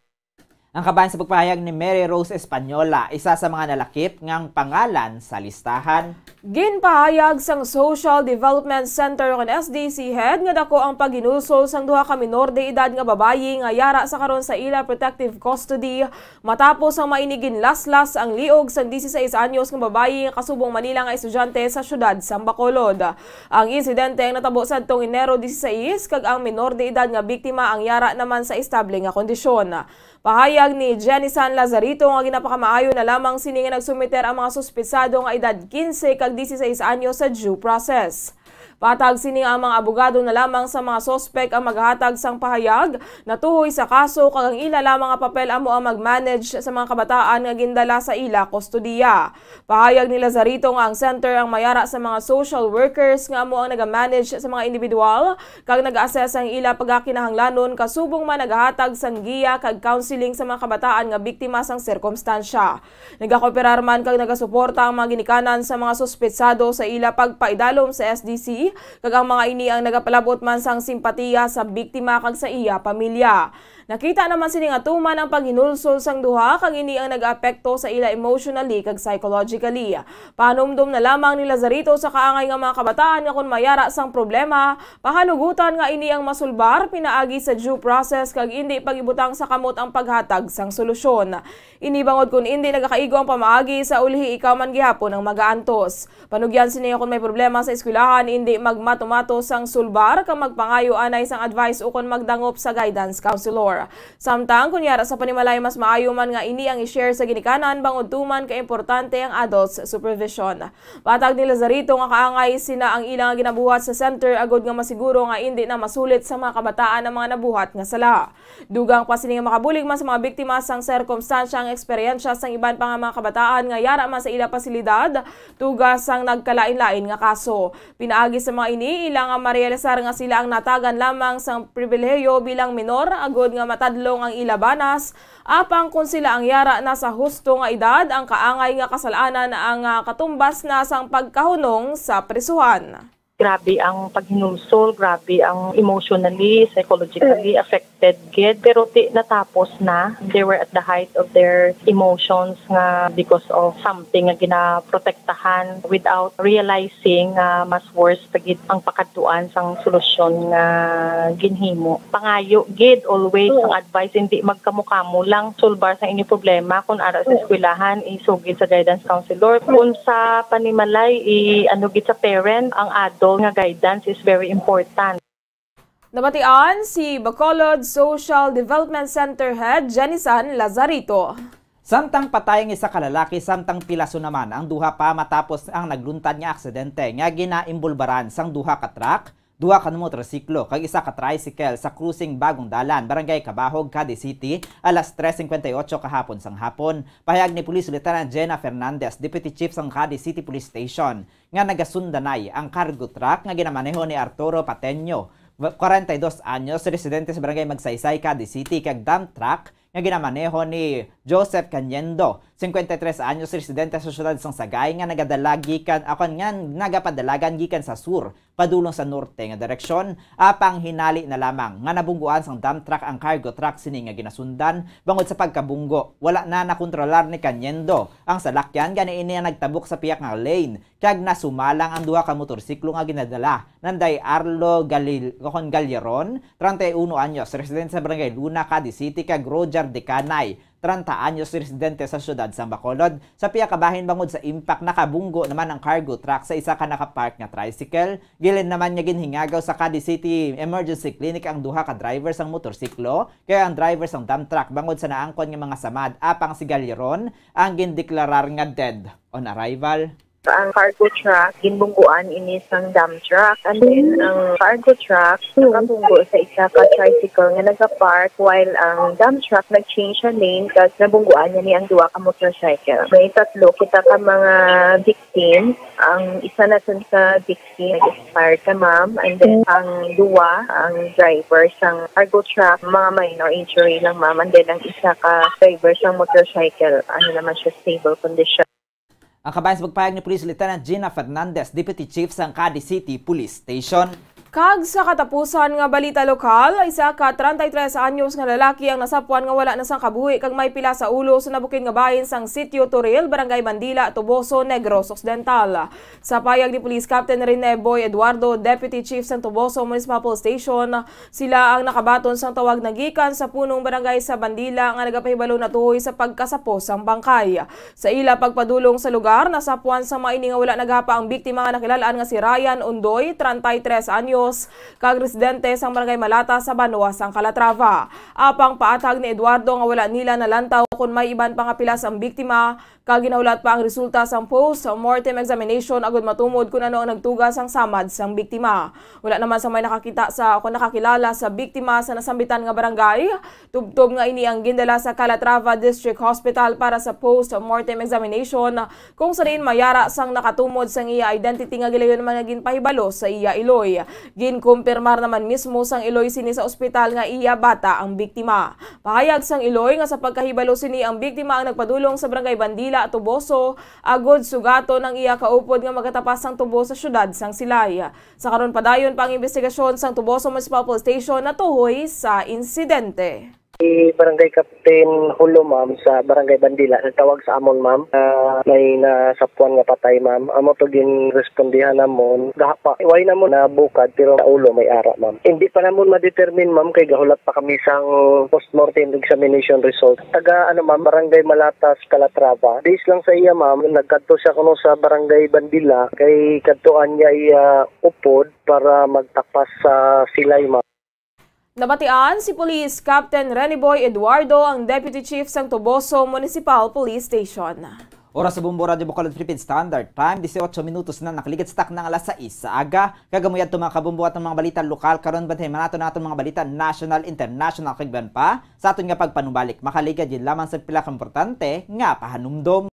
Ang kabahin sa pagpahayag ni Mary Rose Española, isa sa mga nalakip nga ang pangalan sa listahan. Ginpahayag sang Social Development Center o kon S D C head nga dako ang paghinulsol sang duha ka minor de edad nga babayi nga yara sa karon sa ila protective custody matapos ang maini ginlaslas ang liog sang disisais anyos nga babayi nga kasubong man nila nga estudyante sa siyudad sang Bacolod. Ang insidente ang natabo sadtong Enero disisais, kag ang minor de edad nga biktima ang yara naman sa estable nga kondisyon. Pahayag ni Jenny San Lazarito nga ginapakamaayo na lamang sini nga nagsumiter ang mga suspitsado nga edad quince kag dieciséis anyos sa due process. Patag sini nga ang mga abogado na lamang sa mga suspek ang maghatag sang pahayag natuhoy sa kaso, kag ang ila lamang nga papel amo ang mag-manage sa mga kabataan nga gindala sa ila kustodiya. Pahayag ni Lazarito nga ang center ang mayara sa mga social workers nga amo ang nagamanage sa mga individual kag nag-assess sang ila pagkakinahanglanon, kasubong man nagahatag sang giya kag counseling sa mga kabataan nga biktima sang sirkumstansya. Nagakooperar man kag nagasuporta ang mga ginikanan sa mga suspetsado sa ila pagpaidalom sa S D C, kag ang mga ini ang nagapalab-ot man sang simpatiya sa biktima kag sa iya pamilya. Nakita naman sini nga tuman ang paghinulsol sang duha, kag ini ang nag-aapekto sa ila emotionally kag psychologically. Panumdom na lamang ni Lazarito sa kaangay nga mga kabataan nga kon mayara sang problema, pahanugutan nga ini ang masulbar pinaagi sa due process kag indi pag-ibutang sa kamot ang paghatag sang solusyon. Ini bangod kon indi nagakaigo ang pamaagi sa ulhi, ikaw man gihapon ang magaantos. Panugyan sini nga kon may problema sa eskwelahan, indi magmatumato sang sulbar kag magpangayo anay sang advice ukon magdangop sa guidance counselor. Samtang, kon yara sa panimalay, mas maayo man nga ini ang i-share sa ginikanan bangod tuman kay importante ang adults supervision. Patag ni Lazarito nga kaangay sina ang ila nga ginabuhat sa center agod nga masiguro nga indi na masulit sa mga kabataan ang mga nabuhat nga sala. Dugang pa sini nga makabulig man sa mga biktima sang sirkumstansya ang eksperyensya sang iban pa nga mga kabataan nga yara man sa ila pasilidad tuga sang nagkalainlain nga kaso. Pinaagi sa mga ini, ila nga marealisar nga sila ang natagan lamang sang pribilehiyo bilang minor agod nga matadlong ang ila banas, apang kon sila ang yara na sa husto nga edad, ang kaangay nga kasal-anan ang, ah, katumbas na sang pagkahunong sa prisuhan. Grabe ang paghinulsol, grabe ang emotionally, psychologically affected gid. Pero ti natapos na, they were at the height of their emotions nga because of something nga ginaprotektahan without realizing nga mas worse pa gid ang pakadtuan sang solusyon nga ginhimo. Pangayo gid, always ang advice, hindi magkamukamo lang sulbar sa inyo problema. Kung ara sa eskwelahan, isugid sa guidance counselor. Kung sa panimalay, i-ano gid sa parent, ang adult nga guidance is very important. Nabatian si Bacolod Social Development Center Head Jenisan Lazarito. Samtang patay ang isa ka lalaki, samtang pilaso naman ang duha pa matapos ang nagluntad nga aksidente nga ginaimbulbaran sang duha ka truck, duha ka motorsiklo, kag isa ka tricycle sa Crossing Bagong Dalan, Barangay Cabahog, Cadiz City, alas tres cincuenta y ocho kahapon sang hapon. Pahayag ni Police Lieutenant Jenna Fernandez, Deputy Chief sang Cadiz City Police Station, nga nagasundanay ang cargo truck nga ginamaneho ni Arturo Pateño, kwarenta y dos anyos, residente sa Barangay Magsaysay, Cadiz City, kag dump truck nga ginamaneho ni Joseph Cañendo, cincuenta y tres anyos, residente sa siyudad sang Sagay, nga nagadala gikan, akon nga nagapadalagan gikan sa sur padulong sa norte nga direksyon, apang hinali na lamang nga nabungguan sang dump truck ang cargo truck sini nga ginasundan. Bangod sa pagkabunggo, wala na nakontrolar ni Cañendo ang salakyan, gani ini ang nagtabok sa piyak nga lane, kag nasumalang ang duha ka motorsiklo nga ginadala nanday Arlo Galil-, Galleron, treinta y uno anyos, residente sa Barangay Luna, Cadiz City, kag Roger Decanay, treinta anyos, residente sa siyudad sang Bacolod. Sa piyakabahin, bangod sa impact, nakabunggo naman ang cargo truck sa isa ka nakapark nga tricycle. Gikan naman nga ginhingagaw sa Cadiz City Emergency Clinic ang duha ka driver sang motorsiklo, kag ang driver sang dump truck bangod sa naangkon nga mga samad, apang si Galleron ang gindeklarar nga dead on arrival. Ang cargo truck, ginbungguan ini sang dump truck. And then, ang cargo truck nakabunggo sa isa ka tricycle nga nagapark, while ang dump truck nag-change sa lane kag nabungguan niya ni ang duha ka motorcycle. May tatlo kita ka mga victims. Ang isa na dun sa victim nag-expired ka, ma'am. And then, ang duwa, ang driver sang cargo truck, mga minor injury lang, ma'am. And then, ang isa ka driver sang motorcycle, ano naman siya, stable condition. Ang kabahin sa pagpahayag ni Police Lieutenant Gina Fernandez, Deputy Chief sang Cadiz City Police Station. Kag sa katapusan nga balita lokal, isa ka treinta y tres anyos nga lalaki ang nasapwan nga wala na sang kabuhi kag may pila sa ulo sa nabukid nga bahin sang Sitio Toril, Barangay Bandila, Toboso, Negros Occidental. Sa payag ni Police Captain Rene Boy Eduardo, Deputy Chief sang Toboso Municipal Police Station, sila ang nakabaton sang tawag nagikan sa punong barangay sa Bandila nga nagapahibalo natuhoy sa pagkasapo sang bangkay. Sa ila pagpadulong sa lugar, nasapwan sang mga ini nga wala nagapa ang biktima nga nakilal-an nga si Ryan Undoy, treinta y tres anyos, kag residente sang Barangay Malata sa banwa sang Calatrava. Apang paathag ni Eduardo nga wala nila nalantaw kon may iban pa nga pilas ang biktima, kag ginahulat pa ang resulta sang post-mortem examination agud matumod kon ano ang nagtuga sang samad sang biktima. Wala naman sa may nakakita sa o nakakilala sa biktima sa nasambitan nga barangay. Tubtob nga ini ang gindala sa Calatrava District Hospital para sa post-mortem examination, kung sa diin may ara sang nakatumod sang iya identity nga gilayon man nga ginpahibalo sa iya iloy. Ginkumpirmar naman mismo sang iloy sini sa ospital nga iya bata ang biktima. Pahayag sang iloy nga sa pagkahibalo sini ang biktima ang nagpadulong sa Barangay Bandila, Toboso, agud sugaton ang iya kaupod nga magatapas sang tubo sa siyudad sang Silay. Sa karon, padayon pa ang imbestigasyon sang Toboso Municipal Police Station natuhoy sa insidente. Si Barangay Captain Hulo, ma'am, sa Barangay Bandila, nagtawag sa amon, ma'am, na may nasapwan nga patay, ma'am. Amo to ginrespondihan namon. Gahapa, way namon nabukad, pero sa ulo may ara, ma'am. Hindi pa namon ma-determine, ma'am, kay gahulat pa kami sang postmortem examination result. Taga, ano, ma'am, Barangay Malatas, Calatrava. Based lang sa iya, ma'am, nagkadto siya kuno sa Barangay Bandila, kay kadtuan niya iya upod para magtapas sa Silay, ma'am. Nabatian si Police Captain Rene Boy Eduardo, ang Deputy Chief sang Toboso Municipal Police Station. Oras sa Bombo Radyo Bacolod Philippine Standard Time, dieciocho minutos na nakaligid sa takna nga alas sais sa aga. Kag amo yadto, mga kabombo, aton mga balita lokal karon. Bantayan man naton ang aton mga balita national, international, kag iban pa sa aton nga pagpanumbalik. Makaligad gid lamang sa pila ka importante nga pahanumdom.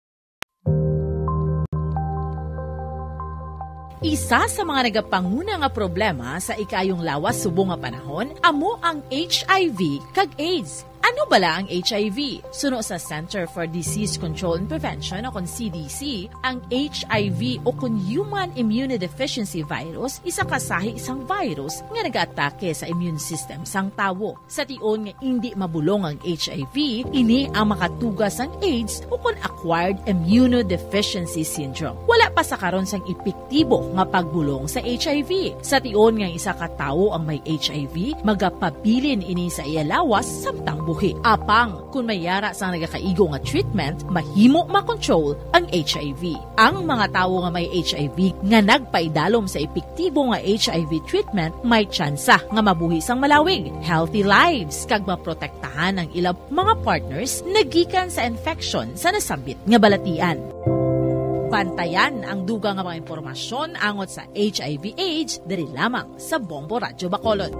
Isa sa mga nagapanguna nga problema sa ikaayong lawas subong nga panahon amo ang H I V kag AIDS. Ano bala ang H I V? Suno sa Center for Disease Control and Prevention o kon C D C, ang H I V o kon Human Immunodeficiency Virus, isa ka sahi sang virus nga nagaatake sa immune system sang tawo. Sa tion nga indi mabulong ang H I V, ini ang makatuga sang AIDS o kon acquired immunodeficiency syndrome. Wala pa sa karon sang epektibo nga pagbulong sa H I V. Sa tion nga isa ka tawo ang may H I V, magapabilin ini sa iya lawas samtang buhi. Apang, kon may yara sang nagakaigo nga treatment, mahimo makontrol ang H I V. Ang mga tawo nga may H I V nga nagpaidalom sa epektibo nga H I V treatment may tsansa nga mabuhi sang malawig, healthy lives, kag maprotektahan ang ila mga partners nagikan sa infection sa nasambit nga balatian. Bantayan ang dugang nga mga impormasyon angot sa H I V AIDS diri lamang sa Bombo Radyo Bacolod.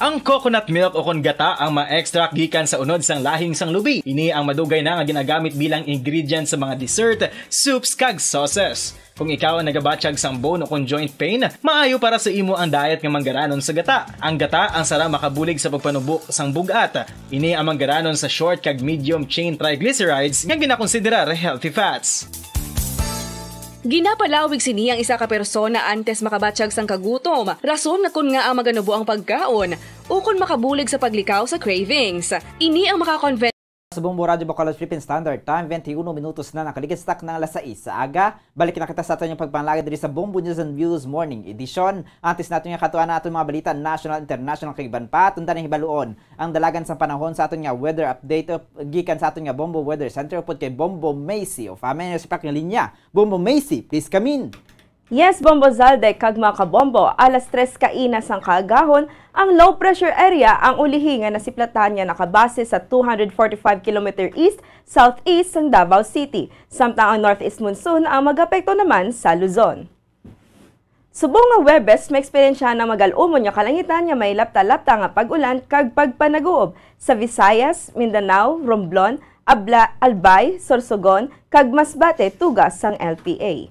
Ang coconut milk o kon gata ang ma-extract gikan sa unod sang lahing sang lubi. Ini ang madugay na nga ginagamit bilang ingredient sa mga dessert, soups, kag sauces. Kung ikaw ang nagabatyag sang bone o kon joint pain, maayo para sa imo ang diet nga manggaranon sa gata. Ang gata ang sara makabulig sa pagpanubo sang bug-at. Ini ang manggaranon sa short kag medium chain triglycerides nga ginakonsiderar healthy fats. Ginapalawig sini ang isa ka persona antes makabatyag sang kagutom, rason nga kon ngaa maganubo ang pagkaon, ukon makabulig sa paglikaw sa cravings. Ini ang makakonven- Sa Bombo Radyo Bacolod, Philippine Standard Time, twenty-one minutos na nakaligid sa takna nga alas sais sa aga. Balik na kita sa aton nga pagpangalagad diri sa Bombo News and Views Morning Edition. Antes naton nga katuan na aton mga balita, national, international, kag iban pa, aton na hibaluon ang dalagan sang panahon sa aton nga weather update, uh, gikan sa aton nga Bombo Weather Center upod kay Bombo Macy of Amen nga sipak nga linya. Bombo Macy, please come in. Yes, Bombo Zalde kag mga kabombo, alas tres kaina sang kaagahon, ang low pressure area ang ulihi nga nasiplatan nga nakabase sa two hundred forty-five kilometer east-southeast sang Davao City, samtang ang northeast monsoon ang magapekto naman sa Luzon. Subong nga Huwebes, maeksperiensyahan ang magal-umon nga kalangitan nga may lapta-lapta nga pag-ulan kag pagpanaguob sa Visayas, Mindanao, Romblon, Abla-, Albay, Sorsogon, kag Masbate, tuga sang L P A.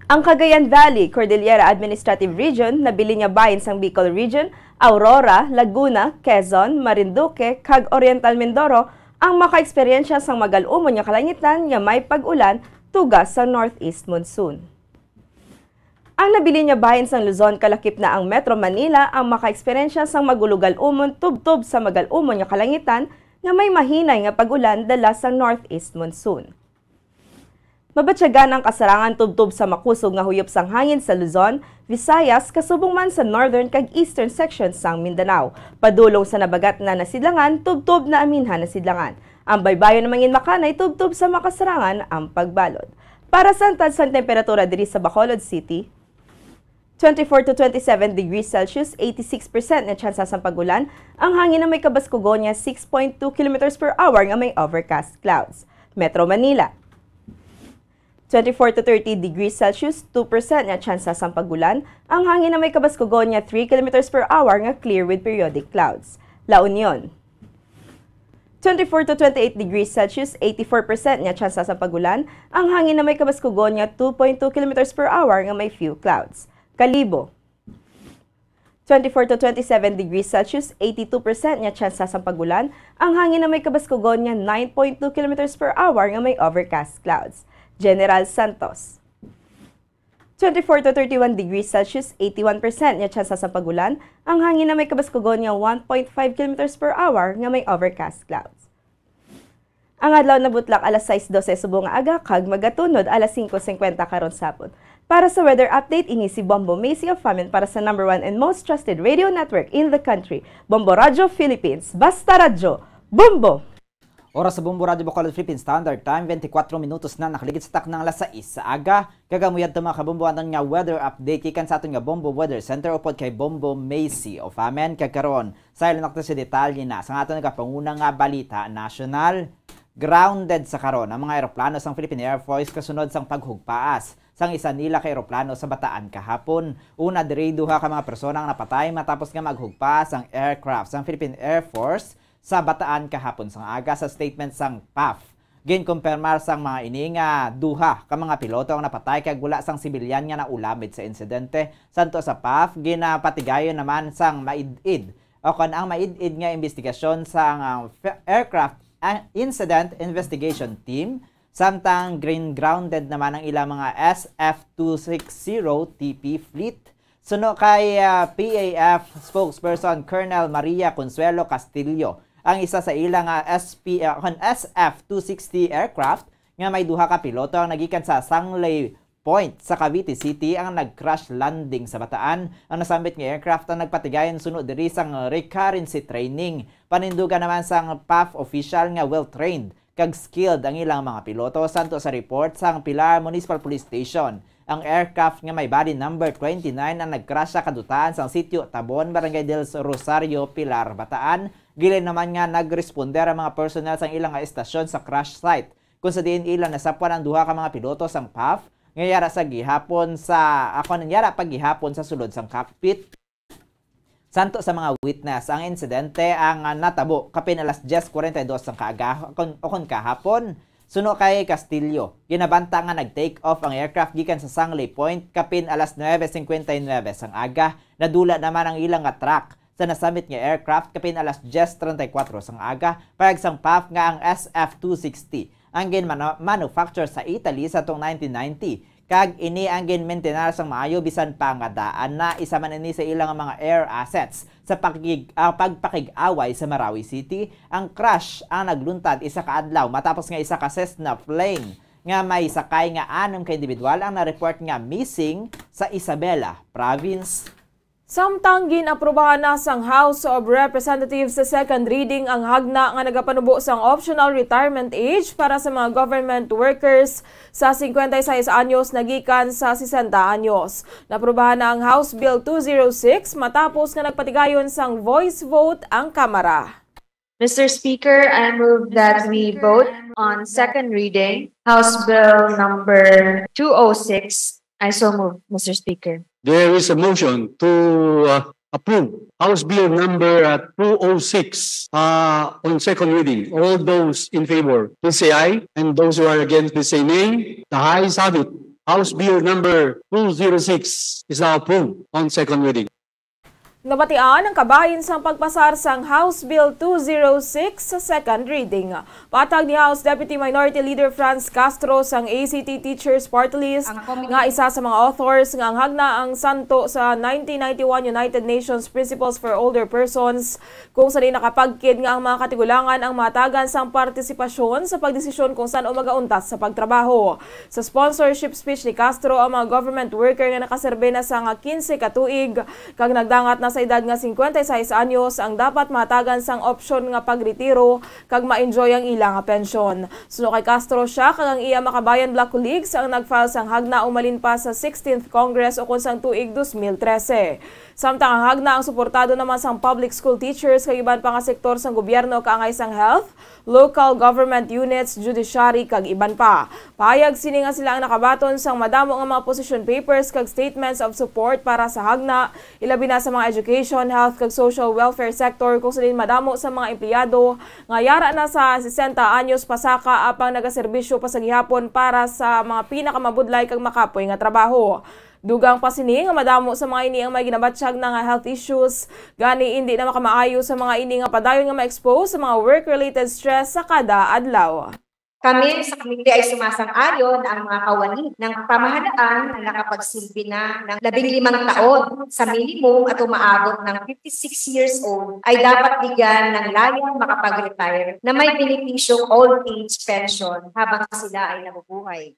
Ang Cagayan Valley, Cordillera Administrative Region, nabilin nga bahin sang Bicol Region, Aurora, Laguna, Quezon, Marinduque, kag Oriental Mindoro ang makaeksperyensya sang magal-umon nga kalangitan nga may pag-ulan tuga sa northeast monsoon. Ang nabilin nga bahin sang Luzon, kalakip na ang Metro Manila, ang makaeksperyensya sang magulugal-umon tubtob sa magal-umon nga kalangitan nga may mahinay nga pag-ulan dala sang northeast monsoon. Mabatyagan ang kasarangan tubtob sa makusog nga huyop sang hangin sa Luzon, Visayas, kasubong man sa northern kag eastern section sang Mindanao, padulong sa nabagat na nasidlangan tubtob na aminhan nasidlangan. Ang baybayon na mangin makanay tubtob sa makasarangan ang pagbalod. Para sa antad sang temperatura diri sa Bacolod City, twenty-four to twenty-seven degrees Celsius, eighty-six percent nga tsansa sang pag-ulan, ang hangin na may kabaskugon nga six point two kilometers per hour nga may overcast clouds. Metro Manila, twenty-four to thirty degrees Celsius, two percent nga tsansa sang pag-ulan, ang hangin na may kabaskugon nga three kilometers per hour nga clear with periodic clouds. La Union, twenty-four to twenty-eight degrees Celsius, eighty-four percent nga tsansa sang pag-ulan, ang hangin na may kabaskugon nga two point two kilometers per hour nga may few clouds. Kalibo, twenty-four to twenty-seven degrees Celsius, eighty-two percent nga tsansa sang pag-ulan, ang hangin na may kabaskugon nga nine point two kilometers per hour nga may overcast clouds. General Santos, twenty-four to thirty-one degrees Celsius, eighty-one percent nga tsansa sang pag-ulan, ang hangin na may kabaskugon nga one point five kilometers per hour nga may overcast clouds. Ang adlaw nabutlak alas sais dose subong nga aga kag magatunod alas singko singkwenta karon sa hapon. Para sa weather update, ini si Bombo Macy of Amen para sa number one and most trusted radio network in the country, Bombo Radyo Philippines. Basta Radyo, Bombo! Oras sa Bombo Radyo Bacolod Philippine Standard Time, twenty-four minutos na nakaligid sa taknang alas sais sa aga. Kag amo yadto, mga kabombo, aton nga weather update gikan sa aton nga Bombo Weather Center upod kay Bombo Macy of Amen. Kag karon, saylo na kita sa detalye na sang aton nagapanguna nga balita nasyonal. Grounded sa karon ang mga eroplano sang Philippine Air Force kasunod sang paghugpaas sang isa nila ka eroplano sa Bataan kahapon. Una, diri duha ka mga persona ang napatay matapos nga maghugpaas ang aircraft sang Philippine Air Force sa Bataan kahapon sang aga. Sa statement sang PAF, Ginkumpirmar sang mga ini nga duha ka mga piloto ang napatay kag wala sang sibilyan nga naulamid sa insidente. Santo sa PAF, ginapatigayon naman sang maid-id o kon ang maid-id nga investigasyon sang, ah, f-, aircraft, ah, incident investigation team, samtang gin-grounded naman ang ilang mga S F two six zero T P fleet. Suno kay, ah, P A F spokesperson Colonel Maria Consuelo Castillo, ang isa sa ila nga S P, ah, kon S F two sixty aircraft nga may duha ka piloto ang nagikan sa Sangley Point sa Cavite City ang nag-crash landing sa Bataan. Ang nasambit nga aircraft ang nagpatigayon suno diri sang recurrency training. Panindugan naman sang PAF official nga well-trained kag skilled ang ilang mga piloto, santo sa report sang Pilar Municipal Police Station. Ang aircraft nga may body number twenty-nine ang nagkrasya kadutaan sang Sitio Tabon, Barangay del Rosario, Pilar, Bataan. Giling naman nga nagresponder ang mga personnel sang ilang nga estasyon sa crash site, kung sa diin ila nasapwan ang duha ka mga piloto sang PAF nga yara sa gihapon sa, ako nang yara pa gihapon sa sulod sang cockpit. Santo sa mga witness, ang insidente ang, ah, natabo kapin alas diyes kuwarenta y dos sang kaaga, kon, o kon kahapon. Suno kay Castillo, ginabanta nga nag-take off ang aircraft gikan sa Sangley Point kapin alas nuebe cincuenta y nueve sang aga. Nadula naman ang ilang nga truck sa nasambit nga aircraft kapin alas diyes treinta y cuatro sang aga. Pahayag sang PAF nga ang S F two sixty ang ginmanu-, manufacture sa Italy sa tong nineteen ninety, kag ini ang ginmintenar sang maayo bisan pa nga daan na. Isa man ini sa ilang mga air assets sa pakig-, ah, pagpakig-away sa Marawi City. Ang crash ang nagluntad isa ka adlaw matapos nga isa ka Cessna plane nga may sakay nga anom ka individual ang na-report nga missing sa Isabela Province. Samtang gin-aprubahan na sang House of Representatives sa second reading ang hagna nga nagapanubo sang optional retirement age para sa mga government workers sa cincuenta y seis anyos nagikan sa sesenta anyos. Naaprubahan na ang House Bill two zero six matapos nga nagpatigayon sang voice vote ang Kamara. Mister Speaker, I move that we vote on second reading, House Bill number two oh six. I so move, Mister Speaker. There is a motion to, uh, approve House Bill number, uh, two oh six, uh, on second reading. All those in favor, please say aye. And those who are against, please say nay. The ayes have it. House Bill number two zero six is now approved on second reading. Nabatian ang kabahin sang pagpasar sang House Bill two zero six sa second reading. Patag ni House Deputy Minority Leader Franz Castro sang A C T Teachers Party List, nga isa sa mga authors nga ang hagna ang santo sa nineteen ninety-one United Nations Principles for Older Persons, kung sa diin nakapagkid nga ang mga katigulangan ang matagan sang partisipasyon sa pagdesisyon kung san-o magauntat sa pagtrabaho. Sa sponsorship speech ni Castro, ang mga government worker nga nakaserbe na sa nga quince ka tuig kag nagdangat na sa edad nga cincuenta y seis anyos ang dapat mahatagan sang opsyon nga pagretiro kag ma-enjoy ang ila nga pensyon. Suno kay Castro, siya kag ang iya Makabayan Bloc colleagues ang nag-file sang hagna umalin pa sa sixteenth Congress ukon sang tuig dos mil trese. Samtang ang hagna ang suportado naman sang public school teachers kag iban pa nga sektor sang gobyerno kaangay sang health, local government units, judiciary, kag iban pa. Pahayag sini nga sila ang nakabaton sang madamo nga mga position papers kag statements of support para sa hagna, ilabi na sa mga education, health, kag social welfare sector, kung sa diin madamo sa mga empleyado nga yara na sa sesenta anyos pasaka apang nagaserbisyo pa sa gihapon para sa mga pinakamabudlay kag makapoy nga trabaho. Dugang pa sini nga madamo sa mga ini ang may ginabatyag na nga health issues, gani indi na makamaayo sa mga ini nga padayon nga ma-expose sa mga work-related stress sa kada adlaw. Kami sa komite ay sumasang-ayon na ang mga kawani ng pamahalaan na nakapagsilbi na ng labing limang taon sa minimum at umaabot ng fifty-six years old ay dapat bigyan ng layang makapag-retire na may benepisyong old age pension habang sila ay nabubuhay.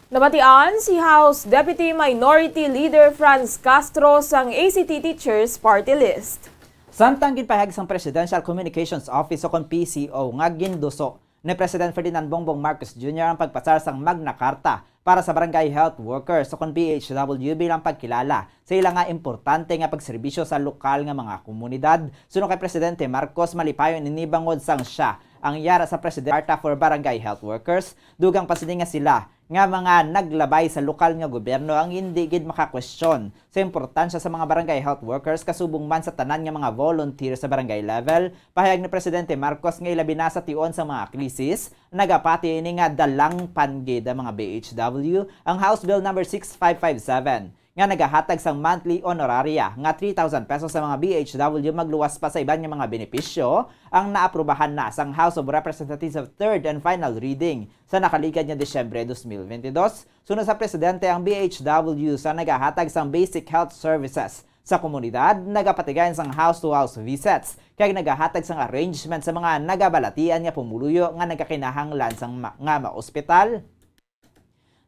Nabatian si House Deputy Minority Leader Franz Castro sang A C T Teachers Party List. Samtang ginpahayag sang Presidential Communications Office o kon P C O nga ginduso ni President Ferdinand Bongbong Marcos Junior ang pagpasar sang Magna Carta para sa barangay health workers o kon B H W bilang pagkilala sa ila nga importante nga pagserbisyo sa lokal nga mga komunidad. Suno kay Presidente Marcos, malipayon ini bangod sang siya ang yara sa Presidente Karta for Barangay Health Workers, dugang pa sini nga sila nga mga naglabay sa lokal nga gobyerno ang indi gid makakwestiyon sa importansya sa mga barangay health workers kasubong man sa tanan nga mga volunteer sa barangay level. Pahayag ni Presidente Marcos nga ilabi na sa tion sa mga krisis, nagapati ini nga dalangpan gid ang mga B H W ang House Bill number six five five seven nga nagahatag sang monthly honoraria nga three thousand pesos sa mga B H W, magluwas pa sa iban nga mga benepisyo ang naaprubahan na sang House of Representatives sa third and final reading sa nakaligad nga Disyembre dos mil bentidós. Sunod sa presidente, ang B H W sa nagahatag sang basic health services sa komunidad, nagapatigayon sang house-to-house visits, kag nagahatag sang arrangement sa mga nagabalatian nga pumuluyo nga nagakinahanglan sang ma-, nga maospital.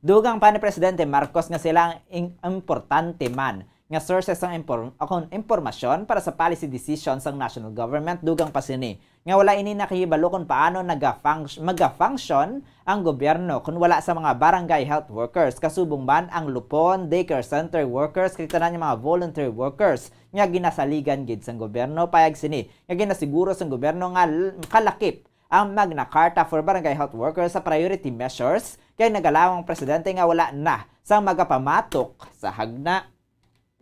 Dugang pa ni Presidente Marcos nga sila ang in-, importante man nga sources sang impor-, akon impormasyon para sa policy decision sang national government. Dugang pa sini nga wala ini nakahibalo kung paano nagafunc-, magafunction ang gobyerno kung wala sa mga barangay health workers, kasubong man ang lupon, daycare center workers, kag tanan nga mga volunteer workers nga ginasaligan gid sang gobyerno. Payag sini nga ginasiguro sang gobyerno nga l-, kalakip ang Magna Carta for Barangay Health Workers sa priority measures, kay nagalaw ang presidente nga wala na sang magapamatok sa hagna.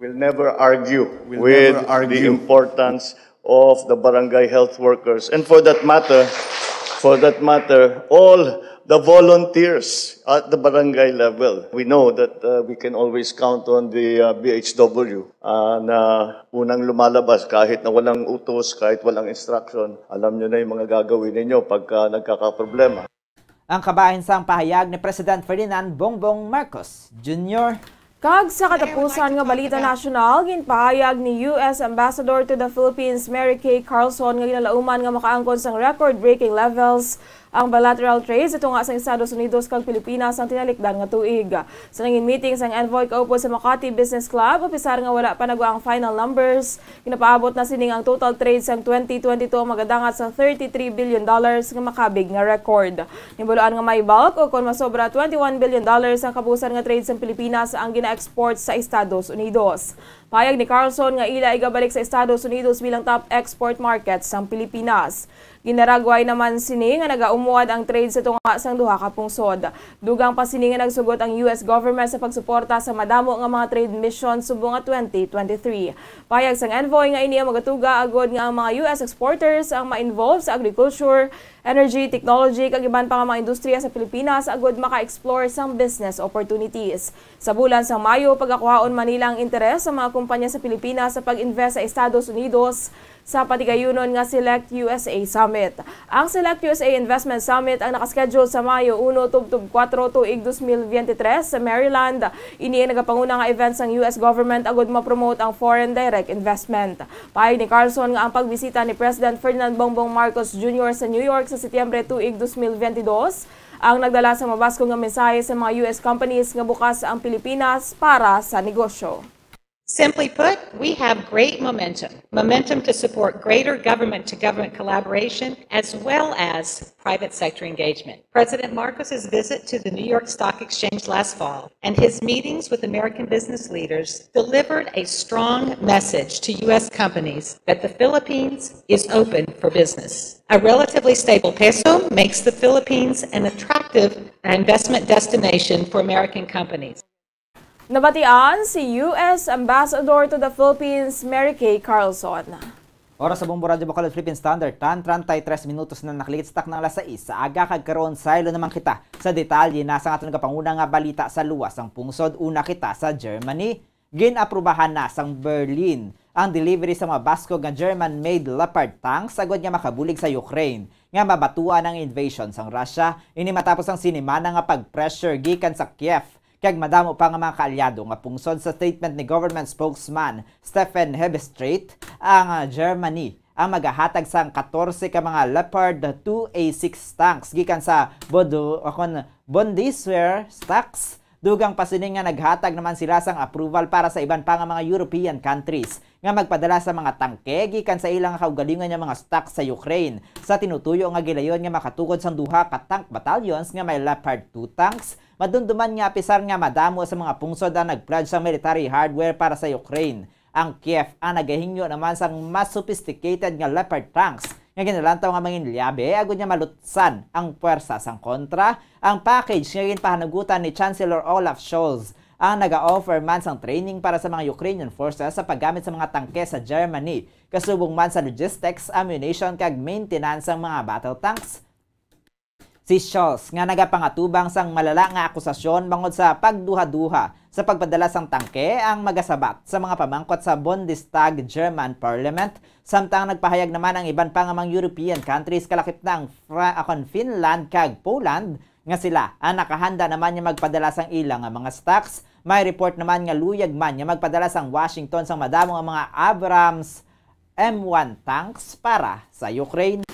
We'll never argue We'll with never argue. the importance of the barangay health workers. And for that matter, for that matter, all the volunteers at the barangay level. We know that uh, we can always count on the uh, B H W uh, na unang lumalabas kahit na walang utos, kahit walang instruction. Alam nyo na yung mga gagawin ninyo pagka nagkakaproblema. Ang kabahin sang pahayag ni President Ferdinand Bongbong Marcos Junior. Kag sa katapusan nga balita nasyonal, ginpahayag ni U S Ambassador to the Philippines Mary Kay Carlson nga ginalauman nga makaangkon sang record-breaking levels ang bilateral trade sa tunga sang Estados Unidos kag Pilipinas sang tinalikdan nga tuig. Sa nangin meeting sang envoy kaupod sa Makati Business Club, opisar nga wala pa nagwa ang final numbers, ginapaabot na sining ang total trade sang twenty twenty-two ang magadangat sa thirty-three billion dollars nga makabig nga record. Nibuloan nga may bulk o kon masobra twenty-one billion dollars ang kabusan nga trade sang Pilipinas ang gina-export sa Estados Unidos. Payag ni Carlson nga ila igabalik sa Estados Unidos bilang top export market sang Pilipinas. Ginaragway naman sini nga nagaumuad ang trade sa tunga sang duha ka pungsod. Dugang pa sini nga nagsugot ang U S government sa pagsuporta sa madamo nga mga trade mission subong nga twenty twenty-three. Payag sang envoy nga ini ang magatuga agod nga ang mga U S exporters ang ma-involve sa agriculture, energy, technology kag iban pa nga mga industriya sa Pilipinas agod maka-explore sang business opportunities. Sa bulan sang Mayo, pagakuhaon man nila ang interes sa mga kumpanya sa Pilipinas sa pag-invest sa Estados Unidos sa patigayunon nga Select U S A Summit. Ang Select U S A Investment Summit ang nakaschedule sa Mayo uno tubtob kuwatro tuig dos mil biyente tres sa Maryland. Ini ang nagapanguna nga event sang U S government agud ma-promote ang foreign direct investment. Pahayag ni Carlson nga ang pagbisita ni President Ferdinand Bongbong Marcos Junior sa New York sa Setyembre tuig dos mil biyente dos ang nagdala sa mabaskog nga mensahe sa mga U S companies nga bukas ang Pilipinas para sa negosyo. Simply put, we have great momentum. Momentum to support greater government to government collaboration as well as private sector engagement. President Marcos's visit to the New York Stock Exchange last fall and his meetings with American business leaders delivered a strong message to U S companies that the Philippines is open for business. A relatively stable peso makes the Philippines an attractive investment destination for American companies. Nabatian si U S Ambassador to the Philippines, Mary Kay Carlson. Oras sa Bombo Radyo Bacolod Philippine Standard Time, treinta y tres minutos na nakaligid sa takna nga alas sais sa aga, kag karon saylo naman kita sa detalye na sang aton nagapanguna nga balita sa luwas sang pungsod. Una kita sa Germany. Gin-aprubahan na sang Berlin ang delivery sa mga baskog nga German-made Leopard tanks agud nga makabulig sa Ukraine nga mabatuan ang invasion sang Russia. Ini matapos ang sinimana nga pag-pressure gikan sa Kiev kag madamo pa nga mga kaalyado nga pungsod. Sa statement ni government spokesman Stefan Hebestreit, ang, ah, Germany ang magahatag sang katorse ka mga Leopard two A six tanks gikan sa Bodo-, akon, Bundeswehr tanks. Dugang pa sini nga naghatag naman sila sang approval para sa iban pa nga mga European countries nga magpadala sa mga tangke gikan sa ilang kaugalingon nga mga stock sa Ukraine, sa tinutuyo nga gilayon nga makatukod sang duha ka tank battalions nga may Leopard two tanks. Madumduman nga apisar nga madamo sa mga pungsod ang nag-pledge sang military hardware para sa Ukraine, ang Kiev ang nagahingyo naman sang mas sophisticated nga Leopard tanks nga ginalantaw nga manginliabe agud nga malutsan ang puwersa sang kontra. Ang package nga ginpahanugutan ni Chancellor Olaf Scholz ang naga-offer man sang training para sa mga Ukrainian forces sa paggamit sa mga tangke sa Germany, kasubong man sa logistics, ammunition, kag maintenance sang mga battle tanks. Si Scholz, nga nagapangatubang sang malala nga akusasyon bangod sa pagduha-duha sa pagpadala sang tangke, ang magasabat sa mga pamangkot sa Bundestag German Parliament, samtang nagpahayag naman ang iban pa nga mga European countries, kalakip na ang Fra-, akon, Finland kag Poland, nga sila ang nakahanda naman nga magpadala sang ila nga mga stocks. May report naman nga luyag man nga magpadala sang Washington sang madamo nga mga Abrams M one tanks para sa Ukraine.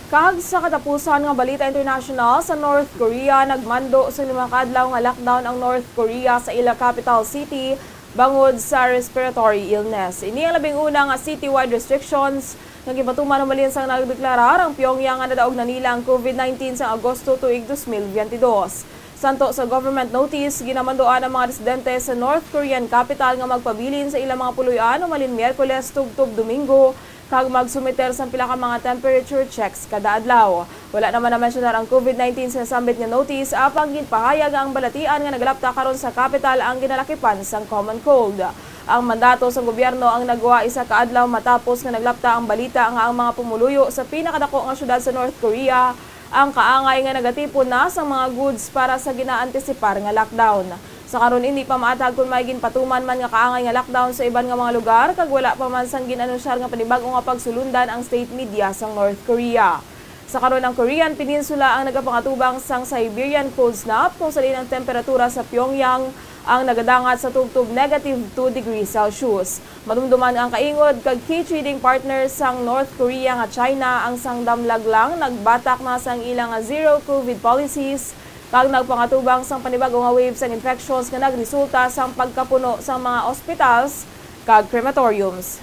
Kag sa katapusan nga balita international, sa North Korea nagmando sa lima ka adlaw nga lockdown ang North Korea sa ila capital city bangod sa respiratory illness. Ini ang labing una nga citywide restrictions nga ginpatuman humalin sang nagdeklarar ang Pyongyang nga nadaog na nila ang COVID nineteen sa Agosto tuig dos mil biyente dos. Santo sa government notice, ginamanduan ang mga residente sa North Korean capital nga magpabilin sa ilang mga puloy-an humalin Miyerkules tubtob Domingo kag magsumiter sang pila ka mga temperature checks kada adlaw. Wala naman namensyonar ang COVID nineteen sa nasambit nga notice, apang ginpahayag nga ang balatian nga nagalapta karon sa kapital ang ginalakipan sang common cold. Ang mandato sang gobyerno ang nagwa isa ka adlaw matapos nga naglapta ang balita nga ang mga pumuluyo sa pinakadako nga syudad sa North Korea ang kaangay nga nagatipon na sang mga goods para sa ginaantisipar nga lockdown. Sa karon, indi pa maathag kon may ginpatuman man nga kaangay nga lockdown sa iban nga mga lugar, kag wala pa man sang gin-anunsyar nga panibag-o nga pagsulundan ang state media sang North Korea. Sa karon, ang Korean Peninsula ang nagapangatubang sang Siberian cold snap, kung sa diin ang temperatura sa Pyongyang ang nagadangat sa tubtob negative two degrees Celsius. Madumduman nga ang kaingod kag key trading partner sang North Korea nga China ang sang damlag lang nagbatak na sang ila nga zero COVID policies kag nagpangatubang sang panibag-o nga wave sang infections nga nagresulta sang pagkapuno sang mga ospitals kag crematoriums.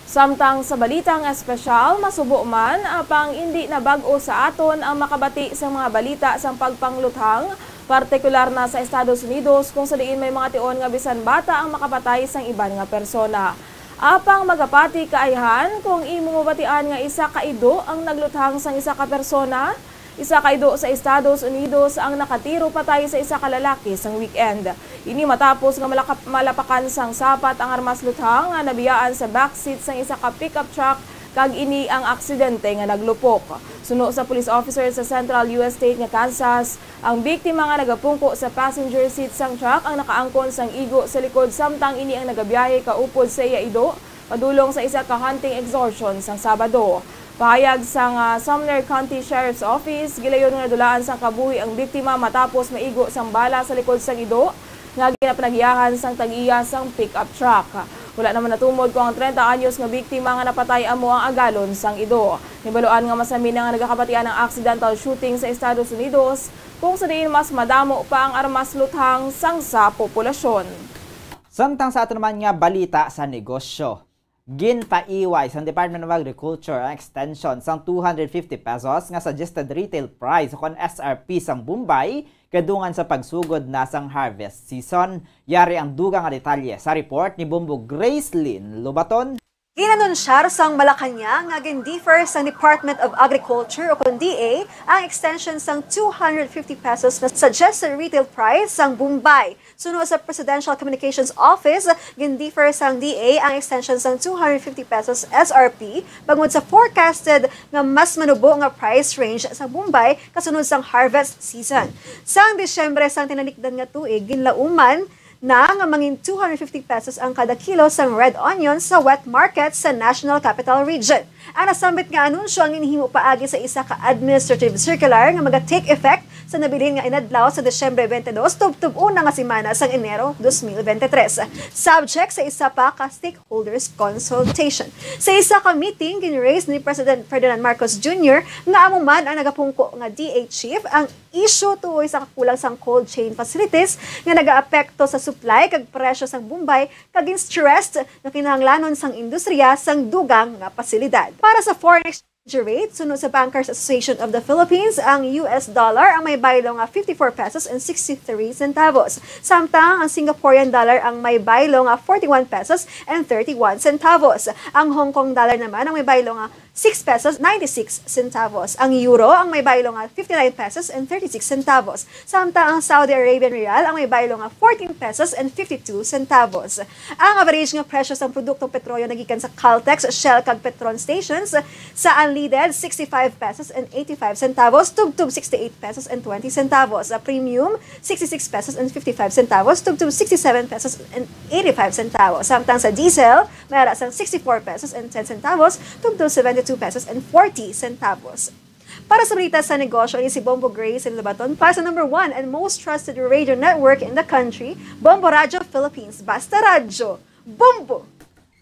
Samtang sa balitang espesyal, masubo man, apang indi na bag-o sa aton ang makabati sa mga balita sang pagpangluthang, partikular na sa Estados Unidos, kung sa diin may mga tion nga bisan bata ang makapatay sang iban nga persona. Apang magapati ka ayhan kung imo mabatian nga isa ka ido ang nagluthang sang isa ka persona? Isa ka ido sa Estados Unidos ang nakatiro patay sa isa ka lalaki sang weekend. Ini matapos nga malakap-, malapakan sang sapat ang armas luthang nga nabiyaan sa backseat sang isa ka pickup truck, kag ini ang aksidente nga naglupok. Suno sa police officer sa Central U S State nga Kansas, ang biktima nga nagapungko sa passenger seat sang truck ang nakaangkon sang igo sa likod samtang ini ang nagabiyahe kaupod sa iya ido padulong sa isa ka hunting excursion sang Sabado. Pahayag sang, ah, Sumner County Sheriff's Office, gilayon nga nadulaan sang kabuhi ang biktima matapos maigo sang bala sa likod sang ido nga ginapanagiyahan sang tag-iya sang pickup truck. Wala naman natumod kung ang treinta anyos nga biktima nga napatay amo ang agalon sang ido. Nahibaluan nga masami na nga nagakabatian ang accidental shooting sa Estados Unidos, kung sa diin mas madamo pa ang armas luthang sang sa populasyon. Samtang sa ato naman nga balita sa negosyo, ginpaiway sang Department of Agriculture ang extension sang two hundred fifty pesos nga suggested retail price o kon S R P sang bombay kadungan sa pagsugod na sang harvest season. Yari ang dugang nga detalye sa report ni Bombo Gracelyn Lobaton. Ginanunsyar sang Malacañang nga gin-defer sang Department of Agriculture o kon D A ang extension sang two hundred fifty pesos nga suggested retail price sang bombay. Suno sa Presidential Communications Office, gin-defer sang D A ang extension sang two hundred fifty pesos S R P bangod sa forecasted nga mas manubo nga price range sang bombay kasunod sang harvest season. Sang Disyembre sang tinalikdan nga tuig, ginlauman na nga mangin two hundred fifty pesos ang kada kilo sang red onion sa wet market sa National Capital Region. Ang nasambit nga anunsyo ang ginhimo paagi sa isa ka administrative circular nga maga-take effect sa nabilin nga inadlaw sa Disyembre twenty-two, tubtob una nga semana sang Enero twenty twenty-three, subject sa isa pa ka stakeholders consultation. Sa isa ka meeting, ginraise ni President Ferdinand Marcos Junior nga amo man ang nagapungko nga D A chief ang issue tungod sa kakulang sang cold chain facilities nga nagaapekto sa supply kag presyo sang bombay, kag gin-stressed nga kinahanglanon sang industriya sang dugang nga pasilidad. Para sa foreign ex- Exchange rate, suno sa Bankers Association of the Philippines, ang U S dollar ang may baylo nga fifty-four pesos and sixty-three centavos. Samtang ang Singaporean dollar ang may baylo nga forty-one pesos and thirty-one centavos. Ang Hong Kong dollar naman ang may baylo nga six pesos ninety-six centavos. Ang euro ang may baylo nga fifty-nine pesos and thirty-six centavos. Samtang ang Saudi Arabian rial ang may baylo nga fourteen pesos and fifty-two centavos. Ang average nga presyo sang produktong petrolyo nagikan sa Caltex, Shell, kag Petron stations sa unleaded, sixty-five pesos and eighty-five centavos tubtob sixty-eight pesos and twenty centavos. Sa premium, sixty-six pesos and fifty-five centavos tubtob sixty-seven pesos and eighty-five centavos. Samtang sa diesel, may ara sang sixty-four pesos and ten centavos tubtob seventy-two pesos and forty centavos. Para sa balita sa negosyo, ini si Bombo Grace Lobaton para sa number one and most trusted radio network in the country, Bombo Radio Philippines. Basta radyo, Bombo!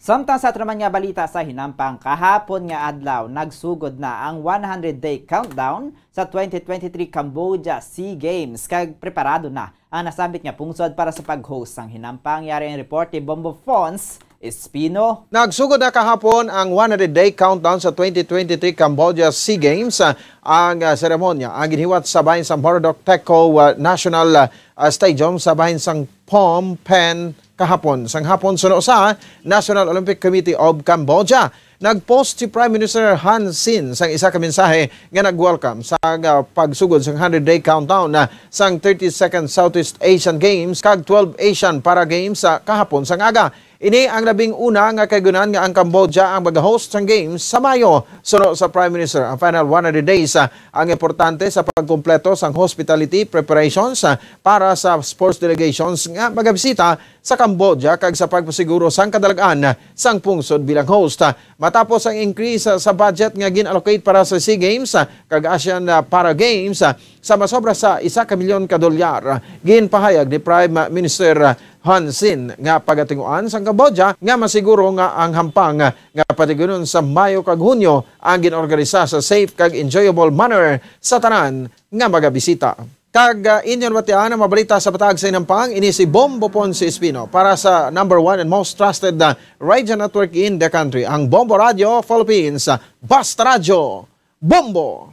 Samtang sa aton naman nga balita sa hinampang, kahapon nga adlaw, nagsugod na ang one hundred day countdown sa twenty twenty-three Cambodia Sea Games, kag preparado na ang nasambit nga pungsod para sa pag-host sang hinampang. Yari ang report ni Bombo Fons Espino. Nagsugod na kahapon ang one hundred day countdown sa twenty twenty-three Cambodia Sea Games. Ah, ang, ah, seremonya ang ginhiwat sa bahin sang Moradok Techo, ah, National, ah, ah, Stadium sa bahin sang Phnom Penh kahapon sang hapon, suno sa National Olympic Committee of Cambodia. Nag-post si Prime Minister Hun Sen sang isa ka mensahe nga nag-welcome sa, ah, pagsugod sang hundred-day countdown, ah, sang thirty-second Southeast Asian Games kag twelve Asian Para Games sa kahapon sang aga. Ini ang labing una nga kaayunan nga ang Cambodia ang mag-host sang Games sa Mayo. Suno sa Prime Minister, ang final one hundred days, ah, ang importante sa pagkumpleto sang hospitality preparations, ah, para sa sports delegations nga magabisita sa Cambodia kag sa pagpasiguro sang kadalag-an sang pungsod bilang host. Matapos ang increase sa budget nga gin-allocate para sa Sea Games kag Asian Para Games sa masobra sa isa ka milyon ka dolyar, ginpahayag ni Prime Minister Hun Sen nga pagatinguan sang Cambodia nga masiguro nga ang hampang nga patigunon sa Mayo kag Hunyo ang gin-organisa sa safe kag enjoyable manner sa tanan nga magabisita. Kag, ah, inyo nabatian ang mga balita sa Patag sa Hinampang. Ini si Bombo Ponce Espino para sa number one and most trusted, ah, radio network in the country, ang Bombo Radio Philippines. Basta Radyo, Bombo!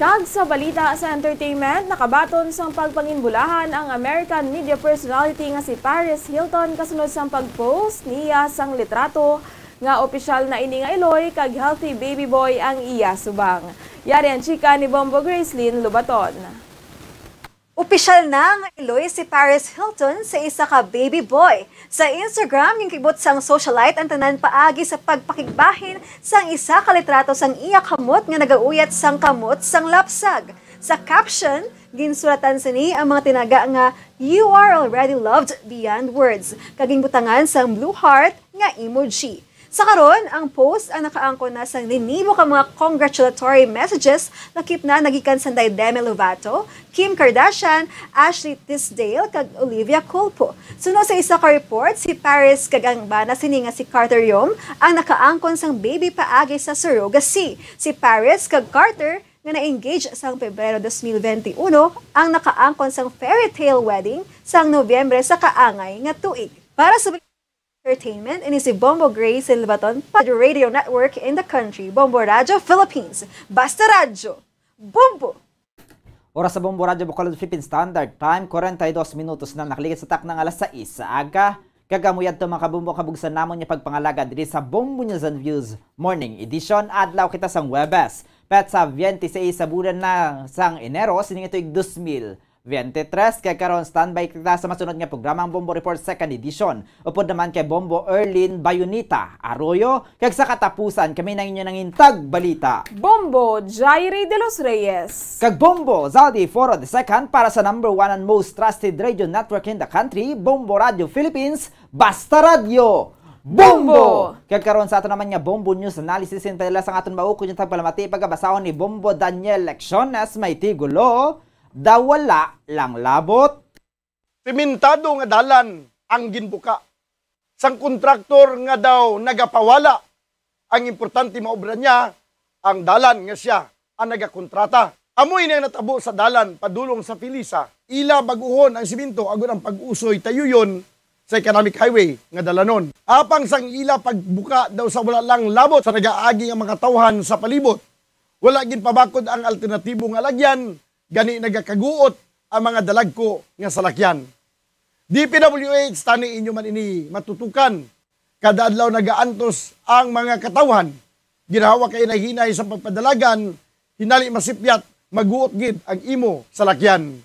Kag sa balita sa entertainment, nakabaton sang pagpanginbulahan ang American media personality nga si Paris Hilton kasunod sang pag-post niya sang litrato nga opisyal na ini nga iloy kag healthy baby boy ang iya subang. Yari ang chika ni Bombo Gracelyn Lobaton. Opisyal na nga iloy si Paris Hilton sa isa ka baby boy. Sa Instagram, ginkibot sang socialite ang tanan paagi sa pagpakigbahin sang isa ka litrato sang iya kamot nga nagauyat sang kamot sang lapsag. Sa caption, ginsulatan sini ang mga tinaga nga "You are already loved beyond words," kag ginbutangan sang blue heart nga emoji. Sa karon, ang post ang nakaangkon na sang linibo ka mga congratulatory messages, lakip na nagikan sanday Demi Lovato, Kim Kardashian, Ashley Tisdale, kag Olivia Culpo. Suno sa isa ka report, si Paris kag ang bana sini nga si Carter Yom ang nakaangkon sang baby paagi sa surrogacy. Si Paris kag Carter, nga na-engage sang Pebrero dos mil benti uno, ang nakaangkon sang fairy tale wedding sang Nobyembre sa kaangay nga tuig. Para sa entertainment, ini si Bombo Grace Silvaton, pa Radio Network in the country, Bombo Radyo Philippines. Basta Radyo, Bombo! Oras sa Bombo Radyo Bacolod Philippine Standard Time, kwarenta y dos minutos na nakaligid sa takna nga alas sais sa aga. Kag amo yadto, mga kabombo, kabugsan namon nga pagpangalagad diri sa Bombo News and Views Morning Edition. Adlaw kita sang Huwebes, petsa biyente seis sa bulan na sang Enero, sining tuig dos mil biyente tres. Kag karon, standby kita sa masunod nga programa, ang Bombo Report Second Edition. Upod naman kay Bombo Erlin Bayonita Arroyo. Kag sa katapusan, kami na inyo nangin tagbalita, Bombo Jairi de los Reyes. Kag Bombo Zaldi Foro the Second para sa number one and most trusted radio network in the country, Bombo Radio Philippines, Basta Radyo, Bombo! Bombo! Kag karon sa aton naman nga Bombo News Analysis, in padala sang aton maukod nga tagpalamati, pagabasahon ni Bombo Daniel Lecciones, may tigulo, Daw Wala Lang Labot. Sementado nga dalan ang ginbuka sang kontraktor nga daw nagapawala. Ang importante maobra niya ang dalan nga siya ang nagakontrata. Amo ini ang natabo sa dalan padulong sa Felisa. Ila bag-uhon ang semento agod ang pag-usoy tayuyon sa economic highway nga dalanon. Apang sang ila pagbuka daw sa wala lang labot sa nagaagi nga mga tawhan sa palibot, Wala ginpabakod ang alternatibo nga lagyan, gani nagakaguot ang mga dalagko nga salakyan. D P W H, tani inyo man ini matutukan. Kada adlaw nagaantos ang mga katawhan. Ginhawa ka hinay-hinay sa pagpadalagan, hinali masipyat, maguot gid ang imo salakyan.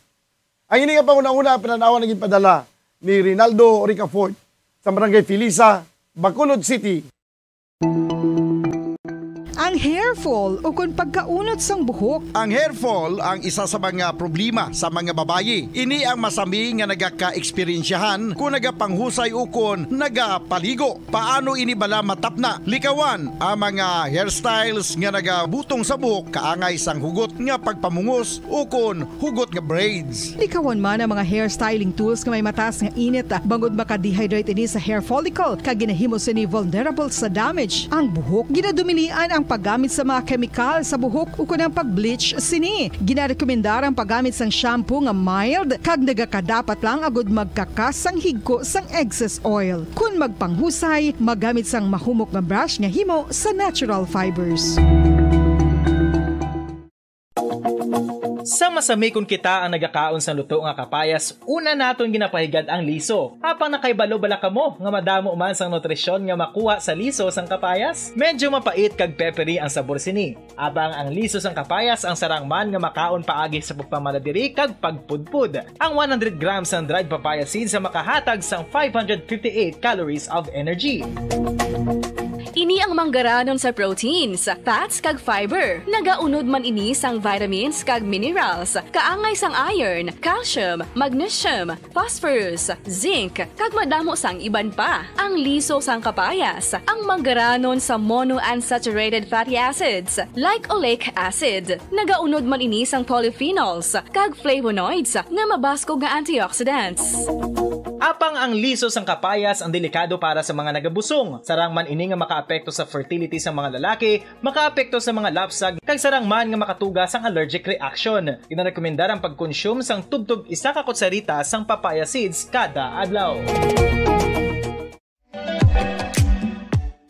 Ang ini nga panghunahuna, pinanawan nga ginpadala ni Rinaldo Ricafort sa Barangay Felisa, Bacolod City. Ang hair fall ukon pagkaunot sang buhok. Ang hair fall ang isa sa mga problema sa mga babayi. Ini ang masami nga nagaka-eksperyensyahan kon nagapanghusay ukon nagapaligo. Paano ini bala matapna? Likawan ang mga hairstyles nga nagabutong sa buhok kaangay sang hugot nga pagpamungos ukon hugot nga braids. Likawan man ang mga hair styling tools nga may mataas nga init, bangod maka-dehydrate ini sa hair follicle kag ginahimo sini vulnerable sa damage ang buhok. Ginadumilian ang paggamit sa mga kemikal sa buhok ukon ang pag-bleach sini. Ginarekomendar ang paggamit sang shampoo nga mild kag nagakadapat lang agud magkakas sang higko sang excess oil. Kon magpanghusay, magamit sang mahumok nga brush nga himo sa natural fibers. Sa masami kon kita ang nagakaon sang luto nga kapayas, una naton ginapahigad ang liso. Apang nakahibalo bala kamo nga madamo man sang nutrisyon nga makuha sa liso sang kapayas? Medyo mapait kag peppery ang sabor sini. Apang ang liso sang kapayas ang sarang man nga makaon paagi sa pagpamalabiri kag pagpudpod. Ang one hundred grams sang dried papaya seeds ang makahatag sang five hundred fifty-eight calories of energy. Ini ang manggaranon sa proteins, fats kag fiber. Nagaunod man ini sang vitamins kag minerals, kaangay sang iron, calcium, magnesium, phosphorus, zinc, kag madamo sang iban pa. Ang liso sang kapayas, ang manggaranon sa monounsaturated fatty acids like oleic acid. Nagaunod man ini sang polyphenols kag flavonoids nga mabaskog nga antioxidants. Apang ang liso sang kapayas ang delikado para sa mga nagabusong. Sarang man ini nga makaapekto sa fertility sang mga lalaki, makaapekto sa mga lapsag, kag sarang man nga makatuga sang allergic reaction. Ginarekomendar ang pagkonsume sang tubtob isa ka kutsarita sang papaya seeds kada adlaw.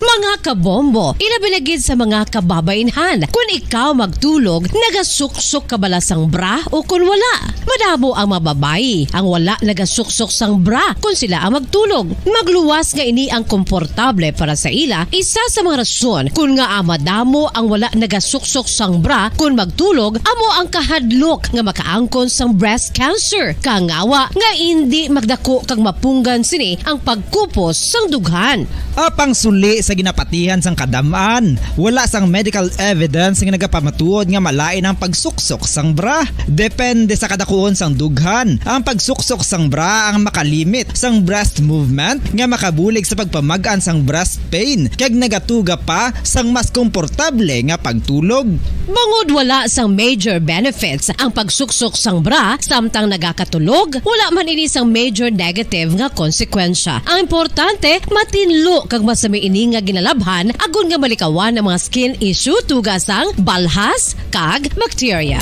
Mga kabombo, ilabi na gid sa mga kababainhan. Kung ikaw magtulog, nagasuksok ka bala sang bra o kung wala? Madamo ang mga babayi ang wala nagasuksok sang bra kung sila ang magtulog. Magluwas nga ini ang komportable para sa ila. Isa sa mga rason kung ngaa madamo ang wala nagasuksok sang bra kung magtulog amo ang kahadlok nga makaangkon sang breast cancer. Kangawa nga indi magdako kag mapunggan sini ang pagkupos sang dughan. Apang suli sa ginapatihan sang kadam-an, wala sang medical evidence nga nagapamatuod nga malain ang pagsuksok sang bra. Depende sa kadakuon sang dughan, ang pagsuksok sang bra ang makalimit sang breast movement nga makabulig sa pagpamag-an sang breast pain kag nagatuga pa sang mas komportable nga pagtulog. Bangod wala sang major benefits ang pagsuksok sang bra samtang nagakatulog, wala man ini sang major negative nga konsekwensya. Ang importante, matinlo kag masami ini nga ginalabhan agod nga malikawan ang mga skin issue tuga sang balhas kag bakterya.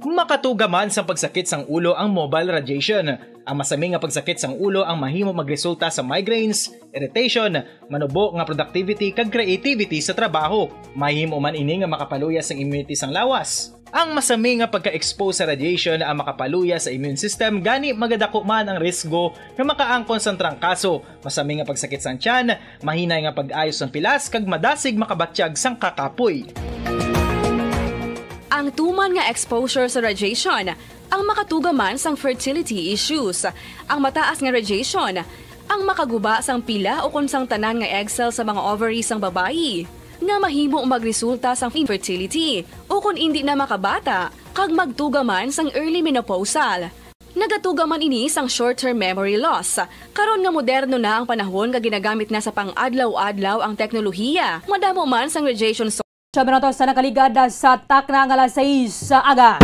Makatuga man sang pagsakit sang ulo ang mobile radiation. Ang masami nga pagsakit sang ulo ang mahimo magresulta sa migraines, irritation, manubo nga productivity kag creativity sa trabaho. Mahimo man ini nga makapaluya sang immunity sang lawas. Ang masami nga pagka-expose sa radiation ang makapaluya sa immune system, gani magadako man ang risgo nga makaangkon sang trangkaso, masami nga pagsakit sang tiyan, mahinay nga pag-ayo sang pilas, kag madasig makabatyag sang kakapoy. Ang tuman nga exposure sa radiation ang makatuga man sang fertility issues. Ang mataas nga radiation ang makaguba sang pila ukon sang tanan nga egg cell sa mga ovary sang babayi, nga mahimo magresulta sang infertility ukon indi na makabata kag magtuga man sang early menopausal. Nagatuga man ini sang short-term memory loss. Karon nga moderno na ang panahon nga ginagamit na sa pang-adlaw-adlaw ang teknolohiya, madamo man sang radiation source. Siya minutos sa nakaligad sa takna nga alas sais sa aga.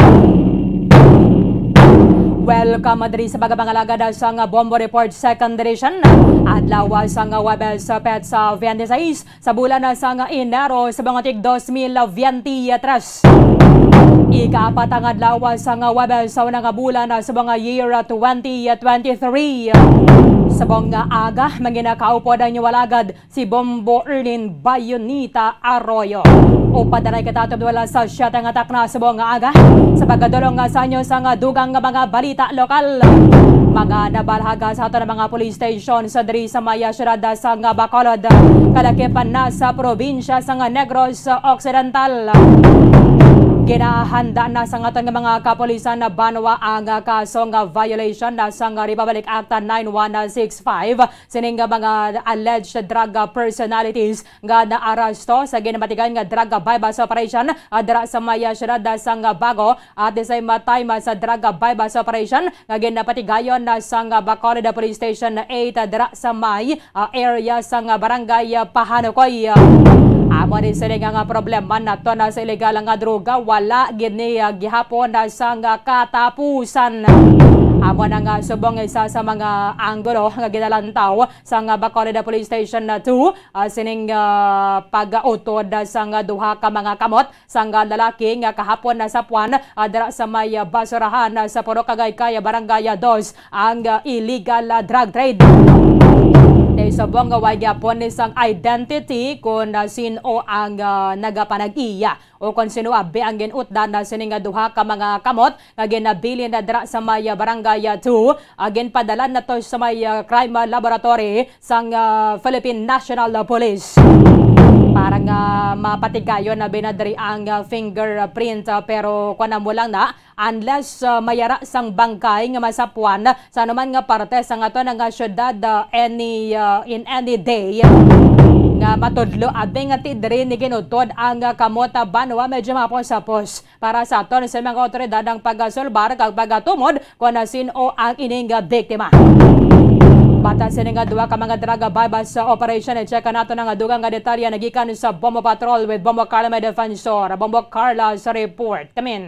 Welcome diri sa pagpangalagad sa nga Bombo Report Second Edition. Adlaw sa nga Huwebes, petsa twenty-six sa bulan sa nga Enero sa mga tig dos mil veintitrés. Ikaapat nga adlaw sa nga Huwebes sa una nga bulan sa mga year twenty twenty-three. Subong nga aga, manginakaupod ang inyong alagad, si Bombo Erlin Bayonita Arroyo. Upad na kita tubdwala sa siyete nga takna subong nga aga, sa pagkadulong nga sa inyo sa nga dugang nga mga balita lokal. Mga nabalhaga sa aton mga police station sa diri sa maya siyudad sa nga Bacolod, kalakip na sa probinsya sa nga Negros Occidental. Ginahanda na sa aton nga mga kapulisan na banwa ang kaso nga violation na sa nga Republic Act nine one six five, sining nga mga alleged drug personalities nga naaresto sa ginpatigayon nga drug buy-bust operation, ah, dira sa maya siyudad sa nga Bago, at the same time, ah, sa drug buy-bust operation nga ginpatigayon na sa nga Bacolod Police Station eight, ah, dira sa may, ah, area sa nga barangay, ah, Pahanukoy. Amo ni sini nga, nga problema nato na sa illegal nga droga, wala gid ni, ah, gihapon na sa nga katapusan. Amo na nga subong isa sa mga anggulo nga ginalantaw sa nga Bacolod Police Station na two, ah, sining, ah, pag-utod sa nga duha ka mga kamot sang lalaki nga kahapon nasapuan, ah, dira sa may, ah, basurahan, ah, sa Purok Agaycay, ah, Barangay, ah, Dos, ang, ah, illegal, ah, drug trade. Naisubong nga way gyapon ni sang identity kung, ah, sin-o ang, ah, nagapanag-iya o kung sino abi ang gin-utdan na sini nga duha ka mga kamot nga ginabilin na dira sa may, ah, Barangay, ah, two, ah, ginpadala na to sa may, ah, crime, ah, laboratory sang, ah, Philippine National Police para nga mapatigayon na binadri ang, ah, fingerprint, ah, pero kuwan mo lang na, unless, ah, mayara sang bangkay nga masapuan sa anuman nga parte sa aton nga syudad, ah, any, ah, in any day, nga matudlo abi nga ti diri ni ginutod ang, ah, kamot, ah, banwa, medyo mapos-hapos para sa aton sa mga awtoridad ang pagasulbar kag pagatumod kon sin-o ang ining biktima. Batas sini nga duha ka mga drug buy-bust operation, i-check nato na nga dugang nga detalye nagikan sa Bombo Patrol with Bombo Carla, may defensor. Bombo Carla sa report. Kamin.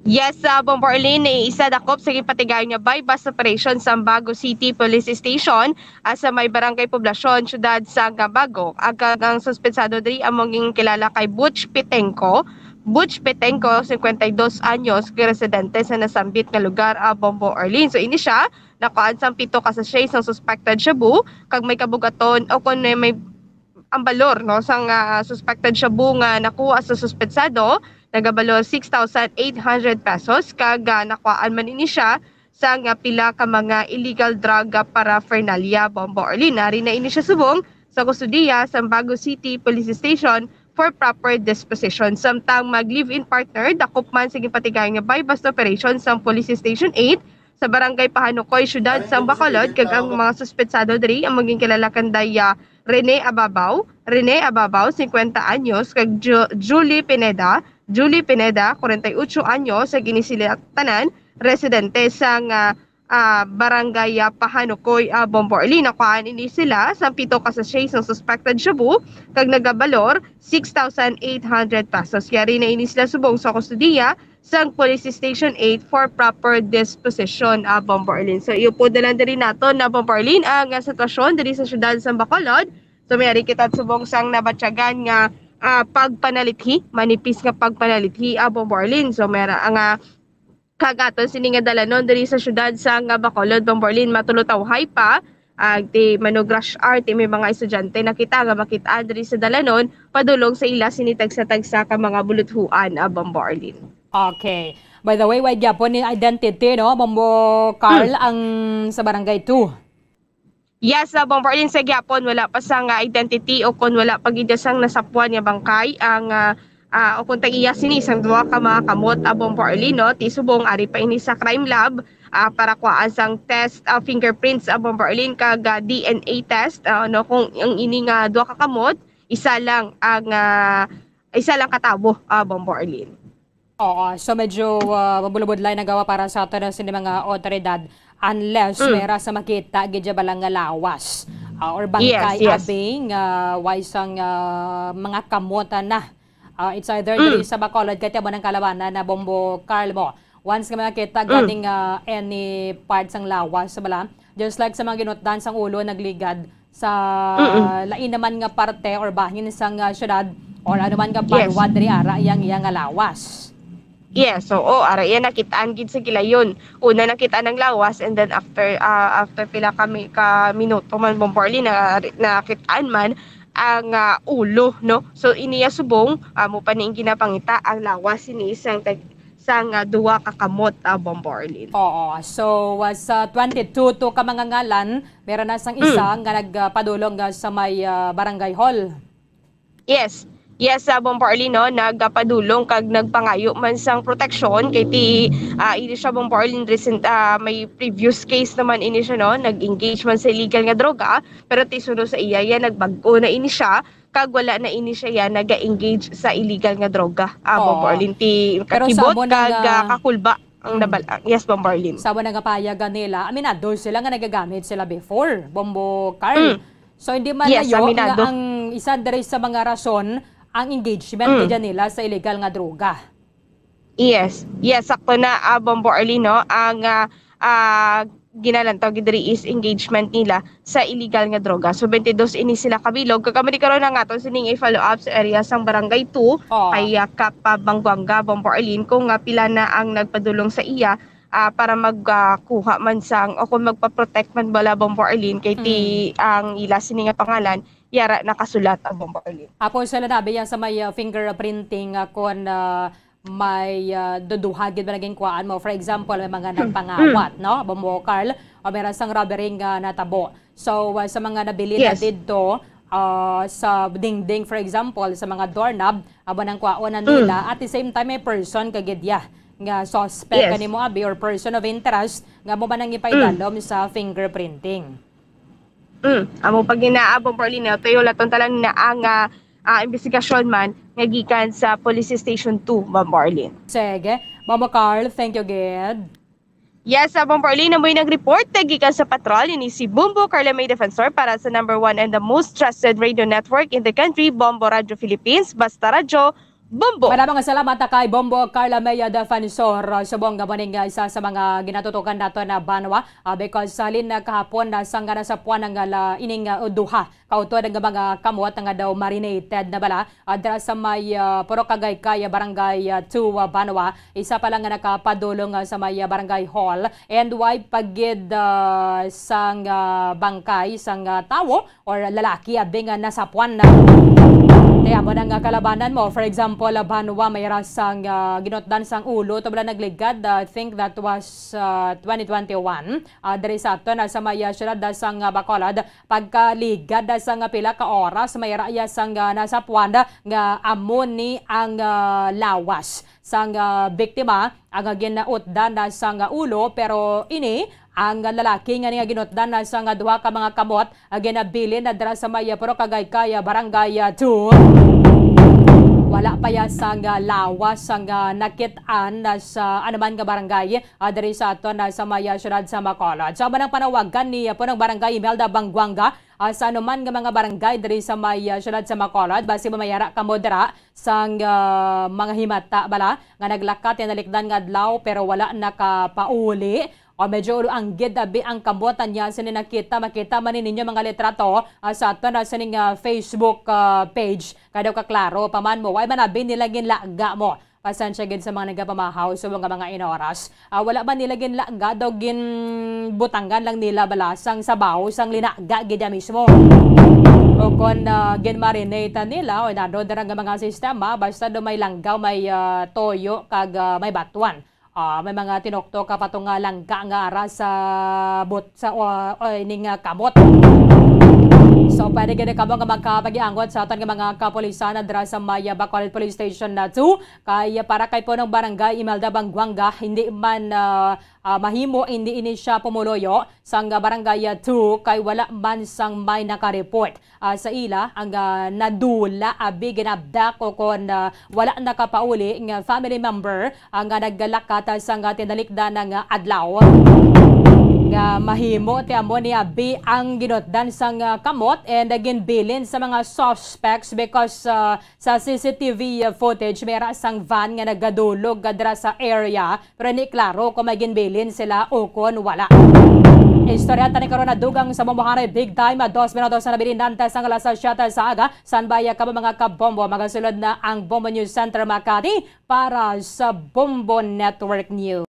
Yes, sa Bombo Arlene, isa dakop sa gipatigayon nga buy-bust operation sa Bago City Police Station, ah, sa may barangay Poblacion, siyudad sa Bago. Ang, ang suspetsado diri amo ang kilala kay Butch Pitenco. Butch Petenco, cincuenta y dos anyos, kay residente sa nasambit nga lugar, ah, Bombo Arlene. So, ini siya nakuhaan sang pito ka sachet sang suspected shabu, kag may kabugaton o kon may, may ang balor, no, sang, ah, suspected shabu nga nakuha sa suspetsado, nagabalor six thousand eight hundred pesos, kag, ah, nakuhaan man ini siya sang, ah, pila ka mga illegal drug, ah, paraphernalia, Bombo Arlene. Ari na ini siya subong sa kustodiya sa Bago City Police Station for proper disposition. Samtang mag-live-in partner, dakop man sa gipatigayon nga buy-bust operation sa Police Station eight sa Barangay Pahanukoy, Siyudad sa Bacolod, kag ang mga suspetsado diri ang maging kilala kanday, ah, Rene Ababaw, Rene Ababaw, cincuenta anyos, kag Ju-, Julie Pineda, Julie Pineda, forty-eight anyos, sa gini sila tanan residente sa nga ah, Barangay, ah, Pahanukoy, ah, Bombo Arlene. Nakuhaan ini sila sa pito ka sachet sang suspected shabu, kag nagabalor six thousand eight hundred pesos. Yari na ini sila subong sa kustodiya sang Police Station eight for proper disposition, ah, Bombo Arlene. So, iupod na lang diri naton na, Bombo Arlene, ang, ah, sitwasyon diri sa siyudad sa Bacolod. So, may ari kita subong sang nabatyagan nga, ah, pagpanalithi, manipis nga pagpanalithi, ah, Bombo Arlene. So, may ra-, ang, ah, kag aton sini nga dalanon diri sa siyudad sa nga Bacolod, Bombo Arlene, matulutawhay pa. Ah, ti manug rush hour, ti may mga estudyante na kita nga makit-an diri sa dalanon, padulong sa ila sini tagsa-tagsa ka mga buluthuan, ah, Bombo Arlene. Okay. By the way, way gyapon ni identity, no, Bombo Carl, Mm. ang sa Barangay two. Yes, ah, Bombo Arlene, sa gyapon, wala pa sang, ah, identity o kon wala pa gid sang nasapuan nga bangkay ang, ah, ah, o kon tag-iya sini sang duha ka mga kamot, ah, Bombo Arlene, no? Ti subong ari pa ini sa crime lab, ah, para kuhaan sang test, ah, fingerprints, ah, Bombo Arlene, kag, ah, D N A test, ah, no, kung ang ini nga duha ka kamot, isa lang ang, ah, isa lang ka tawo, ah, Bombo Arlene. Oo, so medyo, ah, mabulabudlay na gawa para sa aton sini mga awtoridad, unless Mm. may ra sa makita gid dya bala nga lawas, ah, or Yes, bangkay yes. abi nga way sang, ah, mga kamot na. Ah, it's either Mm. diri sa Bacolod, kay amo nang kalawanan na, Bombo Carl, mo. Once nga makita Mm. ganing, ah, any part sang lawas, bala, just like sa mga ginutdan sang ulo, nagligad, sa Mm-mm. lain naman nga parte or bahin sang, ah, syudad or ano man nga Yes. banwa diri ara iyang, iyang nga lawas. Yes, oo, ara iya nakitaan gid sa gilayon. Una nakitaan ang lawas, and then after, ah, after pila ka mi-, ka minuto man, Bombo Arlene, na, nakitaan man ang, ah, ulo, no? So, iniya subong, amo pa ni ang ginapangita, ang lawas ini sang tag-, sang, ah, duha ka kamot, ah, Bombo Arlene. Oo. So, ah, sa twenty-two to ka mga ngalan, meron na sang isa Mm. nga nagpadulong, ah, sa may, ah, barangay hall. Yes. Yes, ah, Bombo Arlene, no, nagapadulong kag nagpangayo man sang proteksyon kay ti, ah, ini siya, Bombo Arlene, recent, ah, may previous case naman ini siya, no, nag-engage man sa illegal nga droga, pero ti suno sa iya, iya nagbag-o na ini siya, kag wala na ini siya ya naga-engage sa illegal nga droga. Ah, Bombo Oo. Arlene, ti Pero sa kakibot amo na kag, nga ah, kakulba ang Mm. nabal-, ah, yes, Bombo Arlene. Sa amo na nga payagan nila, aminado sila nga nagagamit sila before, Bombo Carl. Mm. So, hindi man Yes, layo nga aminado. ang isa diri sa mga rason ang engagement Mm. nila sa illegal nga droga. Yes. Yes, sakto na, ah, Bombo Arlene, no? Ang, ah, ah, ginalantaw gid diri is engagement nila sa illegal nga droga. So, twenty-two ini sila kabilog. Kag amo ni karon ang aton sining i-follow up sa area sang Barangay two, Oh. kay, ah, Kap, ah, Bangguanga, Bombo Arlene, kung, ah, pila na ang nagpadulong sa iya, ah, para mag, ah, kuha man sang, o kung magpa-protect man bala, Bombo Arlene, kay ti Mm. ang ila sini nga pangalan, yara nakasulat ang Bombo Arlene. Apo sila na, biya sa may, ah, fingerprinting, ah, kon, ah, may, ah, duduha gid ba naging kuhaan mo? For example, may mga Hmm. nagpangawat, Hmm. no? Bombo Carl, o may rasang robbery nga natabo. So, ah, sa mga nabilin na Yes. didto, ah, sa dingding, for example, sa mga doorknob, abo nang kwaon na Mm. nila. At the same time, may person ka gid ya nga suspect Yes. kanimo, abi, or person of interest nga mo ba nang Mm. ipaidalom sa fingerprinting? Mm, amo pag ginaabong, Marlene, tuyo laton talang na ang, ah, ah, investigasyon man nga gikan sa Police Station two, Ma'am Marlene. Sige. Mama Carl, thank you gid. Yes, ah, Ma'am Marlene, amoy nag-report na gikan sa patrol, ini si Bumbo Carla May Defensor para sa number one and the most trusted radio network in the country, Bombo Radio Philippines, Basta Radyo, Bombo. Maraming salamat, ah, kay Bombo Carla May Defensor. Ah, subong nga mo ning, ah, isa sa mga ginatutukan nato na banwa, ah, because halin na kahapon na sang nga nasapuan ang, ah, la-, ining, ah, duha kautod nga mga kamot nga daw marinated na bala, ah, dira sa may, ah, Purok Agaycay, ah, Barangay, ah, two, ah, Banwa. Isa pa lang nga nakapadulong, ah, sa may, ah, Barangay Hall. And way pa gid, ah, sang, ah, bangkay sang, ah, tawo or lalaki abi nga nasapuan na. Kaya mo na nga kalabanan mo. For example, ah, Banwa, may rasang, ah, ginutdan sang ulo, to bala nagligad. Ah, I think that was, ah, twenty twenty-one. Ah, diri sa aton, ah, sa may, ah, siyudad, ah, sang, ah, Bacolod, pagkaligad, ah, sang, ah, pila ka oras, may raya sang, ah, nasapuan nga amo ni ang, ah, lawas sang, ah, biktima, ang, ah, ginautdan na sang, ah, ulo, pero ini ang lalaki nga ni nga ginutdan na sang, ah, duha ka mga kamot, ah, ginabilin na dira sa may, ah, Purok Agaycay, ah, Barangay, ah, two. Wala pa ya sang, ah, lawas sang, ah, nakit-an na sa anuman nga barangay, ah, diri sa aton, ah, sa may, ah, siyudad sa Bacolod. So, amo nang panawagan ni, ah, Punong Barangay Imelda Bangguanga, ah, sa anuman nga mga barangay diri sa may, ah, siyudad sa Bacolod, basi mamayara kamo dira sang, ah, mga himata bala nga naglakat ya nalikdan nga adlaw pero wala nakapauli. O medyo ulo ang gid abi ang kamot niya sini nakita, makita man ninyo mga litrato, ah, sa aton, ah, sining, ah, Facebook, ah, page. Kadaw kaklaro pa man mo, way man abi nila ginlaga mo. Pasensya gid sa mga nagapamahaw subong nga mga inoras. Ah, wala ba nila ginlaga daw ginbutangan lang nila bala sang sabaw sang linaga gid ya mismo. O kon, ah, ginmarinate nila o nado dira nga mga sistema, basta do may langgaw, may, ah, toyo, kag, ah, may batuan. Ah, may mga tinuktok ka pa to nga langga nga ara sa bot-, sa, o, o, ining, ah, kamot. So, pwede gid kamo nga magkapagiangot sa aton nga mga kapulisan na dira sa may, ah, Bacolod Police Station na two. Kay para kay Punong Barangay Imelda Bangguanga, hindi man, ah, ah, mahimo, hindi ini siya pumuluyo sang Barangay two kay wala man sang may nakareport, ah, sa ila ang, ah, nadula, abi, ginabdak o kon, ah, wala nakapauli nga family member ang, ah, naglakat sang, ah, tinalikdan nga adlaw. Nga mahimo ti amo ni abi ang ginutdan sang, ah, kamot and, ah, ginbilin sa mga suspects because, ah, sa C C T V footage, may ra sang van nga nagadulog dira sa area, pero hindi klaro kung may ginbilin sila o kon wala. Istorya ta ni karon na dugang sa Bombo Hanay Big Time, ah, dos minutos na nabilin antes ang alas siyete sa aga. San baya ka ba, mga kabombo? Magasulod na ang Bombo News Center Makati para sa Bombo Network News.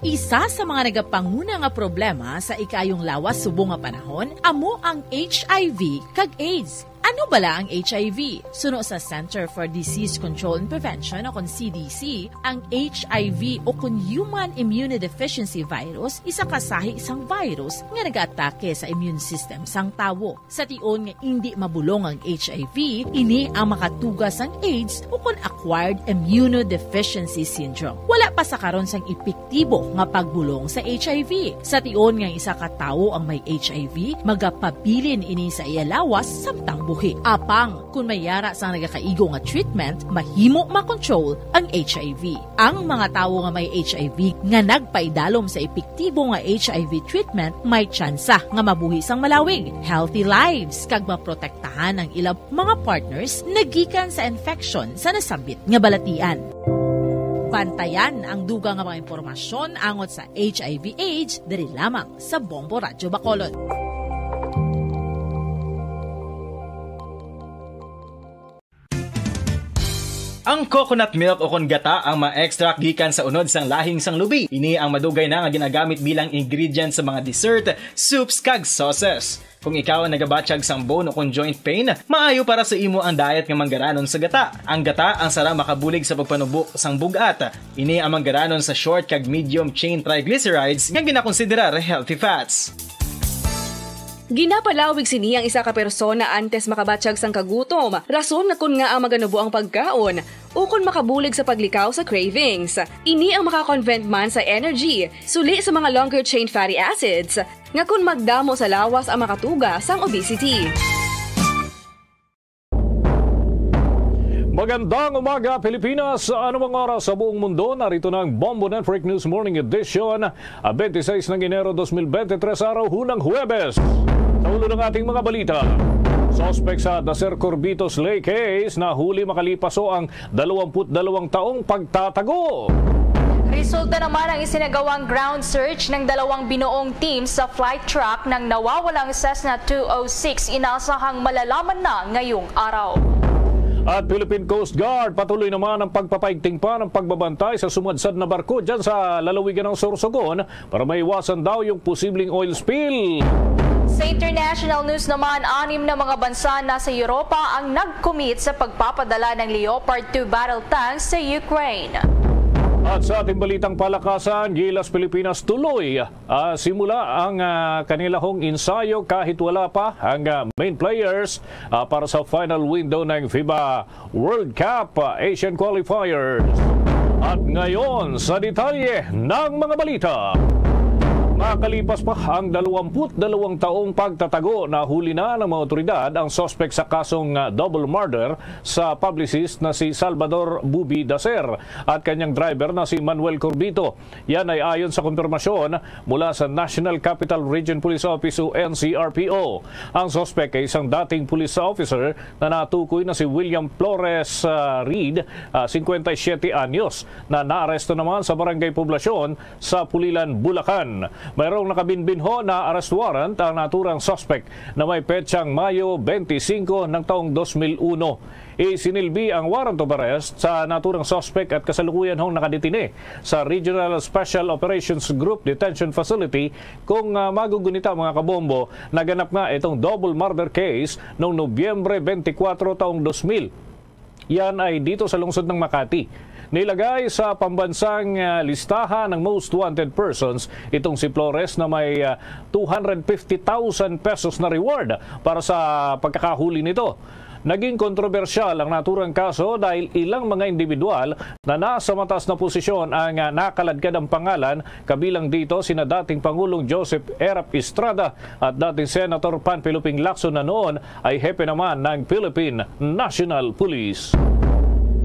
Isa sa mga nagapanguna nga problema sa ikayong lawas subong nga panahon amo ang H I V kag AIDS. Ano bala ang H I V? Suno sa Center for Disease Control and Prevention o kon C D C, ang H I V o kon human immunodeficiency virus isa ka sahi sang virus nga nagaatake sa immune system sang tawo. Sa tion nga indi mabulong ang H I V, ini ang makatuga sang AIDS o kon acquired immunodeficiency syndrome. Wala pa sa karon sang epektibo nga pagbulong sa H I V. Sa tion nga isa ka tawo ang may H I V, magapabilin ini sa iya lawas samtang buhi. Apang kon may yara sang nagakaigo nga treatment, mahimo makontrol ang H I V. Ang mga tawo nga may H I V nga nagpaidalom sa epektibo nga H I V treatment may tsansa nga mabuhi sang malawig, healthy lives, kag maprotektahan ang ilang mga partners nagikan sa infection sa nasambit nga balatian. Bantayan ang dugang nga mga impormasyon angot sa H I V AIDS diri lamang sa Bombo Radyo Bacolod. Ang coconut milk o kon gata ang ma-extract gikan sa unod sang lahing sang lubi. Ini ang madugay na nga ginagamit bilang ingredient sa mga dessert, soups, kag sauces. Kung ikaw ang nagabatyag sang bone o kon joint pain, maayo para sa imo ang diet nga manggaranon sa gata. Ang gata ang sara makabulig sa pagpanubo sang bug-at. Ini ang manggaranon sa short kag medium chain triglycerides nga ginakonsiderar healthy fats. Ginapalawig sini ang isa ka persona antes makabatyag sang kagutom, rason nga kon ngaa maganubo ang pagkaon, ukon makabulig sa paglikaw sa cravings. Ini ang maka-convert man sa energy, suli sa mga longer chain fatty acids, nga kon magdamo sa lawas ang makatuga sang obesity. Magandang umaga, Pilipinas. Anumang oras sa buong mundo, narito na ang Bombo Network News Morning Edition, ah, twenty-six ng Enero dos mil bente tres, araw hunang Huwebes. Sa ulo ng ating mga balita, suspek sa Dacer Corvito slay case nahuli makalipas ang dalawampu't dalawang taong pagtatago. Resulta naman ang isinagawang ground search ng dalawang binuong team sa flight track ng nawawalang Cessna two oh six. Inasahang malalaman na ngayong araw. At Philippine Coast Guard, patuloy naman ang pagpapaigting pa ng pagbabantay sa sumudsad na barko dyan sa lalawigan ng Sorsogon para maiwasan daw yung posibleng oil spill. Sa international news naman, anim na mga bansa na sa Europa ang nag-commit sa pagpapadala ng Leopard two battle tanks sa Ukraine. At sa ating balitang palakasan, Gilas Pilipinas tuloy, ah, simula ang, ah, kanila hong ensayo kahit wala pa ang, ah, main players, ah, para sa final window ng FIBA World Cup, ah, Asian Qualifiers. At ngayon, sa detalye ng mga balita. Makalipas pa ang dalawampu't dalawang taong pagtatago, nahuli na ng mga otoridad ang suspek sa kasong, ah, double murder sa publicist na si Salvador Bubi Dacer at kanyang driver na si Manuel Corbito. Yan ay ayon sa kumpirmasyon mula sa National Capital Region Police Office o N C R P O. Ang suspek ay isang dating police officer na natukoy na si William Flores, ah, Reed, ah, singkwenta y siyete anyos, na naaresto naman sa Barangay Poblacion sa Pulilan, Bulacan. Mayroong nakabinbin ho na arrest warrant ang naturang suspek na may petsang Mayo twenty-five ng taong dos mil uno. Isinilbi ang warrant of arrest sa naturang suspek at kasalukuyan hong nakadetine sa Regional Special Operations Group Detention Facility. Kung, ah, magugunita, mga kabombo, naganap nga itong double murder case noong Nobyembre twenty-four taong dos mil. Yan ay dito sa lungsod ng Makati. Nilagay sa pambansang, ah, listahan ng most wanted persons itong si Flores na may, ah, two hundred fifty thousand pesos na reward para sa pagkakahuli nito. Naging kontrobersyal ang naturang kaso dahil ilang mga individual na nasa mataas na posisyon ang, ah, nakaladkad ang pangalan, kabilang dito sina dating Pangulong Joseph Erap Estrada at dating Senator Panfilo Ping Lacson na noon ay hepe naman ng Philippine National Police.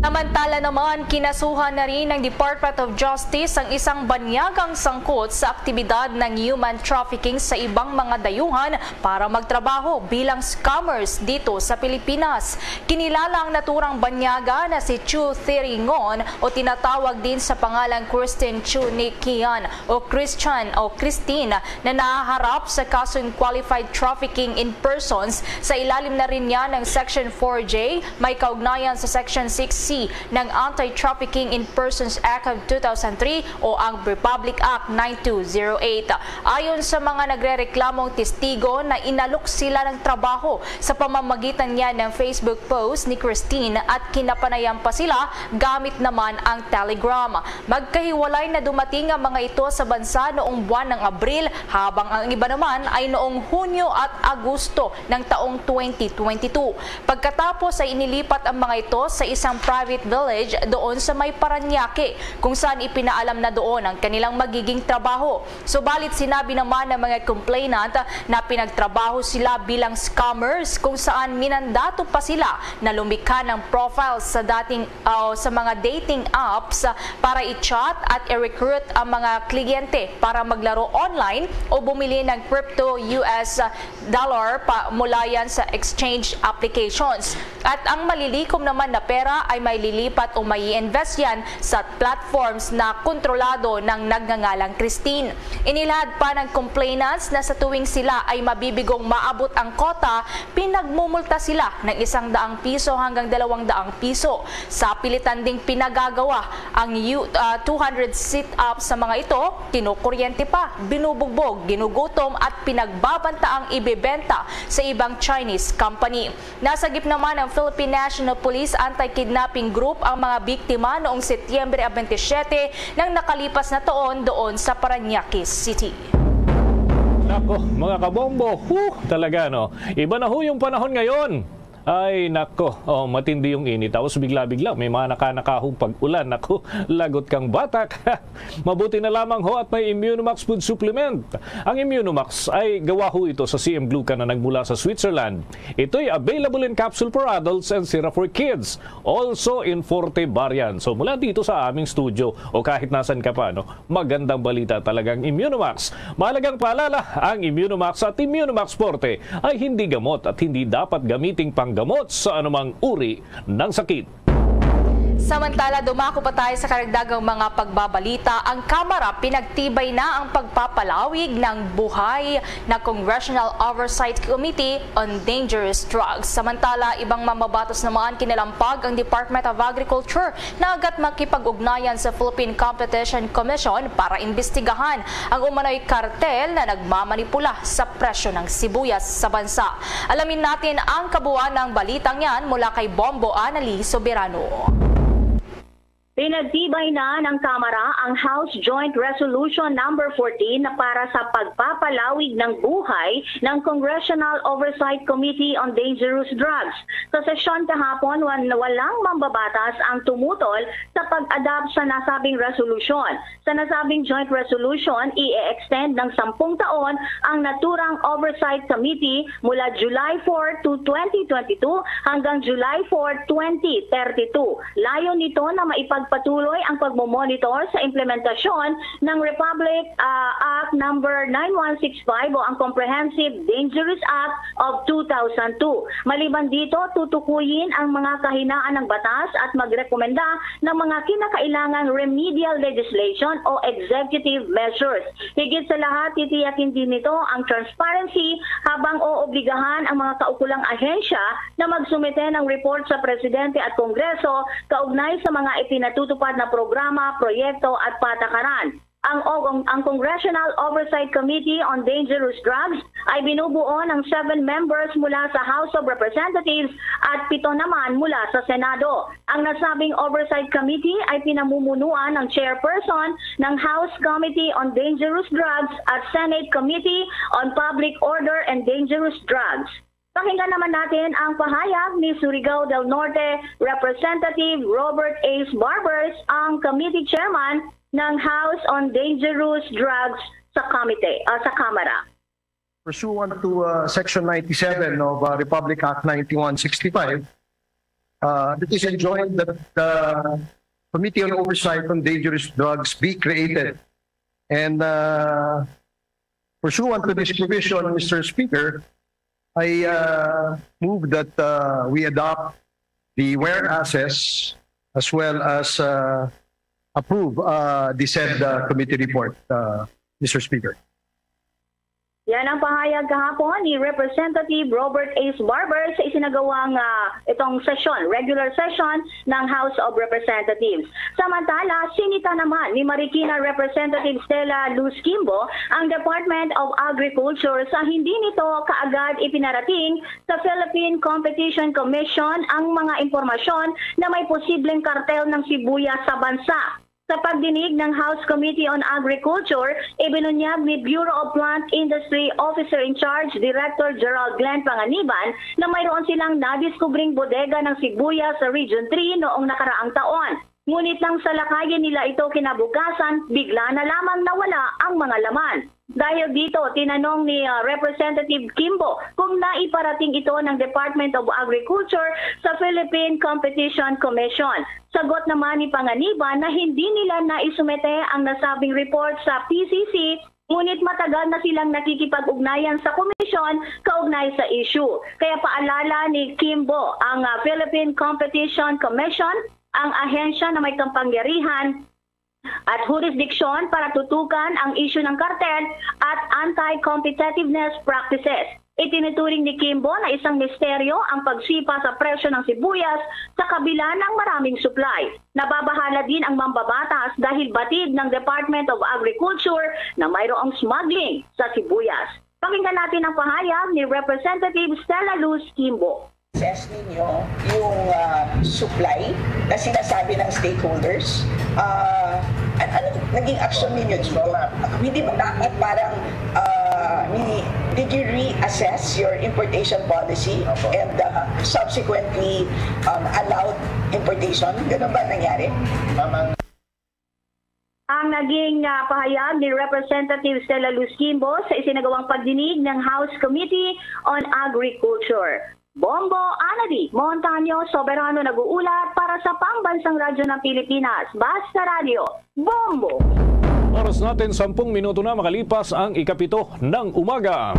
Samantala naman, kinasuhan na rin ng Department of Justice ang isang banyagang sangkot sa aktibidad ng human trafficking sa ibang mga dayuhan para magtrabaho bilang scammers dito sa Pilipinas. Kinilala ang naturang banyaga na si Chu Thiringon o tinatawag din sa pangalang Christine Chu Nikian o Christian o Christine na nahaharap sa kasong qualified trafficking in persons sa ilalim na rin niya ng Section four J, may kaugnayan sa Section six C ng Anti-Trafficking in Persons Act of two thousand three o ang Republic Act nine two zero eight. Ayon sa mga nagrereklamong testigo na inalok sila ng trabaho sa pamamagitan niya ng Facebook post ni Christine at kinapanayan pa sila gamit naman ang Telegram. Magkahiwalay na dumating ang mga ito sa bansa noong buwan ng Abril, habang ang iba naman ay noong Hunyo at Agosto ng taong twenty twenty-two. Pagkatapos ay inilipat ang mga ito sa isang private village doon sa may Parañaque, kung saan ipinaalam na doon ang kanilang magiging trabaho. Subalit sinabi naman ng mga complainant na pinagtrabaho sila bilang scammers, kung saan minandato pa sila na lumikha ng profile sa dating o sa mga dating apps para i-chat at i-recruit ang mga kliyente para maglaro online o bumili ng crypto U S dollar pa mula yan sa exchange applications. At ang malilikom naman na pera ay may lilipat o may i-invest yan sa platforms na kontrolado ng nagngangalang Christine. Inilahad pa ng complainants na sa tuwing sila ay mabibigong maabot ang quota, pinagmumulta sila ng isang daang piso hanggang dalawang daang piso. Sa pilitan ding pinagagawa ang U-, ah, two hundred sit-ups sa mga ito, kinukuryente pa, binubugbog, ginugutom at pinagbabanta ang ibebenta sa ibang Chinese company. Nasagip naman ang Philippine National Police Anti-Kidnapping Group ang mga biktima noong Setyembre twenty-seven ng nakalipas na taon doon sa Parañaque City. Nako, mga kabombo, huh, talaga no. Iba na ho yung panahon ngayon. Ay, nako, oh, matindi yung init. Tapos bigla-bigla, may mga nakanakahong pag-ulan. Nako, lagot kang batak. Mabuti na lamang ho at may Immunomax Food Supplement. Ang Immunomax ay gawa ho ito sa C M Glucan na nagmula sa Switzerland. Ito'y available in capsule for adults and syrup for kids. Also in Forte variant. So mula dito sa aming studio o kahit nasan ka pa, no, magandang balita talagang Immunomax. Mahalagang paalala, ang Immunomax at Immunomax Forte ay hindi gamot at hindi dapat gamiting panggamot sa anumang uri ng sakit. Samantala, dumako pa tayo sa karagdagang mga pagbabalita. Ang Kamara pinagtibay na ang pagpapalawig ng buhay na Congressional Oversight Committee on Dangerous Drugs. Samantala, ibang mambabatas naman, kinalampag ang Department of Agriculture na agad makipag-ugnayan sa Philippine Competition Commission para imbestigahan ang umano'y kartel na nagmamanipula sa presyo ng sibuyas sa bansa. Alamin natin ang kabuuan ng balitang yan mula kay Bombo Anali Soberano. Pinagtibay na ng Kamara ang House Joint Resolution Number fourteen na para sa pagpapalawig ng buhay ng Congressional Oversight Committee on Dangerous Drugs. Sa sesyon kahapon, wan- walang mambabatas ang tumutol sa pag-adopt sa nasabing resolusyon. Sa nasabing joint resolution, i-extend ng sampung taon ang naturang Oversight Committee mula July four to twenty twenty-two hanggang July four, twenty thirty-two. Layo nito na maipagpatuloy ang pagmomonitor sa implementasyon ng Republic, ah, Act Number nine one six five o ang Comprehensive Dangerous Act of two thousand two. Maliban dito, tutukuyin ang mga kahinaan ng batas at magrekomenda ng mga kinakailangang remedial legislation o executive measures. Higit sa lahat, titiyakin din nito ang transparency habang oobligahan ang mga kaukulang ahensya na magsumite ng report sa Presidente at Kongreso kaugnay sa mga ipinatutupad na programa, proyekto at patakaran. Ang, ang, ang Congressional Oversight Committee on Dangerous Drugs ay binubuo ng seven members mula sa House of Representatives at pito naman mula sa Senado. Ang nasabing Oversight Committee ay pinamumunuan ng chairperson ng House Committee on Dangerous Drugs at Senate Committee on Public Order and Dangerous Drugs. Pakinggan naman natin ang pahayag ni Surigao del Norte Representative Robert Ace Barbers, ang committee chairman ng House on Dangerous Drugs sa Kamite, ah, sa Kamara. Pursuant to uh, Section ninety-seven of uh, Republic Act ninety-one sixty-five, uh, it is enjoined that the Committee on Oversight on Dangerous Drugs be created. And uh, pursuant to this provision, Mister Speaker, I uh, move that uh, we adopt the whereases as well as uh, approve uh, the said uh, committee report, uh, Mister Speaker. Yan ang pahayag kahapon ni Representative Robert Ace Barber sa isinagawang ah, itong session, regular session ng House of Representatives. Samantala, sinita naman ni Marikina Representative Stella Luz Kimbo ang Department of Agriculture sa hindi nito kaagad ipinarating sa Philippine Competition Commission ang mga impormasyon na may posibleng kartel ng sibuyas sa bansa. Sa pagdinig ng House Committee on Agriculture, ibinunyag ni Bureau of Plant Industry Officer in Charge Director Gerald Glenn Panganiban na mayroon silang nadiskubring bodega ng sibuyas sa Region three noong nakaraang taon. Ngunit nang salakayin nila ito kinabukasan, bigla na lamang nawala ang mga laman. Dahil dito, tinanong ni ah, Representative Kimbo kung naiparating ito ng Department of Agriculture sa Philippine Competition Commission. Sagot naman ni Panganiban na hindi nila naisumete ang nasabing report sa P C C, ngunit matagal na silang nakikipag-ugnayan sa komisyon kaugnay sa issue. Kaya paalala ni Kimbo ang ah, Philippine Competition Commission, ang ahensya na may kapangyarihan at hurisdiksyon para tutukan ang isyu ng kartel at anti-competitiveness practices. Itinuturing ni Kimbo na isang misteryo ang pagsipa sa presyo ng sibuyas sa kabila ng maraming supply. Nababahala din ang mambabatas dahil batid ng Department of Agriculture na mayroong smuggling sa sibuyas. Pakinggan natin ang pahayag ni Representative Stella Luz Kimbo. Assess ninyo yung ah, supply na sinasabi ng stakeholders? Ah, an- ano naging action ninyo dito? Hindi ba dapat parang ah, ni did you reassess your importation policy and ah, subsequently um, allowed importation? Ganun ba nangyari? Ang naging ah, pahayag ni Representative Stella Luz Kimbo sa isinagawang pagdinig ng House Committee on Agriculture. Bombo Anadi Montaño, Soberano nag-uulat para sa Pambansang Radyo ng Pilipinas, Basta Radyo, Bombo! Oras natin, sampung minuto na makalipas ang ikapito ng umaga.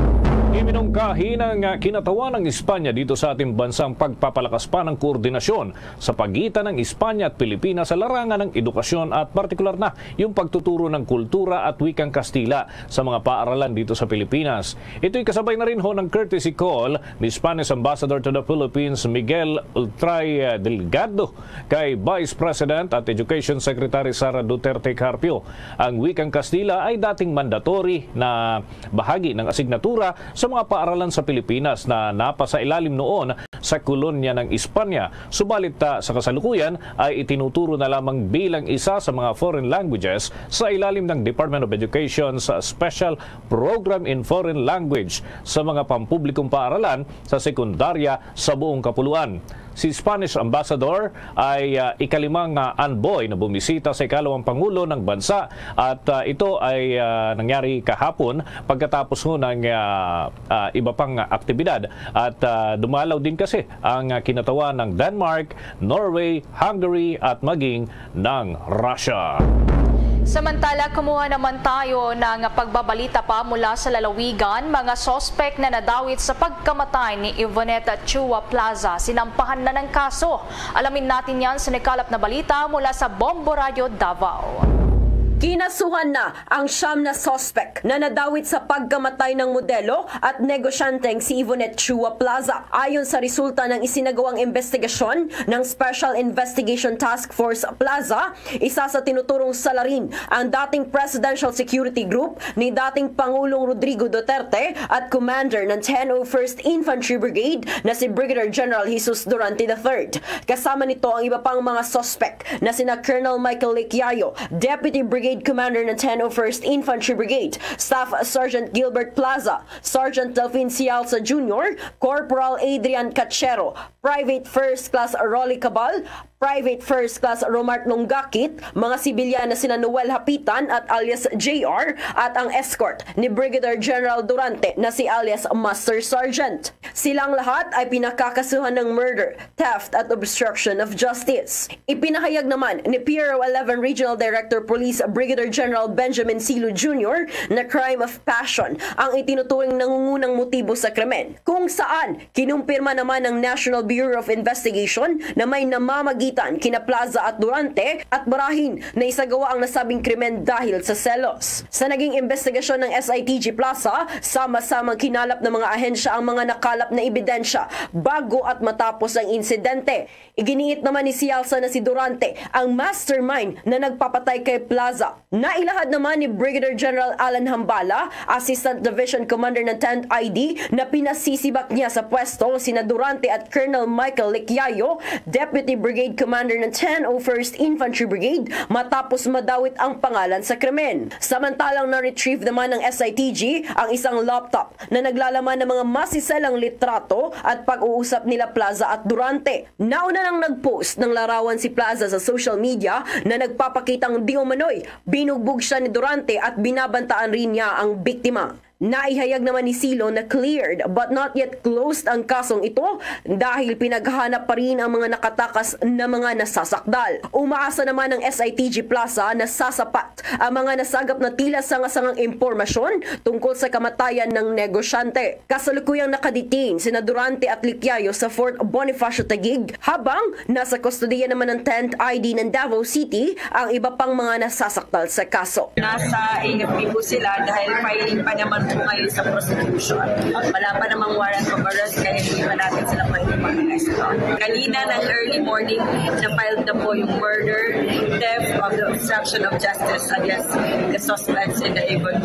Iminungkahi ng kinatawan ng Espanya dito sa ating bansa ang pagpapalakas pa ng koordinasyon sa pagitan ng Espanya at Pilipinas sa larangan ng edukasyon at partikular na yung pagtuturo ng kultura at wikang Kastila sa mga paaralan dito sa Pilipinas. Ito'y kasabay na rin ho ng courtesy call ni Spanish Ambassador to the Philippines Miguel Ultray Delgado kay Vice President at Education Secretary Sara Duterte Carpio. Ang wikang Kastila ay dating mandatory na bahagi ng asignatura sa mga paaralan sa Pilipinas na napasailalim noon sa kolonya ng Espanya. Subalit ah, sa kasalukuyan ay itinuturo na lamang bilang isa sa mga foreign languages sa ilalim ng Department of Education's Special Program in Foreign Language sa mga pampublikong paaralan sa sekundarya sa buong kapuluan. Si Spanish Ambassador ay ah, ikalimang ah, envoy na bumisita sa ikalawang pangulo ng bansa at ah, ito ay ah, nangyari kahapon pagkatapos ho ng ah, ah, iba pang aktibidad at ah, dumalaw din kasi ang ah, kinatawan ng Denmark, Norway, Hungary at maging ng Russia. Samantala, kumuha naman tayo ng pagbabalita pa mula sa lalawigan, mga suspek na nadawit sa pagkamatay ni Yvonette Chua Plaza, sinampahan na ng kaso. Alamin natin yan sa nakalap na balita mula sa Bombo Radio Davao. Kinasuhan na ang siyam na suspek na nadawit sa pagkamatay ng modelo at negosyanteng si Yvonette Chua Plaza. Ayon sa resulta ng isinagawang investigasyon ng Special Investigation Task Force Plaza, isa sa tinuturong salarin ang dating Presidential Security Group ni dating Pangulong Rodrigo Duterte at Commander ng ten oh first Infantry Brigade na si Brigadier General Jesus Durante the third. Kasama nito ang iba pang mga suspek na sina Colonel Michael Licyayo, Deputy Brigade Commander ng ten oh first Infantry Brigade, Staff Sergeant Gilbert Plaza, Sergeant Delfin Sialsa Junior, Corporal Adrian Cachero, Private First Class Rolly Cabal, Private First Class Romart Longakit, mga sibilyan na sina Noel Hapitan at alias J R, at ang escort ni Brigadier General Durante na si alias Master Sergeant. Silang lahat ay pinakakasuhan ng murder, theft at obstruction of justice. Ipinahayag naman ni P R O eleven Regional Director Police Brigadier General Benjamin Silo Junior na crime of passion ang itinuturing nangungunang motibo sa krimen, kung saan kinumpirma naman ng National Bureau of Investigation na may namamagitan kina Plaza at Durante at marahin na isagawa ang nasabing krimen dahil sa selos. Sa naging investigasyon ng S I T G Plaza, sama-samang kinalap ng mga ahensya ang mga nakalap na ebidensya bago at matapos ang insidente. Iginiit naman ni Sialsa na si Durante ang mastermind na nagpapatay kay Plaza. Nailahad naman ni Brigadier General Alan Hambala, Assistant Division Commander ng tenth I D, na pinasisibak niya sa pwesto sina Durante at Colonel Michael Licyayo, Deputy Brigade Commander ng ten oh first Infantry Brigade, matapos madawit ang pangalan sa krimen. Samantalang na-retrieve naman ng S I T G ang isang laptop na naglalaman ng mga masiselang litrato at pag-uusap nila Plaza at Durante. Nauna nang nag-post ng larawan si Plaza sa social media na nagpapakitang di umano'y binugbog siya ni Durante at binabantaan rin niya ang biktima. Naihayag naman ni Silo na cleared but not yet closed ang kasong ito dahil pinaghahanap pa rin ang mga nakatakas na mga nasasakdal. Umaasa naman ang S I T G Plaza na sasapat ang mga nasagap na tila sanga-sangang impormasyon tungkol sa kamatayan ng negosyante. Kasalukuyang nakadetain sina Durante at Licyayo sa Fort Bonifacio, Taguig, habang nasa kustodiya naman ng tenth I D ng Davao City ang iba pang mga nasasakdal sa kaso. Nasa A F P po sila dahil filing pa naman po ngayon sa prosecution. Wala pa namang warrant of arrest kaya hindi pa natin sila pwede mag-arrest. Kanina ng early morning, na-filed na po yung murder, theft of the obstruction of justice against the suspects in the Avon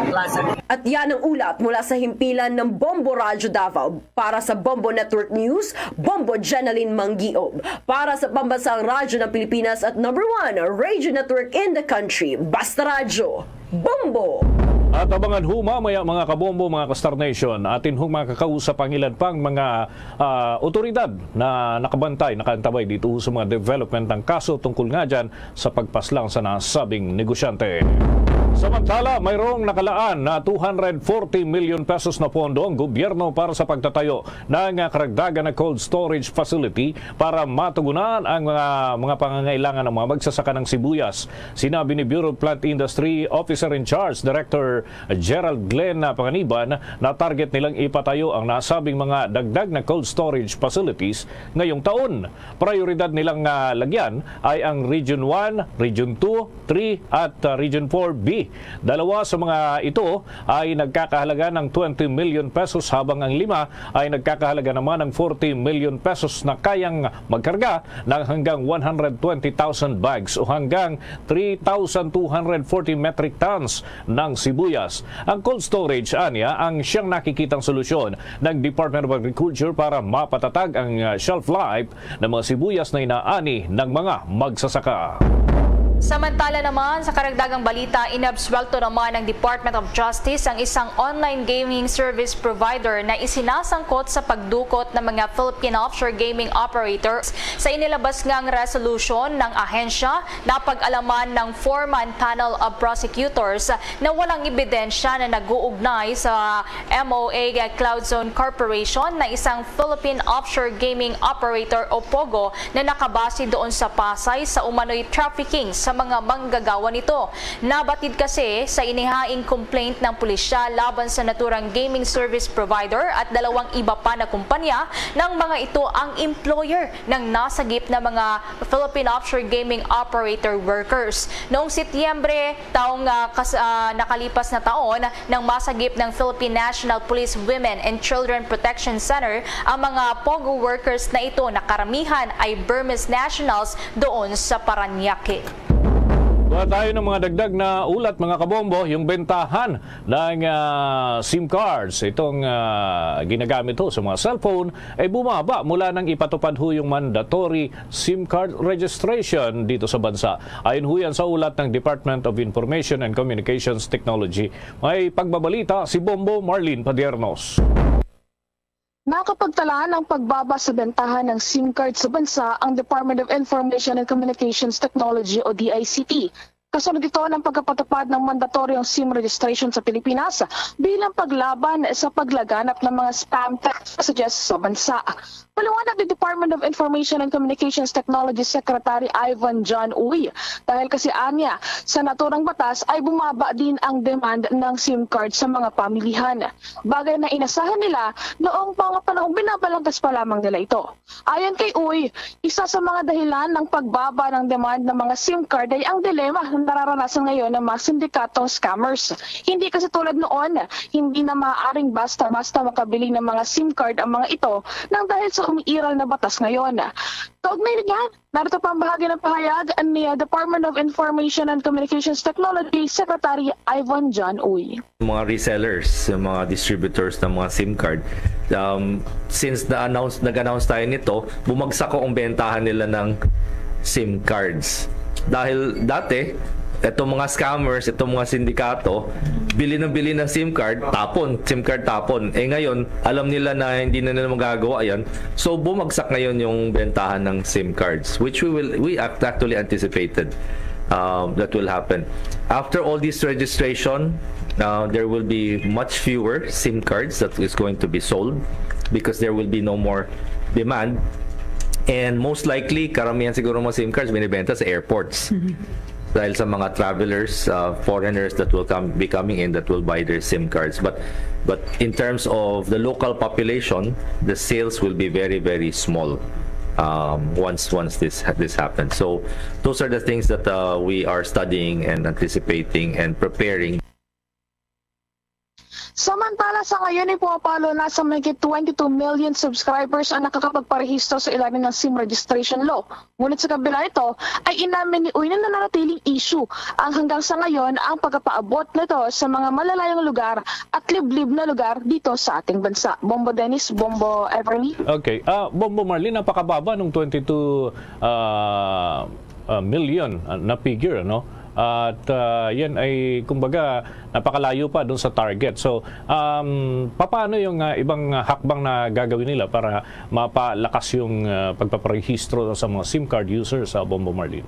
Plaza. At yan ang ulat mula sa himpilan ng Bombo Radyo Davao. Para sa Bombo Network News, Bombo Jeneline Mangiob. Para sa Pambansang Radyo ng Pilipinas at number one Radio Network in the country, Basta Radyo, Bombo! At abangan ho mamaya, mga kabombo, mga ka-Star Nation, atin hong makakausap ang ilan pang mga, ah, otoridad na nakabantay, nakaantabay dito sa mga development ng kaso tungkol nga dyan sa pagpaslang sa nasabing negosyante. Samantala, mayroong nakalaan na two hundred forty million pesos na pondo ang gobyerno para sa pagtatayo ng, ah, karagdagan na cold storage facility para matugunan ang mga, mga pangangailangan ng mga magsasaka ng sibuyas. Sinabi ni Bureau of Plant Industry Officer in Charge, Director Gerald Glenn Panganiban, na target nilang ipatayo ang nasabing mga dagdag na cold storage facilities ngayong taon. Prioridad nilang, ah, lagyan ay ang Region one, Region two, three at, ah, Region four B. Dalawa sa mga ito ay nagkakahalaga ng twenty million pesos, habang ang lima ay nagkakahalaga naman ng forty million pesos na kayang magkarga ng hanggang one hundred twenty thousand bags o hanggang three thousand two hundred forty metric tons ng sibuyas. Ang cold storage, anya, ang siyang nakikitang solusyon ng Department of Agriculture para mapatatag ang, ah, shelf life ng mga sibuyas na inaani ng mga magsasaka. Samantala naman, sa karagdagang balita, inabsuwelto naman ng Department of Justice ang isang online gaming service provider na isinasangkot sa pagdukot ng mga Philippine offshore gaming operators. Sa inilabas ngang resolution ng ahensya, napag-alaman ng four-man panel of prosecutors na walang ebidensya na nag-uugnay sa M O A Cloud Zone Corporation na isang Philippine Offshore Gaming Operator o POGO na nakabase doon sa Pasay sa umano'y trafficking sa mga manggagawa nito. Nabatid kasi sa inihaing complaint ng pulisya laban sa naturang gaming service provider at dalawang iba pa na kumpanya, ng mga ito ang employer ng nasagip na mga Philippine offshore gaming operator workers. Noong Setyembre, taong, ah, kas-, ah, nakalipas na taon, nang masagip ng Philippine National Police Women and Children Protection Center ang mga POGO workers na ito na karamihan ay Burmese nationals doon sa Parañaque. Kuha tayo ng mga dagdag na ulat, mga kabombo, yung bentahan ng, ah, SIM cards. Itong, ah, ginagamit ho sa mga cellphone ay bumaba mula nang ipatupad ho yung mandatory SIM card registration dito sa bansa. Ayon ho yan sa ulat ng Department of Information and Communications Technology. May pagbabalita si Bombo Marlene Padiernos. Nakapagtala ng pagbaba sa bentahan ng SIM card sa bansa ang Department of Information and Communications Technology o D I C T. Kasunod ito ng pagkapatupad ng mandatoryong SIM registration sa Pilipinas bilang paglaban sa paglaganap ng mga spam text messages sa bansa. Paliwanag ni Department of Information and Communications Technology Secretary Ivan John Uy, dahil kasi anya sa naturang batas ay bumaba din ang demand ng SIM card sa mga pamilihan, bagay na inasahan nila noong mga panahong binabalangkas pa lamang nila ito. Ayon kay Uy, isa sa mga dahilan ng pagbaba ng demand ng mga SIM card ay ang dilema na nararanasan ngayon ng mga sindikatong scammers. Hindi kasi tulad noon, hindi na maaaring basta-basta makabili ng mga SIM card ang mga ito nang dahil sa umiiral na batas ngayon. Kaugnay niyan, narito pa ang bahagi ng pahayag ni, uh, Department of Information and Communications Technology Secretary Ivan John Uy. Mga resellers, yung mga distributors ng mga SIM card, um, since na-announce, nag-announce tayo nito, bumagsak ang bentahan nila ng SIM cards. Dahil dati, itong mga scammers, itong mga sindikato, bili ng bili ng SIM card, tapon, SIM card tapon. Eh ngayon, alam nila na hindi na nila magagawa yan. So bumagsak ngayon yung bentahan ng SIM cards, which we will we act- actually anticipated um, that will happen. After all this registration, uh, there will be much fewer SIM cards that is going to be sold because there will be no more demand. And most likely, karamihan siguro mga SIM cards binibenta sa airports. Dahil sa mga travelers, uh, foreigners that will come be coming in that will buy their SIM cards. But but in terms of the local population, the sales will be very, very small um, once once this this happens. So those are the things that uh, we are studying and anticipating and preparing. Samantala, sa ngayon ay pumapalo na sa mahigit twenty-two million subscribers ang nakakapagparehistro sa ilalim ng SIM registration law. Ngunit sa kabila nito, ay inamin ni Uy na nananatiling issue ang hanggang sa ngayon ang pagkapaabot nito sa mga malalayong lugar at liblib na lugar dito sa ating bansa. Bombo Dennis, Bombo Everly. Okay. Ah, Bombo Marlene, napakababa nung twenty-two ah, ah, million ah, na figure, no? At ah, yan ay, kumbaga, napakalayo pa dun sa target. So, um, paano yung ah, ibang ah, hakbang na gagawin nila para mapalakas yung ah, pagpaparehistro sa mga SIM card users sa Bombo Marlene?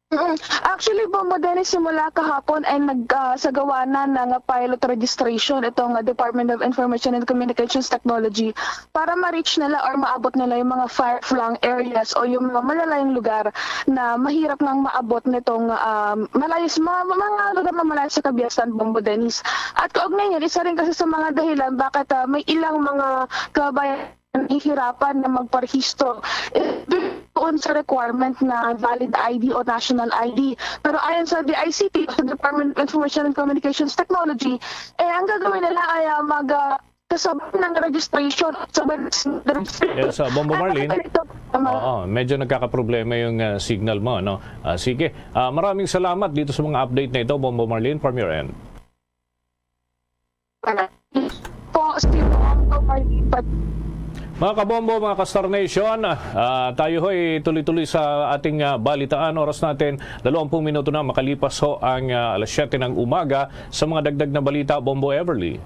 Mm. Actually, Bombo Dennis, simula kahapon ay nagsagawa na ng pilot registration itong ah, Department of Information and Communications Technology para ma-reach nila or maabot nila yung mga far-flung areas o yung mga malalayong lugar na mahirap nang maabot nitong um, malayo sa mga, mga lugar na malayo sa kabiasnan, Bombo Dennis. At kaugnay niyan, isa rin kasi sa mga dahilan bakit ah, may ilang mga kababayan nahihirapan na magparehistro eh, doon sa requirement na valid I D o national I D. Pero ayon sa D I C T, sa Department of Information and Communications Technology, eh ang gagawin nila ay ah, mag ah, kasabay ng registration, sabay ng registration. Yes, uh, Bombo Marlene. Oo, medyo nagkakaproblema yung uh, signal mo, no? Uh, sige, uh, maraming salamat dito sa mga update na ito, Bombo Marlene, from your end. Po, si Bombo Marlene. Mga kabombo, mga ka-Star Nation, ah, tayo ho'y tuloy-tuloy sa ating ah, balitaan. Oras natin, dalawampu minuto na makalipas ho ang ah, alas siyete ng umaga. Sa mga dagdag na balita, Bombo Everly.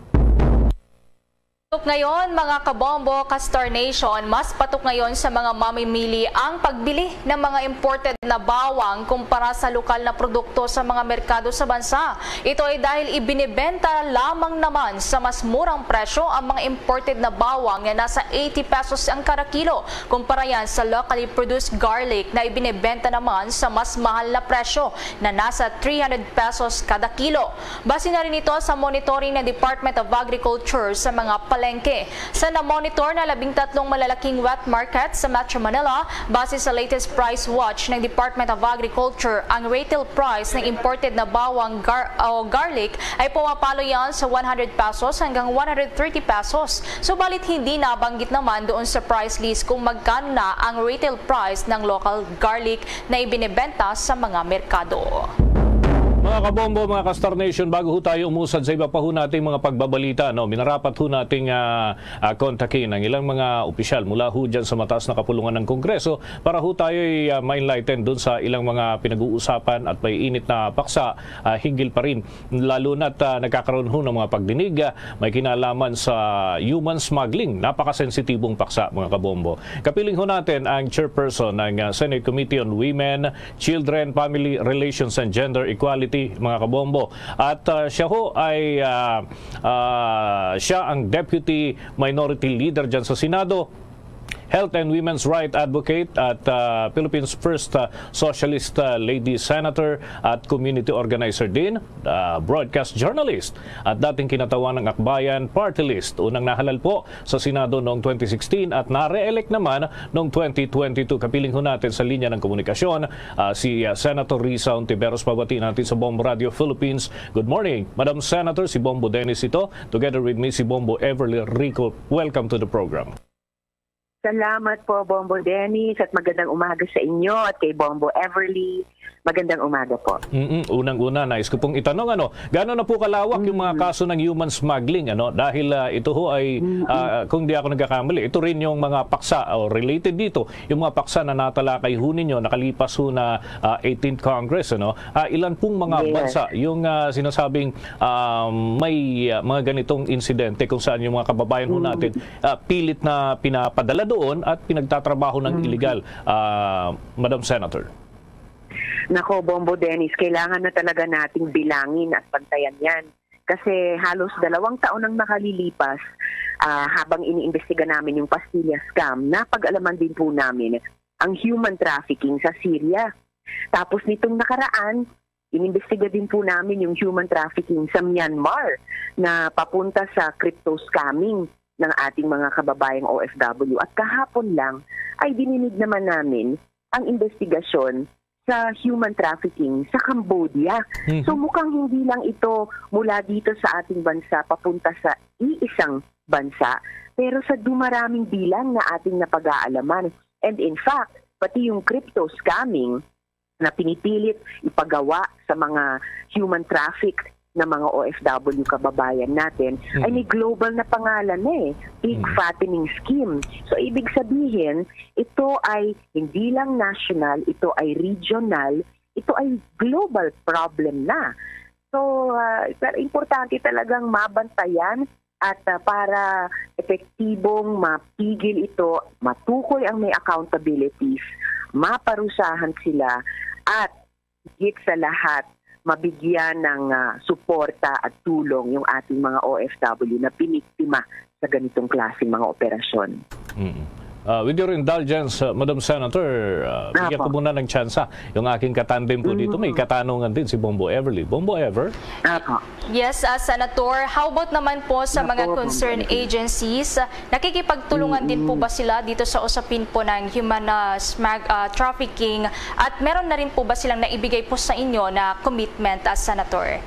Patok ngayon, mga kabombo, ka-Star Nation, mas patok ngayon sa mga mamimili ang pagbili ng mga imported na bawang kumpara sa lokal na produkto sa mga merkado sa bansa. Ito ay dahil ibinibenta lamang naman sa mas murang presyo ang mga imported na bawang na nasa eighty pesos ang kada kilo, kumpara yan sa locally produced garlic na ibinibenta naman sa mas mahal na presyo na nasa three hundred pesos kada kilo. Base na rin ito sa monitoring ng Department of Agriculture sa mga palengke. Sa na-monitor na labing tatlong malalaking wet market sa Metro Manila, base sa latest price watch ng Department of Agriculture, ang retail price ng imported na bawang gar o garlic ay pumapalo yan sa one hundred pesos hanggang one hundred thirty pesos. Subalit hindi nabanggit naman doon sa price list kung magkano na ang retail price ng local garlic na ibinebenta sa mga merkado. Mga kabombo, mga ka-Star Nation, bago ho tayo umusad sa iba pa ho nating mga pagbabalita, no, minarapat ho nating, ah, ah, kontakin ang ilang mga opisyal mula ho dyan sa mataas na kapulungan ng Kongreso para ho tayo, ah, ma-enlighten dun sa ilang mga pinag-uusapan at may init na paksa, ah, hinggil pa rin. Lalo na't, ah, nagkakaroon ho ng mga pagdinig, ah, may kinalaman sa human smuggling. Napakasensitibong paksa, mga kabombo. Kapiling ho natin ang chairperson ng, ah, Senate Committee on Women, Children, Family Relations and Gender Equality, mga kabombo. At, ah, siya ho ay, ah, ah, siya ang Deputy Minority Leader dyan sa Senado, Health and Women's Right Advocate at, ah, Philippines First, ah, Socialist, ah, Lady Senator at Community Organizer din, ah, Broadcast Journalist at dating kinatawa ng Akbayan Party List. Unang nahalal po sa Senado noong twenty sixteen at na-re-elect naman noong twenty twenty-two. Kapiling ho natin sa linya ng komunikasyon, ah, si, ah, Senator Risa Ontiveros. Pabati natin sa Bombo Radio Philippines. Good morning, Madam Senator. Si Bombo Dennis ito. Together with me, si Bombo Everly Rico. Welcome to the program. Salamat po, Bombo Dennis, at magandang umaga sa inyo at kay Bombo Everly. Magandang umaga po. Mm-mm. Unang-una, nais ko pong itanong, ano, gaano na po kalawak yung mga Mm. kaso ng human smuggling, ano? Dahil, ah, ito ho ay, Mm-mm. ah, kung di ako nagkakamali, ito rin yung mga paksa o related dito, yung mga paksa na natalakay ho ninyo, nakalipas ho na, ah, eighteenth Congress, ano? Ah, ilan pong mga Yes. bansa yung, ah, sinasabing, ah, may, ah, mga ganitong insidente kung saan yung mga kababayan ho Mm. natin, ah, pilit na pinapadala doon at pinagtatrabaho ng Mm. illegal, ah, Madam Senator? Nako, Bombo Dennis, kailangan na talaga nating bilangin at bantayan yan. Kasi halos dalawang taon ang nakalilipas, ah, habang iniimbestiga namin yung Pastillas scam, napag-alaman din po namin ang human trafficking sa Syria. Tapos nitong nakaraan, inimbestiga din po namin yung human trafficking sa Myanmar na papunta sa crypto scamming ng ating mga kababayang O F W. At kahapon lang ay dininig naman namin ang investigasyon sa human trafficking sa Cambodia. Mhm. So, mukhang hindi lang ito mula dito sa ating bansa papunta sa iisang bansa, pero sa dumaraming bilang na ating napag-aalaman. And in fact, pati yung crypto scamming na pinipilit ipagawa sa mga human traffic na mga O F W kababayan natin, ay Mm. may global na pangalan na eh, Pig Mm. Fattening Scheme. So, ibig sabihin, ito ay hindi lang national, ito ay regional, ito ay global problem na. So, ah, pero importante talagang mabantayan at, ah, para epektibong mapigil ito, matukoy ang may accountabilities, maparusahan sila, at higit sa lahat, mabigyan ng, ah, suporta at tulong yung ating mga O F W na biniktima sa ganitong klaseng mga operasyon. Mm. Ah, with your indulgence, ah, Madam Senator, ah, bigyan Apo. ko muna ng tsansa yung aking katandem po dito. May Mm. katanungan din si Bombo Everly. Bombo Ever? Apo. Yes, ah, Senator, how about naman po sa Apo, mga Bombo concerned Everly. agencies? Nakikipagtulungan din po Mm. ba sila dito sa usapin po ng human, ah, smag-, ah, trafficking? At meron na rin po ba silang naibigay po sa inyo na commitment, ah, Senator?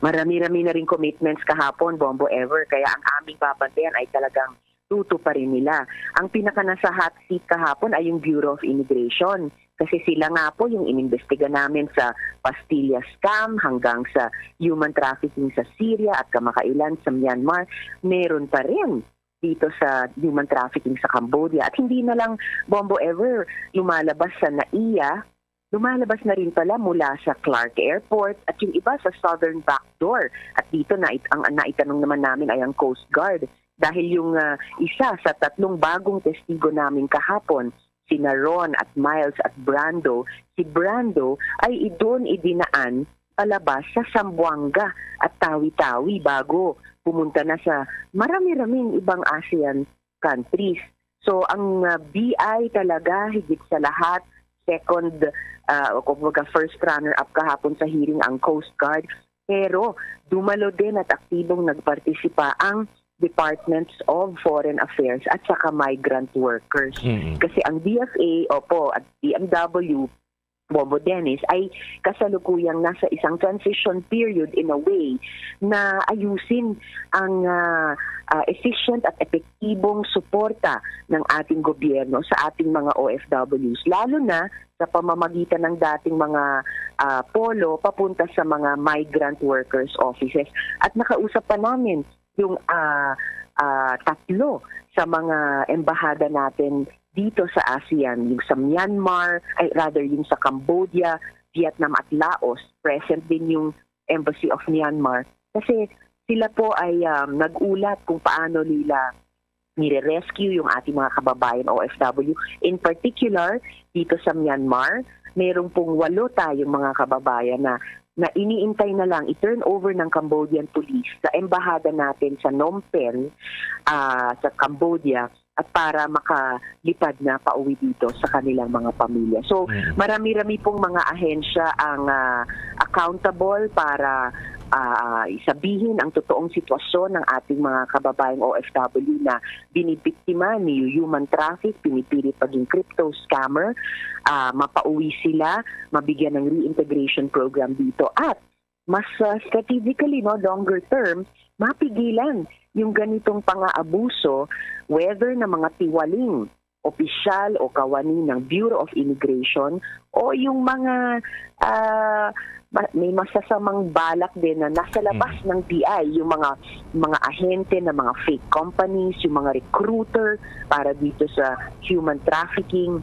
Marami-rami na rin commitments kahapon, Bombo Ever. Kaya ang aming babantayan ay talagang tutuparin nila. Ang pinaka nasa hot seat kahapon ay yung Bureau of Immigration. Kasi sila nga po yung inimbestiga namin sa Pastillas scam hanggang sa human trafficking sa Syria at kamakailan sa Myanmar. Meron pa rin dito sa human trafficking sa Cambodia. At hindi na lang, Bombo Ever, lumalabas sa NAIA, lumalabas na rin pala mula sa Clark Airport at yung iba sa Southern Backdoor. At dito na it-, ang naitanong naman namin ay ang Coast Guard. Dahil yung, ah, isa sa tatlong bagong testigo namin kahapon, sina Ron at Miles at Brando, si Brando ay idon idinaan palabas sa Zamboanga at Tawi-Tawi bago pumunta na sa marami-raming ibang ASEAN countries. So, ang, ah, B I talaga, higit sa lahat, second, ah, o kumbaga, first runner-up kahapon sa hearing ang Coast Guard. Pero dumalo din at aktibong nagpartisipa ang Departments of Foreign Affairs at saka migrant workers. Mm. Kasi ang D F A, opo, at D M W, Bobo Dennis, ay kasalukuyang nasa isang transition period in a way na ayusin ang ah, ah, efficient at epektibong suporta ng ating gobyerno sa ating mga O F Ws, lalo na sa pamamagitan ng dating mga ah, polo papunta sa mga migrant workers offices. At nakausap pa namin yung ah, ah, tatlo sa mga embahada natin dito sa ASEAN, yung sa Myanmar, ay rather yung sa Cambodia, Vietnam at Laos. Present din yung Embassy of Myanmar kasi sila po ay um, nag-ulat kung paano nila nire-rescue yung ating mga kababayan O F W. In particular, dito sa Myanmar, meron pong walo tayong mga kababayan na na iniintay na lang i-turn over ng Cambodian police sa embahada natin sa Phnom Penh, ah, sa Cambodia, at para makalipad na pauwi dito sa kanilang mga pamilya. So, Mm. marami-rami pong mga ahensya ang ah, accountable para ah, sabihin ang totoong sitwasyon ng ating mga kababayang O F W na binibiktima ni human traffic, pinipilit paging crypto scammer, ah, mapauwi sila, mabigyan ng reintegration program dito at mas ah, strategically, no, longer term, mapigilan yung ganitong pangaabuso, whether na mga tiwaling opisyal o kawani ng Bureau of Immigration o yung mga ah, ma- may masasamang balak din na nasa labas ng B I, yung mga mga ahente ng mga fake companies, yung mga recruiter para dito sa human trafficking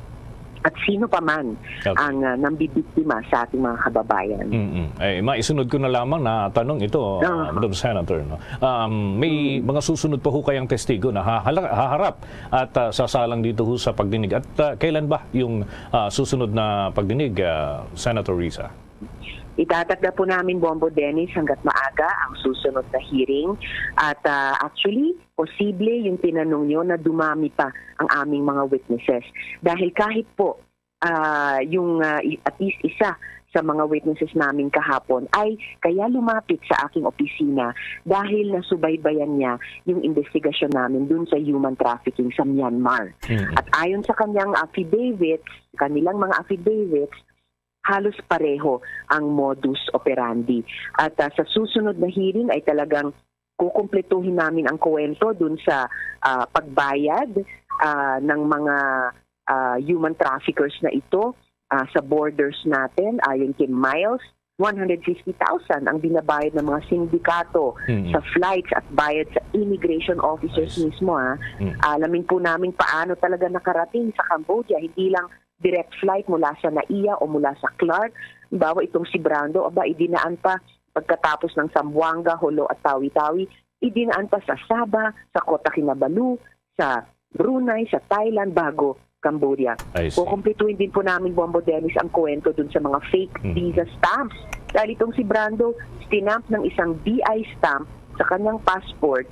at sino pa man Okay. ang ah, nambibiktima sa ating mga kababayan. Mm-mm. Eh, maisunod ko na lamang na tanong ito, ah, Aha. Madam Senator, no? Um, may Mm. mga susunod pa ho kayang testigo na hahala- haharap at ah, sasalang dito ho sa pagdinig. At ah, kailan ba yung ah, susunod na pagdinig, ah, Senator Risa? Itatakda po namin, Bombo Dennis, hanggat maaga ang susunod na hearing. At ah, actually, posible yung tinanong nyo na dumami pa ang aming mga witnesses. Dahil kahit po ah, yung ah, i- at least isa sa mga witnesses namin kahapon ay kaya lumapit sa aking opisina dahil nasubaybayan niya yung investigasyon namin dun sa human trafficking sa Myanmar. Mm. At ayon sa kanyang affidavits, kanilang mga affidavits, halos pareho ang modus operandi. At ah, sa susunod na hearing ay talagang kukumpletuhin namin ang kuwento dun sa ah, pagbayad ah, ng mga ah, human traffickers na ito ah, sa borders natin. Ayon kay Miles, one hundred fifty thousand ang binabayad ng mga sindikato Mm. sa flights at bayad sa immigration officers I see. mismo, ha. Mm. Alamin po namin paano talaga nakarating sa Cambodia, hindi lang direct flight mula sa NAIA o mula sa Clark. Halimbawa, itong si Brando, aba, idinaan pa pagkatapos ng Zamboanga, Jolo at Tawi-Tawi, idinaan pa sa Sabah, sa Kota Kinabalu, sa Brunei, sa Thailand, bago Cambodia. I see. Kukumpletuhin din po namin, Bombo Dennis, ang kuwento dun sa mga fake Mhm. visa stamps. Dahil itong si Brando, stinamp ng isang B I stamp sa kanyang passport,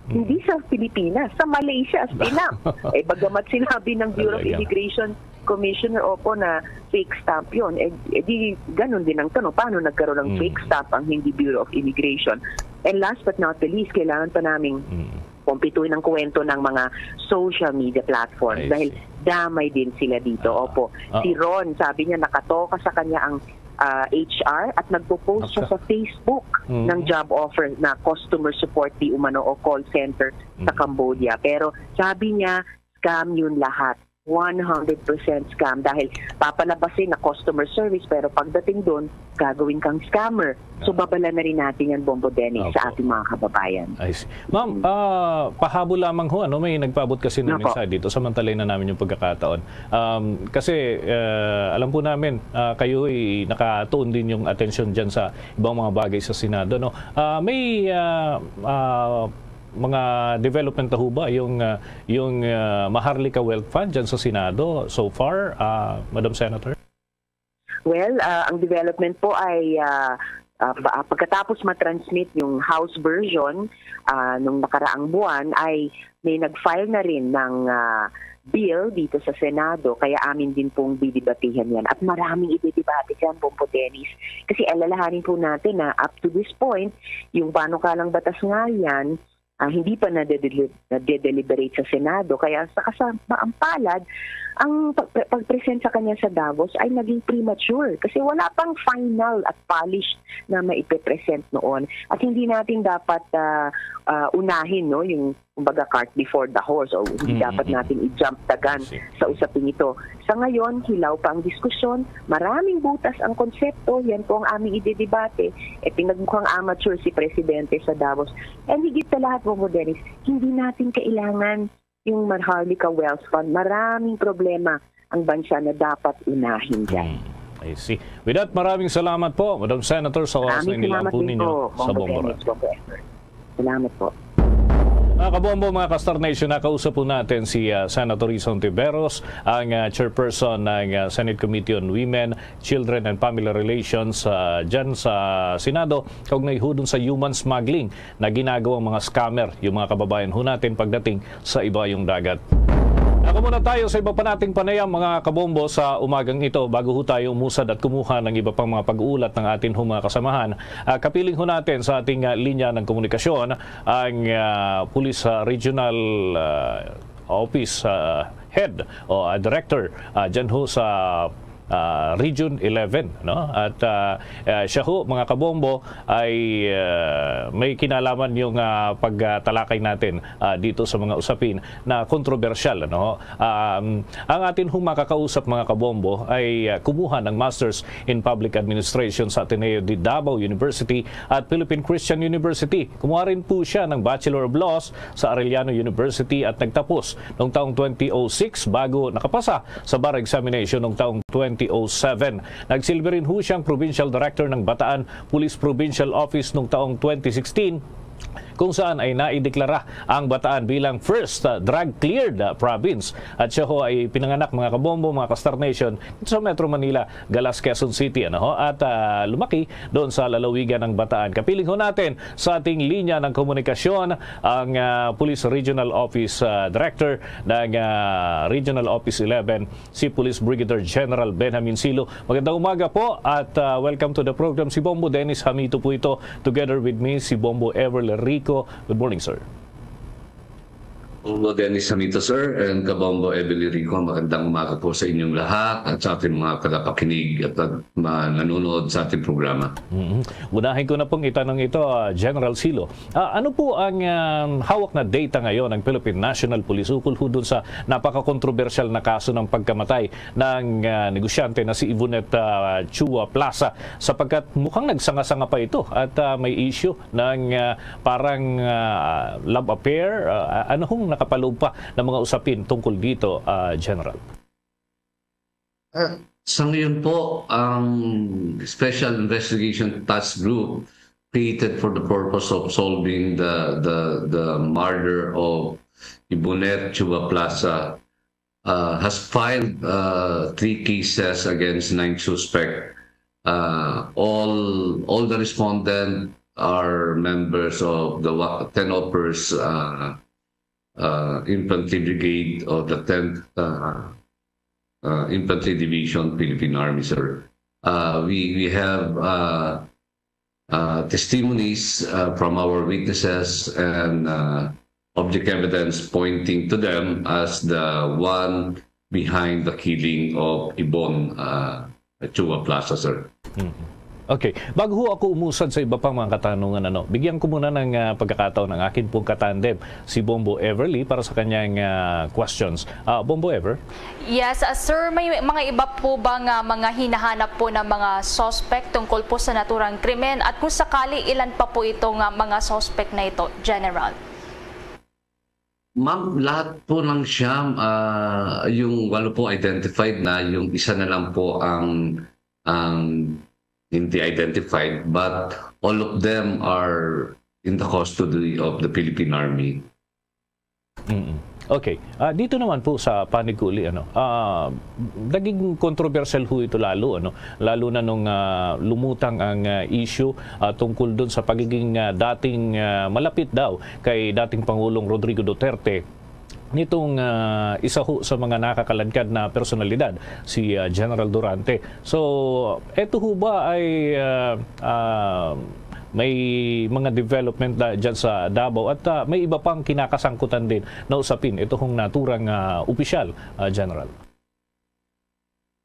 Mhm. hindi sa Pilipinas, sa Malaysia, stinamp. Eh, bagamat sinabi ng Bureau of Talaga. Immigration Commissioner, opo, na fake stamp yun. Eh, eh, di, ganun din ang tanong, paano nagkaroon ng Mhm. fake stamp ang hindi Bureau of Immigration? And last but not the least, kailangan pa naming Mhm. kumpletuhin ang kuwento ng mga social media platforms I dahil see. damay din sila dito. Ah, Opo. ah. Si Ron, sabi niya, nakatoka sa kanya ang ah, H R at nagpo-post siya Naka- sa Facebook Mhm. ng job offer na customer support di umano o call center sa Mhm. Cambodia. Pero sabi niya, scam yun lahat. One hundred percent scam dahil papalabasin na customer service pero pagdating doon, gagawin kang scammer. So Ah. babala na rin natin yan, Bombo Dennis, sa Opo. ating mga kababayan. I see. Ma'am, Mm. ah, pahabol lamang ho, ano, may nagpaabot kasi ng Opo. mensahe dito. Samantalayin na namin yung pagkakataon. Um, kasi, ah, alam po namin, ah, kayo ay nakatuon din yung atensyon dyan sa ibang mga bagay sa Senado, no? Ah, may, ah, ah, mga development na ho ba yung, ah, yung, ah, Maharlika Wealth Fund dyan sa Senado so far, ah, Madam Senator? Well, ah, ang development po ay, ah, ah, ba- ah, pagkatapos matransmit yung House version, ah, nung nakaraang buwan, ay may nag-file na rin ng ah, bill dito sa Senado, kaya amin din pong didebatehan yan. At maraming ididebate dyan, Bombo Dennis. Kasi alalahanin po natin na up to this point, yung panukalang batas nga yan, ah, hindi pa nadedeli-, nadedeliberate sa Senado. Kaya sa kasamaang palad, ang pag-, pag-present sa kanya sa Davos ay naging premature kasi wala pang final at polished na maipe-present noon. At hindi natin dapat, ah, ah, unahin, no, yung, kumbaga, cart before the horse, o hindi Mm, dapat mm, mm. natin i-jump the gun I see. sa usaping ito. Sa ngayon, hilaw pa ang diskusyon, maraming butas ang konsepto, yan po ang aming idedebate. E, pinagmukhang amateur si Presidente sa Davos. And higit sa lahat, Bongo Dennis, hindi natin kailangan yung Maharlika Wealth Fund. Maraming problema ang bansa na dapat unahin dyan. Hmm, I see. With that, maraming salamat po, Madam Senator, sa oras na Maraming inilaan salamat po din ninyo po, sa Bongo Bombo Dennis, Radio. Bongo Edward. Salamat po. Mga kabombo, mga ka-Star Nation, nakausap po natin si, ah, Senator Risa Hontiveros, ang, ah, chairperson ng, ah, Senate Committee on Women, Children and Family Relations, ah, dyan sa Senado, kaugnay ho dun sa human smuggling na ginagawang mga scammer yung mga kababayan ho natin pagdating sa ibayong dagat. Ako muna tayo sa iba pa nating panayam, mga kabombo, sa umagang ito. Bago ho tayo umusad at kumuha ng iba pang mga pag-uulat ng atin ho mga kasamahan, ah, kapiling ho natin sa ating, ah, linya ng komunikasyon ang, ah, Police, ah, Regional, ah, Office, ah, Head o, ah, Director, ah, dyan ho sa, ah, Region eleven, no? At, ah, ah, siya ho, mga kabombo, ay, ah, may kinalaman yung, ah, pagtalakay natin, ah, dito sa mga usapin na kontrobersyal, ano? Um, ang atin hong makakausap, mga kabombo, ay, ah, kumuha ng Masters in Public Administration sa Ateneo de Davao University at Philippine Christian University. Kumuha rin po siya ng Bachelor of Laws sa Arellano University at nagtapos noong taong twenty oh six bago nakapasa sa bar examination noong taong twenty oh seven. Nagsilbi rin ho siyang Provincial Director ng Bataan Police Provincial Office noong taong twenty sixteen, kung saan ay naideklara ang Bataan bilang first, uh, drug-cleared, uh, province. At siya ho ay pinanganak, mga kabombo, mga ka-Star Nation, dito sa Metro Manila, Galas, Quezon City, ano ho? At, uh, lumaki doon sa lalawigan ng Bataan. Kapiling ho natin sa ating linya ng komunikasyon ang, uh, Police Regional Office, uh, Director ng, uh, Regional Office eleven, si Police Brigadier General Benjamin Silo. Magandang umaga po at, ah, welcome to the program. Si Bombo Dennis Hamito po ito. Together with me, si Bombo Everly Rico. Good morning, sir. Bombo Dennis Hamito, sir, and Kabombo Everly Rico, magandang umaga po sa inyong lahat at sa ating mga tagapakinig at pag-, ma-, nanonood sa ating programa. Mhm. Unahin ko na pong itanong ito, ah, General Silo. Ah, ano po ang, um, hawak na data ngayon ng Philippine National Police ukol ho dun sa napakakontrobersyal na kaso ng pagkamatay ng, ah, negosyante na si Yvonette, ah, Chua Plaza, sapagkat mukhang nagsanga-sanga pa ito at, ah, may issue ng, ah, parang, ah, love affair? Ah, ano hong nakapaloob pa ng mga usapin tungkol dito, ah, General? Ah, sa ngayon po, ang Special Investigation Task Group created for the purpose of solving the, the, the murder of Ibonette Chua Plaza, uh, has filed, uh, three cases against nine suspects. Uh, all, all the respondents are members of the wa-, ten Uppers, uh, uh, Infantry Brigade of the tenth, uh, uh, Infantry Division, Philippine Army, sir. Uh, we, we have, uh, uh, testimonies, uh, from our witnesses and, uh, object evidence pointing to them as the one behind the killing of Ibon, uh, Chua Plaza, sir. Mhm. Okay. Bago ho ako umusad sa iba pang mga katanungan, ano, bigyan ko muna ng, ah, pagkakataon ang akin pong katandem, si Bombo Everly, para sa kanyang, ah, questions. Ah, Bombo Ever? Yes, ah, sir, may mga iba po ba nga mga hinahanap po ng mga suspect tungkol po sa naturang krimen? At kung sakali, ilan pa po ito nga mga suspect na ito, General? Ma'am, lahat po ng siyam, ah, yung walo po identified na, yung isa na lang po ang, ang hindi identified, but all of them are in the custody of the Philippine Army. Mm-mm. Okay. Ah, dito naman po sa panig ko uli, ano, ah, naging kontrobersyal ho ito lalo, ano, lalo na nung, ah, lumutang ang, ah, issue, ah, tungkol dun sa pagiging, ah, dating, ah, malapit daw kay dating Pangulong Rodrigo Duterte nitong, ah, isa ho sa mga nakakaladkad na personalidad, si, ah, General Durante. So, eto ho ba ay, ah, ah, may mga development na dyan sa Davao at, ah, may iba pang kinakasangkutan din na usapin ito hong naturang, ah, opisyal, ah, General?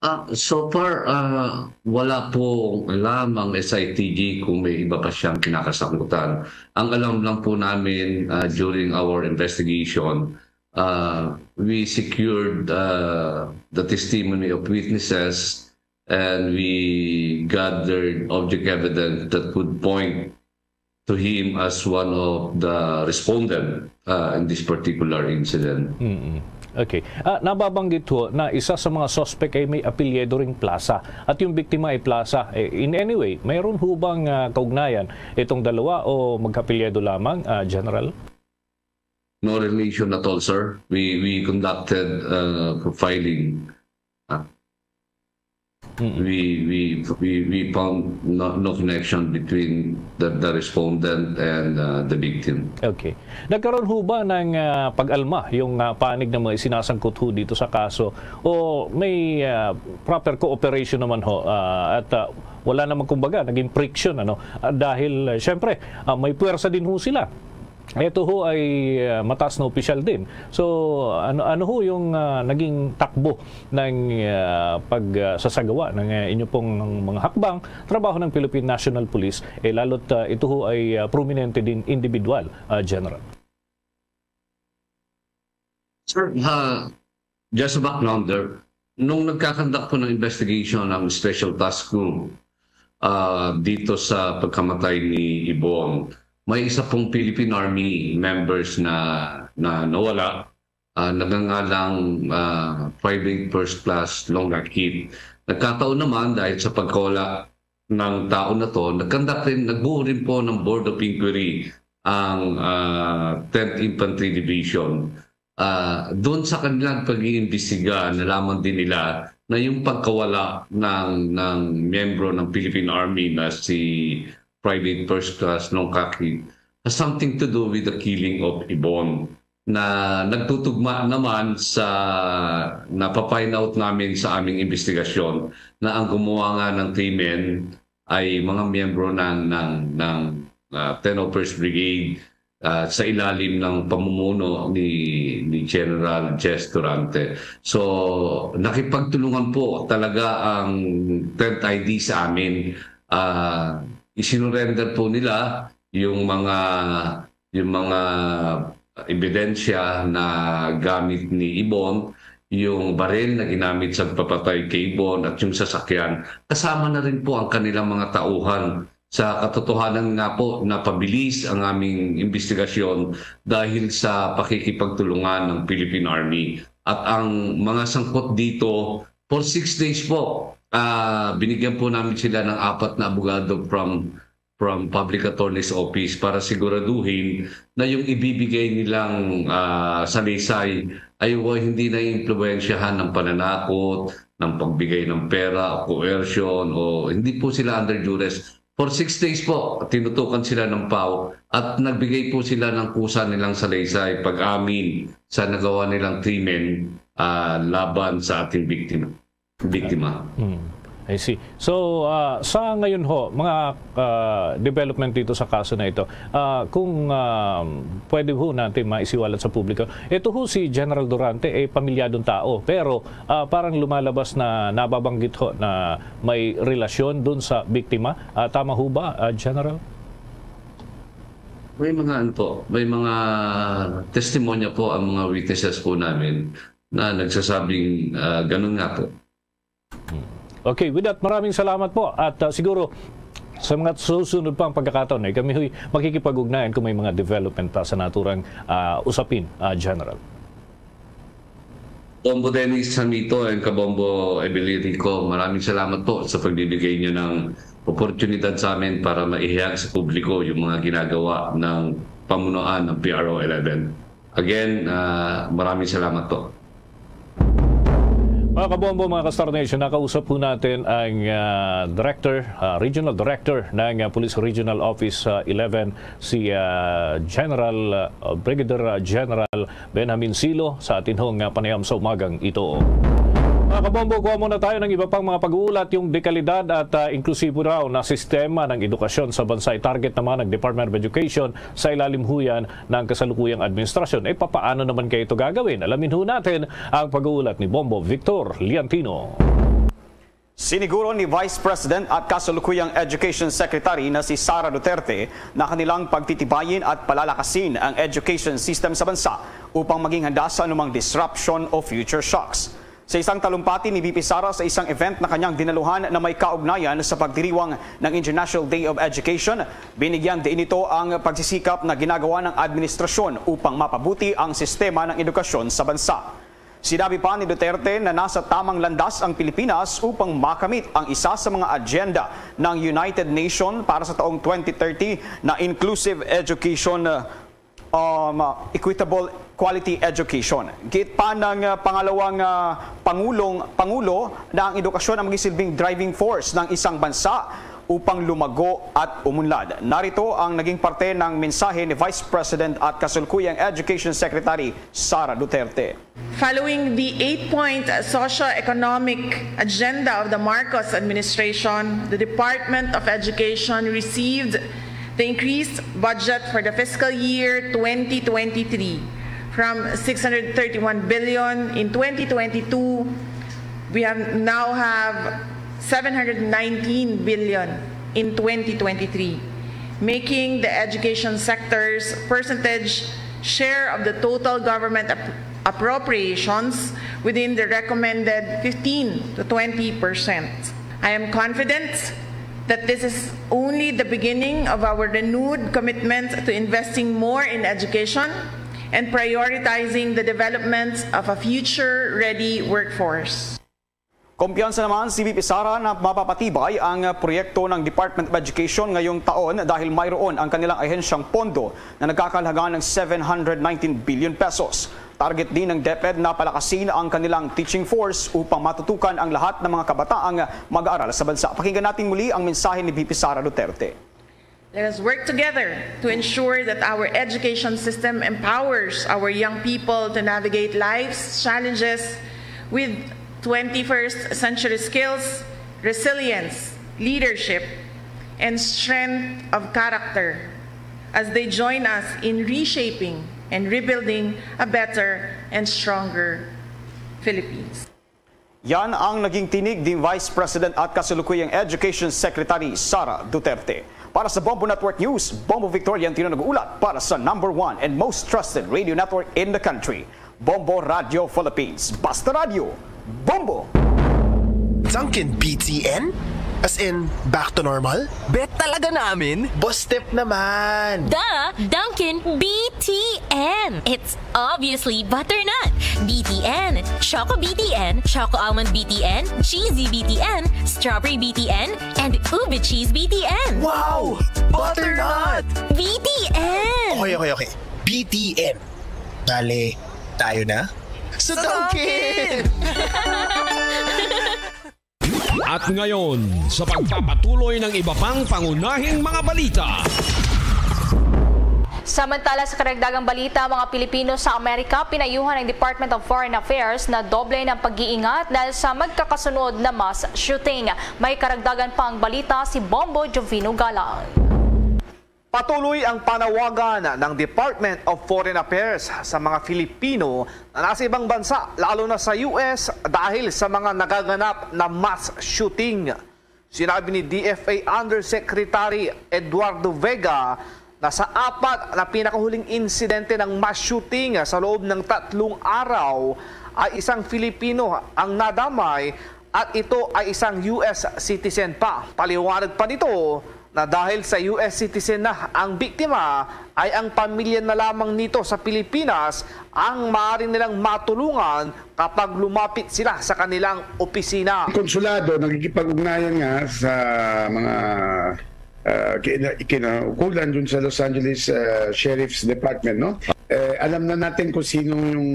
Ah, so far, ah, wala po alam ang S I T G kung may iba pa siyang kinakasangkutan. Ang alam lang po namin, ah, during our investigation, ah, we secured, ah, the testimony of witnesses and we gathered object evidence that would point to him as one of the respondent, uh, in this particular incident. Mm-mm. Okay. Ah, nababanggit ho na isa sa mga suspect ay may apelyido ring Plaza at yung biktima ay Plaza. Eh, in any way, mayroon ho bang, ah, kaugnayan itong dalawa o magkapelyido lamang, ah, General? No relation at all, sir. We, we conducted, uh, profiling. Ah, Mm-mm. we, we, we, we found no, no connection between the, the respondent and, uh, the victim. Okay. Nagkaroon ho ba ng, ah, pag-alma yung, ah, panig ng mga isinasangkot ho dito sa kaso? O may, ah, proper cooperation naman ho? Ah, at, ah, wala naman kumbaga, naging friction, ano? Ah, dahil, ah, syempre, ah, may puwersa din ho sila. Ito ho ay, ah, mataas na opisyal din. So, ano, ano ho yung, ah, naging takbo ng, ah, pag, ah, sasagawa ng, ah, inyo pong mga hakbang, trabaho ng Philippine National Police, eh, lalo't, ah, ito ho ay, ah, prominente din individual, ah, General? Sir, ha, just a backgrounder, nung nagkakandak po ng investigation ang Special Task Group, ah, dito sa pagkamatay ni Ibon, may isa pong Philippine Army members na, na nawala, ah, nagangalang, ah, Private First Class Longakit. Nagkataon naman dahil sa pagkawala ng tao na to, nagkandak rin, nagbuo rin po ng Board of Inquiry ang, ah, Tenth Infantry Division. Ah, doon sa kanilang pag-iimbestiga, nalaman din nila na yung pagkawala ng, ng miyembro ng Philippine Army na si Private First Class Longkaki has something to do with the killing of Ibon. Na nagtutugma naman sa napa-find out namin sa aming investigasyon na ang gumawa nga ng krimen ay mga miyembro ng, ng, ng, ah, Ten oh First Brigade, ah, sa ilalim ng pamumuno ni, ni General Jess Durante. So, nakipagtulungan po talaga ang Tenth I D sa amin. Ah, isinurrender po nila yung mga, yung mga ebidensya na gamit ni Ibon, yung baril na ginamit sa pagpapatay kay Ibon at yung sasakyan, kasama na rin po ang kanilang mga tauhan. Sa katotohanan nga po, napabilis ang aming investigasyon dahil sa pakikipagtulungan ng Philippine Army. At ang mga sangkot dito, for six days po, ah, binigyan po namin sila ng apat na abogado from, from Public Attorney's Office para siguraduhin na yung ibibigay nilang, ah, salaysay ay wa-, hindi naiimpluwensyahan ng pananakot, ng pagbigay ng pera o coercion, o hindi po sila under duress. For six days po, tinutukan sila ng PAO at nagbigay po sila ng kusa nilang salaysay, pag-amin sa nagawa nilang krimen, ah, laban sa ating biktima. Biktima. Hmm. I see. So, ah, sa ngayon ho, mga, ah, development dito sa kaso na ito, ah, kung, ah, pwede ho natin maisiwalat sa publiko, ito ho si General Durante, eh, pamilyadong tao, pero, ah, parang lumalabas na nababanggit ho na may relasyon dun sa biktima. Ah, tama ho ba, ah, General? May mga ano po, may mga testimonya po ang mga witnesses po namin na nagsasabing, ah, ganun nga po. Hmm. Okay, with that, maraming salamat po. At, ah, siguro, sa mga susunod pang pagkakataon, eh, kami ho'y makikipag-ugnayan kung may mga development pa sa naturang, ah, usapin, ah, General. Bombo Dennis Samito and Kabombo Evelyn Rico, maraming salamat po sa pagbibigay niyo ng oportunidad sa amin para maihayag sa publiko yung mga ginagawa ng pamunuan ng P R O eleven. Again, ah, maraming salamat po. Mga kabombo, mga ka-Star Nation, nakausap po natin ang, ah, Director, ah, Regional Director ng, ah, Police Regional Office, ah, eleven, si, ah, General, ah, Brigadier General Benjamin Silo sa atin hong, ah, panayam sa umagang ito. Mga kabombo, kuha muna tayo ng iba pang mga pag-uulat. Yung dekalidad at ah, inklusibo raw na sistema ng edukasyon sa bansa, i-target naman ng Department of Education sa ilalim huyan ng kasalukuyang administrasyon. E papaano naman kaya ito gagawin? Alamin ho natin ang pag-uulat ni Bombo Victor Liantino. Siniguro ni Vice President at kasalukuyang Education Secretary na si Sara Duterte na kanilang pagtitibayin at palalakasin ang education system sa bansa upang maging handa sa anumang disruption o future shocks. Sa isang talumpati ni V P Sara sa isang event na kanyang dinaluhan na may kaugnayan sa pagdiriwang ng International Day of Education, binigyan diin ito ang pagsisikap na ginagawa ng administrasyon upang mapabuti ang sistema ng edukasyon sa bansa. Sinabi pa ni Duterte na nasa tamang landas ang Pilipinas upang makamit ang isa sa mga agenda ng United Nations para sa taong twenty thirty na inclusive education, um, equitable quality education. Giit pa ng uh, pangalawang uh, pangulong pangulo na ang edukasyon ang magisilbing driving force ng isang bansa upang lumago at umunlad. Narito ang naging parte ng mensahe ni Vice President at kasulkuyang Education Secretary Sara Duterte. Following the eight-point socio-economic agenda of the Marcos administration, the Department of Education received the increased budget for the fiscal year twenty twenty-three from six hundred thirty-one billion in twenty twenty-two. We have now have seven hundred nineteen billion in twenty twenty-three, making the education sector's percentage share of the total government appropriations within the recommended fifteen to twenty percent. I am confident that this is only the beginning of our renewed commitment to investing more in education and prioritizing the development of a future-ready workforce. Kumpiyansa naman si V P Sara na mapapatibay ang proyekto ng Department of Education ngayong taon dahil mayroon ang kanilang ahensyang pondo na nagkakahalaga ng seven hundred nineteen billion pesos. Target din ng DepEd na palakasin ang kanilang teaching force upang matutukan ang lahat ng mga kabataang mag-aaral sa bansa. Pakinggan natin muli ang mensahe ni V P Sara Duterte. Let us work together to ensure that our education system empowers our young people to navigate life's challenges with twenty-first century skills, resilience, leadership, and strength of character as they join us in reshaping and rebuilding a better and stronger Philippines. Yan ang naging tinig ni Vice President at kasulukuyang Education Secretary Sara Duterte. Para sa Bombo Network News, Bombo Victor Liantino nag-uulat para sa number one and most trusted radio network in the country, Bombo Radio Philippines. Basta Radio, Bombo! Dunkin B T N? As in, back to normal? Bet talaga namin? Boss Step naman! The Dunkin B T N! It's obviously butternut B T N, Choco B T N, Choco Almond B T N, Cheesy B T N, Strawberry B T N, and Ube Cheese B T N! Wow! Butternut! B T N! Okay, okay, okay. B T N. Bale, tayo na? Sa Dunkin! At ngayon, sa pagpapatuloy ng iba pang pangunahing mga balita. Samantala, sa karagdagang balita, mga Pilipino sa Amerika, pinayuhan ng Department of Foreign Affairs na doble ng pag-iingat dahil sa magkakasunod na mass shooting. May karagdagan pang balita si Bombo Jovino Galang. Patuloy ang panawagan ng Department of Foreign Affairs sa mga Filipino na nasa ibang bansa, lalo na sa U S, dahil sa mga nagaganap na mass shooting. Sinabi ni D F A Undersecretary Eduardo Vega na sa apat na pinakahuling insidente ng mass shooting sa loob ng tatlong araw ay isang Filipino ang nadamay at ito ay isang U S citizen pa. Paliwanag pa nito na dahil sa U S citizen na ang biktima, ay ang pamilya na lamang nito sa Pilipinas ang maaari nilang matulungan kapag lumapit sila sa kanilang opisina. Konsulado, nakikipag-ugnayan nga sa mga uh, kinaukulan dun sa Los Angeles uh, Sheriff's Department, no? Eh, alam na natin kung sino yung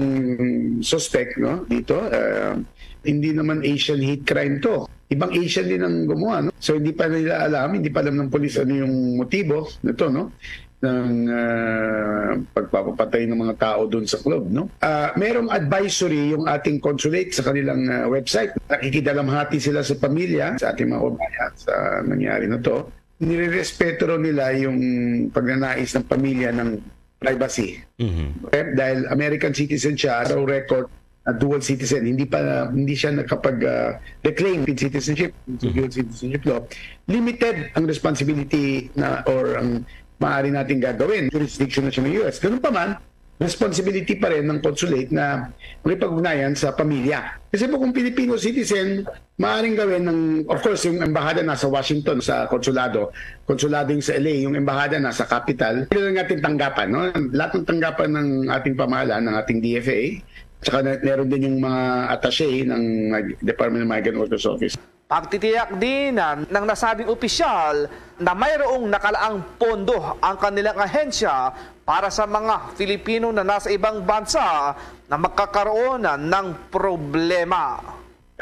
suspect, no? Dito, uh, hindi naman Asian hate crime to. Ibang Asian din ang gumawa, no? So hindi pa nila alam, hindi pa alam ng pulis ano yung motibo nito, no? ng ah, pagpapatay ng mga tao doon sa club, no? Ah, merong advisory yung ating consulate sa kanilang ah, website. Nakikidalamhati sila sa pamilya, sa ating mga kababayan sa nangyari na to. Nirerespeto raw nila yung pagnanais ng pamilya ng privacy. Mhm. Okay? Dahil American citizen siya, sa record, a dual citizen, hindi pa hindi siya nakapag ah, reclaim in citizenship, dual citizenship law. Limited ang responsibility na or ang maaari nating gagawin. Jurisdiction na siya ng U S. Ganun pa man, responsibility pa rin ng consulate na makipag-ugnayan sa pamilya. Kasi po kung Filipino citizen, maaaring gawin ng, of course, yung embahada nasa Washington, sa konsulado. Konsulado yung sa L A, yung embahada nasa capital. Pwede lang natin tanggapan, no? Lahat ng tanggapan ng ating pamahalaan, ng ating D F A, saka na, meron din yung mga attaché ng Department of Migrant Workers Office. Pagtitiyak din ng nasabing opisyal na mayroong nakalaang pondo ang kanilang ahensya para sa mga Filipino na nasa ibang bansa na magkakaroon ng problema.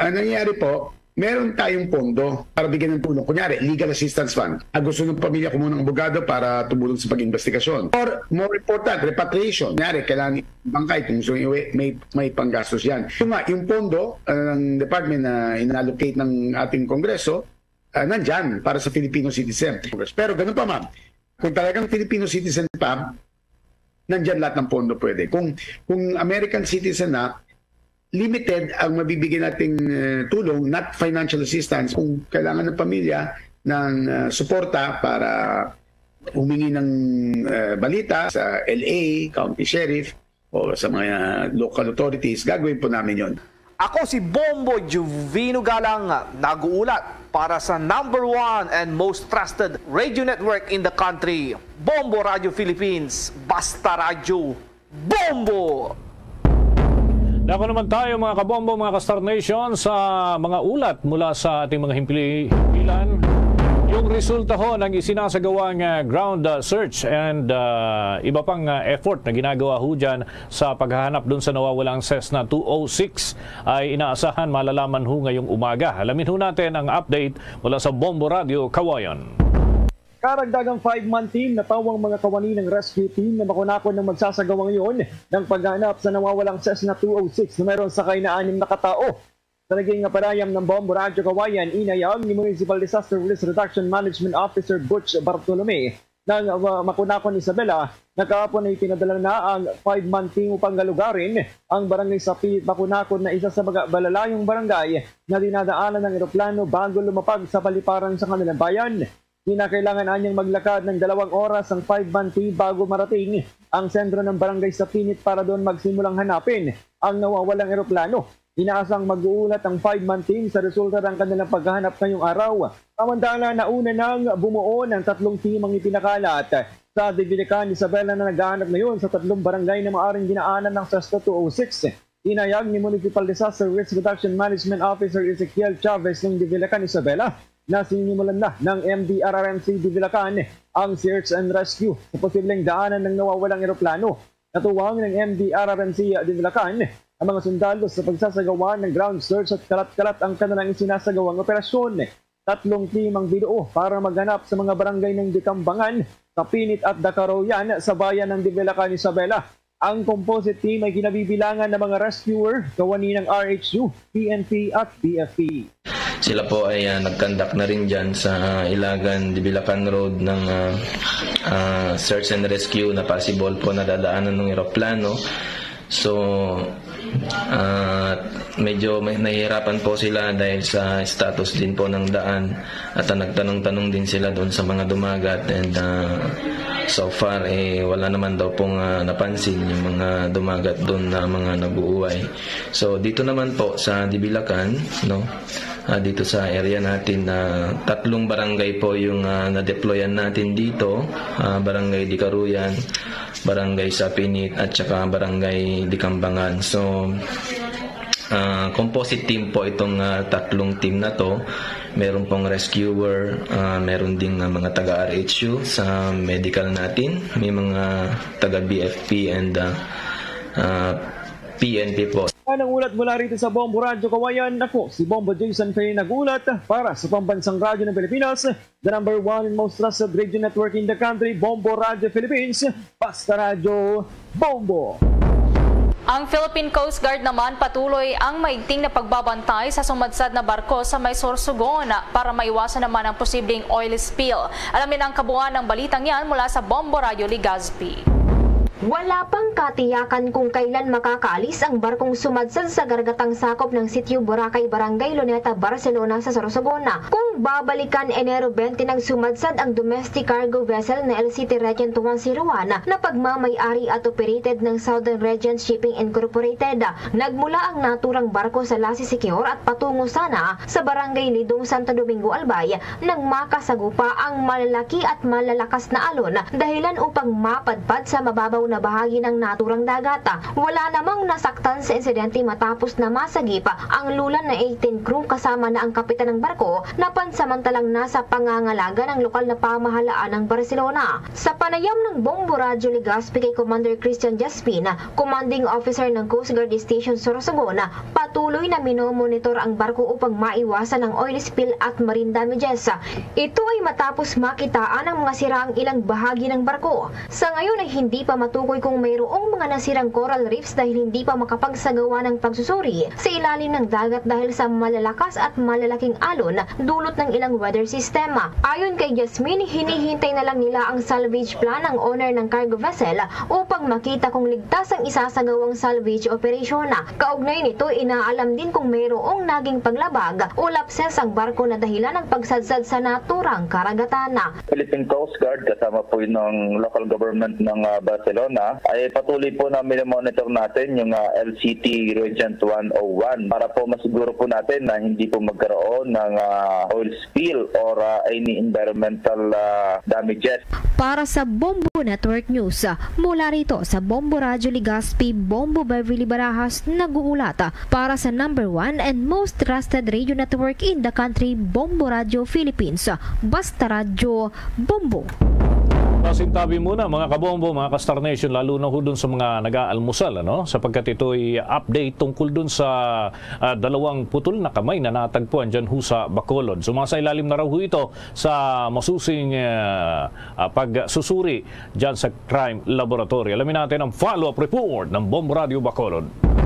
Ang nangyayari po, meron tayong pondo para bigyan ng tulong. Kunyari, legal assistance fund. Ah, gusto ng pamilya kumuha ng abogado para tumulong sa pag-imbestigasyon. Or, more important, repatriation. Kunyari, kailangan bangkay kung gusto iuwi, may, may panggastos yan. Yung nga, yung pondo uh, ng department na inallocate ng ating kongreso, uh, nandyan para sa Filipino citizen. Pero ganun pa man, kung talagang Filipino citizen pa, nandyan lahat ng pondo pwede. Kung, kung American citizen na, limited ang mabibigyan nating uh, tulong, not financial assistance. Kung kailangan ng pamilya ng uh, suporta para humingi ng uh, balita sa L A, county sheriff, o sa mga local authorities, gagawin po namin yon. Ako si Bombo Juvino Galang, nag-uulat para sa number one and most trusted radio network in the country, Bombo Radio Philippines. Basta radyo, Bombo! Dako naman tayo, mga kabombo, mga ka-Star Nation, sa mga ulat mula sa ating mga himpilan. Yung resulta ho ng isinasagawang uh, ground uh, search and uh, iba pang uh, effort na ginagawa ho dyan sa paghahanap dun sa nawawalang Cessna two oh six ay inaasahan malalaman ho ngayong umaga. Alamin ho natin ang update mula sa Bombo Radio Kawayan. Karagdagang five-man team natawag mga kawani ng rescue team na makunakon ng magsasagawa ngayon ng paghanap sa nawawalang Cessna two oh six na mayroon sakay na anim na katao. Sa naging panayam ng Bombo Radyo Kawayan, inayag ni Municipal Disaster Risk Reduction Management Officer Butch Bartolome ng uh, Makunakon, Isabela, na kahapon ay pinadala na ang five-man team upang galugarin ang barangay Sapit Makunakon na isa sa mga malalayong barangay na dinadaanan ng eroplano bago lumapag sa paliparan sa kanilang bayan. Kinakailangan anyang maglakad ng dalawang oras ang five-man team bago marating ang sentro ng barangay Sapinit para doon magsimulang hanapin ang nawawalang eroplano. Inaasang mag-uulat ang five-man team sa resulta ng kanilang paghahanap ngayong araw. Samantala, nauna nang bumuo ng tatlong team ang ipinakalat sa Divilican, Isabela na naghahanap ngayon sa tatlong barangay na maaring dinaanan ng Cessna two oh six. Inayag ni Municipal Disaster Risk Reduction Management Officer Ezekiel Chavez ng Divilican, Isabela na sinimulan na ng M D R R M C Divilican ang search and rescue sa posibleng daanan ng nawawalang eroplano. Natuwang ng M D R R M C Divilican ang mga sundalo sa pagsasagawa ng ground search at kalat-kalat ang kanilang isinasagawang operasyon. Tatlong team ang binuo para maghanap sa mga barangay ng Dikambangan, Sapinit at Dakaroyan sa bayan ng Divilican, Isabela. Ang composite team ay kinabibilangan ng mga rescuer, kawani ng R H U, P N P at B F P. Sila po ay uh, nag-conduct na rin dyan sa uh, Ilagan, Dibilacan Road ng uh, uh, search and rescue na possible po nadadaanan ng eroplano. So, uh, medyo may, nahihirapan po sila dahil sa status din po ng daan at uh, nagtanong-tanong din sila doon sa mga dumagat and uh, so far eh wala naman daw pong uh, napansin yung mga dumagat doon na mga nag-uuway. So dito naman po sa Dibilacan, no, uh, dito sa area natin na uh, tatlong barangay po yung uh, na-deployan natin dito, uh, Barangay Dicaruyan, Barangay Sapinit at saka Barangay Dikambangan. So uh, composite team po itong uh, tatlong team na to. Meron pong rescuer, uh, meron ding uh, mga taga R H U sa medical natin, may mga taga B F P and uh, uh, P N P po. Anang ulat mula rito sa Bombo Radyo Kawayan, ako si Bombo Jason Kay nag-ulat para sa Pambansang Radyo ng Pilipinas, the number one and most trusted radio network in the country, Bombo Radyo Philippines, Basta Radyo, Bombo. Ang Philippine Coast Guard naman patuloy ang maigting na pagbabantay sa sumadsad na barko sa may Sorsogon para maiwasan naman ang posibleng oil spill. Alamin ang kabuuan ng balitang yan mula sa Bombo Radyo Legazpi. Wala pang katiyakan kung kailan makakaalis ang barkong sumadsad sa karagatang sakop ng Sitio Boracay, Barangay Luneta, Barcelona sa Sorsogon. Kung babalikan, Enero twenty nang sumadsad ang domestic cargo vessel na L C T Regent one zero one na pagmamay-ari at operated ng Southern Regent Shipping Incorporated. Nagmula ang naturang barko sa Lasi Secure at patungo sana sa Barangay Lidong, Santo Domingo, Albay nang makasagupa ang malalaki at malalakas na alon dahilan upang mapadpad sa mababaw na bahagi ng naturang dagat. Wala namang nasaktan sa insidente matapos na masagip ang Lulan na eighteen crew kasama na ang kapitan ng barko na pansamantalang nasa pangangalaga ng lokal na pamahalaan ng Barcelona. Sa panayam ng Bombo Radyo Legazpi kay Commander Christian Jaspin, commanding officer ng Coast Guard Station Sorsogon, patuloy na minomonitor ang barko upang maiwasan ang oil spill at marine damages. Ito ay matapos makitaan ang mga sira ang ilang bahagi ng barko. Sa ngayon ay hindi pa matukoy kung mayroong mga nasirang coral reefs dahil hindi pa makapagsagawa ng pagsusuri sa ilalim ng dagat dahil sa malalakas at malalaking alon dulot ng ilang weather system. Ayon kay Jasmine, hinihintay na lang nila ang salvage plan ng owner ng cargo vessel upang makita kung ligtas ang isasagawang salvage operation. Kaugnay nito, inaalam din kung mayroong naging paglabag o lapses ang barko na dahilan ng pagsadsad sa naturang karagatan. Philippine Coast Guard kasama po ng local government ng ah, Barcelona ay patuloy po na minomonitor natin yung ah, L C T Regent one oh one para po masiguro po natin na hindi po magkaroon ng ah, oil spill or ah, any environmental ah, damages. Para sa Bombo Network News, mula rito sa Bombo Radyo Legazpi, Bombo Beverly Barajas nag-uulat para sa number one and most trusted radio network in the country, Bombo Radyo Philippines. Basta Radyo, Bombo. Pasintabi muna, mga kabombo, mga ka-Star Nation, lalo na ho dun sa mga nag-aalmusal, ano? Sapagkat ito'y update tungkol dun sa ah, dalawang putol na kamay na natagpuan dyan ho sa Bacolod. Sumasailalim na raw ho ito sa masusing ah, ah, pagsusuri dyan sa Crime Laboratory. Alamin natin ang follow-up report ng Bombo Radyo Bacolod.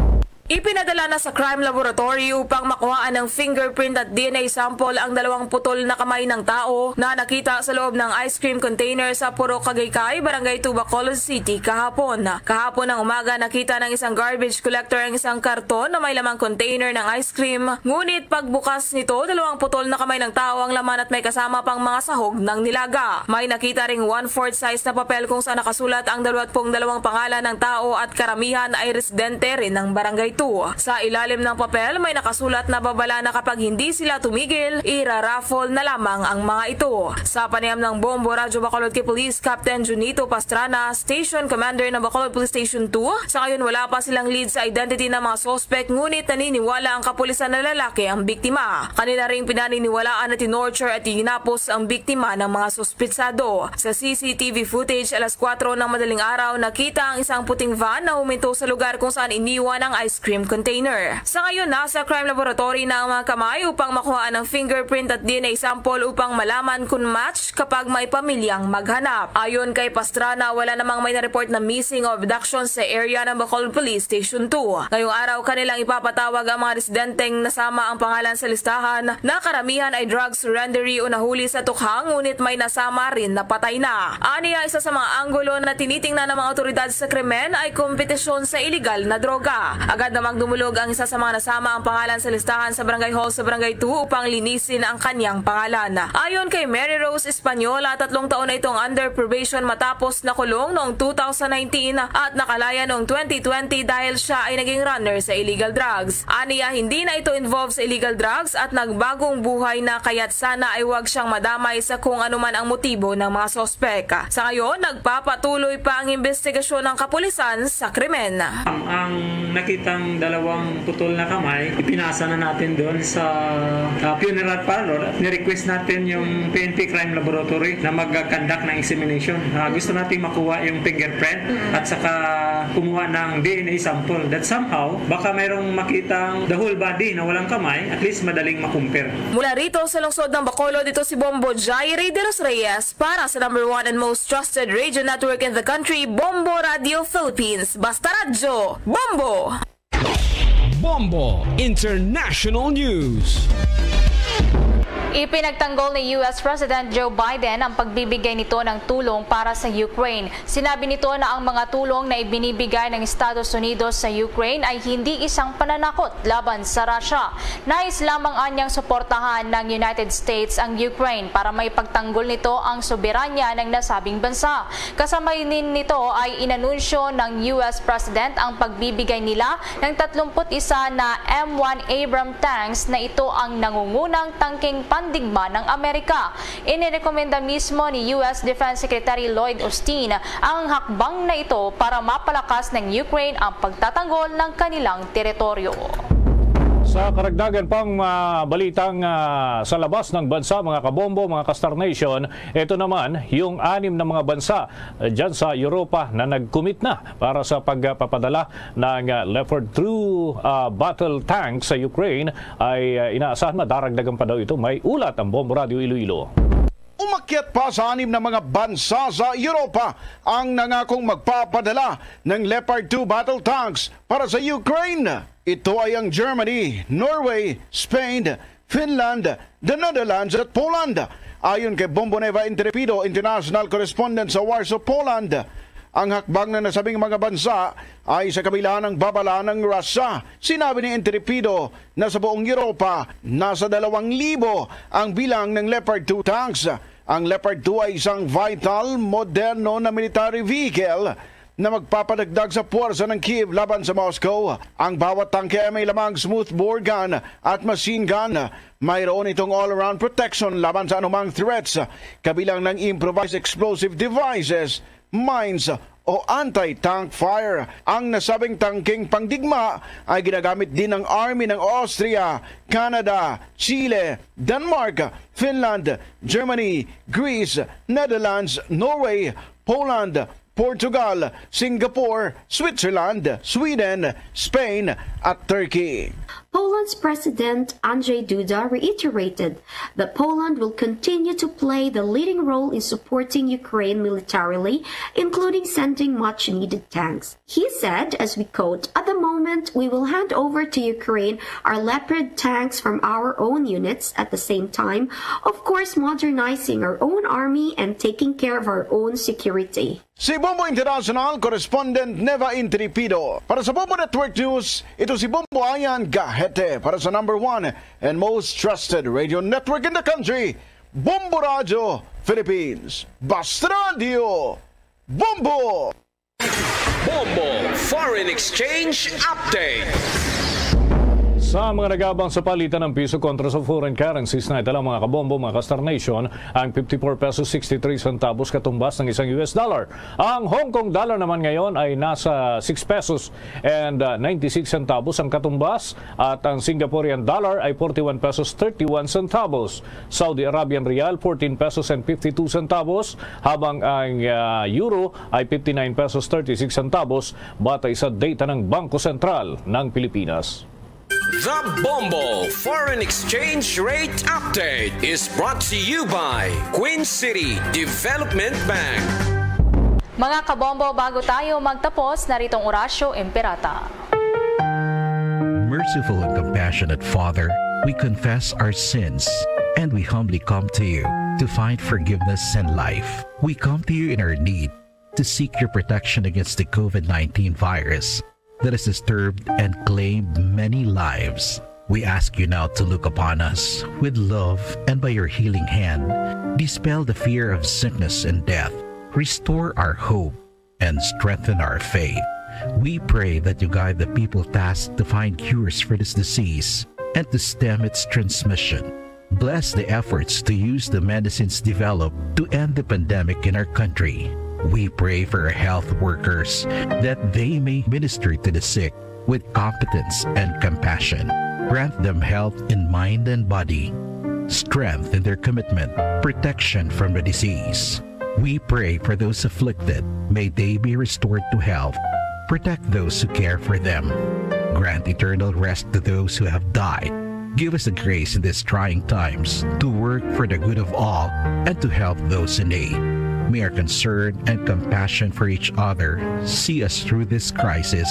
Ipinadala na sa Crime Laboratory upang makuhaan ng fingerprint at D N A sample ang dalawang putol na kamay ng tao na nakita sa loob ng ice cream container sa Purok Kagaykay, Barangay two, Bacolod City kahapon. Kahapon ng umaga, nakita ng isang garbage collector ang isang karton na may lamang container ng ice cream. Ngunit pagbukas nito, dalawang putol na kamay ng tao ang laman at may kasama pang mga sahog ng nilaga. May nakita ring one-fourth size na papel kung saan nakasulat ang dalawang pangalan ng tao at karamihan ay residente rin ng Barangay two. Sa ilalim ng papel, may nakasulat na babala na kapag hindi sila tumigil, iraraffle na lamang ang mga ito. Sa panayam ng Bombo Radyo Bacolod kay Police Captain Junito Pastrana, Station Commander ng Bacolod Police Station two, sa ngayon wala pa silang lead sa identity ng mga suspect, ngunit naniniwala ang kapulisan na lalaki ang biktima. Kanila ring pinaniniwalaan na tinorture at hinapos ang biktima ng mga suspitsado. Sa C C T V footage, alas kwatro ng madaling araw, nakita ang isang puting van na huminto sa lugar kung saan iniwan ang ice cream container. Sa ngayon, nasa crime laboratory na ang mga kamay upang makuhaan ang fingerprint at D N A sample upang malaman kung match kapag may pamilyang maghanap. Ayon kay Pastrana, wala namang may na-report na missing o abduction sa area ng Bacolod Police Station two. Ngayong araw, kanilang ipapatawag ang mga residenteng nasama ang pangalan sa listahan na karamihan ay drug surrenderee o nahuli sa tukha, ngunit may nasama rin na patay na. Aniya, isa sa mga anggulo na tinitingnan ng mga awtoridad sa krimen ay kompetisyon sa iligal na droga. Agad namang dumulog ang isa sa mga nasama ang pangalan sa listahan sa barangay hall sa Barangay two upang linisin ang kanyang pangalan. Ayon kay Mary Rose Española, tatlong taon na itong under probation matapos nakulong noong two thousand nineteen at nakalaya noong twenty twenty dahil siya ay naging runner sa illegal drugs. Aniya, hindi na ito involved sa illegal drugs at nagbagong buhay na, kaya't sana ay wag siyang madamay sa kung anuman ang motibo ng mga sospek. Sa ngayon, nagpapatuloy pa ang imbestigasyon ng kapulisan sa krimen. Ang, ang nakitang Dalawang putol na kamay, ipinasa na natin doon sa, ah, funeral parlor at ni-request natin yung P N P Crime Laboratory na mag-conduct ng examination. Ah, gusto natin makuha yung fingerprint at saka kumuha ng D N A sample that somehow baka mayroong makitang the whole body na walang kamay, at least madaling makumpir. Mula rito sa lungsod ng Bacolod, ito si Bombo Jairi de los Reyes para sa number one and most trusted radio network in the country, Bombo Radio Philippines. Basta Radyo, Bombo! Bombo International News. Ipinagtanggol ni U S President Joe Biden ang pagbibigay nito ng tulong para sa Ukraine. Sinabi nito na ang mga tulong na ibinibigay ng Estados Unidos sa Ukraine ay hindi isang pananakot laban sa Russia. Nais lamang anyang suportahan ng United States ang Ukraine para maipagtanggol nito ang soberanya ng nasabing bansa. Kasabay din nito ay inanunsyo ng U S President ang pagbibigay nila ng tatlumpu't isa na M one Abrams tanks na ito ang nangungunang tangkeng pandigma ng Amerika. Inirekomenda mismo ni U S Defense Secretary Lloyd Austin ang hakbang na ito para mapalakas ng Ukraine ang pagtatanggol ng kanilang teritoryo. Sa karagdagan pang, ah, balitang, ah, sa labas ng bansa, mga kabombo, mga ka-Star Nation, ito naman yung anim na mga bansa, eh, dyan sa Europa na nag-commit na para sa pagpapadala ng, ah, Leopard two, ah, battle tank sa Ukraine ay, ah, inaasahan madaragdagan pa daw ito. May ulat ang Bombo Radio Iloilo. Umakyat pa sa anim na mga bansa sa Europa ang nangakong magpapadala ng Leopard two battle tanks para sa Ukraine. Ito ay ang Germany, Norway, Spain, Finland, the Netherlands at Poland. Ayon kay Bomboneva Intrepido, international correspondent sa Warsaw, Poland, ang hakbang na nasabing mga bansa ay sa kabila ng babala ng Russia. Sinabi ni Intrepido na sa buong Europa, nasa dalawang libo ang bilang ng Leopard two tanks. Ang Leopard two ay isang vital, moderno na military vehicle na magpapadagdag sa puwersa ng Kyiv laban sa Moscow. Ang bawat tangke ay may lamang smoothbore gun at machine gun. Mayroon itong all-around protection laban sa anumang threats, kabilang ng improvised explosive devices, mines, o anti-tank fire. Ang nasabing tangkeng pangdigma ay ginagamit din ng Army ng Austria, Canada, Chile, Denmark, Finland, Germany, Greece, Netherlands, Norway, Poland, Portugal, Singapore, Switzerland, Sweden, Spain, at Turkey. Poland's President Andrzej Duda reiterated that Poland will continue to play the leading role in supporting Ukraine militarily, including sending much-needed tanks. He said, as we quote, "At the moment, we will hand over to Ukraine our Leopard tanks from our own units, at the same time, of course, modernizing our own army and taking care of our own security." Si Bombo International Correspondent Neva Intrepido. Para sa Bombo Network News, ito si Bombo Ayan Gahete para sa number one and most trusted radio network in the country, Bombo Radio Philippines. Basta Radio, Bombo! Bombo Foreign Exchange Update. Sa mga nag-abang sa palitan ng piso kontra sa foreign currencies na ito lang, mga kabombo, mga ka-Star Nation, ang fifty-four pesos sixty-three centavos katumbas ng isang U S dollar. Ang Hong Kong dollar naman ngayon ay nasa six pesos and, uh, ninety-six centavos ang katumbas, at ang Singaporean dollar ay forty-one pesos thirty-one centavos. Saudi Arabian rial, fourteen pesos and fifty-two centavos, habang ang, uh, euro ay fifty-nine pesos thirty-six centavos, batay sa data ng Bangko Sentral ng Pilipinas. The Bombo Foreign Exchange Rate Update is brought to you by Queen City Development Bank. Mga kabombo, bago tayo magtapos, naritong Horacio Imperata. Merciful and compassionate Father, we confess our sins and we humbly come to you to find forgiveness and life. We come to you in our need to seek your protection against the COVID nineteen virus that has disturbed and claimed many lives. We ask you now to look upon us with love and by your healing hand, dispel the fear of sickness and death, restore our hope, and strengthen our faith. We pray that you guide the people tasked to find cures for this disease and to stem its transmission. Bless the efforts to use the medicines developed to end the pandemic in our country. We pray for our health workers that they may minister to the sick with competence and compassion. Grant them health in mind and body, strength in their commitment, protection from the disease. We pray for those afflicted. May they be restored to health. Protect those who care for them. Grant eternal rest to those who have died. Give us the grace in these trying times to work for the good of all and to help those in need. May our concern and compassion for each other see us through this crisis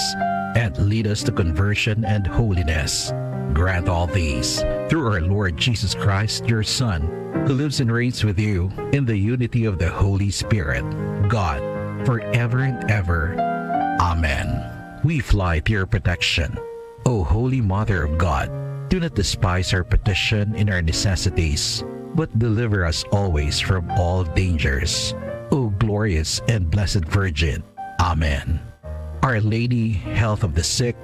and lead us to conversion and holiness. Grant all these through our Lord Jesus Christ, your Son, who lives and reigns with you in the unity of the Holy Spirit, God, forever and ever. Amen. We fly to your protection. O Holy Mother of God, do not despise our petition in our necessities, but deliver us always from all dangers. O glorious and blessed Virgin. Amen. Our Lady, Health of the Sick,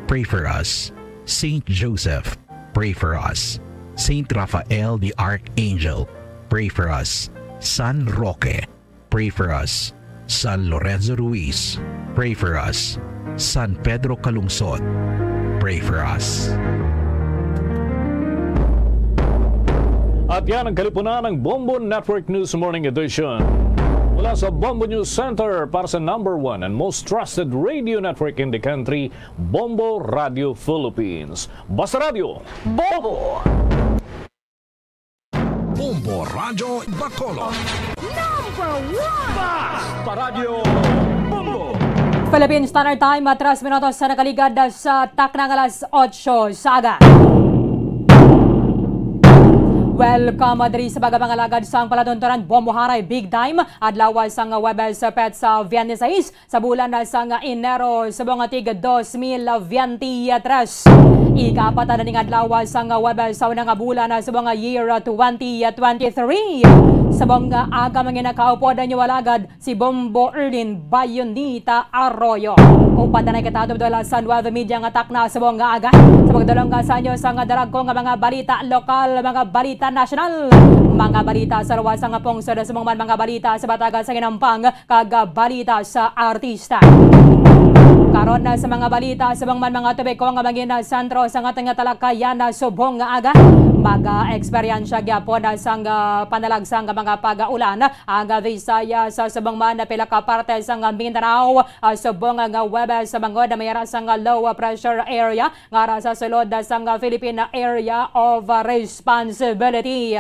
pray for us. Saint Joseph, pray for us. Saint Raphael the Archangel, pray for us. San Roque, pray for us. San Lorenzo Ruiz, pray for us. San Pedro Calungsod, pray for us. At yan ang kalipunan ng Bombo Network News Morning Edition. Mula sa Bombo News Center para sa number one and most trusted radio network in the country, Bombo Radio Philippines. Basta Radio, Bombo! Bombo Radyo Bacolod. Number one! Basta Radyo Bombo! Philippine Standard Time, ah, tres minutos sa nakaligad sa takna nga alas otso sa aga. Welcome, ah, diri sa baga mga lagad sang palatuntunan, Bombo Haray Big Time, adlaw sang Huwebes, ah, petsa twenty-six, sa bulan na sang Enero, subong nga tig dos mil veintitrés. Ikaapat na ning adlaw sang Huwebes sa una nga bulan na subong nga year twenty twenty-three. Subong nga aga, mga nakaupo na inyo alagad, si Bombo Erlin Bayonita Arroyo. Upat na nakatatob dola sa nuwebe media nga takna subong nga aga. Sa pagdulong nga sa inyo sang daragko nga mga balita lokal, mga balita nasyonal, mga balita sa luwas nga pungsod, subong man mga balita sa batagan sa ginampang kag balita sa artista. Karon na sa mga balita, subong man mga tubiko nga mangin sentro sa aton nga talakayan na subong nga aga. Mag-eksperyensya gyapon na sang, ah, panalagsa nga mga pag-ulan ang, ah, Visayas sa subong man na pila ka parte sang Mindanao, ah, subong nga Huwebes sa bangod na may ara sang low pressure area nga ara sa sulod sang Philippine Area of Responsibility.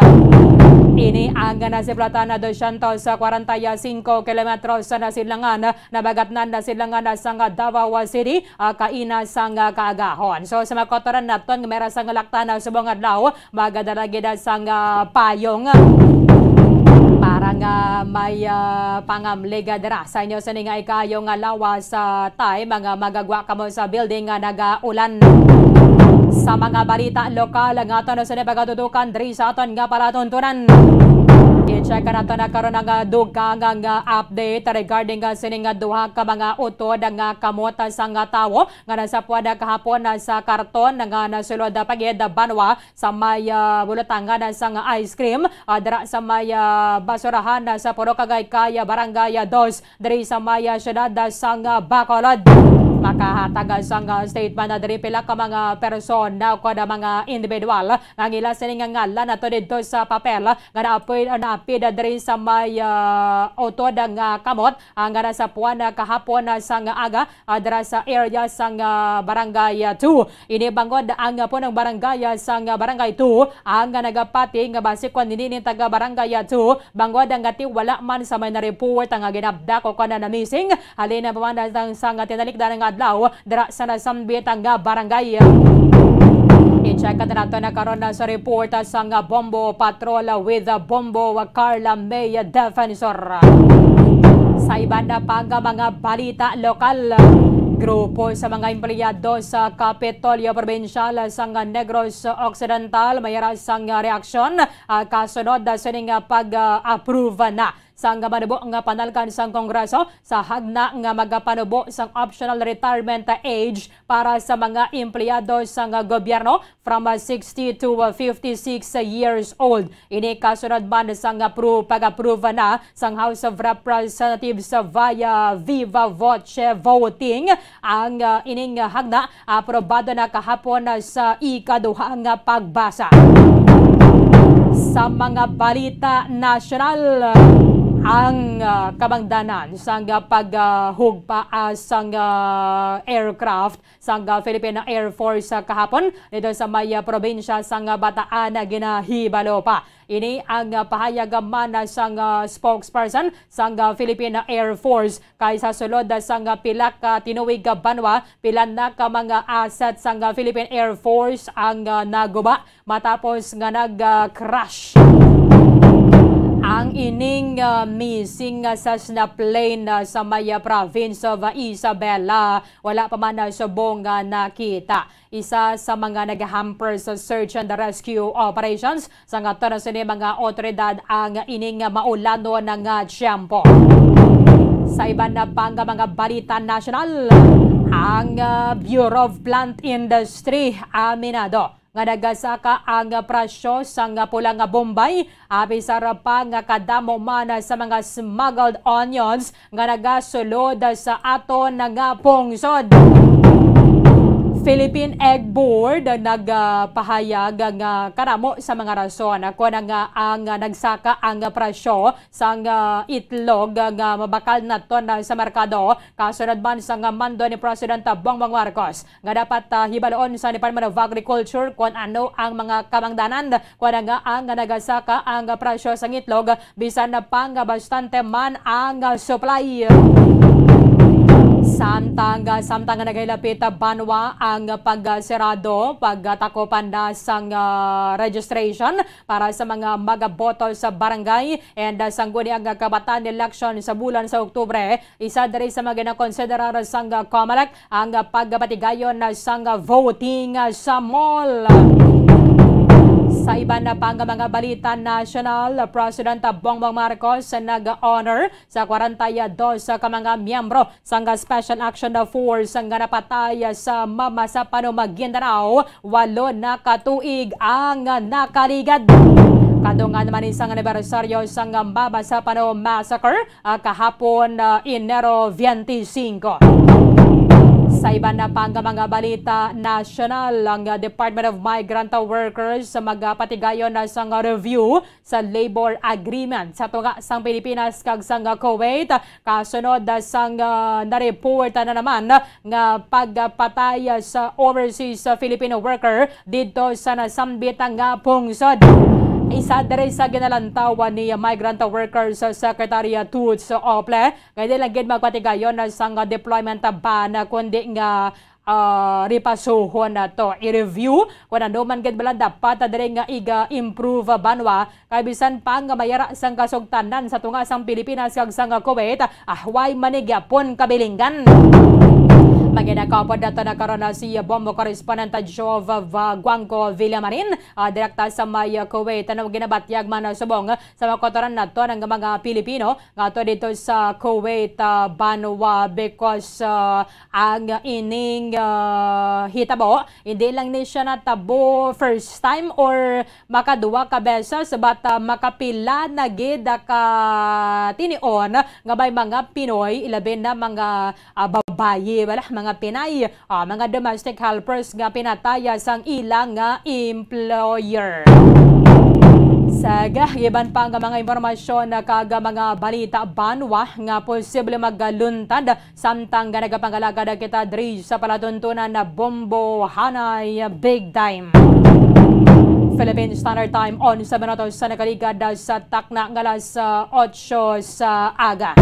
Ini ang nasiplatan na dosyentos kwarenta y singko kilometros sa nasilangan, nabagatnan na silangan sang Davao City, ah, kaina sang kaagahon. So, sa mga kautoran naton nga may ara sang laktan na subong adlaw, magadala gid sang, ah, payong para nga may, ah, pangamlig dira sa inyo sini nga ikaayo nga lawas, ah, time nga magagwa kamo sa building nga nagaulan. Sa mga balita lokal nga aton sa pagatutukan diri sa aton nga palatuntunan. I-check nato na karon ang, ah, dugang nga update regarding, ah, sini nga duha ka mga utod nga kamot sang tawo nga nasapuan na kahapon na sa karton nga nasulod pa gid banwa sa may, ah, bulutangan sang ice cream, ah, dira sa may, ah, basurahan, ah, sa Purok Agaycay, ah, Barangay, ah, Dos, diri sa may, ah, siyudad, ah, sang, ah, Bacolod. Makahatag, ah, sang, ah, statement na diri pila ka mga persona o kada mga individual nga ang ila sini nga ngalan ato didto sa papel nga naapid, ah, naapid, ah, diri sa may, ah, utod nga kamot, ah, nga nasapuan, ah, kahapon, ah, sang aga, ah, dira sa area sang, ah, Barangay, ah, two. Ini bangod ang, ah, punong barangay, ah, sang, ah, Barangay two ang, ah, nagapati nga basi kon dinhi ni taga Barangay, ah, two, bangod ang ati wala man sa may na-report ang, ah, ginabdak o kon na-missing halin na pa man sang, sang tinalikdan nga adlaw dira sa nasambit nga barangay. I-check nato na karon na sa report, ah, sang, ah, Bombo Patrol, ah, with, ah, Bombo, ah, Carla May, ah, Defensor. Sa iban na pang mga balita lokal, grupo sa mga empleyado sa Kapitolyo Probinsyal sa Negros Occidental may ara sang reaksyon, ah, kasunod, ah, sining, ah, pag-approve na sang manubo nga panalkan sang Kongreso sa hagna nga magapanubo sang optional retirement age para sa mga empleyado sang gobyerno from, ah, sixty to, ah, fifty-six years old. Ini kasunod man sang approve, pag-approve na sang House of Representatives via viva voce voting ang, ah, ining hagna. Aprobado na kahapon sa ikaduha nga pagbasa. Sa mga balita nasyonal, ang, ah, kabangdanan sang paghugpa sang, ah, aircraft sang, ah, Philippine Air Force, ah, kahapon dito sa may, ah, probinsya sang, ah, Bataan na ginahibalo pa. Ini ang, ah, pahayag man, ah, sang, ah, spokesperson sang, ah, Philippine Air Force kay sa sulod, ah, sang, ah, pila ka tinuig, ah, banwa, pila na ka mga assets sang, ah, Philippine Air Force ang, ah, naguba matapos nga nag, ah, crash ang ining, ah, missing, ah, Cessna plane, ah, sa may, ah, province of, ah, Isabela. Wala pa man, ah, subong nga nakita. Isa sa mga nag-hamper sa search and rescue operations sa nga to na sini mga otoridad ang ining maulanon nga tiyempo. Sa iban na pang mga balita nasyonal, ang, ah, Bureau of Plant Industry aminado nga nagasaka ang presyo sang pula nga bombay, apisar pa nga kadamo man sa mga smuggled onions nga nagasulod sa aton nga pungsod. Philippine Egg Board nagapahayag nga kadamo sa mga rason kon nga ang nagsaka ang presyo sang, ah, itlog nga mabakal naton sa merkado, kasunod man sang mando ni President Bongbong Marcos nga dapat, ah, hibaluon sa Department of Agriculture kon ano ang mga kabangdanan kon nga ang nagasaka ang presyo sang itlog bisan na pa nga bastante man ang, ah, supply. Samtang, ah, samtang nga nagahilapit, ah, banwa ang pagsirado, pagtakupan na sang, ah, registration para sa mga magaboto sa barangay and, ah, sangguniang, ah, kabataan election sa bulan sa Oktubre, isa diri sa mga ginakonsiderar sang, ah, COMELEC ang pagpatigayon sang voting sa mall. Sa iban na pang mga balita nasyonal, President Bongbong Marcos nag-honor sa kwarenta y dos ka mga miyembro sang Special Action Force nga napatay sa Mabasa Pano, Maguindanao. Walo na ka tuig ang nakaligad. Kadungan man ni sang anibersaryo sang Mabasa Pano Massacre, ah, kahapon, ah, Enero twenty-five. Sa iban na pang mga balita nasyonal, ang, ah, Department of Migrant Workers magapatigayon na sang review sa labor agreement sa tunga sang Pilipinas kag sang Kuwait, kasunod sang, ah, nareport na naman nga pagpatay sa overseas Filipino worker didto sa nasambit nga pungsod. Isa diri sa ginalantawan ni Migrant Workers Secretary Toots Ople nga di lang gid magpatigayon sang deployment ban, kundi nga, ah, ripasuhon nato, i-review kung ano man gid bala dapat diri nga iga-improve banwa, kay bisan pa nga mayara sang kasugtanan sa tunga sang Pilipinas kag sang Kuwait, ah, way man ni gyapon kabilinggan. Manginakapod nato na karon na si Bombo Correspondent Jova Guangco Villamarin, ah, direkta sa may Kuwait. Ano ginabatyag man, ah, subong sa mga kautoran nato ng mga Pilipino nga ato dito sa Kuwait, ah, banwa, because, ah, ang ining, ah, hitabo, hindi lang ni siya natabo first time or makaduwa ka beses, but, ah, makapila na gid ka tinion nga may mga Pinoy, ilabi na mga, ah, babayi, wala, mga Pinay, ah, mga domestic helpers nga pinataya sang ila nga employer. Sa iban pa nga mga impormasyon kag mga balita banwa nga posible magluntad samtang nga nagapangalagad kita diri sa palatuntunan na Bombo Hanay Big Time. Philippine Standard Time, onse minutos sa nakaligad sa takna nga alas, ah, otso sa aga.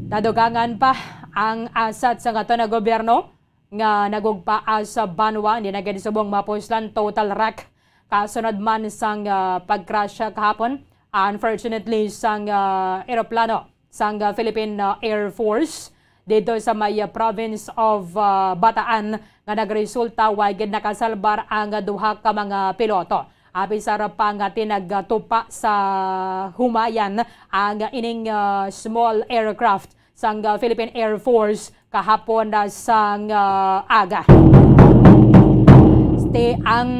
Nadugangan pa ang asat sa aton nga gobyerno nga nagugpaa sa banwa, hindi na gid subong mapuslan total wreck. Kasunod man sang, ah, pag-crash kahapon, unfortunately, sang, ah, eroplano sang, ah, Philippine, ah, Air Force dito sa may, ah, province of, ah, Bataan nga nagresulta way gid nakasalbar ang duha ka mga piloto. Apisar pa nga ti nagtupa sa Humayan ang ining, ah, small aircraft sang, ah, Philippine Air Force kahapon, ah, sang, ah, aga. Ti ang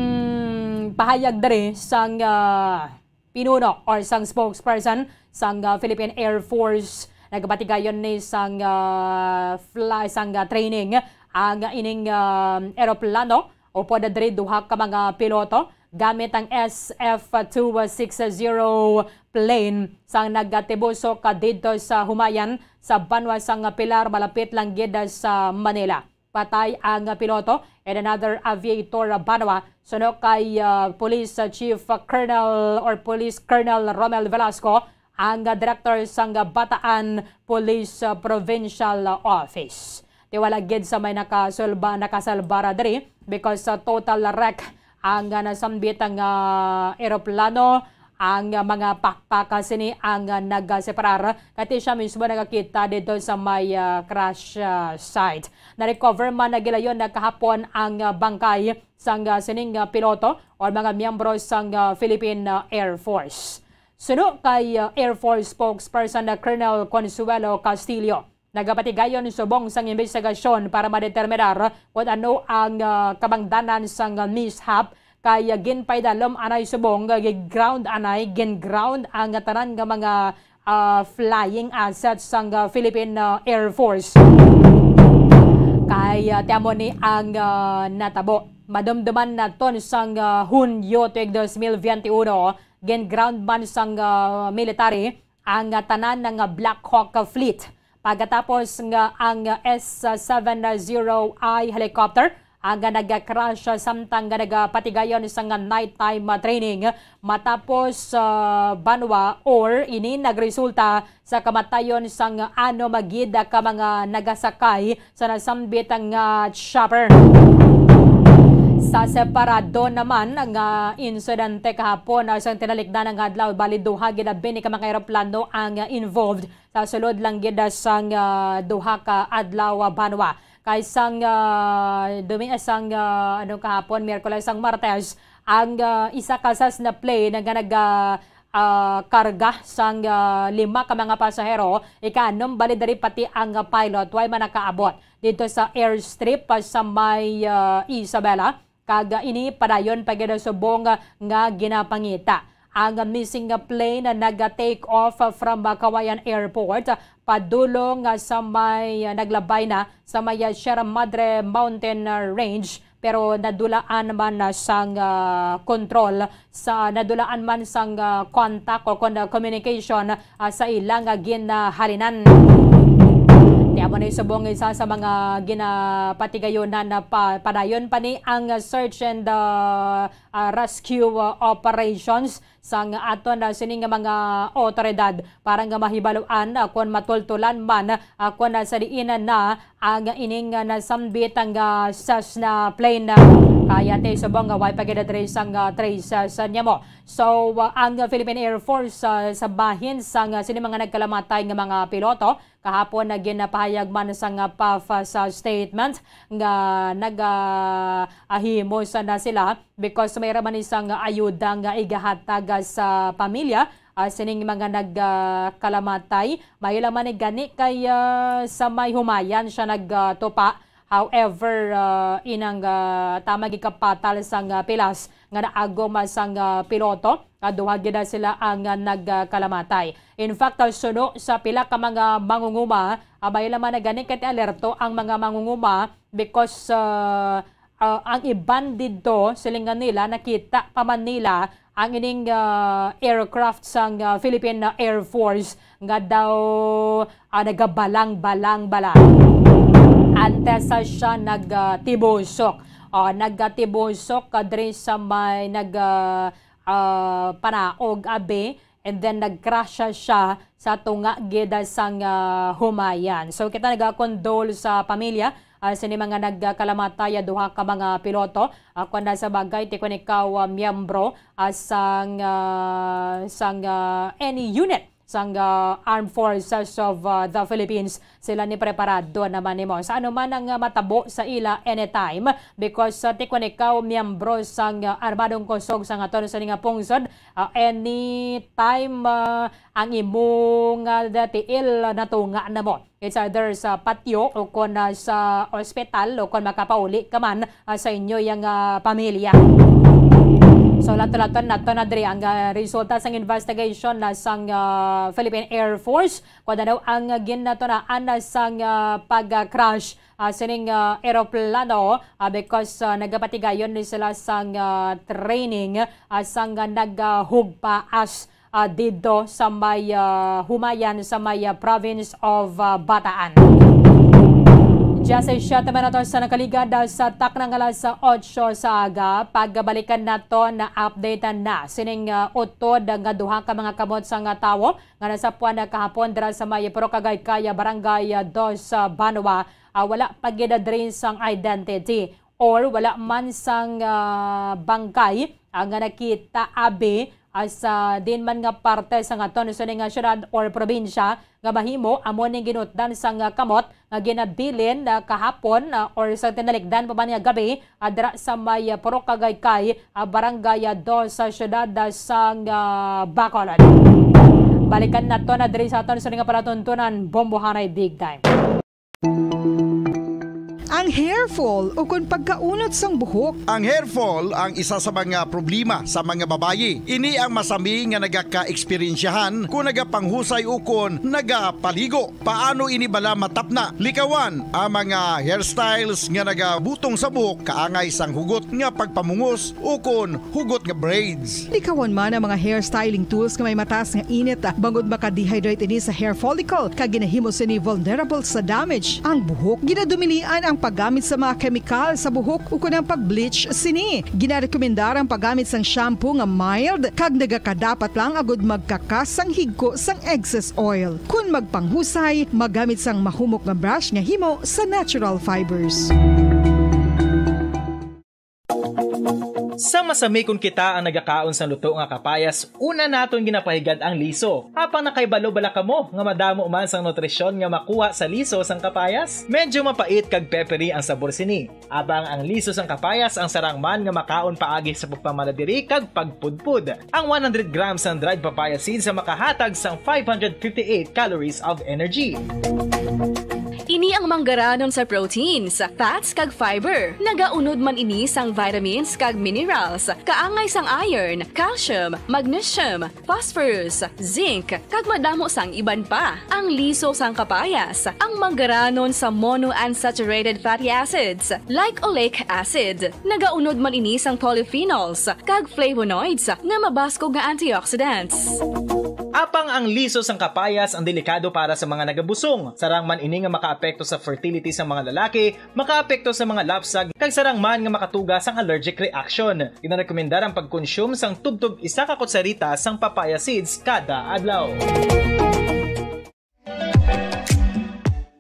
pahayag diri sang, ah, pinuno or sang spokesperson sang, ah, Philippine Air Force, nagapatigayon ni sang, ah, fly, sang, ah, training ang ining, ah, eroplano. Upod diri duha ka mga piloto gamit ang S F two six zero plane sang nagatibusok didto sa Humayan sa banwa sang Pilar, malapit lang gid sa Manila. Patay ang piloto and another aviator banwa, suno kay, ah, Police Chief Colonel or Police Colonel Romel Velasco, ang director sang Bataan Police, ah, Provincial Office. Ti wala gid sa may nakasulba, nakasalbara diri because sa total wreck ang, ah, nasambit nga, ah, eroplano, ang, ah, mga pakpak sini ang, ah, nagaseparar, kay ti siya mismo nagakita dito sa may, ah, crash, ah, site. Na-recover man na gilayon na kahapon ang, ah, bangkay sang, ah, sining, ah, piloto or mga miyembro sang, ah, Philippine, ah, Air Force. Suno kay, ah, Air Force spokesperson na Colonel Consuelo Castillo, nagapatigayon subong sang imbestigasyon para madeterminar kung ano ang, ah, kabangdanan sang mishap, kay, ah, ginpaidalom anay subong, ah, gin-ground anay, gin-ground ang tanan nga mga, ah, flying assets sang, ah, Philippine, ah, Air Force. Kay, ah, ti amo ni ang, ah, natabo. Madumduman naton sang, ah, Hunyo tuig dos mil biyente uno, gin-ground man sang, ah, military ang, ah, tanan nga Black Hawk fleet. Pagkatapos nga ang S seven zero I helicopter ang, ah, nag-crash, ah, samtang nga nagapatigayon sang, ah, nighttime, ah, training matapos, ah, banwa or ini nagresulta sa kamatayon sang ano magid ka mga nagasakay sa nasambit nga chopper. Sa separado naman nga insidente kahapon, ah, sang tinalikdan nga adlaw, bali duha gid abi ni ka mga eroplano ang, ah, involved sa sulod lang gid, ah, sang, ah, duha ka adlaw, ah, banwa. Kay sang, ah, dumi-, sang, ah, ano, kahapon, Miyerkules, sang Martes, ang, ah, isa ka Cessna plane nga naga, ah, karga sang, ah, lima ka mga pasahero, ika-anom bali diri pati ang, ah, pilot, way man nakaabot dito sa airstrip, ah, sa may, ah, Isabela, kag, ah, ini padayon pa gid subong, ah, nga ginapangita. Ang missing plane na naga-take off from, ah, Cauayan Airport, ah, padulong, ah, sa may, ah, naglabay na sa may, ah, Sierra Madre Mountain, ah, Range, pero nadulaan man, ah, sang, ah, kontrol sa, nadulaan man sang, ah, contact o kon, ah, communication, ah, sa ila nga ginahalinan. Ti amo ni subong isa sa mga ginapatigayonan na pa-, padayon pa ni ang search and, ah, ah, rescue, ah, operations sang aton, ah, sini nga mga otoridad para nga mahibaluan, ah, kon matultulan man, ah, kon, ah, sa diin na ang ining, ah, nasambit ang, ah, Cessna plane. Kaya ti subong nga way pa gid trace ang, ah, traces, ah, niya mo. So, ah, ang Philippine Air Force, ah, sa bahin sang, ah, sini mga nagkalamatay nga mga piloto, kahapon na ginapahayag man sang, ah, P A F, ah, sa statement nga nag, ah, ahimo sa na sila because may ra man isang ayuda nga igahatag, ah, sa pamilya, ah, sining mga nag, ah, kalamatay. May lamang ni gani kay, ah, sa may Humayan siya nag, ah, tupa. However, ah, inang, ah, tama gikapatal sang, ah, pilas nga naagom, ah, sang, ah, piloto. Ah, duha gid na sila ang, ah, nagkalamatay. In fact, ah, suno sa pila ka mga mangunguma, ah, may lamang na gani kay alerto ang mga mangunguma because, ah, ah, ang iban didto, silingan nila, nakita pa man nila ang ining, ah, aircraft sang, ah, Philippine, ah, Air Force nga daw, ah, nagabalang-balang bala. Antes, ah, siya nag, ah, tibusok. Ah, nagtibusok, ah, diri sa may nag, ah, ah, panaog, abi, and then nag-crash siya, siya sa tunga gid sang, ah, Humayan. So, kita nagakondol sa pamilya, ah, sini mga nagkalamatay, ah, duha ka mga piloto. Ah, kung nasa bagay, ti kun ikaw, ah, miyembro, ah, sang, ah, sang, ah, any unit sang, ah, Armed Forces of, ah, the Philippines. Sila ni preparado naman nimo sa anuman ang, ah, matabo sa ila anytime, because, ah, ti kon ikaw miyembro sang, ah, armadong kusog sang aton sa nga pungsod, ah, anytime, ah, ang imong, ah, tiil natunga na mo. It's either sa patio o kon, ah, sa ospital o kon makapauli ka man, ah, sa inyo yang, ah, pamilya. So, lato-laton nato na diri ang, ah, resulta sang investigation na sang, ah, Philippine Air Force. Kon ano ang ginatunaan na sang, ah, pag-crash, ah, sining, ah, eroplano, ah, because, ah, nagapatigayon ni sila sang, ah, training, ah, sang, ah, naghugpaas, ah, didto sa may, ah, Humayan sa may, ah, province of, ah, Bataan. Diyasisiete minutos sa nakaligad, ah, sa taknang alas otso sa aga, pagbalikan nato na update na sining, ah, utod nga duha ka mga kamot sang tawo nga nasapuan na kahapon dira sa may Purok Agaycay, ah, Barangay, ah, Dos, ah, Banwa, ah, wala pa gid na-trace ang identity or wala man sang, ah, bangkay, ah, nga nakita abi, ah, sa diin man nga parte sang aton sini nga syudad or probinsya nga mahimo amo ning ginutdan sang, ah, kamot nga ginabilin, ah, kahapon, ah, or sa tinalikdan pa man nga gabi, ah, dira sa may, ah, Purok Agaycay, ah, Barangay, ah, Dos sa syudad, ah, sang, ah, Bacolod. Balikan nato na diri sa aton sa nga palatuntunan, Bombohanay Big Time. Ang hair fall o kon pagkaunot sang buhok. Ang hair fall ang isa sa mga problema sa mga babayi. Ini ang masami nga nagaka-eksperyensyahan kung nagapanghusay ukon nagapaligo. Paano ini bala matapna? Likawan ang mga hairstyles nga nagabutong sa buhok kaangay sang hugot nga pagpamungos ukon hugot nga braids. Likawan man ang mga hairstyling tools nga may mataas nga init, ah, bangod maka-dehydrate ini sa hair follicle, kag ginahimo sini vulnerable sa damage ang buhok. Ginadumilian ang paggamit sa mga kemikal sa buhok ukon ang pag-bleach sini. Ginarekomendar ang paggamit sang shampoo nga mild kag nagakadapat lang agud magkakas sang higko sang excess oil. Kon magpanghusay, magamit sang mahumok nga brush nga himo sa natural fibers. Sa masami kon kita ang nagakaon sang luto nga kapayas, una naton ginapahigad ang liso. Apang nakahibalo bala kamo nga madamo man sang nutrisyon nga makuha sa liso sang kapayas? Medyo mapait kag peppery ang sabor sini. Apang ang liso sang kapayas ang sarang man nga makaon paagi sa pagpamalabiri kag pagpudpod. Ang one hundred grams sang dried papaya seeds ang makahatag sang five hundred fifty-eight calories of energy. Ini ang manggaranon sa proteins, fats, kag fiber. Nagaunod man ini sang vitamins kag minerals, kaangay sang iron, calcium, magnesium, phosphorus, zinc, kag madamo sang iban pa. Ang liso sang kapayas, ang manggaranon sa monounsaturated fatty acids, like oleic acid. Nagaunod man ini sang polyphenols kag flavonoids nga mabaskog nga antioxidants. Apang ang liso sang kapayas ang delikado para sa mga nagabusong. Sarang man ini nga makaapekto sa fertility sa mga lalaki, makaapekto sa mga lapsag, kag sarang man nga makatuga sang allergic reaction. Ginarekomendar ang pagkonsume sang tubtob isa ka kutsarita sang papaya seeds kada adlaw.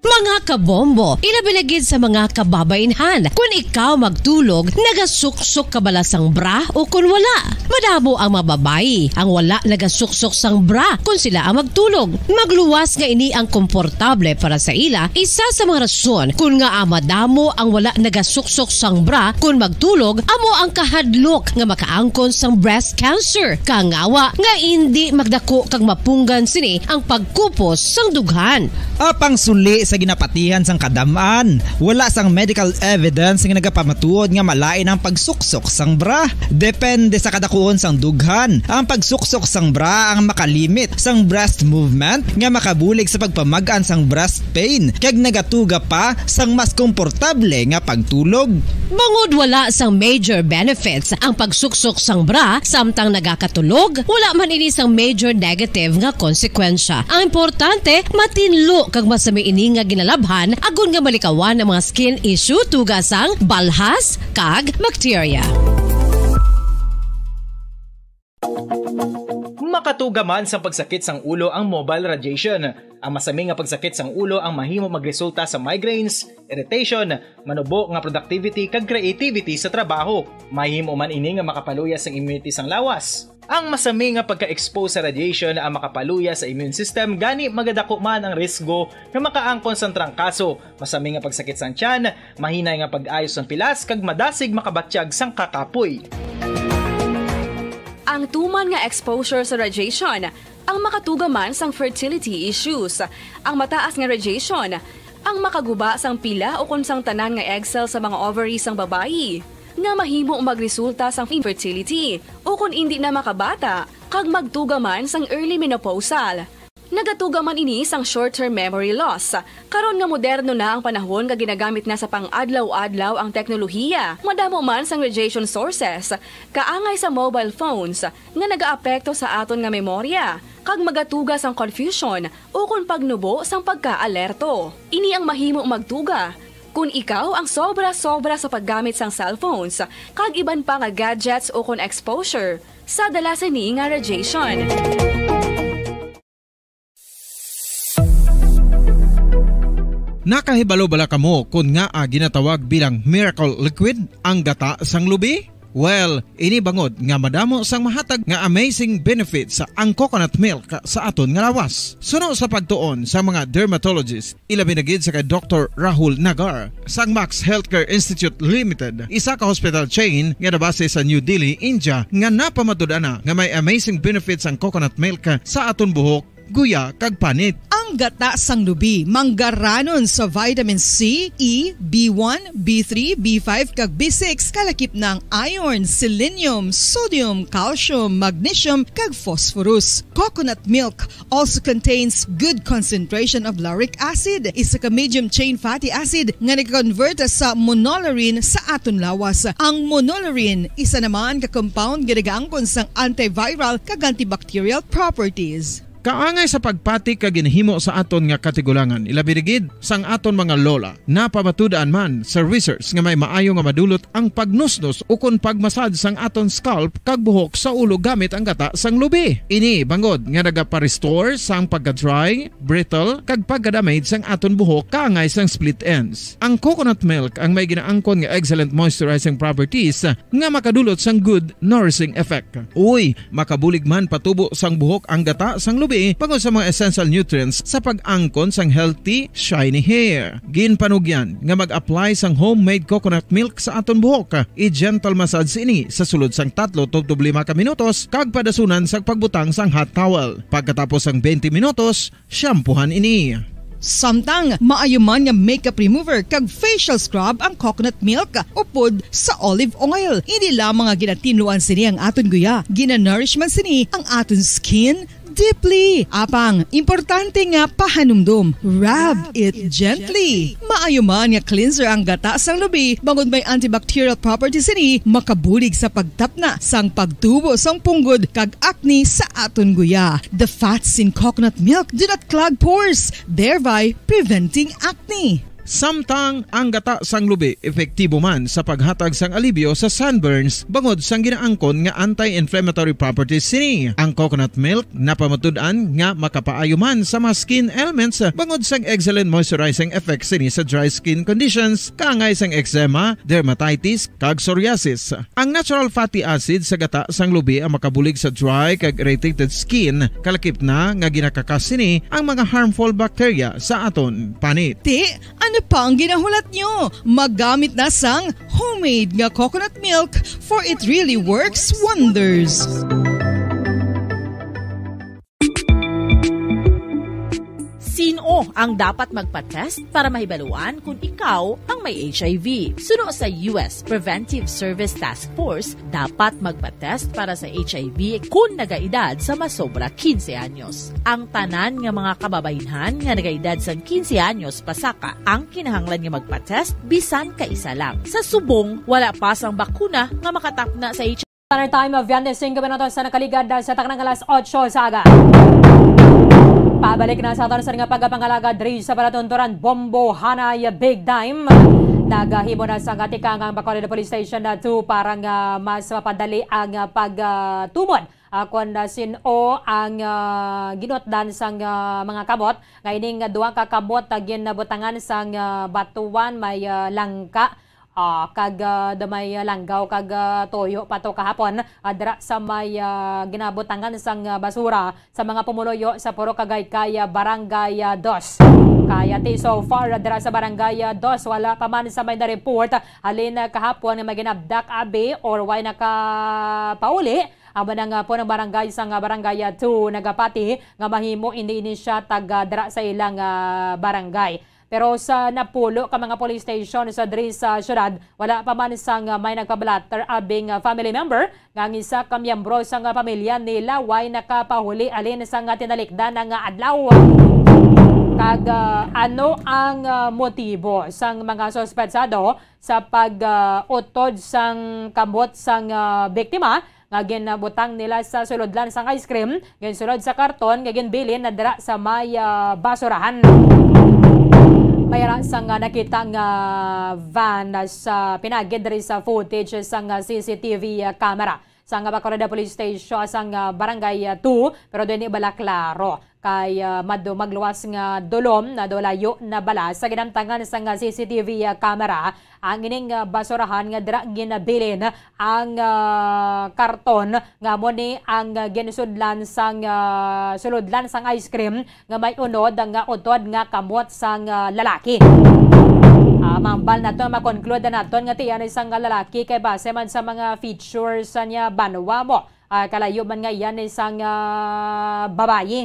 Mga kabombo, ilabi na gid sa mga kababainhan. Kun ikaw magtulog, nagasuksok ka bala sang bra o kun wala? Madamo ang mga babayi ang wala nagasuksok sang bra kun sila ang magtulog. Magluwas nga ini ang komportable para sa ila, isa sa mga rason kun ngaa madamo ang wala nagasuksok sang bra kun magtulog amo ang kahadlok nga makaangkon sang breast cancer. Kangawa nga indi magdako kag mapunggan sini ang pagkupos sang dughan. Apang suli sa ginapatihan sang kadam-an, wala sang medical evidence nga nagapamatuod nga malain ang pagsuksok sang bra. Depende sa kadakuon sang dughan. Ang pagsuksok sang bra ang makalimit sang breast movement nga makabulig sa pagpamag-an sang breast pain kag nagatuga pa sang mas komportable nga pagtulog. Bangod wala sang major benefits ang pagsuksok sang bra samtang nagakatulog, wala man ini sang major negative nga konsekwensya. Ang importante, matinlo kag masami ini nga ginalabhan agod nga malikawan ang mga skin issue tuga sang balhas kag bakterya. Makatuga man sang pagsakit sang ulo ang mobile radiation. Ang masami nga pagsakit sang ulo ang mahimo magresulta sa migraines, irritation, manubo nga productivity kag creativity sa trabaho. Mahimo man ini nga makapaluya sang immunity sang lawas. Ang masami nga pagka-expose sa radiation ang makapaluya sa immune system, gani magadako man ang risgo nga makaangkon sang trangkaso, masami nga pagsakit sang tiyan, mahinay nga pag-ayo sang pilas, kag madasig makabatyag sang kakapoy. Ang tuman nga exposure sa radiation ang makatuga man sang fertility issues. Ang mataas nga radiation ang makaguba sang pila ukon sang tanan nga egg cell sa mga ovary sang babayi, nga mahimo magresulta sang infertility ukon indi na makabata, kag magtuga man sang early menopausal. Nagatuga man ini sang short-term memory loss. Karon nga moderno na ang panahon nga ginagamit na sa pang-adlaw-adlaw ang teknolohiya, madamo man sang radiation sources, kaangay sa mobile phones, nga nagaapekto sa aton nga memorya, kag magatuga sang confusion ukon pagnubo sang pagkaalerto. Ini ang mahimo magtuga kon ikaw ang sobra-sobra sa paggamit sang cellphones kag iban pa nga gadgets ukon exposure sa dala sini nga radiation. Nakahibalo bala kamo kon ngaa ginatawag bilang miracle liquid ang gata sang lubi? Well, ini bangod nga madamo sang mahatag nga amazing benefits ang coconut milk sa aton nga lawas. Suno sa pagtuon sa mga dermatologist, ilabi na gid sa kay Doktor Rahul Nagar sang Max Healthcare Institute Limited, isa ka hospital chain nga nabase sa New Delhi, India, nga napamatud-an na nga may amazing benefits ang coconut milk sa aton buhok, guya, kag panit. Ang gata sang lubi manggaranon sa vitamin C, E, B one, B three, B five, kag B six, kalakip na ang iron, selenium, sodium, calcium, magnesium, kag phosphorus. Coconut milk also contains good concentration of lauric acid, isa ka medium chain fatty acid nga nag-convert sa monolaurin sa aton lawas. Ang monolaurin, isa naman ka compound nga nagaangkon sang antiviral kag antibacterial properties. Kaangay sa pagpati kag ginahimo sa aton nga katigulangan, ilabi na gid sang aton mga lola. Napamatud-an man sa research nga may maayo nga madulot ang pagnusnos ukon pagmasad sang aton scalp kag buhok sa ulo gamit ang gata sang lubi. Ini bangod nga nagapa-restore sang pagka-dry, brittle, kag pagka-damage sang aton buhok kaangay sang split ends. Ang coconut milk ang may ginaangkon nga excellent moisturizing properties nga makadulot sang good nourishing effect. Uy, makabulig man patubo sang buhok ang gata sang lubi bangod sa mga essential nutrients sa pag-angkon sang healthy, shiny hair. Ginpanugyan nga mag-apply sang homemade coconut milk sa aton buhok. I-gentle massage ini sa sulod sang tatlo tubtob lima ka minutos kag padasunan sang pagbutang sang hot towel. Pagkatapos sang twenty minutos, shampoohan ini. Samtang maayo man nga makeup remover kag facial scrub ang coconut milk upod sa olive oil. Hindi lamang nga ginatinluan sini ang aton guya, ginanourish man sini ang aton skin deeply. Apang, importante nga pahanumdom, rub it gently. Maayo man nga cleanser ang gata sang lubi, bangod may antibacterial properties sini, makabulig sa pagtapna sang pagtubo sang punggod kag acne sa aton guya. The fats in coconut milk do not clog pores, thereby preventing acne. Samtang ang gata sang lubi epektibo man sa paghatag sang alibyo sa sunburns bangod sang ginaangkon nga anti-inflammatory properties sini. Ang coconut milk napamatud-an nga makapaayo man sa mga skin ailments bangod sang excellent moisturizing effects sini sa dry skin conditions, kaangay sang eczema, dermatitis, kag psoriasis. Ang natural fatty acid sa gata sang lubi ang makabulig sa dry kag irritated skin, kalakip na nga ginakakas sini ang mga harmful bacteria sa aton panit. Ti, ano pa ang ginahulat nyo? Maggamit na sang homemade nga coconut milk, for it really works wonders. Sino ang dapat magpa-test para mahibaluan kung ikaw ang may H I V? Suno sa U S Preventive Service Task Force, dapat magpa-test para sa H I V kung nagaedad sa masobra quince anyos. Ang tanan nga mga kababaynhan nga nagaedad sang quince anyos pasaka ang kinahanglan nga magpa-test bisan kaisa lang. Sa subong, wala pa sang bakuna nga makatapna sa H I V. Standard Time, Biyernes, singko minutos sa nakaligad sa taknang alas otso sa aga. Pabalik na sa aton sa nga pagpangalagad diri sa palatunturan, Bombo Hanay Big Time. Nagahimo na sang katikang ang Bacolod Police Station na two para nga mas mapadali ang, ah, pagtumon, ah, kon, ah, sin-o ang, ah, ginutdan sang, ah, mga kamot nga ining duha ka kamot, ah, ginbutangan sang, ah, batuan may, ah, langka. Ah, kag, ah, damay, ah, langgaw kag, ah, tuyo pa to kahapon, ah, dira sa may, ah, ginabutangan sang, ah, basura sa mga pumuluyo sa Purok Agaycay, ah, Barangay, ah, Dos. Kay, ah, ti so far, ah, dira sa Barangay, ah, Dos, wala pa man sa may na-report, ah, halin, ah, kahapon nga may ginabdak abi or way nakapauli. Amo na nga po ang barangay sang, ah, Barangay, ah, Two nagapati nga mahimo ini, ini siya taga dira sa ilang, ah, barangay. Pero sa napulo ka mga police station sa diri sa syudad, wala pa man sang may nagpabalater abing, ah, family member nga ang isa ka miyembro sang pamilya nila way nakapahuli halin sang tinalikdan nga adlaw. Kag, ah, ano ang, ah, motibo sang mga suspetsado sa pag, ah, utod sang kamot sang, ah, biktima nga ginabutang nila sa sulodlan sang ice cream, ginsulod sa karton nga ginbilin na dira sa may, ah, basurahan. May ara sang, ah, nakita nga van, ah, sa pinagid diri sa footage sang, ah, C C T V, ah, camera sang Bacolod Police Station, sang, ah, Barangay, ah, Two, pero dili bala klaro kay, ah, madu-, magluwas nga dulom na dulayo na bala sa ginamtangan sang, ah, C C T V, ah, camera ang ining, ah, basurahan nga dira ginabilin ang, ah, karton nga amo ni ang, ah, ginsudlan sang, ah, sulodlan sang ice cream nga may unod nga utod nga kamot sang, ah, lalaki. Ah, mambal naton, makonklude naton nga ti yan isang lalaki kay base man sa mga features sa niya banwa mo. Ah, kalayo man nga yan isang, ah, babayi.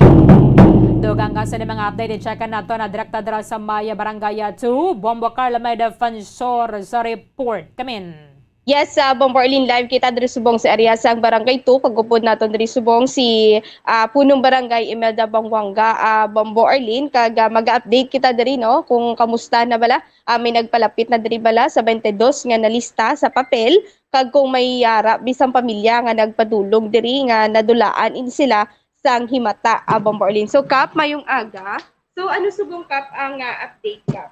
Dugang nga sa mga update, i-check nato na direkta dira sa may Barangay Two, Bombo Carl may defensor sa report. Kamin. Yes, sa Bombo Arlene, live kita diri subong sa area sang Barangay Two. Kag upod naton diri subong si, ah, Punong Barangay Imelda Bangwanga, ah, Bombo Arlene, kag, ah, mag-update kita diri, no, kung kamusta na bala, ah, may nagpalapit na diri bala sa twenty-dos nga nalista sa papel, kag kung may ara bisan pamilya nga nagpadulong diri nga nadulaan ini sila sang himata, ah, Bombo Arlene. So, Kap, mayong aga. So, ano subong, Kap, ang, ah, update, Kap?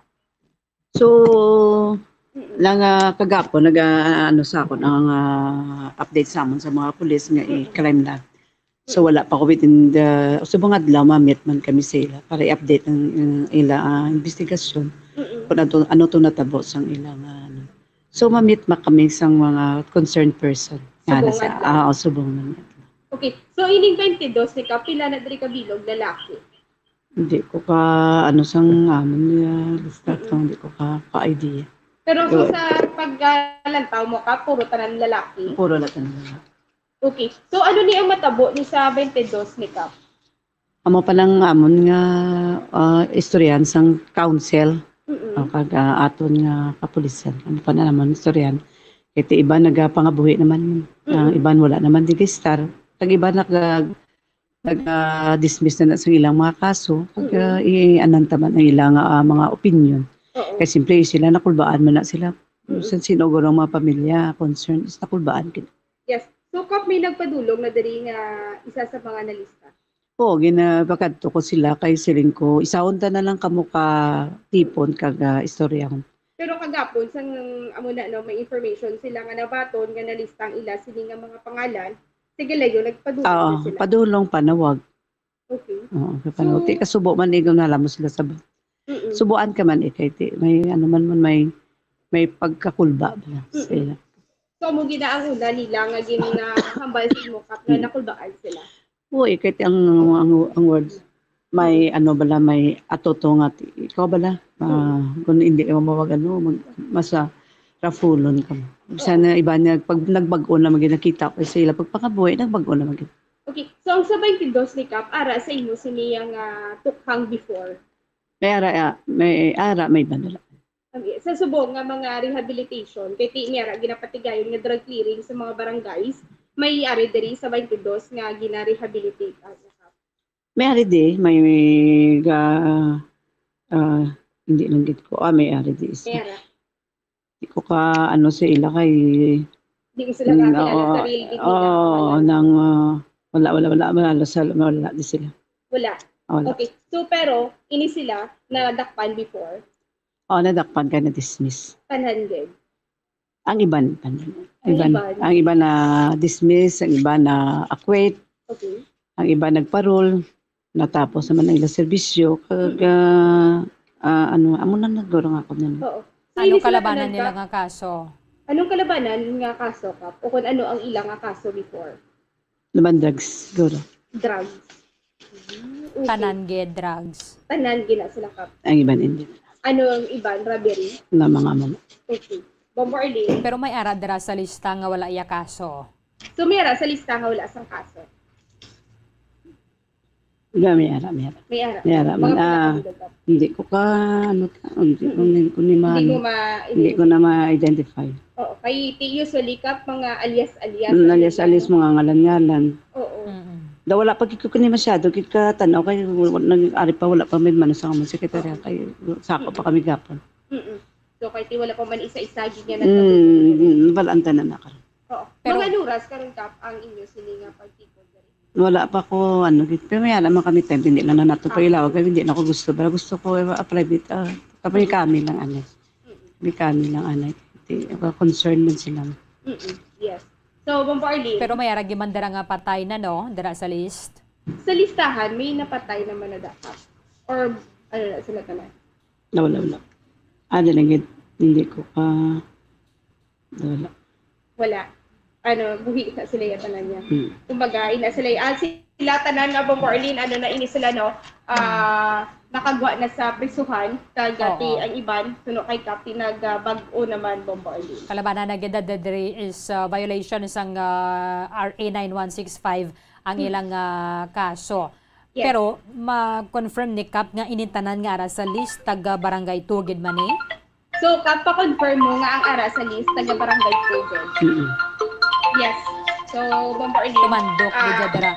So, Mm-mm. lang, ah, kagapon, nag, ah, ano sa akon ang, ah, update sa amon sa mga pulis nga Mm-mm. i-crime na. So, Mm-mm. wala pa ko within the, subong adlaw, ma-meet man kami sa ila para i-update ang, ang ila, ah, investigasyon. Mm-mm. Kung ano, ano to natabo sang ila nga, ano. So, ma-meet ma kami sang mga concerned person. Nga Subong nasa, adlaw. ah, o, subong man adlaw. Okay. So, ining twenty-dos ni Kap, pila na diri ka bilog lalaki? Hindi ko ka, ano, sang amon niya, lista Mm-mm. to, hindi ko ka, ka-idea. Pero so Yo. sa paglantaw mo, Kap, puro tanan lalaki? Puro lang tanan lalaki. Okay. So, ano ni ang matabo ni sa twenty-dos ni Kap? Amo pa lang amon nga, ah, istoryahan sang council, Mm-mm. o kag, ah, aton nga kapulisan. Amo pa na amon istoryahan. Kay ti iban nagapangabuhi naman, ang Mm-mm. iban wala naman register. Kag iban naga-, naga-dismiss na na sa ilang mga kaso. Kag, Mm-mm. ah, i-, anan taman ang ilang, ah, mga opinion. Oo. Kay simple sila, nakulbaan man na sila. Mm-mm. Sa sino guro ang mga pamilya concerned is nakulbaan gid. Yes. So, Kap, may nagpadulong na diri nga isa sa mga nalista? Oo, ginapakadto ko sila kay siling ko, "Isaon ta na lang kamo ka tipon kag, ah, istoryahon." Pero kagapon, sang amo na, no, may information sila nga nabaton nga nalista ang ila sini nga mga pangalan, sige layo, nagpadulong Oo, na sila. padulong, panawag. Okay. Oo, So, kapanawag. Ti kasubo man, igo na lang mo sila sa ba-, Mm-mm. subuan ka man, eh, kay ti, may ano man, man, may, may pagkakulba ba lang sa Mm-mm. ila. So, amo gina ang una nila nga ginahambal sa imo, Kap, nga Mm. nakulbaan sila? Uy, kahit ang, ang, ang words, may Mm. ano bala, may ato to nga ti-, ikaw bala, ah, Mm. kung hindi ka mamawag, ano, mag-, mas, ah, rafulon ka mo. Bisan Oo. na iba niya, pag nagbag-o na, magi nakita ko sa ila, pagpangabuhi, nagbag-o na, magi. Okay, so ang sa twenty-dos ni Kap, ara sa imo sini nga tukhang before? May ara, ah, may ara, may iba na lang. Ang, sa subong nga mga rehabilitation, kay ti niya ra ginapatigayon nga drug clearing sa mga barangays, may ari diri sa twenty-dos nga gina-rehabilitate, ah, sa Kap? May ari di, may, may ga-, ah, hindi lang gid ko. Ah, may ari di isa. May ara. Di ko ka, ano, sa ila kay, Di mo sila mm, kakilala oo, sa real gid nila, oo, wala. nang, ah, wala, wala, wala, wala, sa, wala di sila. Wala. Ah, wala. Okay. So, pero ini sila nadakpan before? Oo, nadakpan kay na-dismiss. Tanan gid? Ang iban, tanan. Ang Iban, iban. ang iban na-dismiss, ang iban na-acquit, Okay. ang iban nagparol, natapos naman ang ilang serbisyo, kag, Mm. ah, ah, ano, amo na nagdurong ako nun. Oo. Ano kalabanan nila nga kaso? Anong kalabanan nga kaso, Kap? O kung ano ang ila nga kaso before? Laban drugs, siguro. Drugs. Mm, okay. Tanan gid drugs. Tanan gid na sila, Kap. Ang iban, hindi. Ano ang iban? Robbery? Na mga amo. Okay. Bombo Arlene? Pero may ara dira sa lista nga wala iya kaso. So, may ara sa lista nga wala sang kaso? Ga, may ara, may ara. May ara. May ara man, ah, pinakahulog, Kap. Hindi ko ka, ano ka, hindi ko ni, ko ni ma-, hindi ko ma-, hindi ko na ma-identify. Oo, kay ti-, usually, Kap, mga alias-alias. Mm, alias-alias, mga ngalan-ngalan. Oo. Mm-mm. Da, wala pa gid ko kini masyado, gid ka tanaw, kay wala, nag-ari pa, wala pa may mano sa among sekretarya, kay sako pa kami gapon. Mm-mm. So, kay ti wala pa man isa-isa, gid nga nagpatuloy. Mm, mm, wala ang tanan na karon. Oo. Pero mga luras karon, Kap, ang inyo sini nga pagtipon diri? Wala pa ko, ano, gid. Pero may naman kami time, hindi lang na nato pa ilaw, kay hindi na ko gusto. Pero gusto ko, eh, ah, private, ah, kami, kami lang, ano. Mm-mm. Kami, kami lang, ano. Hindi, ah, concern man sila. Mm-mm. Yes. So, Bombo Arlene. Pero may ara gid man dira nga patay na, no? Dira sa list. Sa listahan, may napatay naman na dapat? Or, ano na, sila tanan? Wala, wala. Ah, di lang gid, hindi ko ka, wala. Wala. Ano, buhi na sila yung tanan niya. Hmm. Kumbaga, ina sila, ah, sila tanan nga, Bombo Arlene, ano na ini sila, no? Ah, nakagwa na sa prisuhan, kag, ah, ti ang iban, suno kay Kap, ti nag, ah, bag-o naman, Bombo Arlene. Kalabanan na gid diri is, ah, violation sang, ah, R A nine one six five ang ilang, ah, kaso. Yes. Pero ma-confirm ni Kap nga ini tanan nga ara sa list, taga Barangay two gid man ni? So, Kap, pa-confirm mo nga ang ara sa list, taga Barangay two gid. Mm-mm. Yes. So, Bombo Arlene, tumandok gid dira.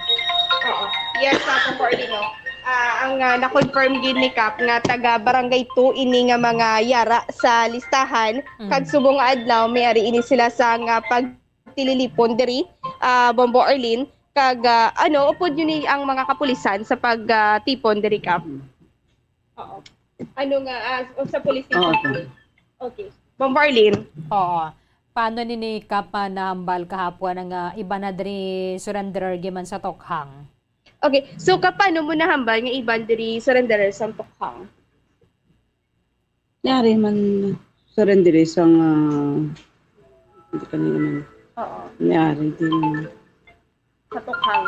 Oo. Yes, ah, Bombo Arlene, no? Ah, ang, ah, na-confirm gid ni Kap nga taga Barangay two ini nga mga yara sa listahan. Mm. Kag subong nga adlaw, may ari ini sila sa nga pagtililipon diri, ah, Bombo Arlene. Kag, ah, ano, upod yun ni ang mga kapulisan sa pag, ah, tipon diri, Kap. Oo. Ano nga, ah, sa police station? Oo. Okay. Bombo Arlene? Oo. Paano ni ni Kap, ah, nahambal kahapon ang, ah, iban na diri surrenderer giman sa Tokhang? Okay. So, Kap, paano mo nahambal nga iban diri surrenderer sa Tokhang? Nari man surrenderer sa nga, hindi ka na naman. Oo. Nari din. Sa Tokhang.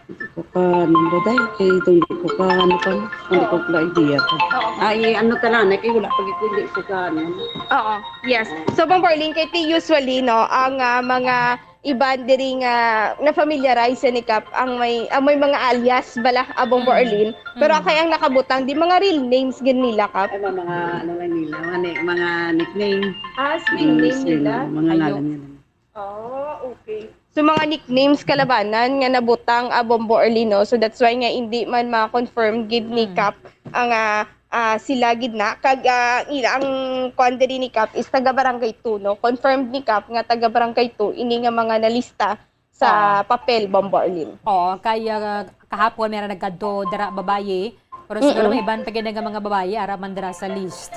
Hindi ko ka, ano ba, dahil kay itong hindi ko ka, ano pa, hindi ko ka idea pa. Oo. Ay, ano ka lang, kay wala pag ito, hindi ko ka, ano. Oo, yes. So, Bombo Arlene, kay ti usually, no, ang, ah, mga iban diri nga na-familiarize ni Kap, ang may, ang may mga alias bala, ah, Bombo Arlene. Pero kay ang nakabutang, di mga real names gid nila, Kap. Ay, mga, mga, ano lang nila, mga, ni-, mga nickname. Ah, screen name nila? Mga ngalan nila. Oh, okay. So, mga nicknames kalabanan nga nabutang, ah, Bombo Arlene, no? So, that's why nga hindi man ma-confirm gid ni Kap ang, ah, ah, sila gid na. Kag, ah, ila, ang kuwan diri ni Kap is taga Barangay two, no? Confirmed ni Kap nga taga Barangay two ini nga mga nalista sa papel, Bombo Arlene. Oo, kay, ah, kahapon may nagkadto dira babayi, pero siguro may iban pa gid nga mga babayi ara man dira sa list.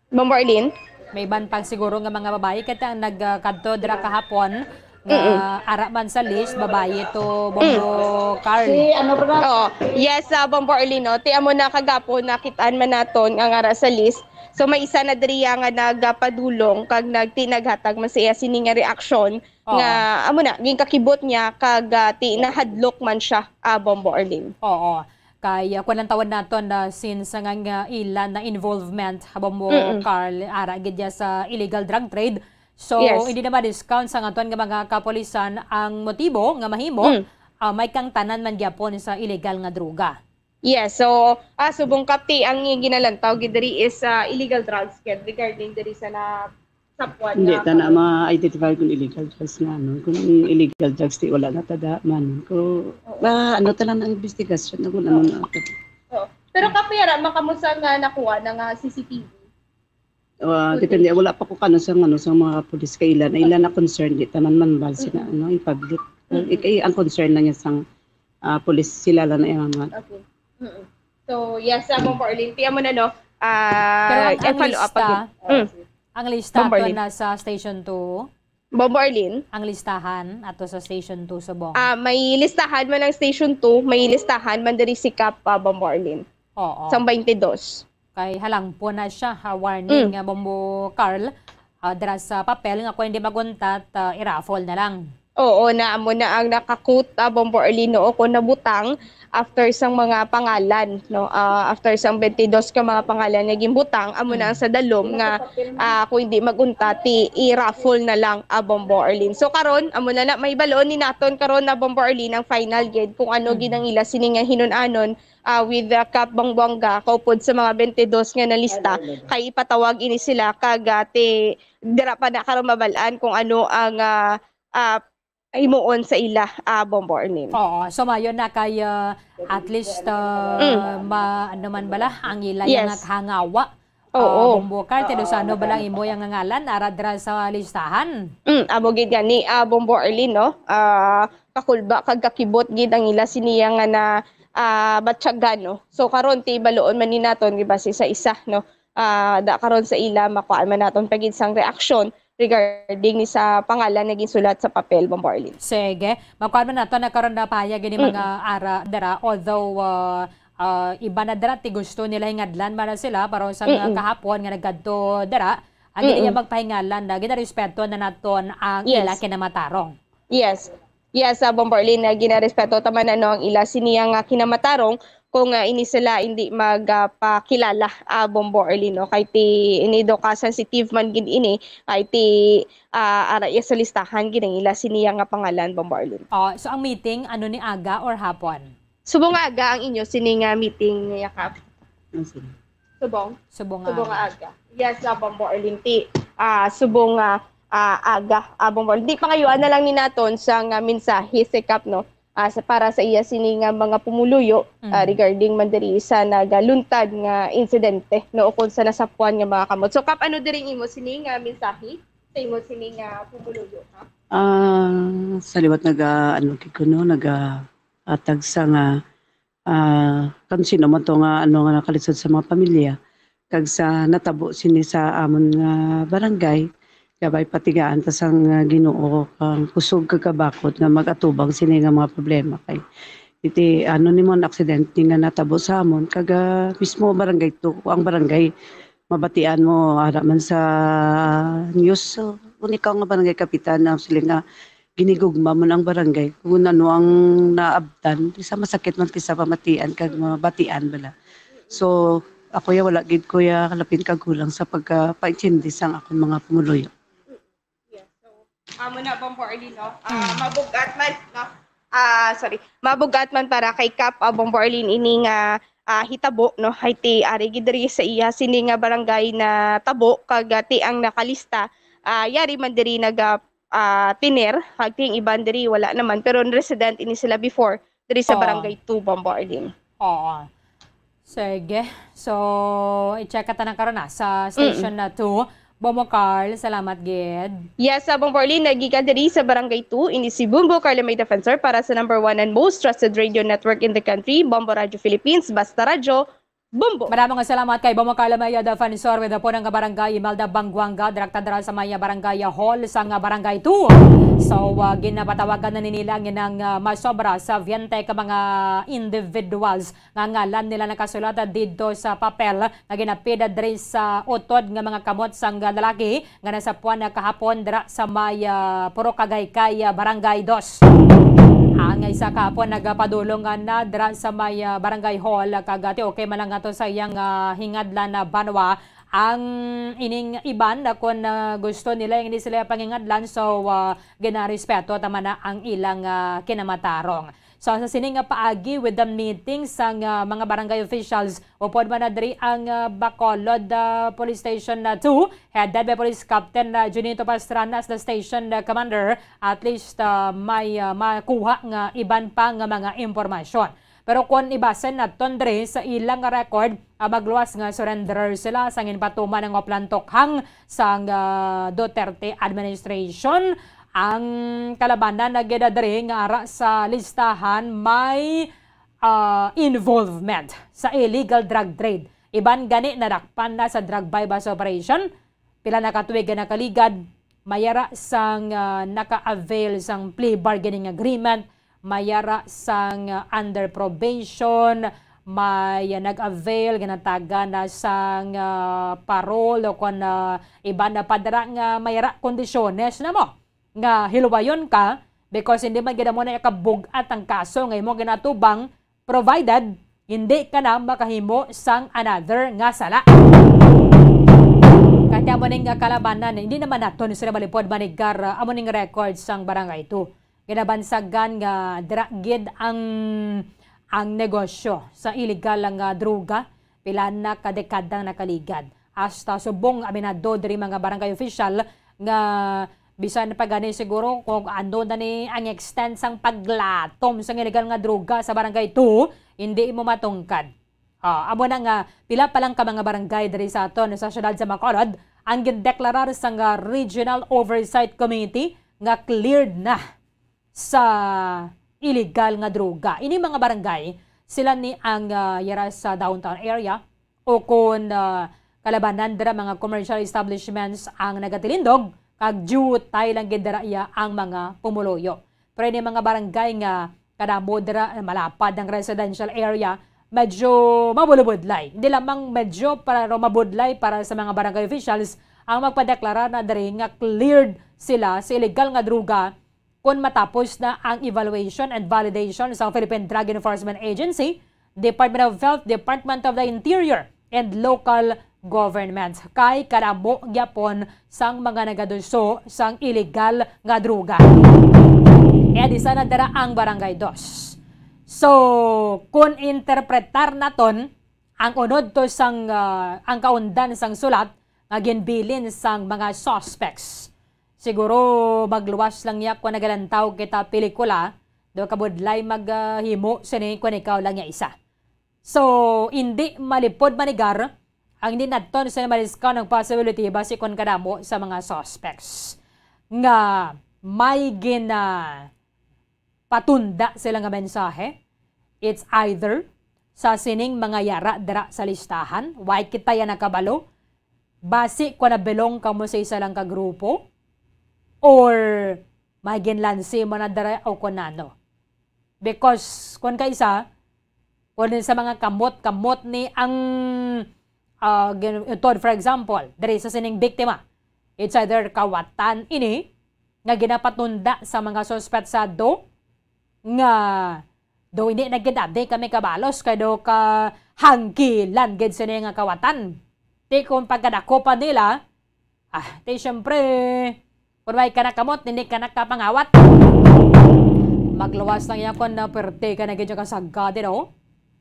Bombo Arlene? May iban pang siguro nga mga babayi, kaya ang nagkadto dira kahapon, nga ara man sa list, babayi to, Bombo Carl. Oo. Yes, ah, Bombo Arlene, no? Ti amo na kagapon, nakitaan man naton nga ara sa list. So, may isa na diriya nga nagapadulong, kag nagti-, naghatag man sa iya sini nga reaksyon, nga, amo na, ginkakibot niya, kag, ah, ti-, nahadlok man siya, ah, Bombo Arlene. Oo. Kay, ah, kung ang tawag naton na since nga, nga ila na involvement, Bombo Carl, ara gid ya sa illegal drug trade. So, hindi na ma-discount sa aton nga mga kapulisan ang motibo nga mahimo, ah, may kangtanan man gyapon sa illegal nga droga. Yes, so, ah, subong Kap, ti ang ginalantaw gid diri is, ah, illegal drugs gid regarding diri sa na Hindi ta na ma-identify kung illegal drugs nga, ano, kung illegal drugs, di wala na tada man. Ko, ba, ano ta lang ang investigasyon, ano, ano na. Oo. Pero Kap, may ara man kamo sa nga nakuha na nga C C T V? Ah, depende, wala pa ko kano sa, ano, sa mga pulis kay ila na, ila na concern, di tanan man bal sila, ano, in public. Kay ang concern lang yan sang, ah, pulis, sila lang na yung mga. Okay. So, yes, sa Bombo Arlene, ti amo na, no? Ah, pero ang, ang follow up lista, ang lista ato na sa Station two? Bombo Arlene? Ang listahan ato sa Station two subong. Ah, may listahan man ang Station two, may listahan man diri si Kap, ah, Bombo Arlene. Oo. Sang twenty-two. Kay halangpon na siya, ah, warning, Mm. ah, Bombo Carl, ah, dira sa papel nga kung hindi maguntat, ah, i-raffle na lang. Oo, na amo na ang naka-quote, ah, Bombo Arlene, o kung nabutang after sang mga pangalan, no? Ah, after sang twenty-dos ka mga pangalan nga ginbutang, amo na ang Mm. sa dalom nga, ah, kung hindi maguntat, ti, i-raffle na lang, ah, Bombo Arlene. So, karon, amo na na, may baloon ni naton karon na Bombo Arlene ang final gid kung ano Mm. gid ang ila sini nga hinun-anon, ah, with, ah, Kap Bangbuanga, kaupod sa mga twenty-dos nga nalista, kay ipatawag ini sila kag, ah, ti, dira pa na karon mabal-an kung ano ang, ah, ah, himuon sa ila, ah, Bombo Arlene. Oo, so mayo na kay, ah, at least, ah, Mm. ma-, ano man bala, ang ila Yes. yang kahangawa. Oo. Ah, Bombo Carl, ti daw sa ano bala imo yang ngalan, ara dira sa listahan? Mm, amo gid gani, ah, Bombo Arlene, no? Ah, kakulba kag kakibot gid ang ila siniya nga na, ah, batyagan, no? So, karon, ti baloon man ni naton, di ba, si isa-isa, no? Ah, da karon sa ila, makuhaan man naton pa gid sang reaksyon regarding ni sa pangalan nga ginsulat sa papel, Bombo Arlene. Sige. Makuhaan man naton na karon na pahayag ini Mm. mga ara dira. Although, ah, ah, iba na dira, ti gusto nila hingadlan man na sila, pero sa nga Mm-mm. kahapon nga nagkadto dira, ang gid Mm-mm. iya magpahingalan na, ginarespeto na naton ang Yes. ila kinamatarong. Yes. Yes, ah, Bombo Arlene, na ginarespeto ta man, ano, ang ila siniya nga kinamatarong kung, ah, ini sila hindi magpakilala, ah, Bombo Arlene, no? Kay ti, ini daw ka sensitive man gid ini, kay ti, ah, ara iya sa listahan gid ang ila siniya nga pangalan, Bombo Arlene. Oh, so ang meeting, ano ni, aga or hapon? Subong nga aga ang inyo sini nga meeting, Yakap? Ah, sige. Subong? Subong nga Subong nga aga. Yes, ah, Bombo Arlene, ti, ah, subong nga, ah, aga, ah, Bombo Arlene. Ti, pangayuan na lang ni naton sang mensahe si Kap, no? Ah, sa, para sa iya sini nga mga pumuluyo, ah, Mm. regarding man diri sa nagaluntad nga insidente, no, ukon sa nasapuan nga mga kamot. So, Kap, ano diri ang imo sini nga mensahe sa imo sini nga pumuluyo, Kap? Ah, sa liwat naga, ano, gid ko, no, naga, atag sa nga, ah, kung sino man to nga, ano, nga nakalisod sa mga pamilya, kag sa natabo sini sa amon nga barangay, kabay patigaan ta sang, ah, Ginoo kang kusog kag kabakod nga mag-atubang sini nga mga problema. Kay iti, ano, ni mo, aksidente nga natabo sa amon, kag, ah, mismo barangay to, ang barangay, mabatian mo, ara man sa news. So, kung ikaw nga barangay kapitan, ang siling nga ginigugma man ang barangay, kung ano ang naabtan, isa masakit man kisa pamatian kag mabatian bala. So, ako ya, wala gid ko ya kalapin kagulang sa pagkapaintindi sang akon mga pumuluyo. Yes. So, amo na, Bombo Arlene, no? Ah, Mm. mabugat man, no? Ah, sorry. Mabugat man para kay Kap, ah, Bombo Arlene, ini nga, ah, hitabo, no? Hay ti, ari gid diri sa iya sini nga barangay natabo, kag, ah, ti ang nakalista, ah, yari man diri naga, ah, tener, kag ti ang iban diri wala naman, pero resident ini sila before diri sa Oo. Barangay two, Bombo Arlene. Oo. Sige. So, i-check ka tanan karon na sa Mm. station na two. Bombo Carl, salamat gid. Yes, sa Bombo Arlene, nagikan diri sa Barangay two, ini si Bombo Carl, may defensor para sa number one and most trusted radio network in the country, Bombo Radio Philippines, Basta Radyo, Bombo. Madamo nga salamat kay Bombo Carl, may defensor with the punang nga barangay, Imelda Bangguanga, direkta dira sa may barangay hall sa nga Barangay two. So, uh, ginapatawagan na ni nila ang inang, uh, masobra sa veinte ka mga individuals nga ngalan nila nakasulat didto sa papel nga ginapid diri sa utod nga mga kamot sang lalaki nga nasapuan na kahapon dira sa may, ah, Purok Kagaykay, ah, Barangay Dos. Ang isa kahapon nagapadulong nga na dira sa may, ah, Barangay Hall, kag ati okay man lang ato sa iyang, ah, hingadlan na banwa. Ang ining iban na kon, ah, gusto nila, hindi sila pangingadlan, so, ah, ginarespeto ta man na ang ilang, ah, kinamatarong. So, sa sini nga paagi with the meeting sang, ah, mga barangay officials, upod man na diri ang, ah, Bacolod, ah, Police Station na two, headed by Police Captain, ah, Junito Pastrana as the station, ah, commander, at least, ah, may, ah, makuha nga iban pa nga mga impormasyon. Pero kung ibasin naton diri sa ilang record, ah, magluwas nga surrenderer sila sa ginpatuman nga plantokhang sang, ah, Duterte administration. Ang kalabanan na gid diri nga ara sa listahan may, ah, involvement sa illegal drug trade. Iban gani nadakpan na sa drug buy-bust operation. Pila na ka tuig nga nakaligad, may ara sang, ah, naka-avail sang plea bargaining agreement, may ara sang, ah, under probation, may, ah, nag-avail, ginatagan na sang, ah, parol o kon, ah, iban na pa dira nga may ra kondisyones na mo nga hiluwayon ka because hindi man gid mo na ikabug-at ang kaso nga imo ginatubang, provided hindi ka na makahimo sang another nga sala. Kaya mo ning kalabanan, hindi naman naton sila malipod manigar, ah, amo ning record sang Barangay two. Ginabansagan nga dira gid ang, ang negosyo sa iligal nga droga, pila na ka dekada ang nakaligad. Hasta subong aminado diri mga barangay official nga bisan pa gani siguro kung ano na ni ang extent sang paglatom sang iligal nga droga sa Barangay two, hindi mo matungkad. Ah, amo na nga, pila pa lang ka mga barangay diri sa aton sa siyudad sa Bacolod ang gindeklarar sang, ah, Regional Oversight Committee nga cleared na sa iligal nga droga. Ini mga barangay, sila ni ang, ah, yara sa downtown area o kon, ah, kalabanan dira mga commercial establishments ang nagatilindog kag diutay lang gid dira iya ang mga pumuluyo. Pero ini mga barangay nga kadamo dira, eh, malapad ang residential area, medyo mabulubudlay. Hindi lamang medyo, pero mabudlay para sa mga barangay officials ang magpadeklara na diri nga cleared sila sa illegal nga droga kon matapos na ang evaluation and validation sa Philippine Drug Enforcement Agency, Department of Health, Department of the Interior, and local government. Kay kadamo gyapon sang mga nagaduso sang illegal nga droga. Kaya di sana dira ang Barangay Dos. So, kung interpretar naton ang unod to sang, ah, ang kaundan sang sulat nga ginbilin sang mga suspects, siguro magluwas lang niya kung nagalantaw kita pelikula, do kabudlay maghimo sini kung ikaw lang niya isa. So, hindi malipod manigar ang hindi naton sa maliskaw ng possibility basi kon kadamo sa mga suspects nga may gina-, patunda sila nga mensahe. It's either sa sining mga yara dira sa listahan, why kita ya nakabalo, basi kung nabilong kamo sa isa lang ka grupo, or may ginlansi mo na dira o kung ano. Because kung kaisa, kung sa mga kamot-kamot ni ang, ah, gin-, utod, for example, diri sa sining biktima, it's either kawatan ini nga ginapatunda sa mga suspetsado nga do hindi na gid adi kami kabalos kay do ka hangkilan gid sini nga kawatan. Ti kung pagkadako pa nila, ah, ti siyempre, kung may ka nakamot, hindi ka nakapangawat. Magluwas lang yan kung na perte ka na gid yung kasagad, you know?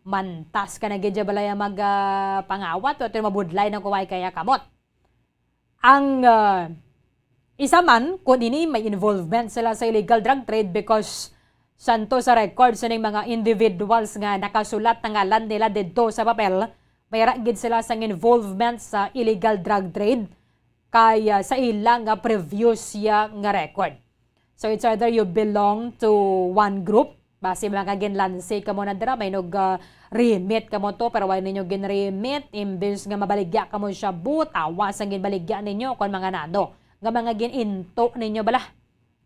Mantas ka na gid yung balaya mag, ah, pangawat, o ito yung mabudlay na kung may kaya kamot. Ang, ah, isa man, kung ini may involvement sila sa illegal drug trade because santo sa record sining mga individuals nga nakasulat ang ngalan nila didto sa papel, may ra gid sila sang involvement sa illegal drug trade kay, ah, sa ila nga previous ya nga record. So, it's either you belong to one group, basi mga ginlansi kamo na dira, may nog, ah, remit kamo to, pero wala ninyo ginremit, imbes nga mabaligya kamo siya, but awas ang ginbaligya ninyo kon mga nano, nga mga gininto ninyo bala.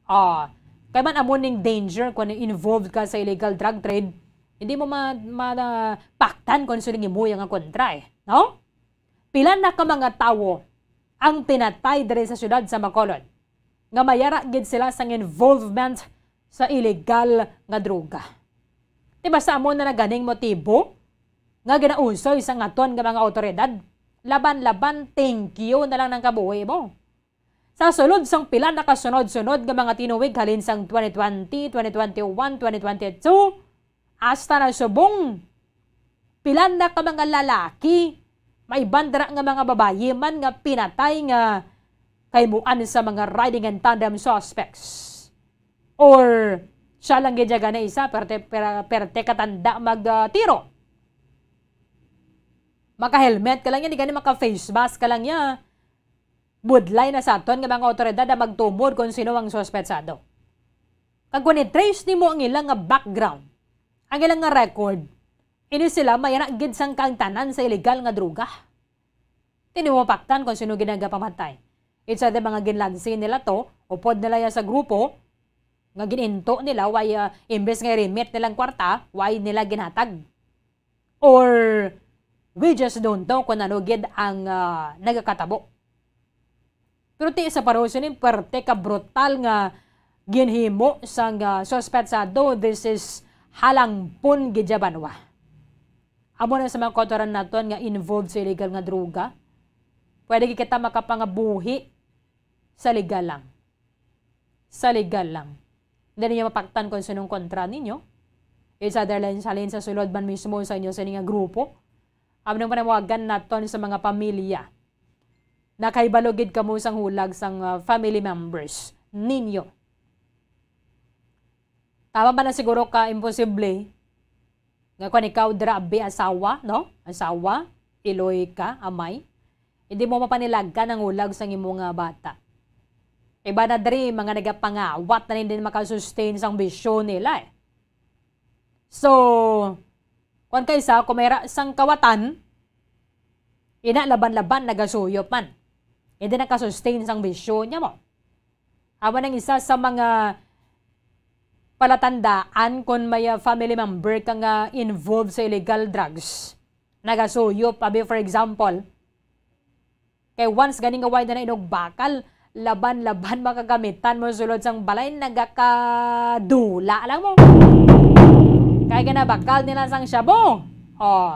Ah, kay man amo ning danger kung involved ka sa illegal drug trade, hindi mo ma-, ma-, paktan kung sino nga imuya nga kontra eh, no? Pila na ka mga tawo ang pinatay diri sa siyudad sa Bacolod nga may ara gid sila sang involvement sa illegal nga droga. Di ba sa amo na naganing motibo nga ginausoy sang aton nga mga awtoridad? Laban-laban, thank you na lang ng kabuhi mo. Sa sulod sang pila na kasunod-sunod nga mga tinuig halin sang twenty twenty, twenty twenty-one, twenty twenty-two, hasta na subong pila na ka mga lalaki, may bandra nga mga babayi man nga pinatay nga kahimuan sa mga riding in tandem suspects. Or siya lang gid gani isa, perte, pera-, perte katanda mag, ah, tiro. Maka-helmet ka lang yan, di gani maka-face mask ka lang yan. Budlay na sa aton nga mga awtoridad na magtumod kung sino ang suspetsado. Kag kung i-trace nimo ang ilang nga background, ang ilang nga record, ini sila may anak gid sang kaangtanan sa illegal nga droga. Di nimo mapaktan kung sino ginagapamatay. It's either mga ginlansi nila to, upod nila yan sa grupo, nga gininto nila, why, ah, imbes nga i-remit nilang kwarta, why nila ginhatag? Or we just don't know kung ano gid ang, ah, nagakatabo. Pero ti sa pareho sini, puwerte ka brutal nga ginhimo sang, ah, suspetsado, this is halangpon gid ya banwa. Amo na sa mga kautoran naton nga involved sa illegal nga droga, pwede gid kita makapangabuhi sa legal lang. Sa legal lang. Hindi ninyo mapaktan kung sinong kontra ninyo. It's either lang sa, sa sulod man mismo sa inyo, sa inyo nga grupo. Amo nang panawagan naton sa mga pamilya. Nakahibalo gid kamo sang hulag sang, ah, family members ninyo. Tama ba na siguro ka imposible nga kung ikaw dira abi asawa, no? Asawa, iloy ka, amay. Hindi mo mapanilagan ang hulag sang imo nga bata. Iba na diri, mga nagapangawat na hindi makasustain sang bisyo nila eh. So, kung kaysa, kung may ra-, sang kawatan, ina laban-laban nagasuyop man. Hindi nakasustain sang bisyo niya mo. Amo nang isa sa mga palatandaan kung may, ah, family member ka nga involved sa illegal drugs. Nagasuyop, abi, for example, kay once gani nga wala na inog bakal, laban-laban makagamitan mo sulod sang balay, nagakadula lang mo. Kay ginabakal nila sang shabu. Oh,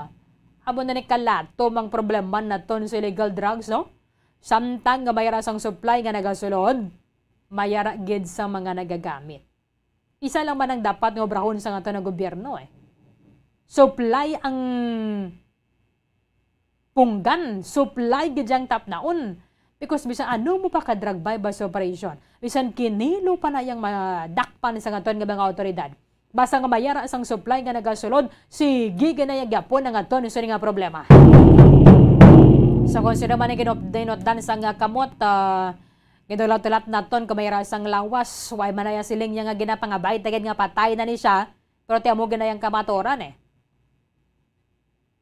amo na ni kalatom ang problema naton sa illegal drugs, no? Samtang nga may ra sang supply nga nagasulod, may ra gid sa mga nagagamit. Isa lang man ang dapat nga obrahon sa aton nga gobyerno, eh. Supply ang punggan, supply gid ang tapnaon. Because bisan ano mo pa ka drug buy-bust operation, bisan kinilo pa na yang madakpan sa aton nga mga awtoridad. Basta nga may ra sang supply nga nagasulod, sige ginaya gyapon ang aton sini nga problema. So kung sino man ang ginop-, dinutdan sa nga kamot, ah, ginulat-ulat naton kung may ra sang lawas, way man na ya siling niya nga ginapangabay, tagad nga patay na ni siya, pero ti amo ginayang kamaturan eh.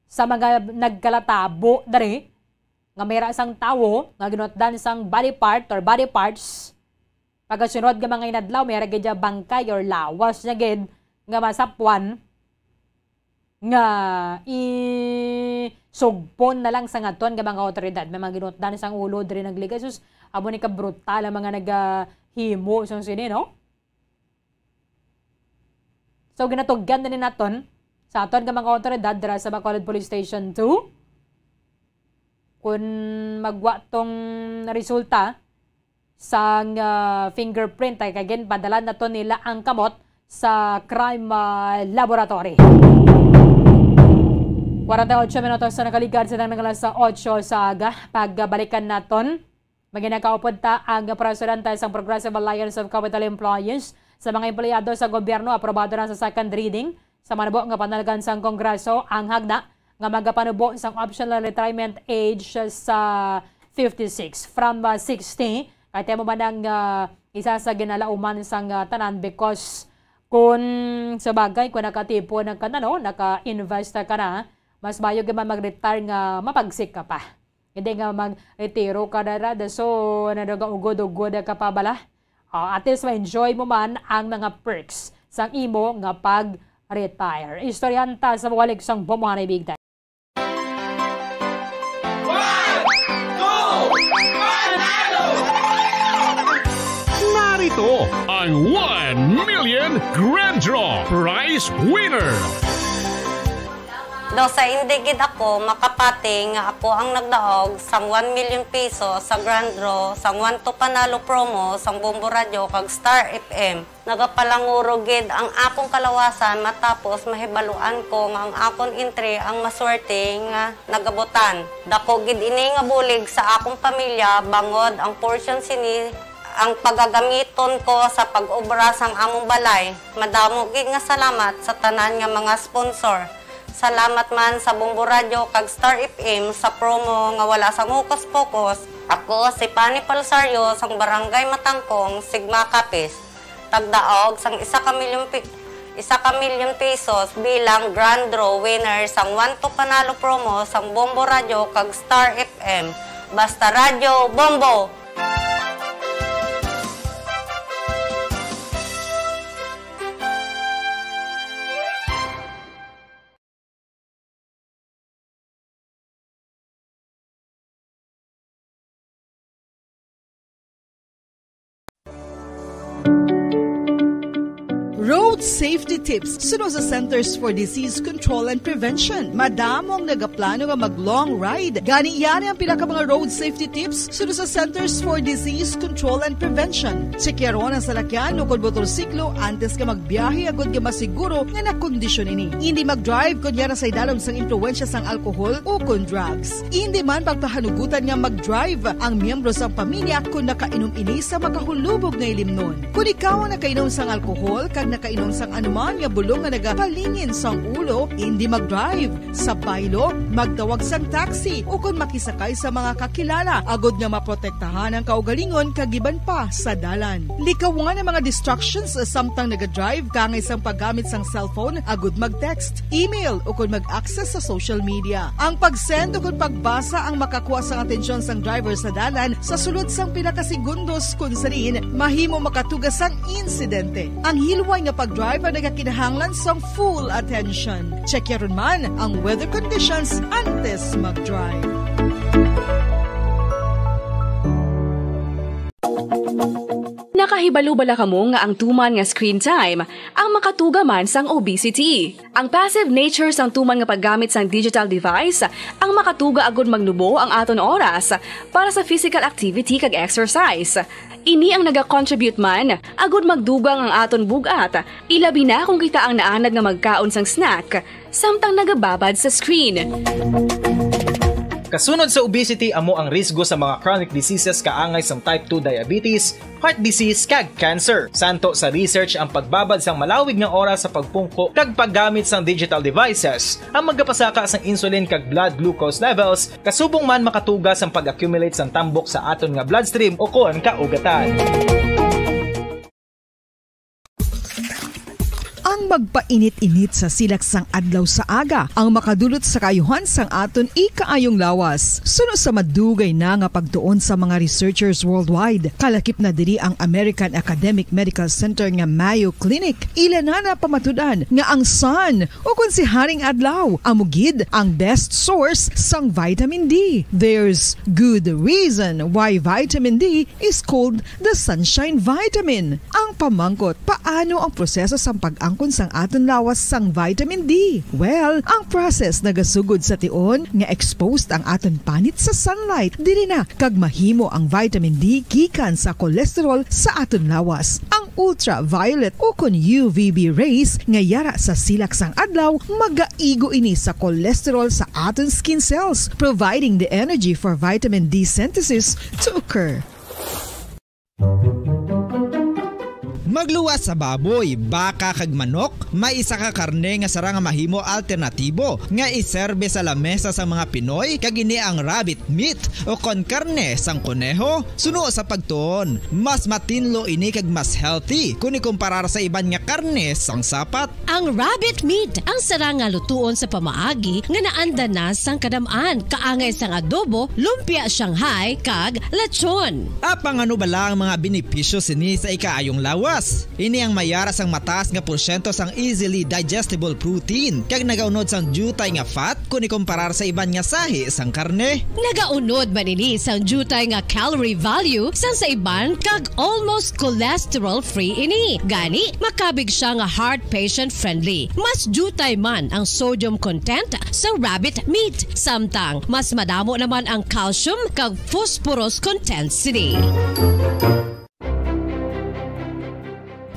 Sa mga nagkalatabo diri, nga may ra sang tawo nga ginutdan sang body part or body parts, pagkasunod nga mga inadlaw, may ra gid ya bangkay or lawas niya gid nga masapwan nga isugpon na lang sa ngaton nga mga awtoridad. May mga ginutdan sang ulo diri nagligay. Sus, amo ni ka brutal ang mga nagahimo sang sini, no? So, ginatugyan na ni naton sa aton nga mga awtoridad dira sa Bacolod Police Station two. Kung magwa tong resulta sang, ah, fingerprint, ay kagin, padala na to nila ang kamot sa crime, ah, laboratory. Kwarenta y ocho minutos sa nakaligad sa nang alas otso sa aga. Pagbalikan naton, maginakaupod ta ang presidente sang Progressive Alliance of Capital Employees sa mga empleyado sa gobyerno. Aprobado na sa second reading sa manubo nga panalgan sang Kongreso ang hagna nga magapanubo sang optional retirement age sa fifty-six from, uh, sixty. Kay temo man ang, uh, isa sa ginalauman sang, uh, tanan because kung sa bagay, kung nakatipon ka na, no, naka-invest ka na, mas mayo gyud man mag-retire nga mapagsik ka pa. Hindi nga mag-retiro ka na ra, so nagaugod-ugod ka pa bala. Ah, at least ma-enjoy mo man ang mga perks sang imo nga pag-retire. Istoryahan ta sa balik sang Bombo Hanay Big Time. Narito ang one million Grand Draw Prize Winner. Daw sa indi gid ako makapati nga ako ang nagdaog sang one million pesos sa Grand Draw sang One to Panalo promo sang Bombo Radyo kag Star F M. Nagapalanguro gid ang akong kalawasan matapos mahibaluan ko nga ang akon entry ang maswerte nga nagabutan. Dako gid ini nga bulig sa akong pamilya, bangod ang portion sini ang pagagamiton ko sa pag-obra sang among balay. Madamo gid nga salamat sa tanan nga mga sponsor. Salamat man sa Bombo Radyo kag Star F M sa promo nga wala sang hokus-pokus. Ako si Pani Palsario sang Barangay Matangkong, Sigma, Capiz. Tagdaog sang isa ka milyon pi-, isa ka milyon pesos bilang grand draw winner sang One to Panalo promo sang Bombo Radyo kag Star F M. Basta Radyo, Bombo! Road safety tips suno sa Centers for Disease Control and Prevention. Madamo ang nagaplano nga mag-long ride. Gani, yari ang pila ka mga road safety tips suno sa Centers for Disease Control and Prevention. Tsekyaron ang salakyan o kon motorsiklo antes ka magbiyahe agod nga masiguro nga nakondisyon ini. Indi mag-drive kon yara sa idalom sang impluwensya sang alkohol o kon drugs. Indi man pagpahanugutan nga mag-drive ang miyembro sang pamilya kon nakainom ini sa makahulubog nga ilimnon. Kon ikaw ang nakainom sang alkohol kag nakainom sang anuman nga bulong nga nagapalingin sang ulo, indi mag-drive. Sa baylo, magtawag sang taxi ukon makisakay sa mga kakilala agod nga maprotektahan ang kaugalingon kag iban pa sa dalan. Likawan ang mga distractions samtang naga-drive, kaangay sang paggamit sang cellphone agod mag-text, email ukon mag-access sa social media. Ang pag-send ukon pagbasa ang makakuha sang atensyon sang driver sa dalan sa sulod sang pila ka segundos, kun sa diin mahimo makatuga sang insidente. Ang hilway nga pag-drive ang nagakinahanglan sang full attention. Check yaron man ang weather conditions antes mag-drive. Nakahibalo bala kamo nga ang tuman nga screen time ang makatuga man sang obesity? Ang passive nature sang tuman nga paggamit sang digital device ang makatuga agud magnubo ang aton oras para sa physical activity kag exercise. Ini ang nagacontribute man agud magdugang ang aton bug-at, ilabi na kon kita ang naanad nga magkaon sang snack samtang nagababad sa screen. Kasunod sa obesity, amo ang risgo sa mga chronic diseases kaangay sang type two diabetes, heart disease, kag cancer. Santo sa research, ang pagbabad sang malawig nga oras sa pagpungko kag paggamit sang digital devices ang magapasaka sang insulin kag blood glucose levels, kasubong man makatuga sang pag-accumulate sang tambok sa aton nga bloodstream ukon kaugatan. Ang magpainit-init sa silak sang adlaw sa aga ang makadulot sa kaayuhan sang aton ikaayong lawas. Suno sa madugay na nga pagtuon sa mga researchers worldwide, kalakip na diri ang American Academic Medical Center nga Mayo Clinic. Ila na napamatud-an nga ang sun, o kon si Haring Adlaw, amo gid ang best source sang vitamin D. There's good reason why vitamin D is called the sunshine vitamin. Ang pamangkot, paano ang proseso sang pag-angkon sang aton lawas sang vitamin D? Well, ang process nagasugod sa tion nga exposed ang aton panit sa sunlight. Diri na kag mahimo ang vitamin D gikan sa cholesterol sa aton lawas. Ang ultraviolet o kon U V B rays nga yara sa silak sang adlaw, magaigo ini sa cholesterol sa aton skin cells, providing the energy for vitamin D synthesis to occur. Magluwas sa baboy, baka, kag manok, may isa ka karne nga sarang nga mahimo alternatibo nga iserbe sa lamesa sang mga Pinoy, kag ini ang rabbit meat o kon karne sang koneho. Suno sa pagtuon, mas matinlo ini kag mas healthy kon ikumparar sa iban nga karne sang sapat. Ang rabbit meat ang sarang nga lutuon sa pamaagi nga naanda na sang kadam-an, kaangay sang adobo, lumpia Shanghai, kag lechon. Apang ano bala ang mga benepisyo sini sa ikaayong lawas? Ini ang mayara sang mataas nga porsyento sang easily digestible protein, kag nagaunod sang diutay nga fat kon ikumparar sa iban nga sahi sang karne. Nagaunod man ini sang diutay nga calorie value sang sa iban, kag almost cholesterol-free ini. Gani, makabig siya nga heart patient-friendly. Mas diutay man ang sodium content sang rabbit meat, samtang mas madamo naman ang calcium kag phosphorus content sini.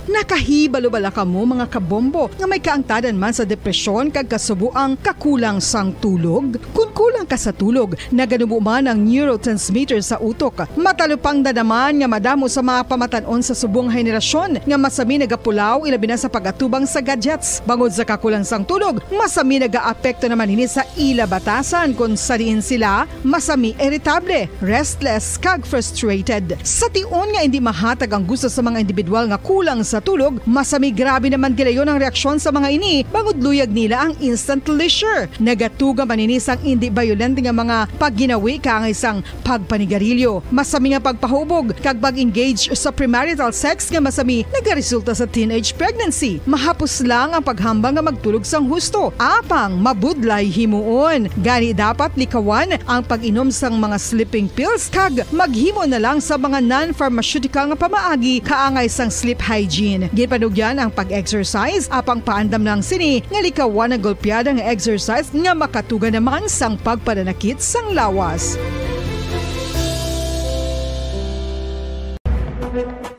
Nakahibalo bala kamo, mga kabombo, nga may kaangtadan man sa depresyon kag kasuboang kakulang sang tulog? Kon kulang ka sa tulog, naganubo man ang neurotransmitter sa utok. Matalupangdan naman nga madamo sa mga pamatan-on sa subong nga henerasyon nga masami nagapulaw, ilabi na sa pag-atubang sa gadgets. Bangod sa kakulang sang tulog, masami nagaapekto naman ini sa ila batasan, kon sa diin sila masami iritable, restless, kag frustrated. Sa tion nga indi mahatag ang gusto sa mga individual nga kulang sa tulog, masami grabe naman gilayon ang reaksyon sa mga ini, bangod luyag nila ang instant leisure. Nagatuga man ini sang indi bayolente nga mga pagginawi, kaangay sang pagpanigarilyo, masami nga pagpahubog, kag pag-engage sa premarital sex nga masami nagaresulta sa teenage pregnancy. Mahapos lang ang paghambal nga magtulog sang husto, apang mabudlay himuon. Gani, dapat likawan ang pag-inom sang mga sleeping pills kag maghimo na lang sa mga non-pharmaceutical nga pamaagi kaangay sang sleep hygiene. Ginpanugyan ang pag-exercise, apang paandam lang sini nga likawan ang golpeada nga exercise nga makatuga naman sang pagpananakit sang lawas.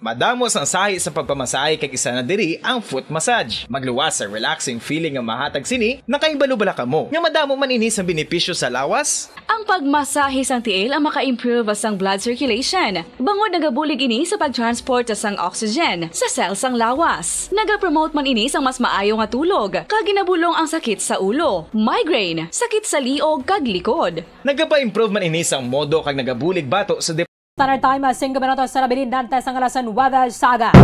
Madamo sang sahi sa pagpamasahe kag isa na diri ang foot massage. Magluwas sa relaxing feeling nga mahatag sini, nakahibalo bala kamo nga madamo man ini sang benepisyo sa lawas? Ang pagmasahe sang tiil ang maka-improve sang blood circulation, bangod nagabulig ini sa pag-transport sang oxygen sa cell sang lawas. Nagapromote man ini sang mas maayo nga tulog, kag ginabulong ang sakit sa ulo, migraine, sakit sa liog kag likod. Nagapa-improve man ini sang modo kag nagabulig bato sa Standard Time, singko minutos na nabilin dantes ang alas nuwebe sa aga.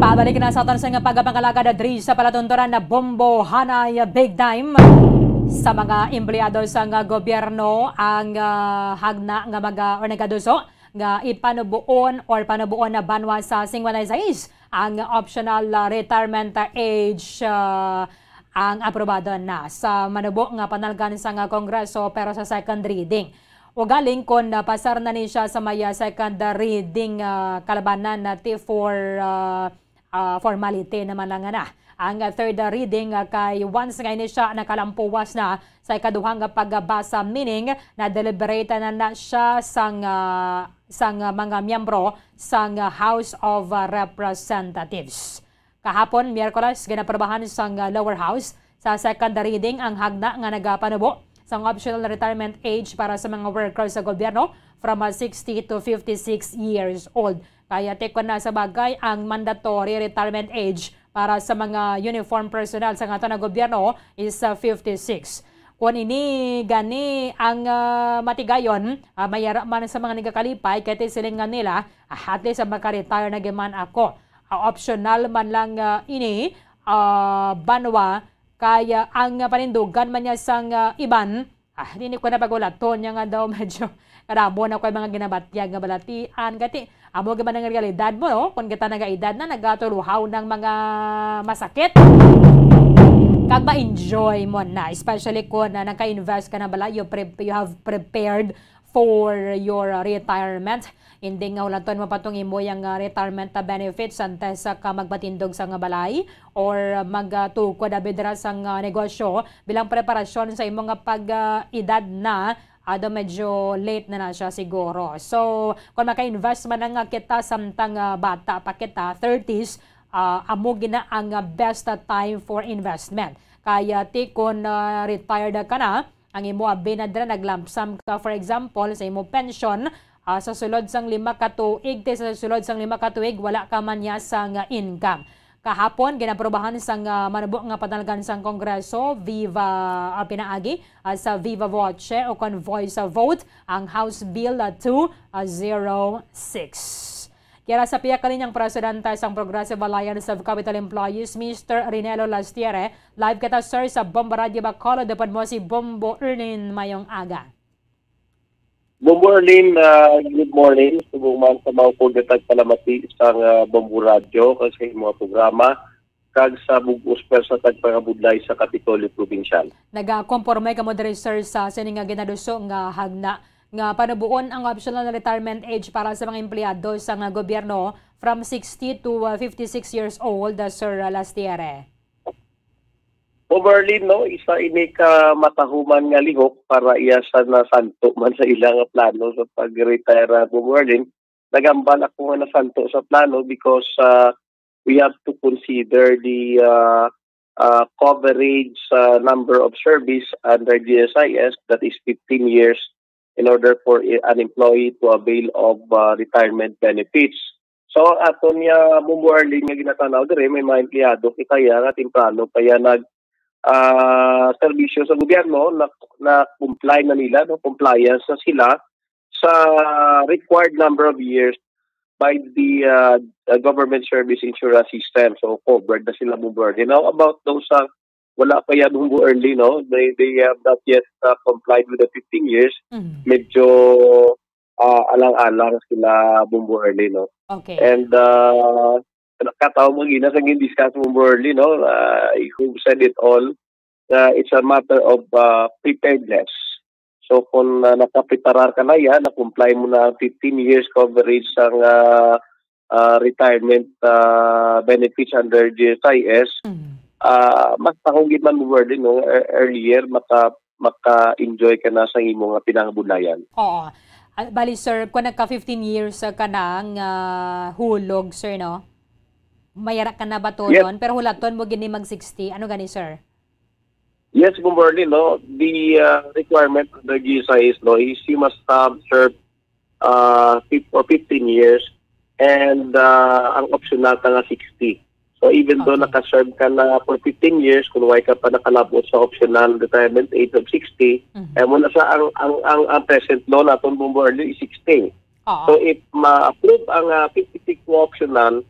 Pabalik na sa aton sa nga pagpangalagad diri sa palatunturan na Bombo Hanay Big Time. Sa mga empleyado sa nga gobyerno ang ah, hagna nga maga or nagaduso nga ipanubuon or panubuon na banwa sa singkwenta y seis ang optional ah, retirement age ah, ang aprobado na sa manubo nga panalgan sa nga Kongreso pero sa second reading. Ugaling kon ah, pasar na ni siya sa may ah, second reading ah, kalabanan na ti for ah, ah, formality naman lang na. Ang ah, third reading ah, kay once nga ini siya nakalampuwas na sa ikaduhang pagbasa, meaning na deliberate na na siya sang ah, sang ah, mga miyembro sang ah, House of ah, Representatives. Kahapon, Miyerkules, ginaprobahan sang ah, lower house sa second reading ang hagna nga nagapanubo sang optional retirement age para sa mga workers sa gobyerno from ah, sixty to fifty-six years old. Kaya tikon na sa bagay ang mandatory retirement age para sa mga uniform personnel sa aton nga gobyerno is ah, fifty-six. Kung ini gani ang ah, matigayon, ah, mayara man sa mga nagakalipay kay ti siling nga nila, ah, at least ah, maka-retire na gyud man ako. Ah, optional man lang ah, ini ah, banwa kay ah, ang panindugan man niya sang ah, iban, ah, dili ko na pagulaton niya nga daw medyo kadamo na ko mga ginabatyag nga balatian kati amo gyud man ang realidad mo, no? Kung kita nagaedad na, nagatuluhaw ng mga masakit kag ma-enjoy mo na, especially kung ah, naka-invest ka na bala, you, pre- you have prepared for your ah, retirement. Hindi nga hulaton mo pa tong imo yang ah, retirement ah, benefits antes sa ka magpatindog sa nga balay or magtukod abi dira sa nga negosyo bilang preparasyon sa imo nga pag-edad na, although medyo late na na siya siguro. So, kung maka-invest man na nga kita samtang ah, bata pa kita, thirties, ah, amo gina ang ah, best ah, time for investment. Kaya ti kung ah, retired ka na, ang imo abi na dira naglamsam ka, for example, sa imo pension, ah, sa sulod sang lima ka tuig, ti sa sulod sang lima ka tuig wala ka man niya sang ah, income. Kahapon, ginaprobahan sang ah, manubo nga panalgan sang Kongreso, Viva ah, pinaagi ah, sa Viva Voce o kon voice vote ang House Bill ah, two zero six. Kira sa pihak kaninyang presidente sang Progressive Alliance of Capital Employees, Mister Rinelo Lastiere, live kita, sir, sa Bombo Radio Bacolod. Upod mo si Bombo Erlin. Mayong aga. Bombo Erlin, ah, good morning. Subong man sa maupod nga tagpalamati sa ah, Bombo Radio kag sa imo nga programa kag sa bug-os pwersa tagpangabudlay sa Kapitolyo Probinsyal. Nagakomporme kamo diri, sir, sa sini nga ginaduso nga hagna nga panubuon ang optional retirement age para sa mga empleyado sa nga gobyerno from sixty to uh, fifty-six years old, uh, Sir Lastiere? Overlin, no, isa ini ka matahuman nga lihok para iya sa nasanto man sa ila nga plano sa pag-retire, uh, Overlin. Nagambal ako nga nasanto sa plano because uh, we have to consider the uh, uh, coverage uh, number of service under G S I S, that is fifteen years, in order for i- an employee to avail of uh, retirement benefits. So, ato niya, Bumbo Arlene, nga ginatanaw dire, may mga empleyado kita ya nga temprano pa ya nag ah, serbisyo sa gobyerno na, na comply na nila, no, compliance na sila sa required number of years by the uh, uh, government service insurance system. So, covered na sila, Bumbo Arlene. Now, about those uh, wala pa yan, Bumbo Arlene, no? They, they have not yet uh, complied with the fifteen years. Mm. Medyo uh, alang-alang sila, Bumbo Arlene, no? Okay. And uh, nakataw mo gina sa gin-discuss mo, Bumbo Arlene, no? Uh, you said it all. Uh, it's a matter of uh, preparedness. So kung uh, nakapreparar ka na yan, na-comply mo na ang fifteen years coverage sang uh, ah, retirement, ah, benefits under G S I S, Mm. ah, mas tahong gid man, Bumbo Erlin, no? E-, earlier, maka-, maka-enjoy ka na sa imo nga pinangabunayan. Oo. Ah, bali, sir, kung nagka fifteen years, ah, ka na nga hulog, sir, no? Mayara ka na ba to Yes. nun? Pero hulaton mo gini mag sixty. Ano gani, sir? Yes, Bumbo Erlin, no? The, uh, requirement of the G S I S, no, is you must have served, uh, fif-, for fifteen years, and, uh, ang optional ka nga sixty. So, even though Okay. naka-serve ka na for fifteen years, kung wala ka pa nakalabot sa optional retirement age of sixty, Mhm. eh, muna sa ang, ang, ang, ang present law naton, Bumbo Erlin, is sixty. Oo. So, if ma-approve ang, uh, fifty-six mo optional,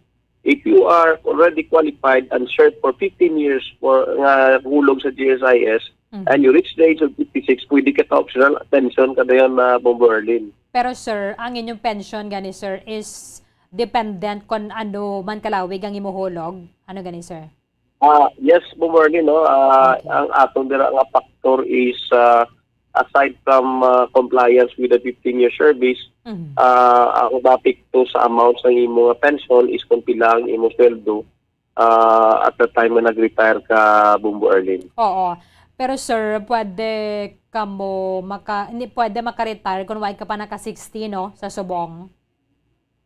if you are already qualified and served for fifteen years for nga hulog sa G S I S, Mm. and you reach the age of fifty-six, pwede ka ka-optional pension ka dayon na, Bumbo Erlin. Pero, sir, ang inyong pension gani, sir, is dependent kon ano man kalawig ang imo hulog? Ano gani, sir? Ah, yes, Bumbo Erlin, no? Ah, Okay. ang atong dira nga factor is, ah, aside from, ah, compliance with the fifteen-year service, Mhm. ah, ang mapikto sa amount sa imo nga pension is kung pila ang imo sweldo, ah, at the time nga nag-retire ka, Bumbo Erlin. Oo. Pero, sir, pwede ka mo maka-, hindi, pwede maka-retire kung wala ka pa naka sixty, no, sa subong?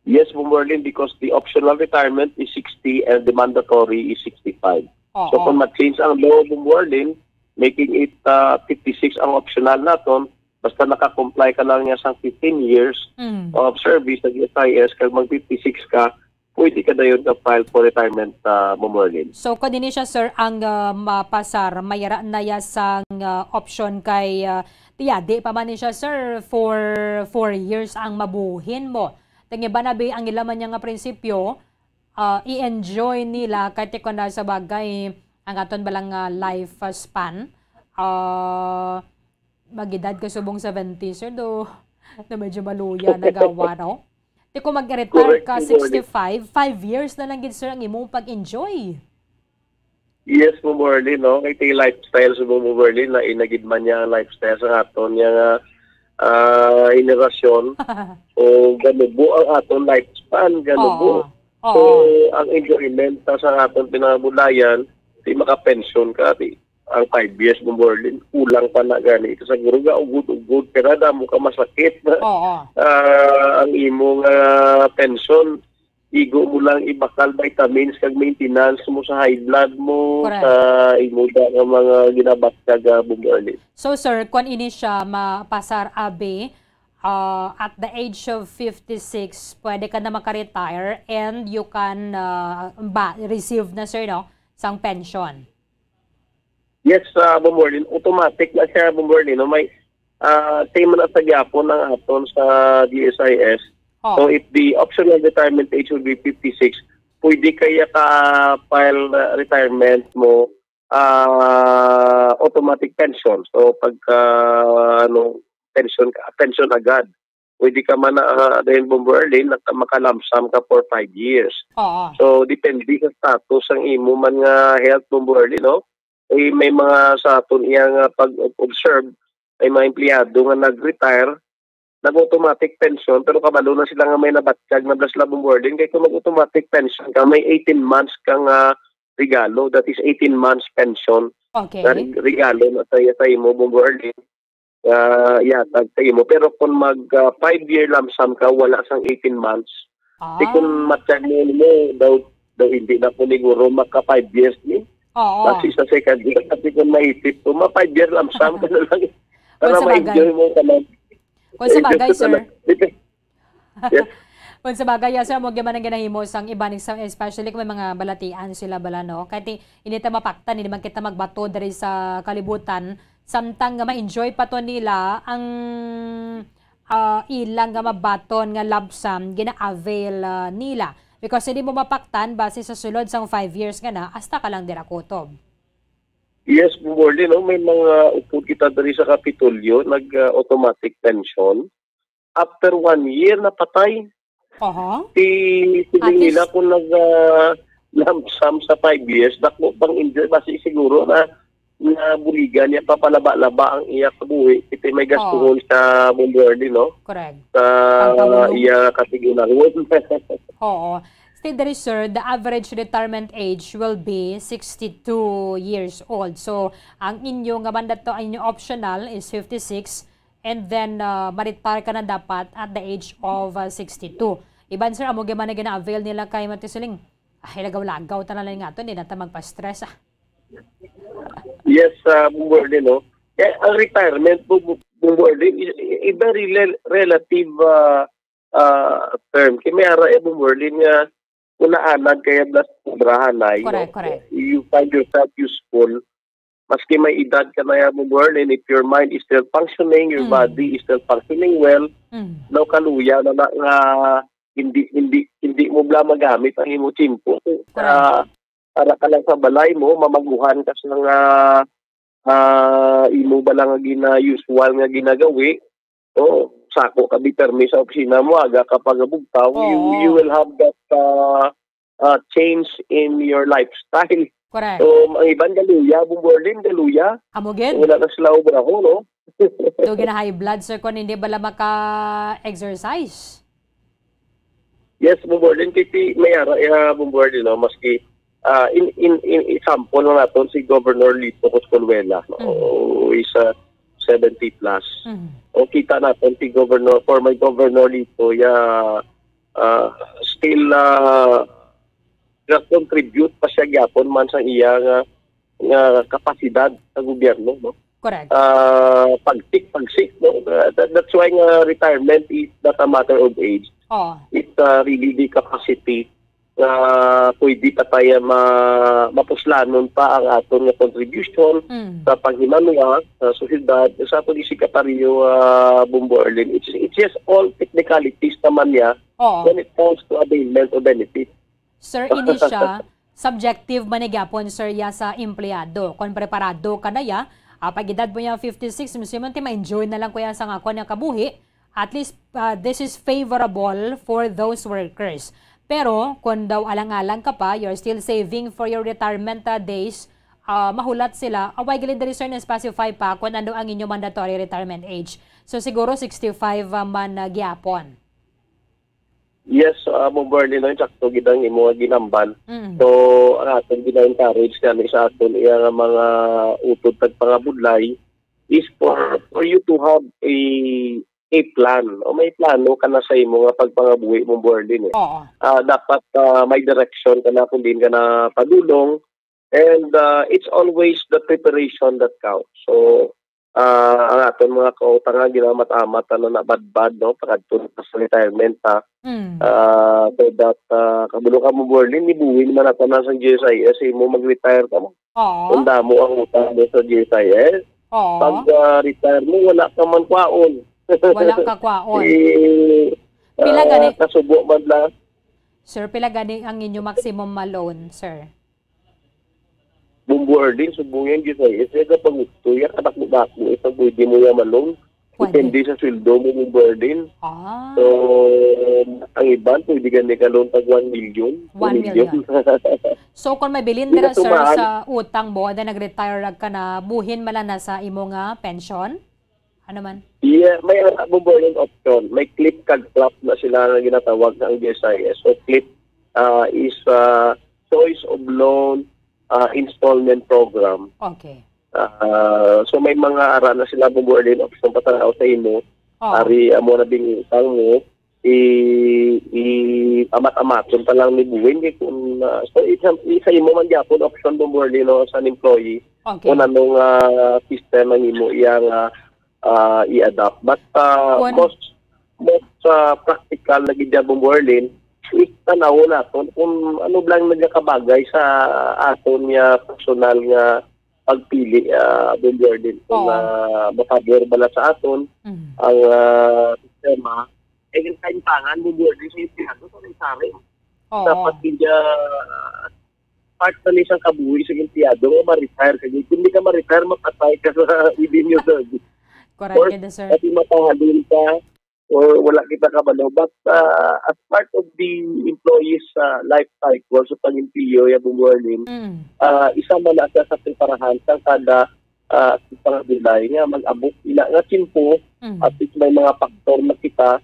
Yes, Bumbo Erlin, because the optional retirement is sixty and the mandatory is sixty-five. Oo. So, kung ma-change ang law, Bumbo Erlin, making it, uh, fifty-six ang optional naton, basta naka-comply ka lang niya sa fifteen years Mm. of service sa G S I S, kag mag fifty-six ka, pwede ka dayon ka file for retirement, uh, Bumbo Erlin. So, kung dini siya, sir, ang, uh, mapasar, mayara na ya sang, uh, option kay, uh, tiyadi pa man ni siya, sir, for four years ang mabuhin mo. Tingiba na bi ang ila man niya nga prinsipyo, ah, i-enjoy nila kay ti kon na sa bagay ang aton balang, ah, life, ah, span, ah, mag-edad ka subong seventy, sir, do na medyo maluya na gawa, no? Ti kung mag-retire Correct, ka Bumbo Erlin. sixty-five, five years na lang gid, sir, ang imong pag-enjoy. Yes, Bumbo Erlin, no? Kay ti lifestyle sa Bumbo Erlin, na inagid man niya ang lifestyle sa aton niya nga, ah, henerasyon. O ganubo ang aton lifespan, ganubo. Oo. So, Oo. ang enjoyment ta sa aton pinangabulayan, di makapensyon ka, di. Ang five years, Bumbo Erlin, kulang pa na gani. Ito siguro ga ugod-ugod, pero damo ka masakit na, Oo. ah, ang imo nga pensyon. Igo mo lang ibakal vitamins kag maintenance mo sa high blood mo, Correct. sa imo da nga mga ginabatyag, ah, Bumbo Erlin. So, sir, kung ini siya mapasar, abi, ah, at the age of fifty-six, pwede ka na maka-retire and you can, ah, ba, receive na, sir, no, sang pension. Yes, ah, Bumbo Erlin, automatic na siya, Bumbo Erlin, no? May, ah, same na sa gyapon ang aton sa G S I S. Oh. So, if the optional retirement age would be fifty-six, pwede kaya ka file, ah, retirement mo, ah, automatic pension. So, pagka, ano, pension ka, pension agad. Pwede ka man na, ah, dahil, Bumbo Erlin, naka-, maka-lump sum ka for five years. Oo. So, depende sa status ang imo man nga health, Bumbo Erlin, no? Eh, may mga sa aton iya nga pag-observe, may mga empleyado nga nag-retire, nag-automatic pension, pero kabalo na sila nga may nabatyag na bala sila, Bumbo Erlin. Kay kung mag-automatic pension ka, may eighteen months kang, ah, regalo. That is eighteen months pension Okay. na reg-, regalo na sa, sa imo, Bumbo Erlin. Ah, yatag sa imo. Pero kung mag, ah, five-year lump sum ka, wala sang eighteen months. Ah. Di kung matyan mo, mo, daw, daw hindi na po siguro maka five years ni. Oo. Kasi sa second year, kasi kung maisip ko, ma five-year lump sum ka na lang. Para Kung sa bagay. ma-enjoy mo ka lang. Kung sa Enjoy bagay, ka sir. lang. Yes. Kung sa bagay, yes, sir, mo gyud man ang ginahimo sang iban, sa-, especially kung may mga balatian sila bala, no? Kahit i-, hindi ta mapaktan, hindi man kita magbato diri sa kalibutan, samtang nga ma-enjoy pa to nila ang, ah, ilang nga mabaton nga lump sum gina-avail, ah, nila. Because hindi mo mapaktan, base sa sulod sang five years nga na, hasta ka lang dira kutob. Yes, Bumbo Erlin, no? May mga upod kita diri sa Kapitolyo, nag, ah, automatic pension. After one year, napatay. Oho. Ti, ti At nila least kung nag, ah, lump sum sa five years, dako pang enjoy, basi siguro na nga buligan niya papalaba-laba ang iya kabuhi, kay may Oo. gastuhon sa Bombordi, no? Correct. Sa Ang pamulong. iya katigulangon. Oo. Stay there, sir. The average retirement age will be sixty-two years old. So, ang inyo nga mandato, ang inyo optional is fifty-six, and then, uh, ma-retire ka na dapat at the age of, uh, sixty-two. Iban, sir, amo gyud man ang gina-avail nila kay Mati Siling. Ay, lagaw-lagaw ta na lang nga to, hindi na ta magpa-stress, ah. Yes, uh, Bombordi, no? Eh, ang retirement, Bu-, Bu-, Bombordi, is a very rel-, relative, uh, uh, term. Kay may ara, eh, Bombordi, nga kung naanad kaya na sa obrahan na, you Correct, know, correct. you find yourself useful. Maski may edad ka na, ya, Bombordi, if your mind is still functioning, your Mm. body is still functioning well, Mm. daw kaluya na, na nga hindi, hindi, hindi mo bala magamit ang imo tiyempo. Correct. Ah, para ka lang sa balay mo, mamaguhan ka sa nga, ah, imo bala nga gina-, usual nga ginagawi, o sako ka di permi sa opisina mo, aga ka pagabugtaw, you, Oo. you will have that, ah, ah, change in your lifestyle. Correct. So, ang iban galuya, Bombordi, galuya. Amo gid. Wala na sila obrahon, no? Do gina-high blood, sir, kung hindi bala maka-exercise. Yes, Bombordi, kay ti-, may ara, eh, Bombordi, no? Maski, ah, in, in, in example na naton si Governor Lito Coscolwela, no? Mm. Who is, ah, seventy plus. Mm. O kita naton si Governor, former Governor Lito, ya, ah, still, ah, ga-contribute pa siya gyapon man sa iya nga, nga kapasidad sa gobyerno, no? Correct. Ah, pagsik, pagsik, no? Uh, that, that's why nga retirement is not a matter of age. Oh. It's, uh, really the capacity nga pwede pa tayo ma-, mapuslanon pa ang aton nga contribution Mm. sa panghimanwa sa sosyedad, sa aton isigkatario, ah, Bombo Erlin. It's, it's just all technicalities naman niya Oo. when it comes to availment o benefit. Sir, ini siya, subjective man ni gyapon, sir, ya sa empleyado. Kon preparado ka na ya, ah, pag edad mo ya fifty-six, mismo ti ma-enjoy na lang ko ya sa nga kuwan nga kabuhi, at least, ah, this is favorable for those workers. Pero, kung daw alang-alang ka pa, you're still saving for your retirement, ah, days, ah, mahulat sila, away gali diri, sir, na-specify pa kung ano ang inyo mandatory retirement age. So, siguro sixty-five, ah, man, ah, gyapon. Yes, ah, Ma'am Bernie, no, sakto gid ang imo nga ginambal. Mm. So, ang aton gina-encourage gani sa aton iya nga mga utod tagpangabudlay is for, for you to have a, a plan o may plano ka na sa imo nga pagpangabuhi, Ma'am Bernie, eh. Oo. Ah, dapat, ah, may direction ka na kung diin ka na padulong. And, uh, it's always the preparation that counts. So, uh, ang aton mga kautangan, ginamat-amat, ano, na badbad, no, pagkadto na sa retirement, ha. Mm. Uh, so that, uh, kabalo ka mo, Berlin, ibuhin man nato na sa G S I S, imo mag-retire ka mo. Oo. Kung damo ang utang mo sa G S I S, Oo. pag, uh, retire mo, wala ka man kwaon. Wala ka kwaon. Eh, Pila uh, gani? kasubo man lang. Sir, pila gani ang inyo maximum loan, sir? Bumbu Erlin, subong yan, G S I S, kaya kapag gusto yan, kadako-dako, eh, pag pwede mo yan malong. Pwede. Depende sa sweldo mo, Bumbu Erlin. Ah. So, ang iban, pwede ka ni ka-loan tag one million. One million. So, kung may bilin Hindi dira, na sir, tumaan. sa utang mo, then nag-retire ka na, buhin mala na sa imo nga pension? Ano man? Yeah, may, uh, Bumbu Erlin, option. May clip kag flop na sila nga ginatawag sa ang G S I S. So, clip, uh, is, uh, Choice of Loan, uh, Installment Program. Okay. Uh, so, may mga ara na sila, Bumbu Erlin, option pa tanaw sa imo. Oh. Ari, amo na bing utang mo, i, i, amat-amaton pa lang ni buwin, eh, kung, uh, so, isa, isa imo man gyapon option, Bumbu Erlin, no, sa employee, Okay. kung anong, uh, system ang imo iyang, uh, ah, i-adapt. But, ah, Kuwan. most, most, ah, practical na gid, Bumbu Erlin, is tanaw naton kung ano lang nagakabagay sa aton nga personal nga pagpili, ah, Bumbu Erlin, kung, Oo. ah, mapabor bala sa aton Mm. ang, ah, sistema. Eh, yung kaintangan, Bumbu Erlin, sa empleyado, sa may saring. Oo. Dapat hindi, ah, part na ni isang kabuhi sa empleyado nga ma-retire ka. Kung di ka ma-retire, mapatay ka sa within your service. Correct Or, gid, sir. pati mapahalin ka, or wala kita kabalo. But, ah, as part of the employees, ah, life cycle sa pag-empleyo, ya, Bong Marlene, Mm. ah, isa man na siya sa preparahan sa kada, ah, pangabulay nga mag-abot ina nga tiyempo, Mm. at least may mga factor na kita,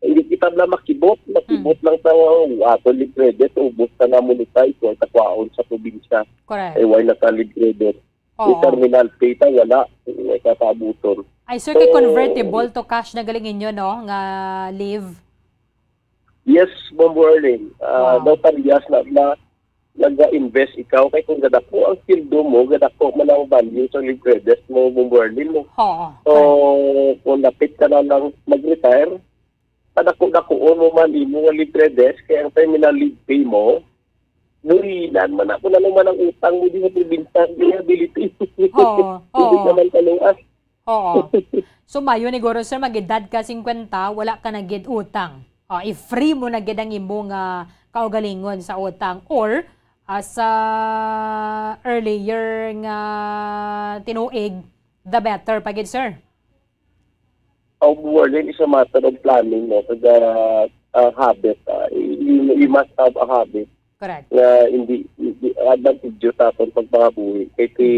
hindi kita na makibot, makibot Mm. lang sa, "Oh, ato libre, ubos na nga monetize, wala ta kwaon sa probinsya." Correct. Eh, why na ka libre? Oo. May terminal pay ta, wala. May kataabuton. Ay, sir, kay So, convertible to cash na galing inyo, no, nga leave? Yes, Bombo Erling. Ah, Wow. Daw parehas na, na nag-invest ikaw kay kung gadako ang sweldo mo, gadako man ang value sa libre desk mo, Bombo Erling, no? Oo, So, correct. Kung lapit ka na lang mag-retire, padako-dakuon mo man imo nga libre desk, kay ang terminal leave pay mo, buhinan man ako na naman ang utang mo di sa probinsya, liability. Oo, Hindi oo. Naman kaluas. Oo. So, mayo ni guro, sir, mag-edad ka singkwenta, wala ka na gid utang. O, i-free mo na gid ang imo nga kaugalingon sa utang. Or, as, ah, earlier nga tinuig, the better pa gid, sir. Ang more than is a matter of planning, no? Kag, ah, ah, habit, ah, you, you must have a habit Correct. Nga hindi, hindi advantage sa aton pagpangabuhi. Kay ti,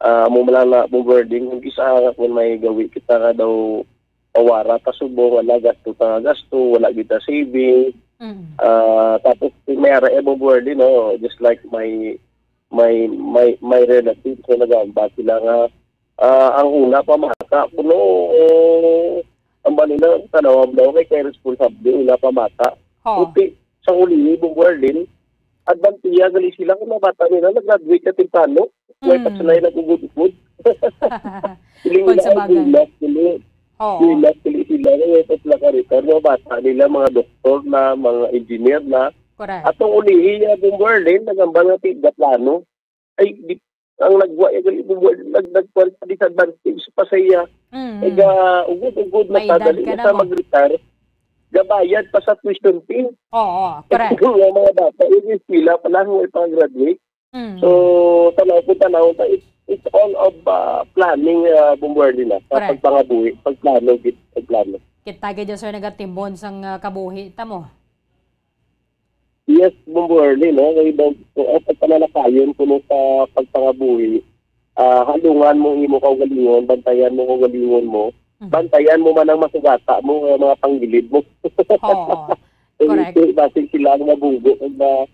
ah, amo man lang na mo wording, kung isa nga kung may gawi kita nga daw pawara ta subong, wala gasto ta nga gasto, wala kita saving. Mm. Ah, tapos may ara mo wording, no, just like my, my, my, my relatives na nagamba sila nga, ah, ang una pa mata, kuno, ang ba nila, tanaw daw kay, kay responsable, una pa mata. Oo. Puti, sa ulihi, Bong Arlene, advantiya gali sila kung mga bata nila, nag-graduate na temprano. Way pa Mm. sila yung nag-ugod-ugod. Kung sa bagay. Bulas, kuli. Oo. Bulas, kuli sila. Ngayon, sa sila ka-retire, mga bata nila, mga doktor na, mga engineer na. Correct. Atong ulihi, ah, Bong Arlene, nagambal nga tiga plano. Ay, di, ang nagwa, eh, gali, Bong Arlene, nag-, nagkuhan pa disadvantage pa sa iya. Mm. Kaya, ugod-ugod na May edad tagali ka na na sa mo. Mag-retire. Gabayad pa sa tuition fee. Oo, correct. Yung mga bata, yung eskwela pa lang, may pang-graduate. Mm. So, tanaw ko, tanaw ta, it's, it's all of, ah, planning, ah, Bong Arlene, ah, sa Correct. Pagpangabuhi, pagplano, gid, pagplano. Kita gid, sir, nagatimbon sang, ah, kabuhi ta mo. Yes, Bong Arlene, no? Kay daw, ang pagpanalakayon kuno sa pagpangabuhi, ah, halungan mo ang imo kaugalingon, bantayan mo ang kaugalingon mo, Mhm. bantayan mo man ang masugata mo, ang mga panggilid mo. Oo. Kay Correct. Basi sila ang mabunggo kag ma-,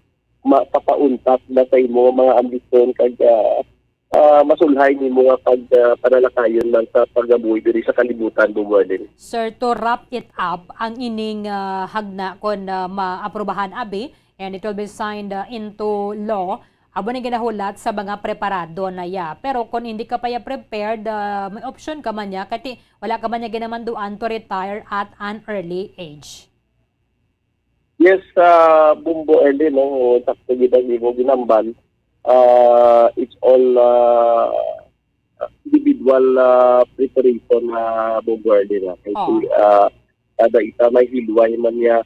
mapapauntat na sa imo mga ambisyon kag, ah, ah, masulhay nimo nga pag, ah, panalakayon man sa pagkabuhi diri sa kalibutan, Bong Arlene. Sir, to wrap it up, ang ining, ah, hagna kon, ah, maaprubahan abi, and it will be signed, ah, into law, amo ni ginahulat sa mga preparado na ya. Pero kung hindi ka pa ya prepared, ah, may option ka man ya, kay ti wala ka man ya ginamanduan to retire at an early age. Yes, ah, Bong Arlene, no, sakto gid ang imo ginambal. Ah, it's all, ah, individual, ah, preparation na, Bong Arlene, ah. Kay Oo. si, ah, kada isa may hilway man niya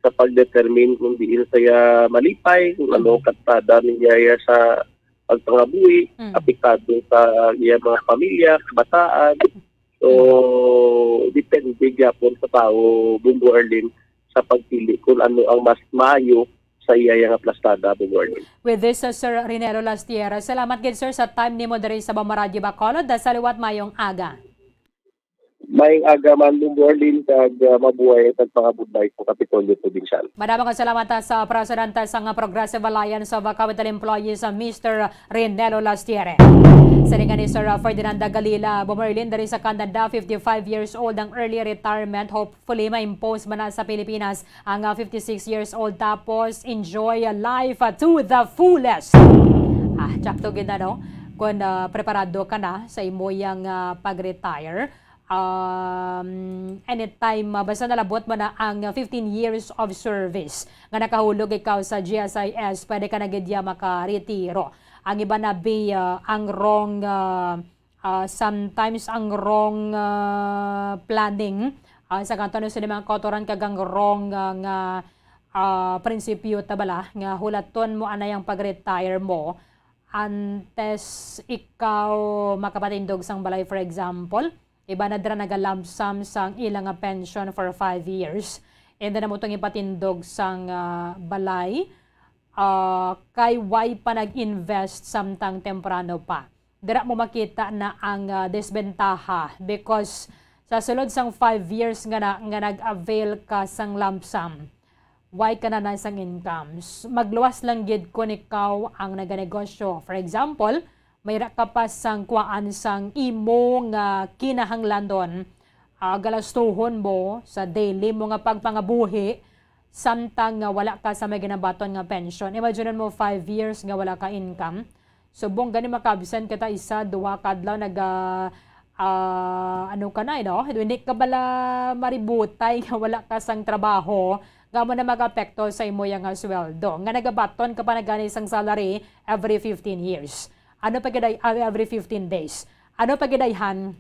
sa pag-determine kung diin siya malipay, kung ano Mm. ang katada niya sa pagpangabuhi, Mm. apektado sa iya mga pamilya, kabataan. So, Mm. depende gyapon sa tawo, Bong Arlene, sa pagpili kung ano ang mas maayo sa iya nga plastada, Bong Arlene. With this, uh, Sir Rinelo Lastieras, salamat gid, sir, sa time nimo diri sa Bombo Radyo Bacolod. Sa liwat, mayong aga. Mayong aga man, Bong Arlene, kag, uh, mabuhay ang pagpangabudlay sa Kapitolyo Probinsyal. Madamo nga salamat, ah, sa presidente sang Progressive Alliance of Capital Employees, ah, Mister Rinelo Lastieras. Siling ni Sir, ah, Ferdinand Galila, Bong Arlene, diri sa Canada, fifty-five years old ang early retirement. Hopefully, ma-impose man na sa Pilipinas ang, ah, fifty-six years old. Tapos, enjoy life, ah, to the fullest. Ah, tsakto gid na, no? Kung, ah, preparado ka na sa imo yang, ah, pag-retire, um, anytime, ah, basta nalabot mo na ang fifteen years of service nga nakahulog ikaw sa G S I S, pwede ka na gid ya makaretiro. Ang iba na bi, ah, ang wrong, ah, ah, sometimes ang wrong, ah, planning, ah, sa kanto ano sila mga kautoran kag ang wrong, ah, nga, ah, prinsipyo ta bala nga hulaton mo anay ang pag-retire mo antes ikaw makapatindog sang balay, for example, Iba na dira naga-lump sum sang ila nga pension for five years. And then, amo tong ipatindog sang, ah, balay, ah, kay why pa nag-invest samtang temprano pa. Dira mo makita na ang, ah, desbentaha because sa sulod sang five years nga na, nga nag-avail ka sang lump sum, why ka na na sang incomes? Magluwas lang gid kun ikaw ang naganegosyo. For example, may ra ka pa sang kuwaan sang imo nga kinahanglanon, ah, galastuhon mo sa daily mo nga pagpangabuhi, samtang nga wala ka sa may ginabaton nga pension. Imagine mo, five years nga wala ka income. Subong gani maka-absent kita isa, duha ka adlaw, naga, ah, ano ka na, eh, no? Hindi ka bala maributay nga wala ka sang trabaho, nga mo na mag-apekto sa imo yang, ah, sweldo. Nga nagabaton ka pa na gani sang salary every fifteen years. Ano pa giday, ah, every fifteen days. Ano pa gidayhan,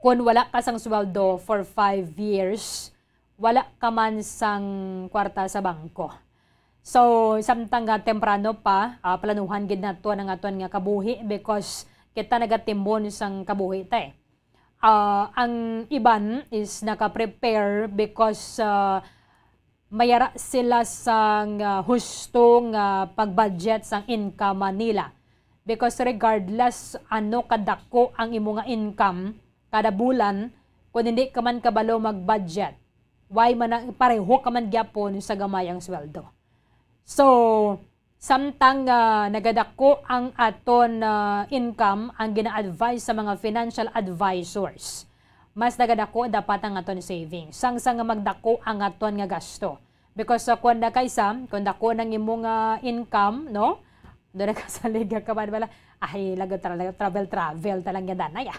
kun wala ka sang sweldo for five years, wala ka man sang kwarta sa bangko. So, samtang nga temprano pa, ah, planuhan gid nato ang aton nga kabuhi because kita nagatimbon sang kabuhi ta, eh. Ah, ang iban is naka-prepare because, ah, mayara sila sang, ah, husto nga pag-budget sang income nila. Because regardless ano kadako ang imo nga income kada bulan, kung hindi ka man kabalo mag-budget, why man na, pareho ka man gyapon sa gamay ang sweldo. So, samtang, ah, nagadako ang aton, ah, income, ang gina-advise sa mga financial advisors, mas nagadako dapat ang aton savings sang, sang magdako ang aton nga gasto. Because sa kuwan na kaysa, kung dako nang imo nga income, no? Doon na ka sa liga ka man bala, ay, lagot tra-, lagot travel, travel talang yan, danay, ah.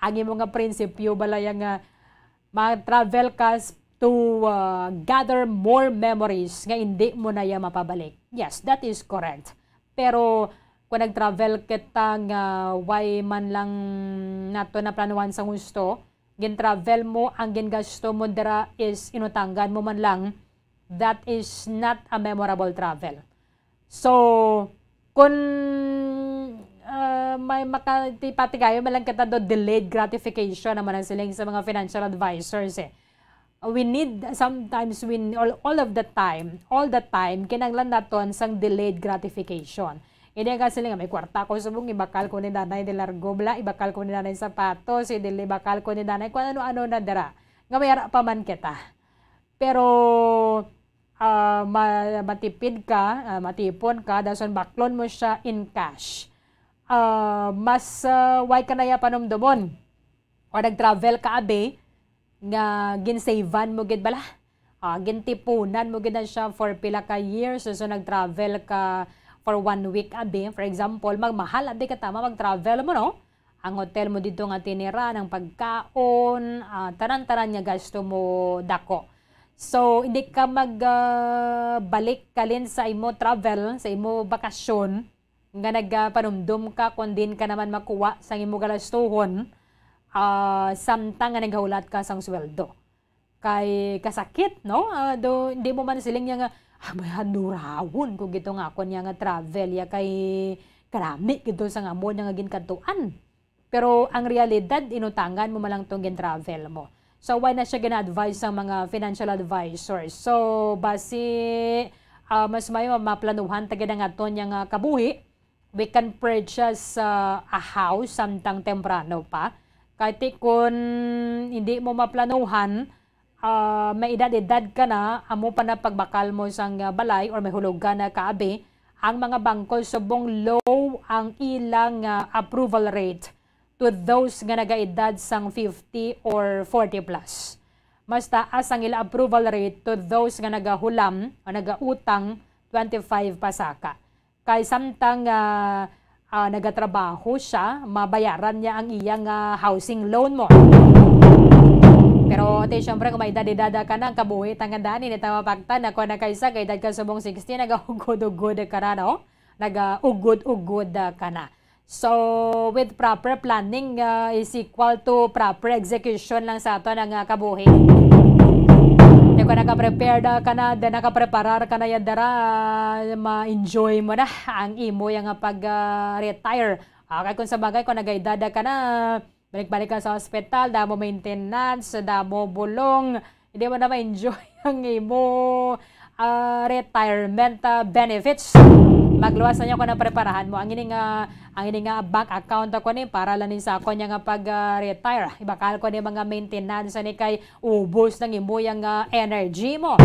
Ang imo nga prinsipyo bala yang, ah, mag-travel ka s-, to, ah, gather more memories nga hindi mo na ya mapabalik. Yes, that is correct. Pero kung nag-travel kita nga way man lang nato naplanuhan sa gusto, gin-travel mo, ang gingasto mo dira is inutangan mo man lang, that is not a memorable travel. So, kung, ah, may makatipatigayon man lang kita do delayed gratification naman ang siling sa mga financial advisors, eh. We need sometimes, we, all, all of the time, all the time, kinahanglan naton sang delayed gratification. Hindi nga sila nga, "May kwarta ko, subong ibakal ko ni nanay de largo bala, ibakal ko ni nanay sapatos, idili ibakal ko ni nanay kung ano-ano na dira." Nga may ara pa man kita. Pero, ah, ma-, matipid ka, ah, matipon ka, dason baklon mo siya in cash. Ah, mas, ah, way ka na ya panumdomon. O nag-travel ka, abi, nga ginsavean mo gid bala. Ah, gintipunan mo gid na siya for pila ka years. So, so nag-travel ka for one week, abi. For example, magmahal, abi, katama mag-travel mo, no? Ang hotel mo dito nga tinira, ang pagkaon, ah, tanan-tanan nga gasto mo dako. So, hindi ka mag, ah, balik kalin sa imo travel, sa imo bakasyon, nga nagapanumdom ka, kung diin ka naman makuha sa imo galastuhon, ah, samtang nga naghulat ka sang sweldo. Kay kasakit, no? Ah, do, hindi mo man siling niya nga, "Ah, may hanurawon ko gito nga ako niya nga travel, ya kay karami gito sa nga mo niya nga ginkadtuan." Pero ang realidad, inutangan mo man lang tong gin-travel mo. So, why na siya gina-advise sa mga financial advisors? So, basi, ah, mas may ma-, maplanuhan ta gid ang aton niya nga kabuhi, we can purchase, ah, a house samtang temprano pa. Kay ti kun hindi mo maplanuhan, ah, may edad-edad ka na, amo pa na pagbakal mo sang, ah, balay or may hulugan na kaabi, ang mga bangko subong low ang ilang, ah, approval rate to those nga nagaedad sang fifty or forty plus. Mas taas ang ila approval rate to those nga nagahulam o nagautang twenty-five pasaka. Kay samtang, ah, ah, nagatrabaho siya, mabayaran niya ang iyang, ah, housing loan mo. Pero, ti, syempre, kung may edad-edad ka na, ang kabuhi, tangandaan, ini ta mapaktan, na kung nakaisa, kay edad ka subong sixty, nagaugod-ugod ka na, no? Nagaugod-ugod ka na. So, with proper planning, ah, is equal to proper execution lang sa aton ang, ah, kabuhi. Kay kung naka-prepared, ah, ka na, then nakapreparar ka na yan dara, ah, ma-enjoy mo na ang imo yang, ah, pag, ah, retire. Ah, kay kung sa bagay, kung nagaedad ka na, Balik-balik ka sa ospital, damo maintenance, damo bulong. Hindi mo na ma-enjoy ang imo, ah, retirement, ah, benefits. Magluwas na niya kung ang preparahan mo. Ang ini nga, ang ini nga bank account ako ni para lang ni sa ako niya nga pag, ah, retire. Ibakal ko ni mga maintenance ni kay ubos ng imo yang, ah, energy mo.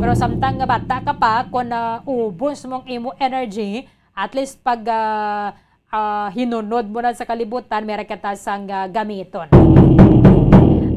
Pero samtang nga bata ka pa, kung, ah, ubos mong imo energy, at least pag, ah, ah, hinunod mo na sa kalibutan, may ra kita sang, ah, gamiton.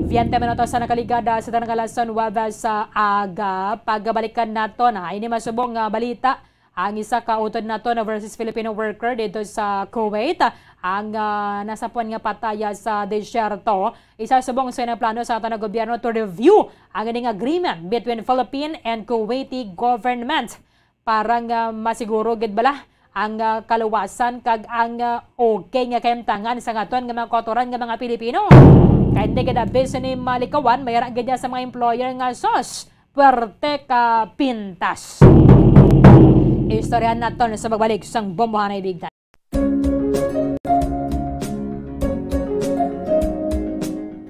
Veinte minutos sa nakaligada sa tanang alas nuebe sa aga. Pagbalikan naton, ha, ini masubong nga balita. Ang isa ka utod naton overseas Filipino worker dito sa Kuwait, ang, ah, nasapuan nga pataya sa disyerto. Isa subong sa ilang plano sa aton nga gobyerno to review ang ining agreement between Philippine and Kuwaiti government. Para nga masiguro gid bala ang, ah, kaluwasan kag ang, ah, okay nga kahimtangan sa aton nga mga kautoran nga mga Pilipino. Kay hindi gid abis ni malikawan, may ra gid niya sa mga employer nga sos, puwerte ka pintas. Istoryahan naton sa pagbalik sang Bombohanay Big Time.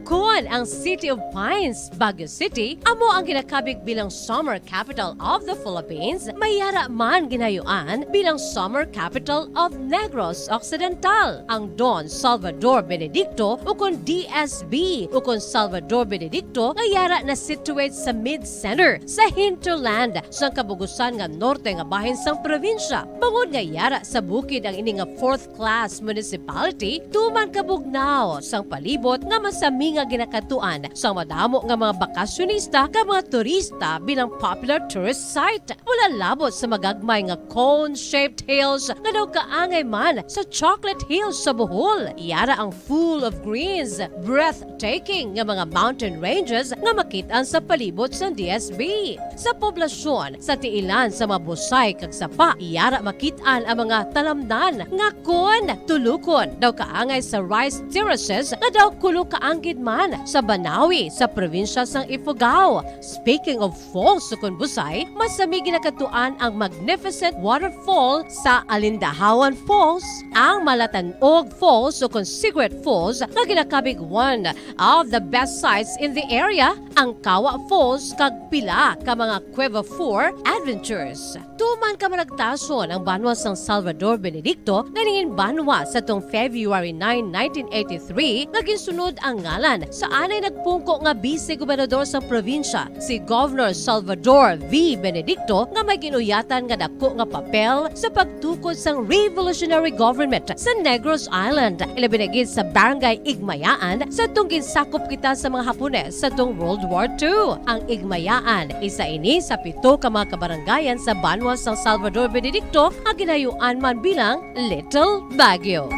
Kon ang City of Pines, Baguio City, amo ang ginakabig bilang Summer Capital of the Philippines, may yara man ginayuan bilang Summer Capital of Negros Occidental. Ang Don Salvador Benedicto, ukon D S B, ukon Salvador Benedicto, nga yara na situate sa mid-center, sa hinterland, sang kabugusan nga norte nga bahin sang probinsya. Bangod nga yara sa bukid ang ini nga fourth class municipality, tuman kabugnaw sang palibot nga masami nga ginakadtuan sang madamo nga mga bakasyonista kag mga turista bilang popular tourist site. Wala labot sa magagmay nga cone-shaped hills nga daw kaangay man sa Chocolate Hills sa Bohol. Yara ang full of greens, breathtaking nga mga mountain ranges nga makit-an sa palibot sang D S B. Sa poblasyon, sa tiilan sa mga busay kag sapa, yara makit-an ang mga talamnan nga kon tulukon daw kaangay sa rice terraces nga daw kulo kaanggid man sa Banawi sa probinsya sang Ifugao. Speaking of falls ukon busay, masami ginakadtuan ang magnificent waterfall sa Alindahawan Falls, ang Malatanog Falls ukon Cigarette Falls nga ginakabig one of the best sights in the area, ang Kawa Falls kag pila ka mga Cueva Four adventures. Tuman ka managtason ang banwa sang Salvador Benedicto nga nangin banwa sa tong February nine, nineteen eighty-three, nga ginsunod ang ngalan sa anay nagpungko nga bise gobernador sang probinsya, si Governor Salvador V. Benedicto, nga may ginuyatan nga dako nga papel sa pagtukod sang revolutionary government sa Negros Island, ilabi na gid sa Barangay Igmayaan, sa tong ginsakop kita sa mga Hapones sa tong World War Two. Ang Igmayaan, isa ini sa pito ka mga kabarangayan sa banwa sang Salvador Benedicto nga ginayuan man bilang Little Baguio.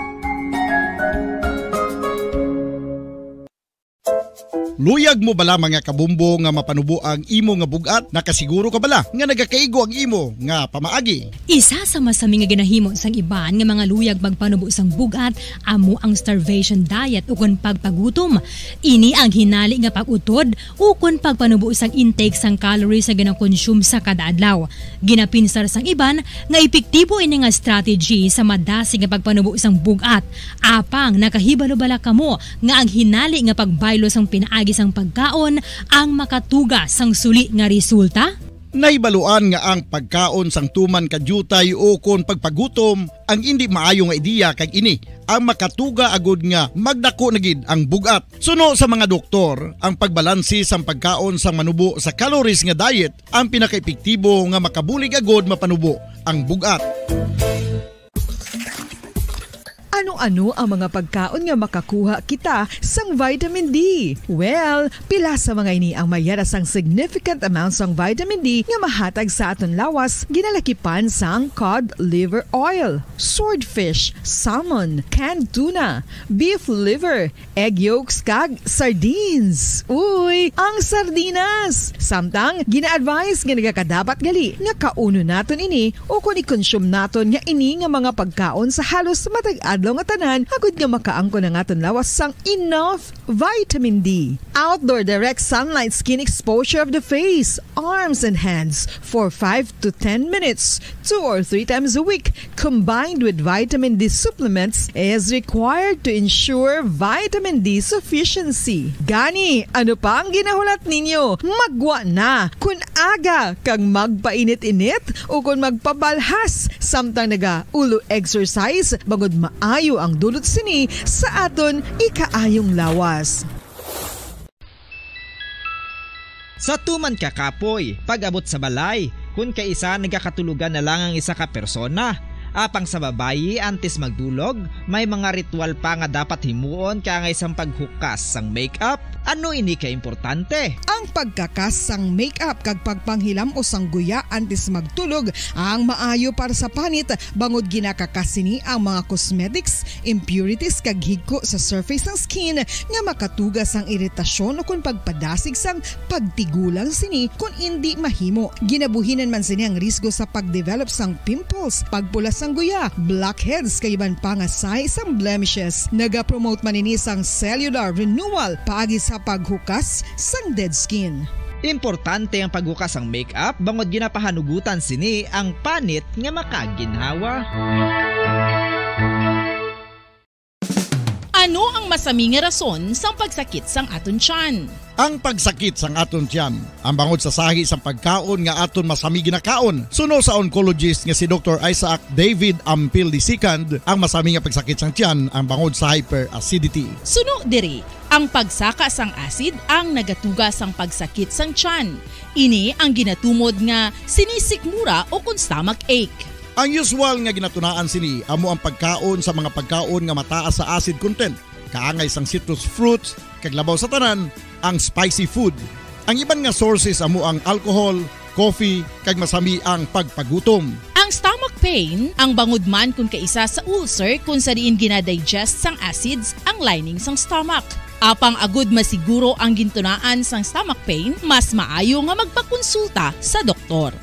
Luyag mo bala, mga kabombo, nga mapanubo ang imo nga bug-at? Nakasiguro ka bala nga nagakaigo ang imo nga pamaagi? Isa sa masami nga ginahimo sang iban nga mga luyag magpanubo sang bug-at amo ang starvation diet ukon pagpagutom. Ini ang hinali nga pag-utod ukon pagpanubo sang intake sang calories nga ginakonsume sa kada adlaw. Ginapinsar sang iban nga epektibo ini nga strategy sa madasig nga pagpanubo sang bug-at. Apang nakahibalo bala kamo nga ang hinali nga pagbaylo sang pinaagi sang pagkaon ang makatuga sang suli nga resulta? Nahibaluan nga ang pagkaon sang tuman ka diutay ukon pagpagutom ang indi maayo nga ideya, kag ini ang makatuga agud nga magdako na gid ang bug-at. Suno sa mga doktor, ang pagbalanse sang pagkaon sang manubo sa calories nga diet ang pinakaepektibo nga makabulig agud mapanubo ang bug-at. Ano-ano ang mga pagkaon nga makakuha kita sang vitamin D? Well, pila sa mga ini ang may yara sang significant amount sang vitamin D nga mahatag sa aton lawas, ginalakipan sang cod liver oil, swordfish, salmon, canned tuna, beef liver, egg yolks, kag sardines. Uy, ang sardinas! Samtang, gina-advise nga nagakadapat gali nga kaunon naton ini ukon i-consume naton nga ini nga mga pagkaon sa halos matag adlaw nga tanan, agud nga makaangkon ang aton lawas sang enough vitamin D. Outdoor direct sunlight skin exposure of the face, arms, and hands for five to ten minutes, two or three times a week, combined with vitamin D supplements, is required to ensure vitamin D sufficiency. Gani, ano pa ang ginahulat ninyo? Maggwa na! Kun aga kag magpainit-init ukon magpabalhas samtang nagaulo exercise, bangod maayo ang dulot sini sa aton ikaayong lawas. Sa tuman ka kapoy, pag-abot sa balay, kun kaisa nagakatulogan na lang ang isa ka persona. Apang sa babayi, antes magdulog, may mga ritual pa nga dapat himuon kaangay sang paghukas sang makeup. Ano ini ka importante? Ang pagkakas sang makeup kag pagpanghilam-os sang guya antes magtulog ang maayo para sa panit, bangod ginakakas sini ang mga cosmetics, impurities kag higko sa surface sang skin nga makatuga sang iritasyon ukon pagpadasig sang pagtigulang sini kon indi mahimo. Ginabuhinan man sini ang risgo sa pagdevelop sang pimples, pagpula sang guya, blackheads kag iban pa nga sign sang blemishes. Nagapromote man ini sang cellular renewal paagi sa paghukas sang dead skin. Importante ang paghukas sang makeup bangod ginapahanugutan sini ang panit nga makaginhawa. Ano ang masami nga rason sang pagsakit sang aton tiyan? Ang pagsakit sang aton tiyan, ang bangod sa sahi sang pagkaon nga aton masami ginakaon. Suno sa oncologist nga si Doktor Isaac David Ampil the second, ang masami nga pagsakit sang tiyan ang bangod sa hyperacidity. Suno diri, ang pagsaka sang acid ang nagatuga sang pagsakit sang tiyan. Ini ang ginatumod nga sinisikmura o kon stomach ache. Ang usual nga ginatunaan sini amo ang pagkaon sa mga pagkaon nga mataas sa acid content, kaangay sang citrus fruits, kag labaw sa tanan, ang spicy food. Ang iban nga sources amo ang alcohol, coffee, kag masami ang pagpagutom. Ang stomach pain, ang bangod man kon kaisa sa ulcer kon sa diin ginadigest sang acids ang lining sang stomach. Apang agud masiguro ang gintunaan sang stomach pain, mas maayo nga magpakonsulta sa doktor.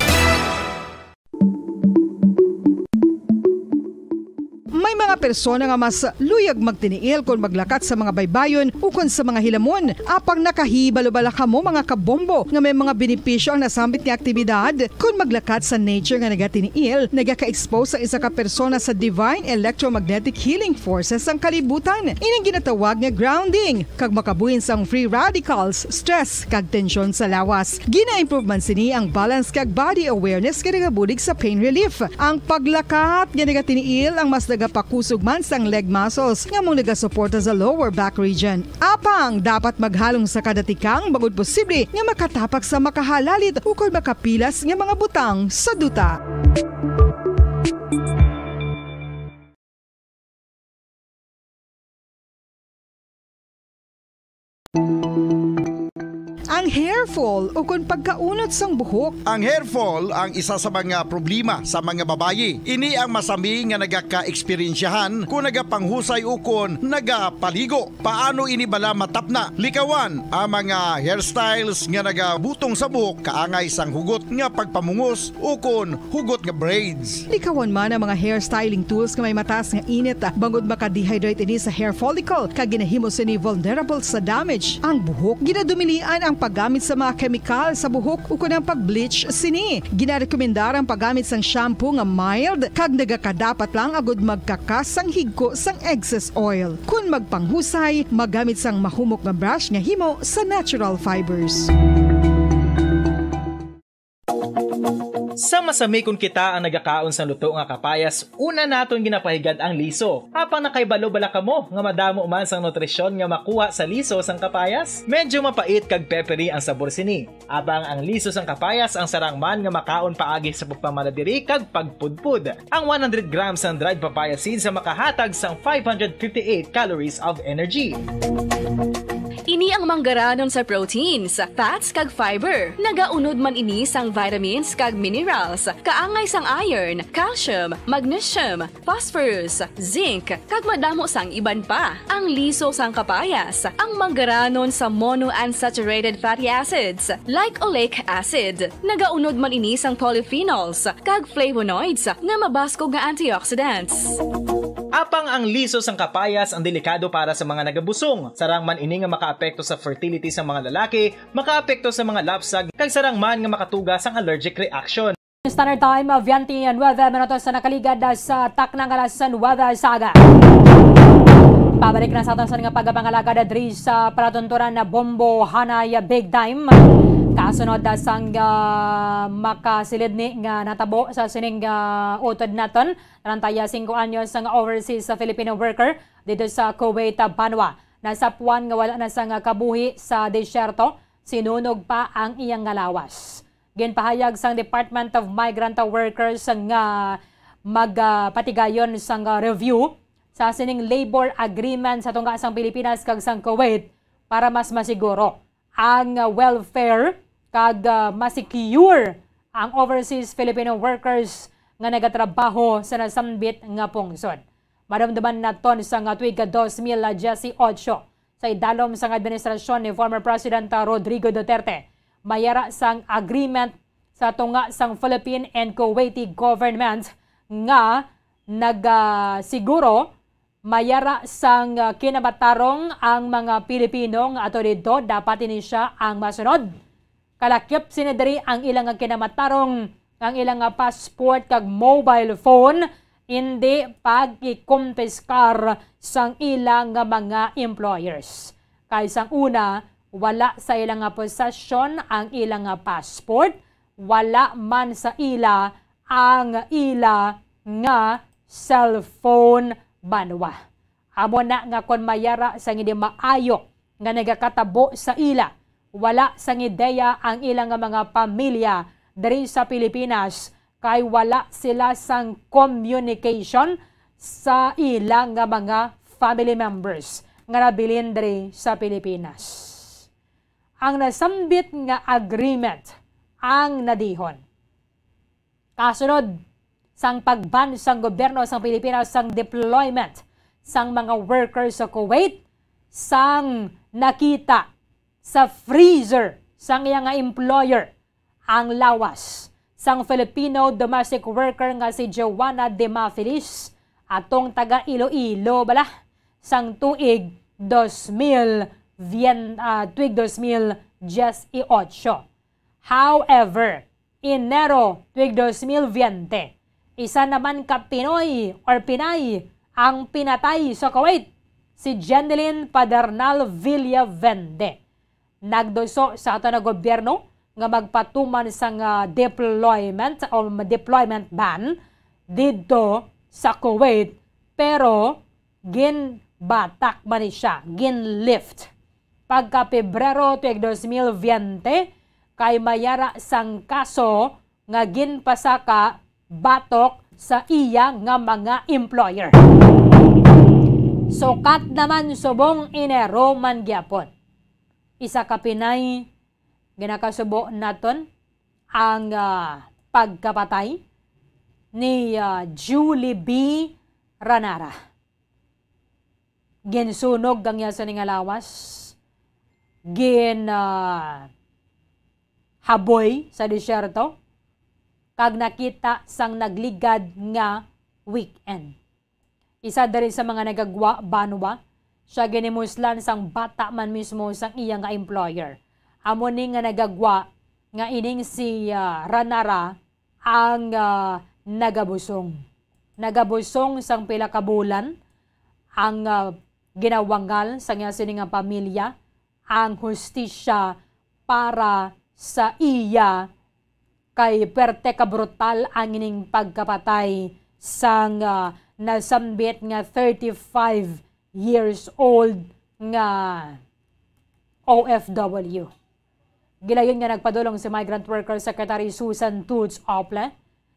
May mga persona nga mas luyag magtiniil kon maglakat sa mga baybayon ukon sa mga hilamon. Apang nakahibalo bala kamo, mga kabombo, nga may mga benepisyo ang nasambit nga aktibidad kon maglakat sa nature nga nagatiniil? Nagaka-expose ang isa ka persona sa divine electromagnetic healing forces sang kalibutan. Ining ginatawag nga grounding, kag makabuhin sang free radicals, stress, kag tensyon sa lawas. Gina-improve man sini ang balance kag body awareness nga nagabulig sa pain relief. Ang paglakat nga nagatiniil ang mas nagapakusog man sang leg muscles nga amo nagasuporta sa lower back region. Apang dapat maghalong sa kada tikang bangod posible nga makatapak sa makahalalit ukon makapilas nga mga butang sa duta. Ang hair fall ukon pagkaunot sang buhok. Ang hair fall ang isa sa mga problema sa mga babayi. Ini ang masami nga nagaka-eksperyensyahan kon nagapanghusay ukon nagapaligo. Paano ini bala matapna? Likawan ang mga hairstyles nga nagabutong sa buhok kaangay sang hugot nga pagpamungos ukon hugot nga braids. Likawan man ang mga hair styling tools nga may mataas nga init, ah, bangod maka-dehydrate ini sa hair follicle, kag ginahimo sini vulnerable sa damage ang buhok. Ginadumilian ang paggamit sa mga kemikal sa buhok ukon ang pag-bleach sini. Ginarekomendar ang paggamit sang shampoo nga mild kag nagakadapat lang agud magkakas sang higko sang excess oil. Kon magpanghusay, maggamit sang mahumok nga brush nga himo sa natural fibers. Sa masami kon kita ang nagakaon sang luto nga kapayas, una naton ginapahigad ang liso. Apang nakahibalo bala kamo nga madamo man sang nutrisyon nga makuha sa liso sang kapayas? Medyo mapait kag peppery ang sabor sini. Apang ang liso sang kapayas ang sarang man nga makaon paagi sa pagpamala diri kag pagpudpod. Ang one hundred grams sang dried papaya seeds ang makahatag sang five hundred fifty-eight calories of energy. Ini ang manggaranon sa proteins, fats, kag fiber. Nagaunod man ini sang vitamins kag minerals, kaangay sang iron, calcium, magnesium, phosphorus, zinc, kag madamo sang iban pa. Ang liso sang kapayas, ang manggaranon sa monounsaturated fatty acids, like oleic acid. Nagaunod man ini sang polyphenols kag flavonoids nga mabaskog nga antioxidants. Apang ang liso sang kapayas ang delikado para sa mga nagabusong. Sarang man ini nga makaapekto sa fertility sa mga lalaki, makaapekto sa mga lapsag, kag sarang man nga makatuga sang allergic reaction. Standard Time, uh, twenty-nine minutos sa nakaligad, uh, sa takna nga alas nuebe sa aga. Pabalik na sa aton sa nga pagpangalagad diri sa palatunturan na Bombo Hanay Big Time. Kasunod, uh, sang, uh, makasilid ni nga natabo sa sining, uh, utod naton, treinta y cinco anyos nga overseas sa Filipino worker dito sa Kuwait, uh, banwa. Nasapuan nga wala na sang kabuhi sa disyerto, sinunog pa ang iyang nga lawas. Ginpahayag sang Department of Migrant Workers nga magapatigayon sang review sa sining labor agreement sa tunga sang Pilipinas kag sang Kuwait para mas masiguro ang welfare kag, ah, masecure ang overseas Filipino workers nga nagatrabaho sa nasambit nga pungsod. Madumduman naton sang tuig ka dos mil dieciocho, sa idalom sang administrasyon ni former President, ah, Rodrigo Duterte, may ara sang agreement sa tunga sang Philippine and Kuwaiti government nga nagasiguro may ara sang, ah, kinamatarong ang mga Pilipino nga ato didto. Dapat ini sia ang masunod. Kalakip sini diri ang ila nga kinamatarong, ang ila nga passport kag mobile phone, indi pag-ikumpiskar sang ila nga mga employers. Kay sang una, wala sa ila nga posesyon ang ila nga passport, wala man sa ila ang ila nga cellphone banwa. Amo na nga kon may ara sang hindi maayo nga nagakatabo sa ila, wala sang ideya ang ila nga mga pamilya diri sa Pilipinas, kay wala sila sang communication sa ila nga mga family members nga nabilin diri sa Pilipinas. Ang nasambit nga agreement ang nadihon. Kasunod sang pag-ban sang gobyerno sang Pilipinas sang deployment sang mga workers sa Kuwait, sang nakita sa freezer sang iya nga employer ang lawas sang Filipino domestic worker nga si Joanna Demafilis, atong taga Iloilo bala, sang tuig dos mil, vien-, ah, tuig dos mil dieciocho. However, Enero tuig dos mil veinte, isa naman ka Pinoy or Pinay ang pinatay sa Kuwait, si Jenilyn Padernal Villavende. Nagduso sa ato nga gobyerno nga magpatuman sang, ah, deployment o deployment ban didto sa Kuwait, pero ginbatak man ni siya, ginlift. Pagka Pebrero tuig dos mil veinte, kay may ara sang kaso nga ginpasaka batok sa iya nga mga employer. Sukat naman subong Enero man gyapon. Isa ka Pinay, ginakasubo naton ang, ah, pagkapatay ni, ah, Julie B. Ranara. Ginsunog ang iya sini nga lawas. Gin, ah, haboy sa disyerto. Kag nakita sang nagligad nga weekend. Isa diri sa mga nagagwa banwa, siya ginimuslan sang bata man mismo sang iya nga employer. Amo ni nga nagagwa nga ining si, ah, Ranara ang, ah, nagabusong. Nagabusong sang pila ka bulan ang, ah, ginawangal sang iya sini nga pamilya ang hustisya para sa iya, kay perte ka brutal ang ining pagkapatay sang, ah, nasambit nga thirty-five years old nga O F W. Gilayon nga nagpadulong si Migrant Worker Secretary Susan Toots Ople,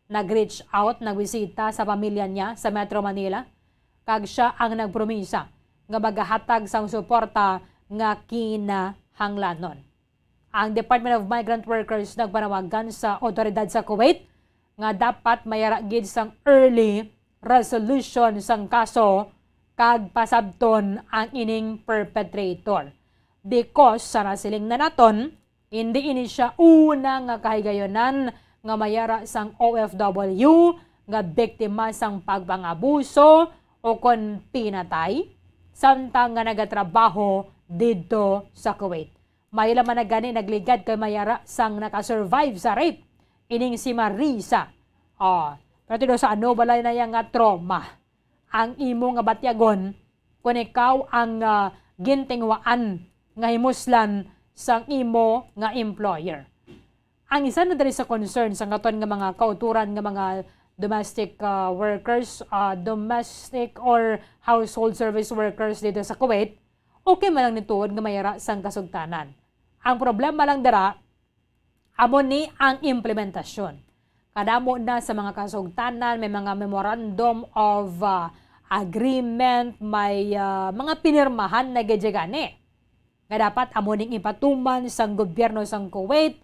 nag-reach out, nagbisita sa pamilya niya sa Metro Manila, kag siya ang nagpromisa nga magahatag sang suporta nga kinahanglanon. Ang Department of Migrant Workers nagpanawagan sa awtoridad sa Kuwait nga dapat may ara gid sang early resolution sang kaso kag pasabton ang ining perpetrator. Because sa nasiling na naton, hindi ini siya una nga kahigayonan nga may ara sang O F W nga biktima sang pagpangabuso o kon pinatay, samtang nga nagatrabaho didto sa Kuwait. May laman na gani nagligad kay may ara sang nakasurvive sa rape, ining si Marisa. Oh, pero tinuod sa ano, balay na iya nga trauma ang imo nga batyagon kon ikaw ang, ah, gintinguhaan nga himuslan sang imo nga employer. Ang isa na diri sa concern sang aton nga mga kauturan nga mga domestic, ah, workers, ah, domestic or household service workers dito sa Kuwait, okay man lang ni tuod nga may ara sang kasugtanan. Ang problema lang dira, amo ni ang implementasyon. Kadamo na sa mga kasugtanan, may mga memorandum of, ah, agreement, may, ah, mga pinirmahan na gid gani nga dapat amo ning ipatuman sang gobyerno sang Kuwait,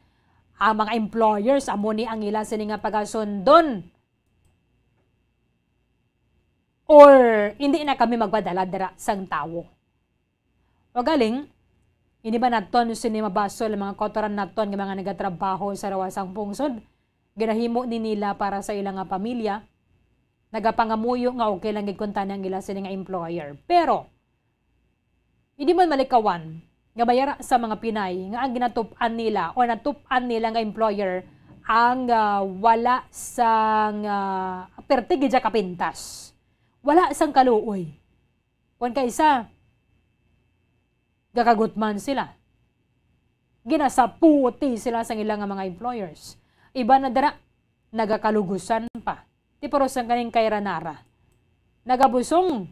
ang mga employers amo ni ang ila sini nga pagasundon, or hindi na kami magpadala dira sang tawo. O galing, hindi ba naton sini mabasol ang mga kautoran naton nga mga nagatrabaho sa lawas sang pungsod? Ginahimo ni nila para sa ila nga pamilya. Nagapangamuyo nga okay lang gid kuntani ang ila sini nga employer. Pero, hindi man malikawan nga may ara sa mga Pinay nga ang ginatup-an nila o natup-an nila nga employer ang, ah, wala sang, ah, perti gid siya kapintas. Wala sang kaluoy. Kon kaisa, gakagutman sila. Ginasaputi sila sang ila nga mga employers. Iban na dira, nagakalugusan pa. Ti puro sang kaning kay Ranara. Nagabusong,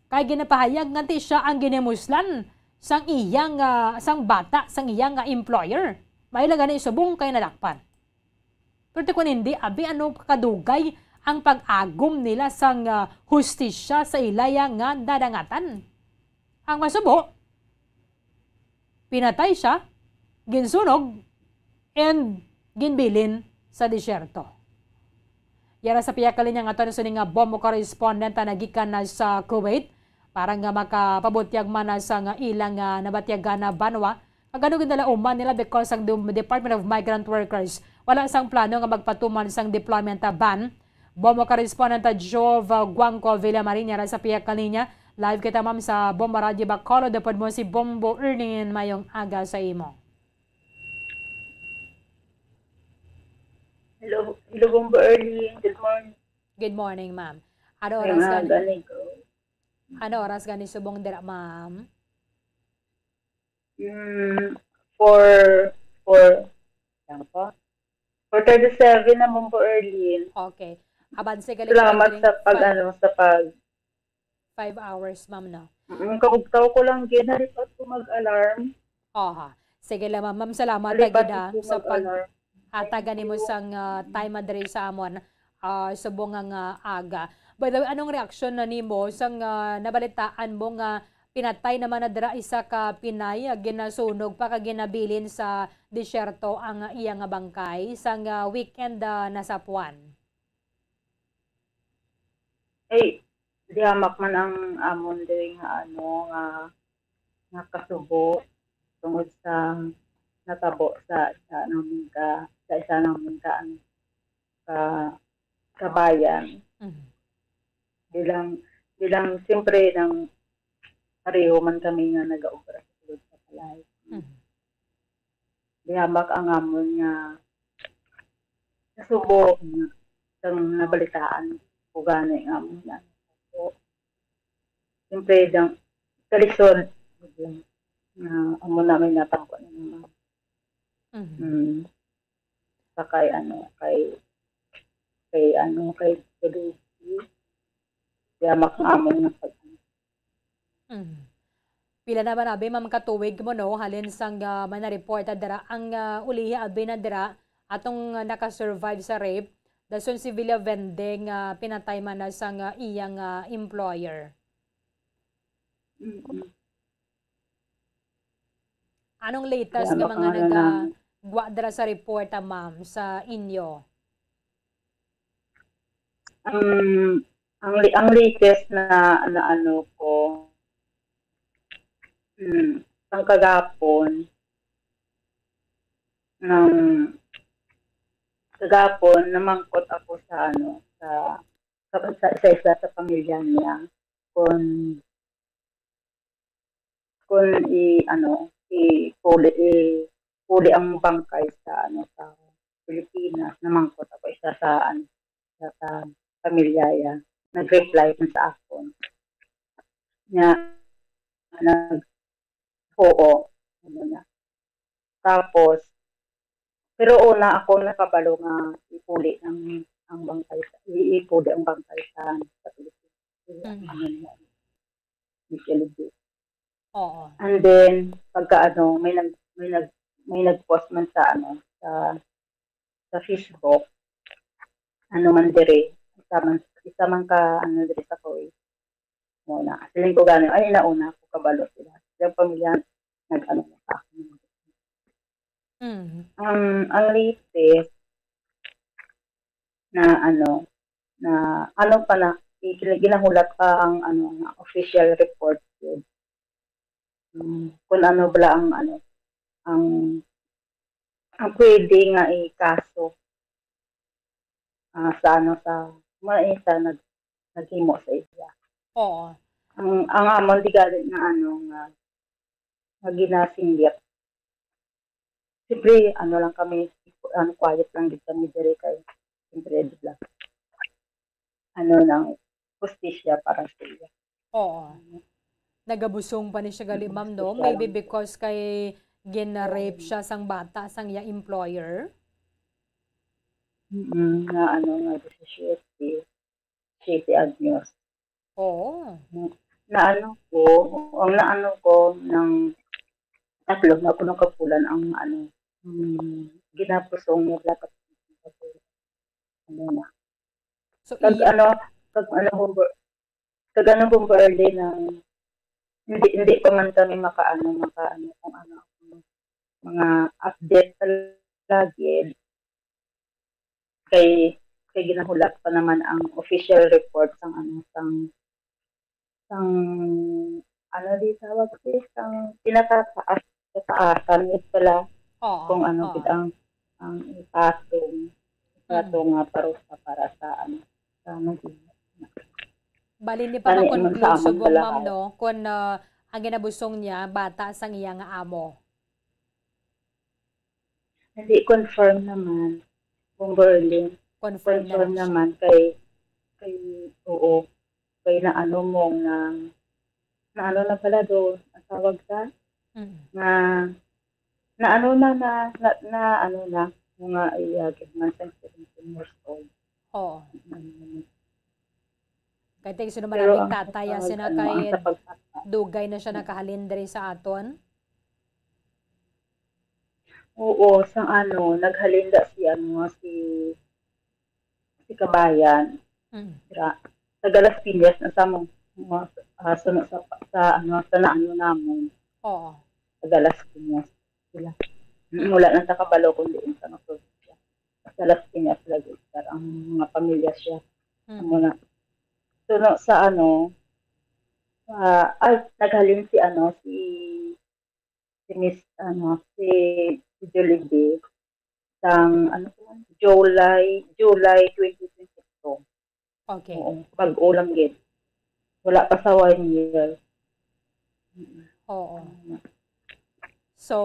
kay ginapahayag nga ti siya ang ginimuslan sang iyang, ah, sang bata, sang iyang, ah, employer. May lang gani subong kay nadakpan. Pero ti kon hindi, abi, ano kadugay ang pag-agom nila sang, ah, hustisya sa ilaya nga nadangatan? Ang masubo, pinatay siya, ginsunog, and ginbilin sa disyerto. Yara sa pihak ka linya nga aton sini nga bombo correspondent na nagikan na sa Kuwait para nga makapabutyag man na sa nga ilang, ah, nabatyagan na banwa. Kag ano ginalauman nila because ang Dum-, Department of Migrant Workers wala sang plano nga magpatuman sang deployment ban. Bombo correspondent Jove Guangco Villamarin, yara sa pihak ka linya. Live kita, ma'am, sa Bombo Radyo Bacolod. Upod mo si Bombo Erlin. Mayong aga sa imo. Hello, hello, Bombo Erlin. Good morning. Good morning, ma'am. Ano oras gani? Ano oras gani subong dira, ma'am? Mm, for, for, yan po. For thirty-seven na, Bombo Erlin. Okay. Abanse gali. Salamat sa pag, ano, sa pag Five hours, ma'am, no? Mm, kaugtaw ko lang gid, nalipat ko mag-alarm. Aha. Sige lang, ma'am. Ma'am, salamat gid, ha, sa pag-, hatagan nimo sang, ah, time diri sa amon, ah, subong nga, nga aga. By the way, anong reaksyon na nimo sang, ah, nabalitaan mo nga pinatay naman na dira isa ka Pinay, ah, ginasunog pa kag ginabilin sa disyerto ang, ah, iya nga bangkay sang, ah, weekend, ah, nasapuan? Ay, di hamak man ang amon diri nga, ano, nga, nga kasubo tungod sa natabo sa isa namon ka, sa isa namon ka, ano, ka, kabayan. Mhm. Bilang, bilang, siyempre, nang pareho man kami nga nagaobra sa sulod sa balay. Mhm. Di hamak ang amon nga nasubo nga sang nabalitaan ko gani nga amon nga nasubo. Siyempre, dang, sa lisod, nga amo na may natangko na naman. Mhm. Mm. Sa kay, ano, kay, kay, ano, kay Felipe. Di hamak ang amon nga pag- Mm. Pila na man, abi, ma'am, ka tuig mo, no? Halin sang, ah, may na-report na dira. Ang, ah, ulihi, abi, na dira, atong, ah, naka-survive sa rape, dason si Villavende nga pinatay man na sang, ah, iyang, ah, employer. Mm-mm. Anong latest nga mga nagagwa dira sa report, ah, ma'am, sa inyo? Ang, ang li-, ang latest na, na ano ko, mm, ang kagapon, ng, kagapon, namangkot ako sa, ano, sa, sa, sa, sa isa sa pamilya niya. kung, kung i-, ano, ipuli, ipuli ang bangkay sa, ano, sa Pilipinas, namangkot ako isa sa, ano, sa, sa pamilya, ya. Nag-reply man sa akon. Nya, nag-, oo. Ano na. Tapos, pero una ako nakabalo nga ipuli ang, ang bangkay sa, i-, ipuli ang bangkay sa, sa Pilipinas. Mm. Ano na, Michelle Lee. Oo. And then, pagka ano, may nag-, may nag-, may nag-post man sa ano, sa, sa Facebook, ano man dire, isa man, isa man ka, ano dire sa Kuwait. Muna, siling ko gani, ay, nauna ako kabalo sila. Yung pamilya, nag-ano na sa akin. Mm. Ang, ang latest na ano, na ano pa na, i-, ginahulat pa ang ano, nga official report yun. Mm, kung ano bala ang ano, ang, ang pwede nga ikaso, ah, sa ano, sa, ma-, eh, sa nag-, naghimo sa iya. Oo. Ang, ang amon di gani nga ano, nga, nga ginasinggit. Siyempre, ano lang kami, ano, quiet lang gid kami diri kay, siyempre, di ba? Ano lang, hustisya para sa iya. Oo. Nagabusong pa ni siya gali, ma'am, no? Hustisya lang. Maybe because kay gina-rape siya sang bata, sang iya employer. Mm, nga ano, nga disisiete, siete anyos. Oo. Naano ko, ang naano ko ng tatlo na kuno ka bulan ang ano, mm, ginapusong niya dapat ano na. So, Kag iya ano, kag ano, Bomber-, kag ano, Bomber Arlene, ang hindi, hindi pa man kami makaano, makaano kung ano, mga update lagi. Kay, kay ginahulat pa naman ang official report sang ano, sang, sang, ano di tawag, sis, sang pinakataas, kataasan, yun pala, Oo, kung ano oo. gid ang, ang ipatong, ipatong Mm. nga parusa para sa, ano, sa naging Bali, hindi pa Ani, man sa ma-conclude amon subong, ma'am, balahaw. No? Kung, ah, ang ginabusong niya, bata sang iya nga amo. Hindi, confirm naman. Kung Berlin, Confirm na confirm lang siya. naman kay, kay, oo, kay naano mo nga, naano na pala doon, ang tawag sa, Mm. nga, naano na, na, na, na, ano na, mga iya, gid man sa seventeen years old. Oo. Mm. Kay tig sino man Pero ang ang tatay, ah, pag-, sina ano, ang kay sa pagtata- dugay na siya nakahalin diri sa aton? Oo, sang ano, naghalin da si, ano, si, si Kabayan. Mm. Ra-, taga Las Piñas na sa mo, mo, ah, sa, sa, sa, ano, sa naano namon. Oo. Taga Las Piñas sila. Mm, wala lang nakabalo kung diin sa mga probinsya. Sa Las Piñas lagi, sir, ang mga pamilya siya. Mm. Amo na. So, no, sa ano, ah, ay, naghalin si, ano, si, si Miss, ano, si, si Jollibee sang, ano to, July, July twenty twenty-two. Okay. Oo, bag-o lang gid. Wala pa sa one year. Oo. So,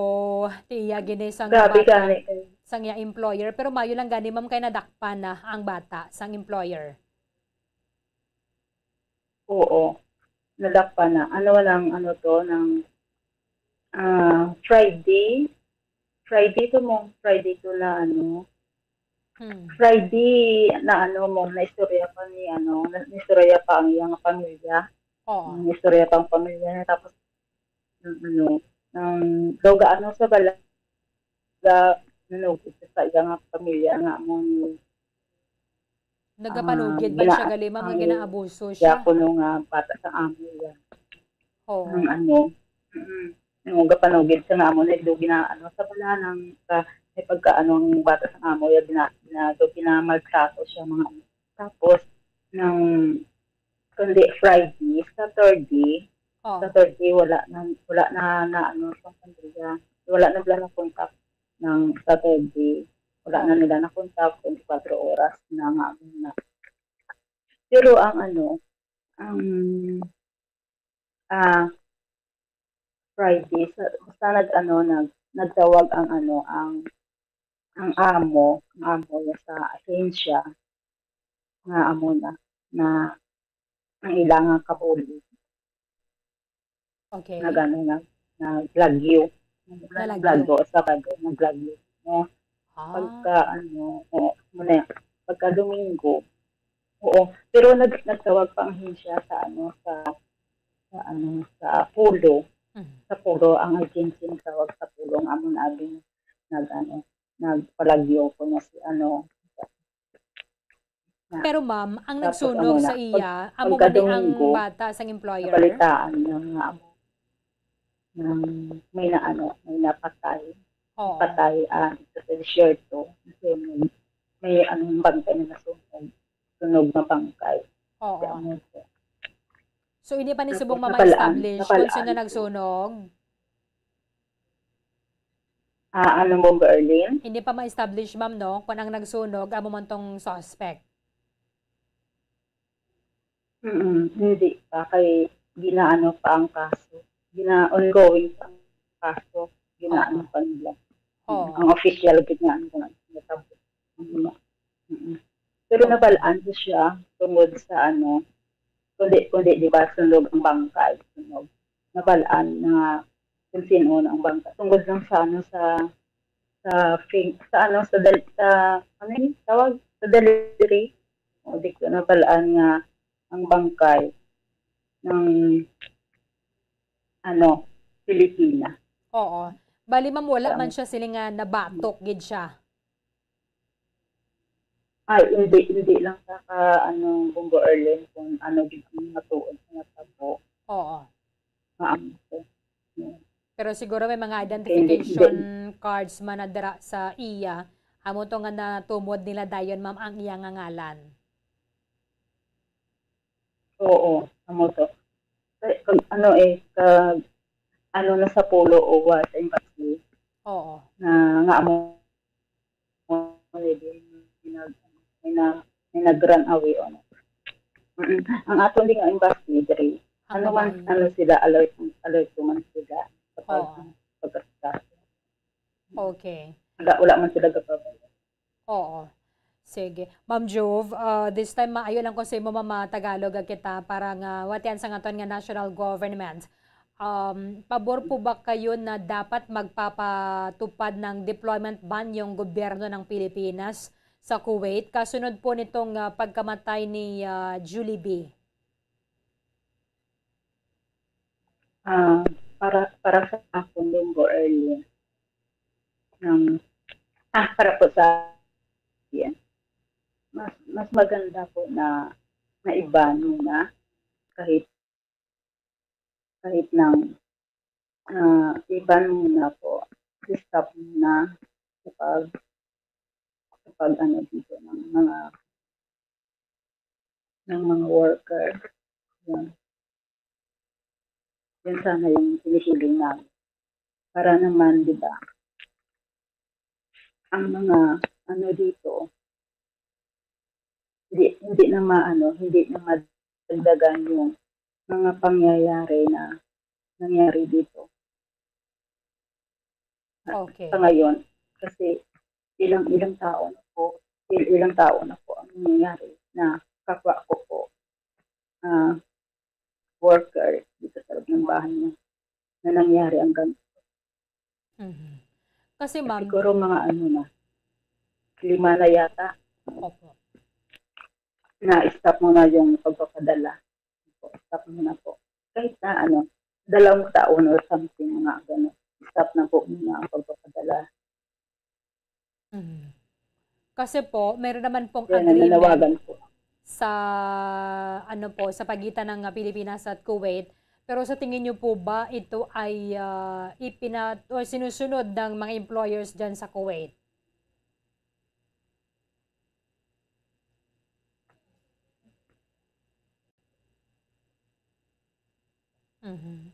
tiya gini sang Grabe bata, gani. sang iya employer, pero mayo lang gani, ma'am, kay nadakpan na ang bata sang employer. Oo, nadakpan na. Ano lang, ano to, ng, ah, Friday. Friday to mo, Friday to na, ano. Hmm. Friday na, ano mo, naistorya pa ni, ano, na-, naistorya pa ang iyang pamilya. Oo. Naistorya pa ang pamilya niya. Tapos, ng, ano, ng, daw gaano sa bala, ga-, nanugid sa iya nga pamilya nga mo ni, Nagapanugid ah, man siya gina-, gali, ma'am, nga ang ginaabuso siya? Diakono nga bata sa amo iya. Oo. Ang ano, mm, ang gapanugid sa nga amo, nagdugi na, ano, sa bala ng, sa, may pagka, ano, ang bata sa amo iya, gina-, gina-, ginamaltrato siya, mga ano. Tapos, nang, kundi Friday, Saturday, Oo. Saturday, wala na, wala na, na, ano, sa pamilya. Wala na bala na contact ng Saturday. Wala na Oo. nila na contact, twenty-four oras na nga, ano na. Pero ang, ano, ang, ah, Friday, sa, basta nag-ano, nag-, nagtawag ang ano, ang, ang amo, ang amo niya sa ahensya nga amo na, na ang ilang nga kabulig. Okay. Nag-ano na, naglagyo. Nalagyo. Naglagyo, Sabado, naglagyo. No? Ah. Pagka, ano, oo, muna yan. Pagka Domingo, oo. Pero nag-, nagtawag pa ang ahensya sa, ano, sa, sa, ano, sa Pulo. Mhm. Sa Pulo, ang agency nagtawag sa Pulo, nga amo na abing nag-, ano, nagpalagyo ko na si, ano, na. Pero ma'am, ang Tapos, nagsunog ano na, sa pag-, iya, amo ba ni ang pagka-Domingo, bata sang employer? Nabalitaan niya nga amo, nga may na, ano, may napatay. Oo. Patay, ah, dito sa disyerto. Kasi may, may, ano, bangkay na nasunog. Sunog na bangkay. Oo. Kaya ano po. So, hindi pa ni Tapos subong nabalaan, ma-establish kung sino nabalaan ko. nagsunog? Ah, ano, Bomba Erlene? Hindi pa ma-establish, ma'am, no, kung ang nagsunog, amo man tong suspect. Mm, hindi pa. Kay ginaano pa ang kaso. Gina-, ongoing pa ang kaso. Ginaano Oo. pa nila. Oo. Ang official, ginaano pa nila. Mm. Pero Okay. nabalaan ko siya tungod sa ano, kundi, kundi, di ba, sunog ang bangkay, sunog. Nabalaan na kung sino ang bangkay. Tungod lang sa ano, sa, sa fing-, sa ano, sa dal-, sa, ano yun, tawag? Sa delivery. O, di ko nabalaan nga ang bangkay ng, ano, Pilipina. Oo. Bali, ma'am, wala Ang man siya sila nga nabatok gid siya. Ay, hindi, hindi lang sa ka, ano, Bombo Erlin, kung ano gid ang matuod nga tabo. Oo. Maamo ko. Yeah. Pero siguro may mga Hindi, hindi. identification cards man na dira sa iya. Amo to nga natumod nila dayon, ma'am, ang iya nga ngalan. Oo, amo to. Kay, kag, ano, eh, kag, ano, na sa Pulo o wa sa embassy Oo. na nga amo, may nag-, may na-, may nag-run away, ano. Mm. Ang aton din nga embassy diri, ano man, Kababayan. ano sila, alert, alert man sila sa pag-, Oo. pag-atraso. Okay. Wala, wala man sila gababay. Oo. Sige. Ma'am Jove, ah, this time, maayo lang ko sa imo, mama, Tagalog, ah, kita para nga watian sa aton nga national government. Um, pabor po ba kayo na dapat magpapatupad ng deployment ban yung gobyerno ng Pilipinas sa Kuwait kasunod po nitong, ah, pagkamatay ni, ah, Julie B? Ah, para, para sa akon, Bombo Erlin, ng, ah, para po sa, yan. Mas, mas maganda po na, na i-ban muna kahit, kahit nang, ah, i-ban muna po, i-stop muna kapag, kapag ano dito ng mga, ng mga worker. Yan. Yan sana yung hinihiling namin. Para naman, di ba, ang mga ano dito, hindi, hindi na maano, hindi na madagdagan yung mga pangyayari na nangyari dito. Okay. Sa ngayon, kasi ilang, ilang tao na po, il-, ilang tao na po ang nangyayari na kapwa ko po, ah, worker dito sa loob ng bahay niya na nangyari ang ganito. Mhm. Kasi, ma'am, siguro mga ano na, lima na yata. Opo. Na-stop mo na yung pagpapadala. Stop mo na po. Kahit na ano, dalawang taon or something, mga ganun. Stop na po muna ang pagpapadala. Mhm. Kasi po, meron naman pong Kaya agreement nananawagan po. sa, ano po, sa pagitan ng, ah, Pilipinas at Kuwait. Pero sa tingin niyo po ba ito ay, ah, ipina-, o sinusunod ng mga employers dyan sa Kuwait? Mhm.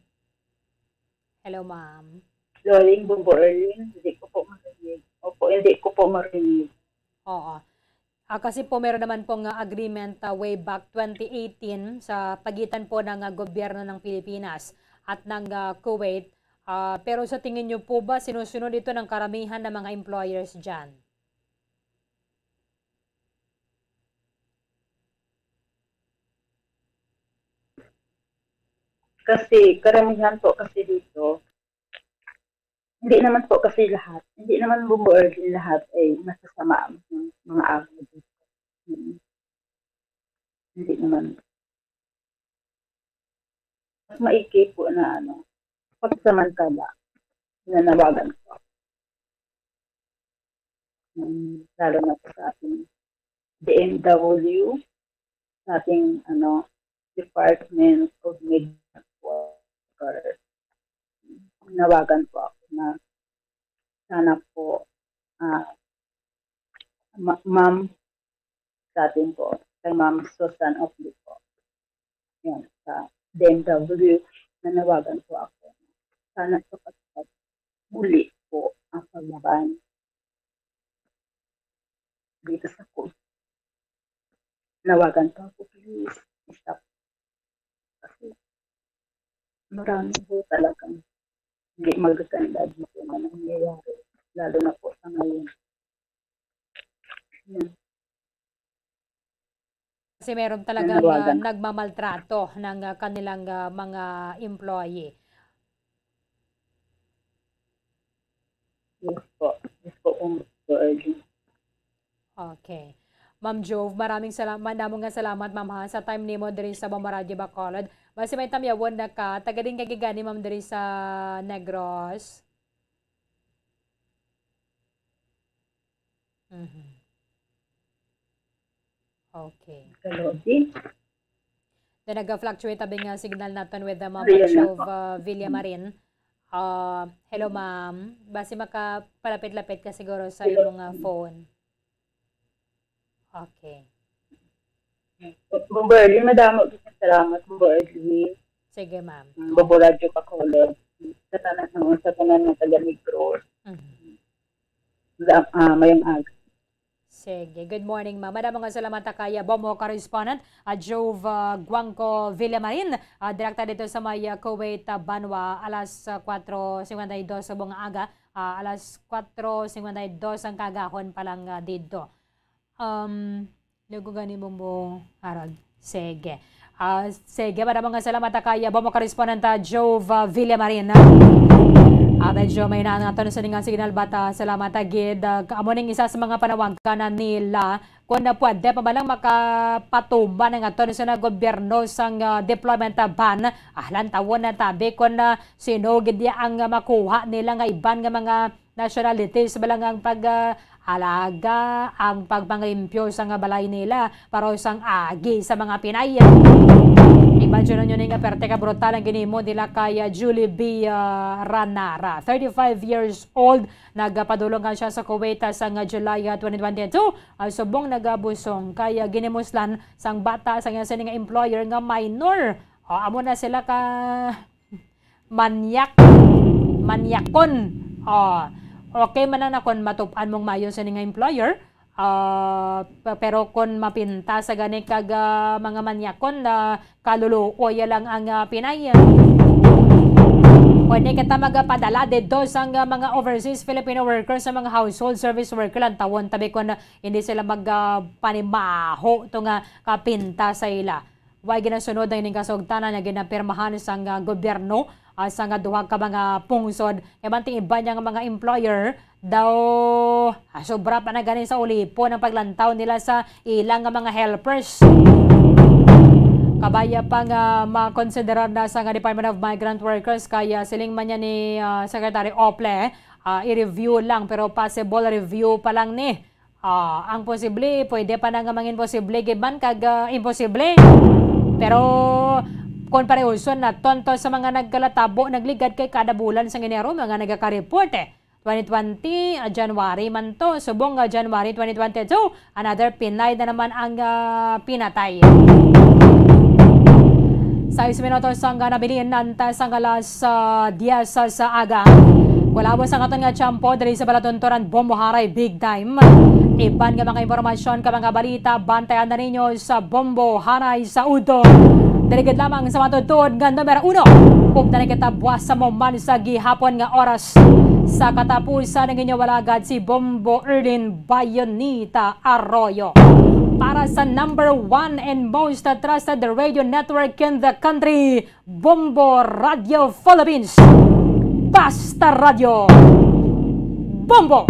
Hello, ma'am. Loring Bombo Erling, hindi ko po marinig. Opo, hindi ko po marinig. Oo. Ah, kasi po meron naman pong, ah, agreement, ah, way back twenty eighteen sa pagitan po ng, ah, gobyerno ng Pilipinas at ng, ah, Kuwait. Ah, pero sa tingin niyo po ba sinusunod ito ng karamihan ng mga employers diyan? Kasi karamihan po kasi dito, hindi naman po kasi lahat, hindi naman bumuordin lahat ay masasama ang mga amo dito. Mm. Hindi naman. Mas maigi po na ano, pagsamantala, nanawagan po. Mm, lalo na po sa ating D M W, sa ating, ano, Department of Migrant Workers. Nawagan po ako na sana po, ah, ma-, ma'am, sa atin po, kay Ma'am Susan Oakley po. Yan, sa D M W, nanawagan po ako. Sana po, muli po ang paglaban dito sa ko. Nawagan po ako, please. Stop. Kasi marami po talagang hindi magaganda dito na nangyayari. Lalo na po sa ngayon. Yan. Kasi meron talagang, Nanawagan. ah, nagmamaltrato ng, ah, kanilang, ah, mga employee. Yes po. Yes po, Congresswoman Arlene. Okay. Ma'am Jove, maraming salamat, madamo nga salamat, ma'am, ha, sa time nimo diri sa Bombo Radyo Bacolod. Basi may tamyawon na ka, taga din kay gani, ma'am, diri sa Negros? Mhm. Okay. Hello, di? Then nag-fluctuate abi nga signal naton with the Ma'am Ayan na Jove, po. uh, Villamarin. Uh, hello, ma'am. Basi makapalapit-lapit ka siguro sa Hello. imong, uh, phone. Okay. Bombo Early, madamo gid nga salamat, Bombo Early. Sige, ma'am. Mm, Bombo Radyo Bacolod. Sa tanan, sa tanan nga taga Negros. Mhm. Sa, ah, mayong aga. Sige. Good morning, ma'am. Madamo nga salamat ta kay, ah, Bombo correspondent, ah, Jove, ah, Guangco Villamarin, ah, direkta dito sa may, ah, Kuwait, ah, Banwa, alas, ah, kwatro singkwenta y dos sa buong aga, ah, alas kwatro singkwenta y dos ang kagahon pa lang, ah, dito. Um, lugo gani mo mo, Harold. Sige. Ah, sige, madamo nga salamat ta kay, ah, Bombo correspondent, ah, Jove, ah, Villamarin. Ah, medyo may naan nga to sa ning signal, but, ah, salamat, ah, gid. Ah, amo ning isa sa mga panawagan na nila kung na pwede pa ba lang makapatuman ang aton sa gobyerno sang, ah, deployment, ah, ban. Ah, lantawon na tabi kung, ah, sino gid ya ang, ah, makuha nila nga iban nga mga nationalities ba lang ang pag, ah, alaga, ang pagpanglimpyo sa nga balay nila para sang agi sa mga Pinay. Imagine nyo ni nga perte ka brutal ang ginimo nila kay, ah, Julie B, ah, Ranara, thirty-five years old. Nagpadulong nga siya sa Kuwait, ah, sa nga July, ah, twenty twenty-two. Ah, subong nagabusong kay, ah, ginimuslan sang bata sa nga sini nga employer nga minor. O, amo na sila ka manyak, manyakon. Ah, okay man na, na kung matup-an mong mayo sa nga employer, ah, pe-, pero kung mapinta sa gani kag, ah, mga manyakon na kaluluoy lang ang, ah, Pinay. Pwede kita magapadala dito sa, ah, mga overseas Filipino workers sa mga household service worker lang tawon tabi kung, ah, hindi sila mag, ah, panimaho to nga kapinta sa ila. Way ginasunod ang ining kasugtanan nga ginapirmahan sang, ah, gobyerno, ah, sang duha ka mga pungsod. Kay bantang iban niya nga mga employer daw, ah, sobra pa na gani sa ulipon ang paglantaw nila sa ilang nga mga helpers. Kabaya pa nga makonsiderar na sa nga Department of Migrant Workers, kaya siling man niya ni, ah, Secretary Ople, ah, i-review lang, pero possible review pa lang ni. Ah, ang posible, pwede pa na nga mangin posible gid man kag, ah, imposible. Pero kung parehuson naton to sa mga nagkalatabo, nagligad kay kada bulan sa Enero, mga nagaka-report, eh. Twenty twenty, ah, January man to. Subong nga January twenty twenty-two, another Pinay na naman ang, ah, pinatay. Sais minutos ang, ah, nabilin, antes ang alas, ah, diyes sa aga. Kulabo sa katon nga tiyempo diri sa Balatontoran, Bombo Haray, big time. Iban nga mga impormasyon ka mga balita, bantayan na ninyo sa Bombo Hanay sa Udto. Diri gid lamang sa matutuod nga numero uno. Ug na kita buwas sa mo man sa gihapon nga oras. Sa katapusan, ang inyo walagad si Bombo Erlin Bayonita Arroyo. Para sa number one and most trusted radio network in the country, Bombo Radio Philippines. Basta Radio Bombo!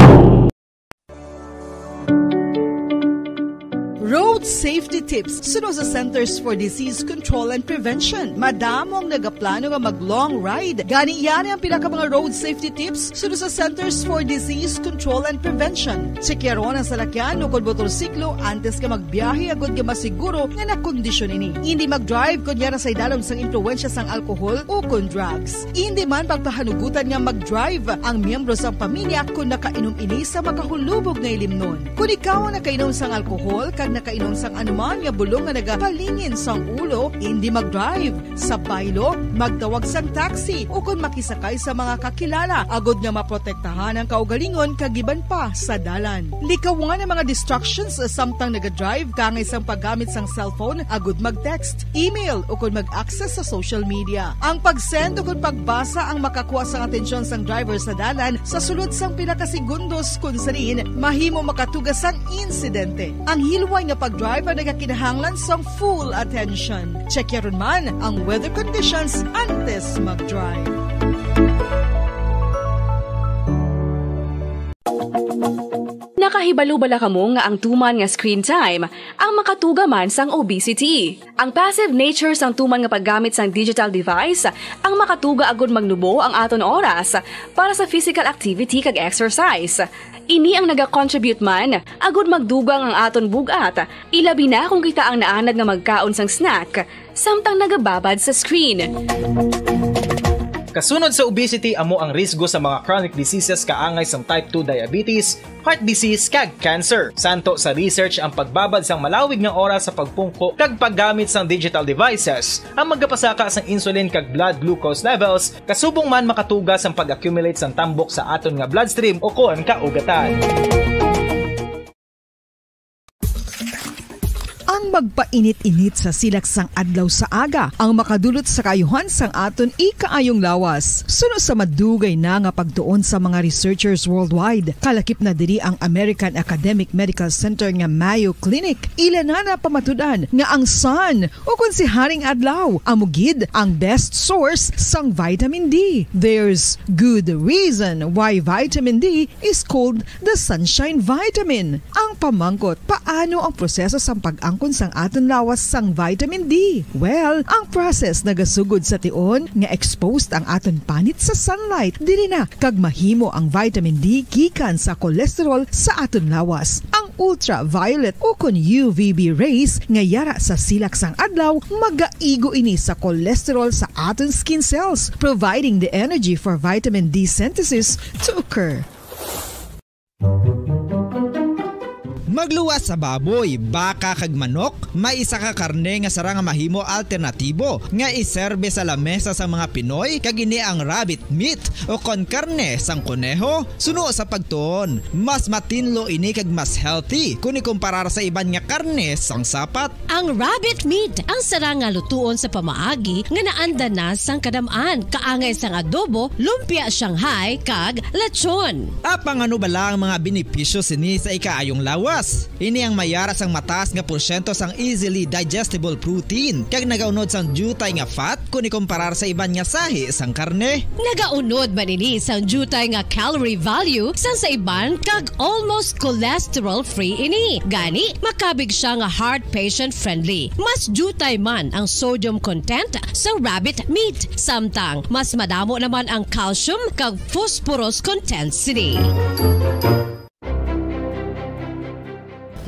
Road safety tips suno sa Centers for Disease Control and Prevention. Madamo ang nagaplano nga mag-long ride. Gani, yari ang pila ka mga road safety tips suno sa Centers for Disease Control and Prevention. Tsekyaron ang salakyan o kon motorsiklo antes nga magbiyahe agud nga masiguro nga nakondisyon ini. Indi mag-drive kon yara sa idalom sang impluwensya sang alkohol o kon drugs. Indi man pagpahanugutan nga mag-drive ang miyembro sang pamilya kon nakainom ini sa makahulubog nga ilimnon. Kon ikaw ang nakainom sang alkohol kag nakainom sang anuman nga bulong nga nagapalingin sang ulo, indi mag-drive. Sa baylo, magtawag sang taxi o kon makisakay sa mga kakilala agud nga maprotektahan ang kaugalingon kag iban pa sa dalan. Likawan ang mga distractions samtang naga-drive, kaangay sang paggamit sang cellphone agud mag-text, email, o kon mag-access sa social media. Ang pag-send o kon pagbasa ang makakuha sang atensyon sang driver sa dalan sa sulod sang pila ka segundos, kon sa diin mahimo makatuga sang insidente. Ang hilway nga pag-drive ang nagakinahanglan sang full attention. Check yaron man ang weather conditions antes mag-drive. Nakahibalo bala kamo nga ang tuman nga screen time ang makatuga man sang obesity? Ang passive nature sang tuman nga paggamit sang digital device ang makatuga agud magnubo ang aton oras para sa physical activity kag exercise. Ini ang nagacontribute man agud magdugang ang aton bug-at, ilabi na kon kita ang naanad nga magkaon sang snack samtang nagababad sa screen. Kasunod sa obesity, amo ang risgo sa mga chronic diseases kaangay sang type two diabetes, heart disease, kag cancer. Santo sa research, ang pagbabad sang malawig nga oras sa pagpungko kag paggamit sang digital devices ang magapasaka sang insulin kag blood glucose levels, kasubong man makatuga sang pag-accumulate sang tambok sa aton nga bloodstream o kon kaugatan. Ang magpainit-init sa silak sang adlaw sa aga ang makadulot sa kaayuhan sang aton ikaayong lawas. Suno sa madugay na nga pagtuon sa mga researchers worldwide, kalakip na diri ang American Academic Medical Center nga Mayo Clinic. Ila na napamatud-an nga ang sun, o kon si Haring Adlaw, amo gid ang best source sang vitamin D. There's good reason why vitamin D is called the sunshine vitamin. Ang pamangkot, paano ang proseso sang pag-angkon sang aton lawas sang vitamin D? Well, ang process nagasugod sa tion nga exposed ang aton panit sa sunlight. Diri na kag mahimo ang vitamin D gikan sa cholesterol sa aton lawas. Ang ultraviolet o kon U V B rays nga yara sa silak sang adlaw magaigo ini sa cholesterol sa aton skin cells, providing the energy for vitamin D synthesis to occur. Magluwas sa baboy, baka, kag manok, may isa ka karne nga sarang nga mahimo alternatibo nga iserbe sa lamesa sang mga Pinoy, kag ini ang rabbit meat o kon karne sang koneho. Suno sa pagtuon, mas matinlo ini kag mas healthy kon ikumparar sa iban nga karne sang sapat. Ang rabbit meat ang sarang nga lutuon sa pamaagi nga naanda na sang kadam-an, kaangay sang adobo, lumpia Shanghai, kag lechon. Apang ano bala ang mga benepisyo sini sa ikaayong lawas? Ini ang mayara sang mataas nga porsyento sang easily digestible protein, kag nagaunod sang diutay nga fat kon ikumparar sa iban nga sahi sang karne. Nagaunod man ini sang diutay nga calorie value sang sa iban, kag almost cholesterol-free ini. Gani, makabig sia nga heart patient-friendly. Mas diutay man ang sodium content sa rabbit meat, samtang mas madamo naman ang calcium kag phosphorus content sini.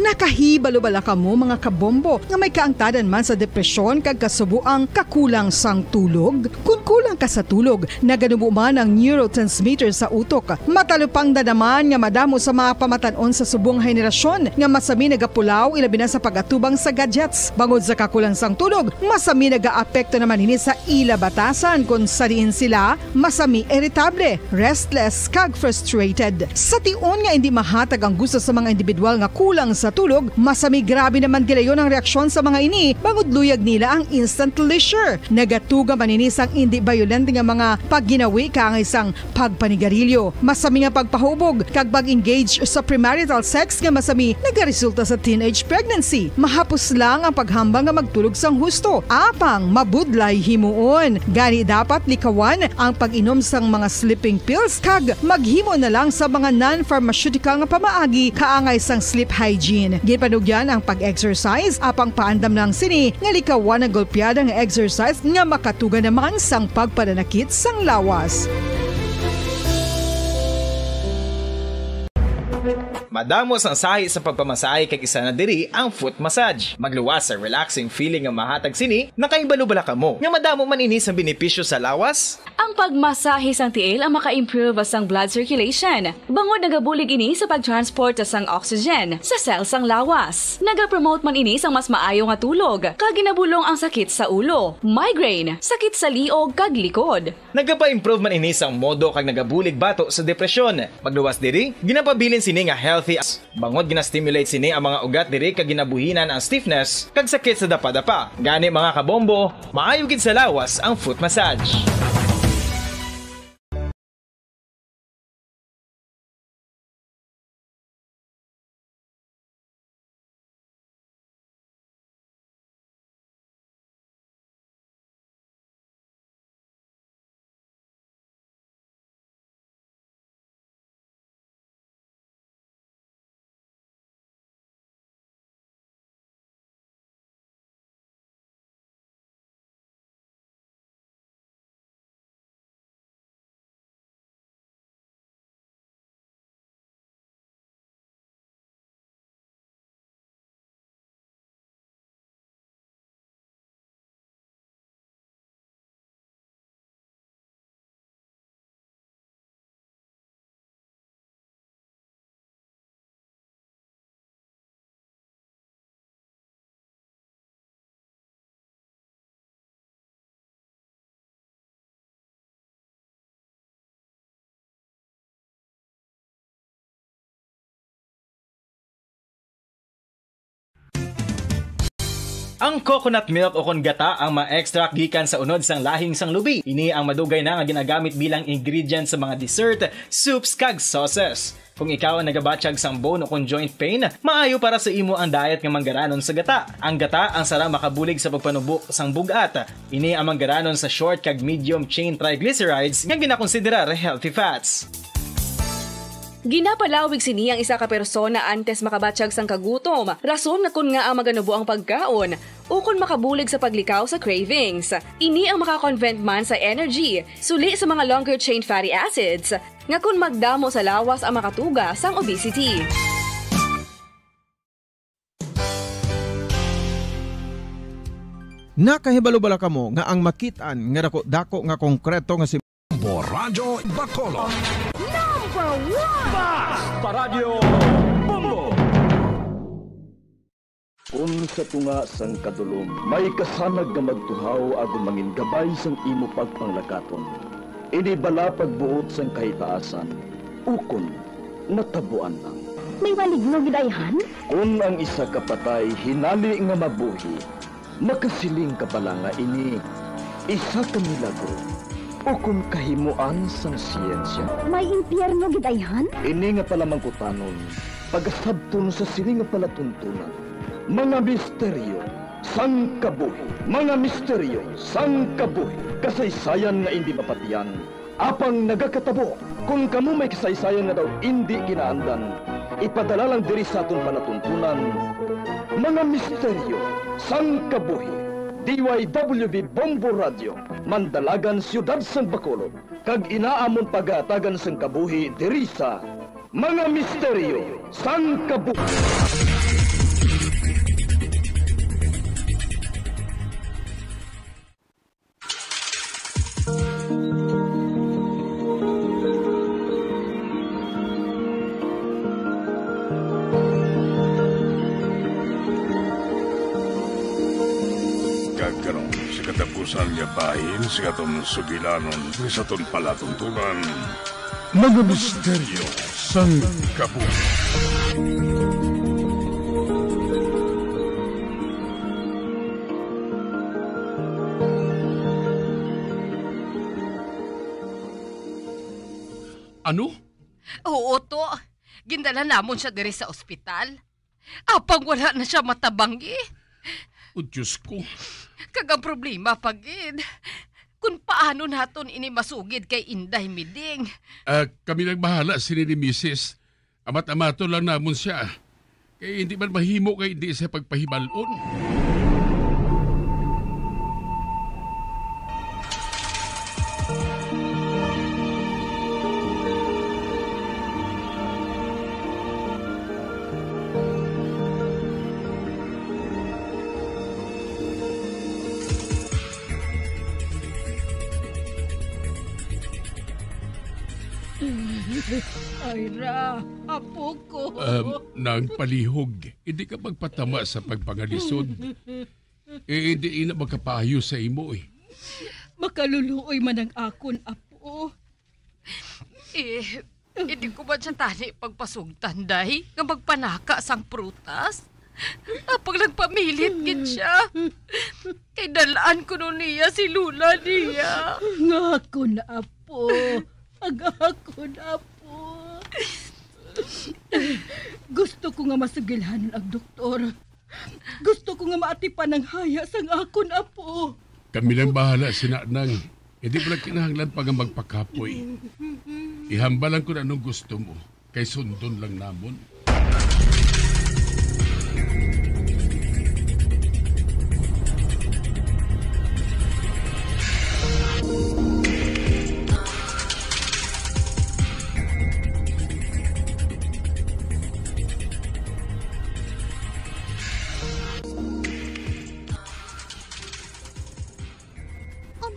Nakahibalo bala kamo, mga kabombo, nga may kaangtanan man sa depresyon kag kasubo ang kakulang sang tulog? Kon kulang ka sa tulog, naganubo man ang neurotransmitter sa utok. Matalupangdan naman nga madamo sa mga pamatan-on sa subong henerasyon nga masami nagapulaw, ilabi na sa pag-atubang sa gadgets. Bangod sa kakulang sang tulog, masami nagaapekto naman ini sa ila batasan, kon sa diin sila masami iritable, restless, kag frustrated. Sa tion nga indi mahatag ang gusto sa mga individual nga kulang sa tulog, masami grabe naman gilayon ang reaksyon sa mga ini, bangod luyag nila ang instant leisure. Nagatuga man ini sang indi bayolente nga mga pagginawi kaangay sang pagpanigarilyo, masami nga pagpahubog, kag pag-engage sa premarital sex nga masami nagaresulta sa teenage pregnancy. Mahapos lang ang paghambal nga magtulog sang husto, apang mabudlay himuon. Gani dapat likawan ang pag-inom sang mga sleeping pills kag maghimo na lang sa mga non-pharmaceutical nga pamaagi kaangay sang sleep hygiene. Ginpanugyan ang pag-exercise, apang paandam lang sini nga likawan ang golpeada nga exercise nga makatuga naman sang pagpananakit sang lawas. Madamo sang sahi sa pagpamasahe, kag isa na diri ang foot massage. Magluwas sa relaxing feeling nga mahatag sini. Nakahibalo bala kamo nga madamo man ini sa benepisyo sa lawas? Ang pagmasahe sang tiil ang maka-improve sang blood circulation, bangod nagabulig ini sa pag-transport sang oxygen sa cell sang lawas. Nagapromote man ini sang mas maayo nga tulog, kag ginabulong ang sakit sa ulo, migraine, sakit sa liog, kag likod. Nagapa-improve man ini sang modo kag nagabulig bato sa depresyon. Magluwas diri, ginapabilin sini nga healthy as bangod gina-stimulate sini ang mga ugat diri kag ginabuhinan ang stiffness kag sakit sa dapadapa. Gani, mga kabombo, maayo gid sa lawas ang foot massage. Ang coconut milk ukon gata ang ma-extract gikan sa unod sang lahing sang lubi. Ini ang madugay na nga ginagamit bilang ingredient sa mga dessert, soups, kag sauces. Kung ikaw ang nagabatyag sang bone ukon joint pain, maayo para sa imo ang diet nga manggaranon sa gata. Ang gata ang sarang makabulig sa pagpanubo sang bug-at. Ini ang manggaranon sa short kag medium chain triglycerides nga ginakonsiderar healthy fats. Ginapalawig sini ang isa ka persona antes makabatyag sang kagutom, rason nga kon ngaa maganubo ang pagkaon, ukon makabulig sa paglikaw sa cravings. Ini ang maka-convert man sa energy, suli sa mga longer chain fatty acids, nga kon magdamo sa lawas ang makatuga sang obesity. Nakahibalo bala kamo nga ang makit-an nga dako-dako nga konkreto nga si Bombo Radyo Bacolod? Number one! Basta Radyo Bombo! Kon sa tunga sang kadulom may kasanag nga magtuhaw agod mangin gabay sang imo pagpanglakaton, ini bala pagbuot sang kahitaasan, ukon natabuan lang? May maligno gid ayhan? Kon ang isa ka patay hinali nga mabuhi, makasiling ka bala nga ini isa ka milagro ukon kahimoan sang siyensya? May impyerno gid ayhan? Ini nga palamangkutanon pagasabton sa sini nga palatuntunan, mga misteryo sang kabuhi. Mga misteryo sang kabuhi. Kasaysayan nga indi mapatiyan, apang nagakatabo. Kon kamo may kasaysayan nga daw indi kinaandan, ipadala lang diri sa aton palatuntunan, Mga Misteryo sang Kabuhi. D Y W B Bombo Radio, Mandalagan, Siyudad sang Bacolod, kag ina amon pagahatagan sang kabuhi diri sa Mga Misteryo sang Kabuhi. Usan nga bahin sing aton sugilanon diri sa aton palatuntunan, mga misteryo sang kabuhi. Ano? Oo, to. Gindala namon siya diri sa ospital. Apang wala na siya matabangi. O Diyos ko. Kag ang problema pa gid, kung paano naton ini masugid kay Inday Miding. Ah, kami lang bahala sini ni Misis. Amat-amaton lang namon siya. Kay hindi man mahimo kay hindi siya pagpahibal-on. Ay ra, apo ko. Um, nang palihog, hindi ka magpatama sa pagpangalisod. Eh, hindi ina makapayo sa imo, eh. Makaluluoy man ang akon apo. Eh, hindi ko ba siya tani pagpasugtan, day, nga magpanaka sang prutas? Apang nagpamilit gid siya. Kay dalaan ko nun niya si Lola niya. Nga akon apo. Ang akon apo. Gusto ko nga masugilhan ang doktor. Gusto ko nga maatipan ang haya sang akon apo. Kami lang bahala, sina Nang. Hindi pala kinahanglan pa nga magpakapoy. Ihambal lang kung anong gusto mo, kay sundon lang namon. Um,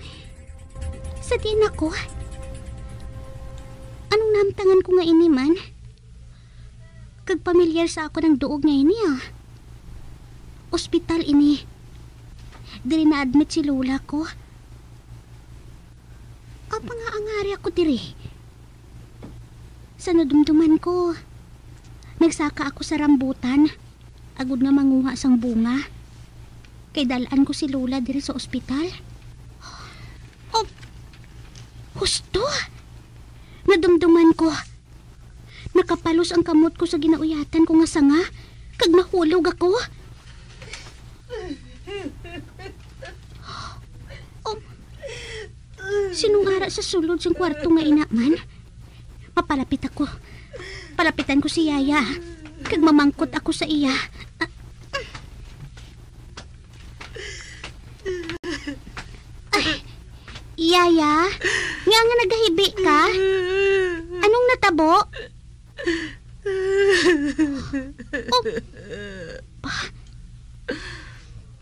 sa diin ako? Anong nahamtangan ko nga ini man? Kag pamilyar sa ako ang duog nga ini, ah. Ospital ini. Diri na-admit si lola ko. Apang nga angari ako diri. Sa nadumduman ko, nagsaka ako sa rambutan, agod nga manguha sang bunga. Kay dal-an ko si Lola diri sa ospital. Oh, husto! Nadumduman ko. Nakapalos ang kamot ko sa ginauyatan ko nga sanga, kag nahulog ako. Oh, sinong ara sa sulod sang kwarto nga ina man? Mapalapit ako. Palapitan ko si Yaya, kag mamangkot ako sa iya. Ah, ah. Ay, Yaya, nga nga nagahibi ka? Anong natabo? Oh, pa?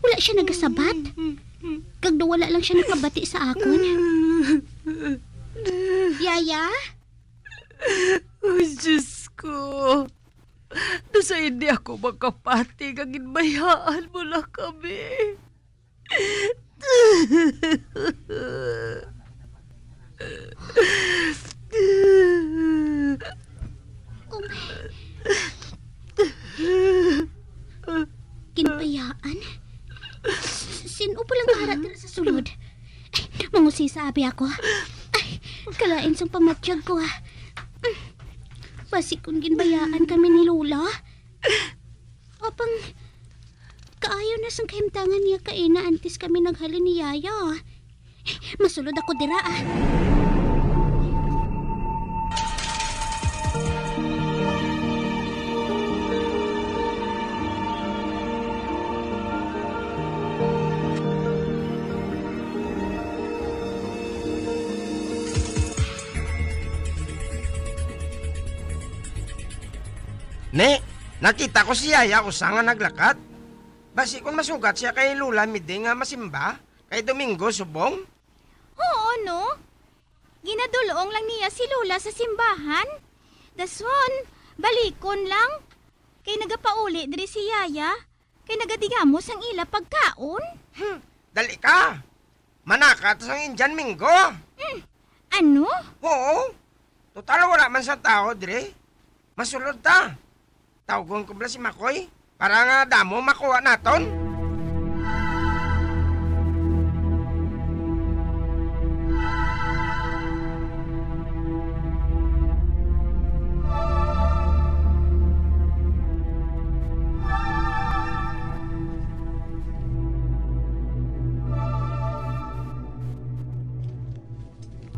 Wala siya nagasabat? Kag daw wala lang siya nakabati sa akon? Yaya? Oh, Diyos ko. Daw sa hindi ako makapati nga ginbayaan mo lang kami. Ginbayaan? S-, sino pa lang ara dira sa sulod? Ay, mangusisa abi ako. Ay, kalain sang pamatyag ko, ah. Basi kung ginbayaan kami ni Lola. Apang, kaayo na sang kahimtangan niya kaina antes kami naghalin ni Yaya. Masulod ako dira, ah. Ni, nakita ko si Yaya usa nga naglakat. Basi kon masugat siya kay Lola Miding nga masimba kay Domingo subong? Oo, no? Ginadul-ong lang niya si Lola sa simbahan. Daswan, balikon lang. Kay nagapauli diri si Yaya. Kay nagadigamos ang ila pagkaon. Hmm, dali ka. Maglakat sang Indian Minggo. Hmm. Ano? Oo. Total, wala man sang tawo diri. Masulod ta. Tawgon ko bala si Makoy para nga damo makuha naton.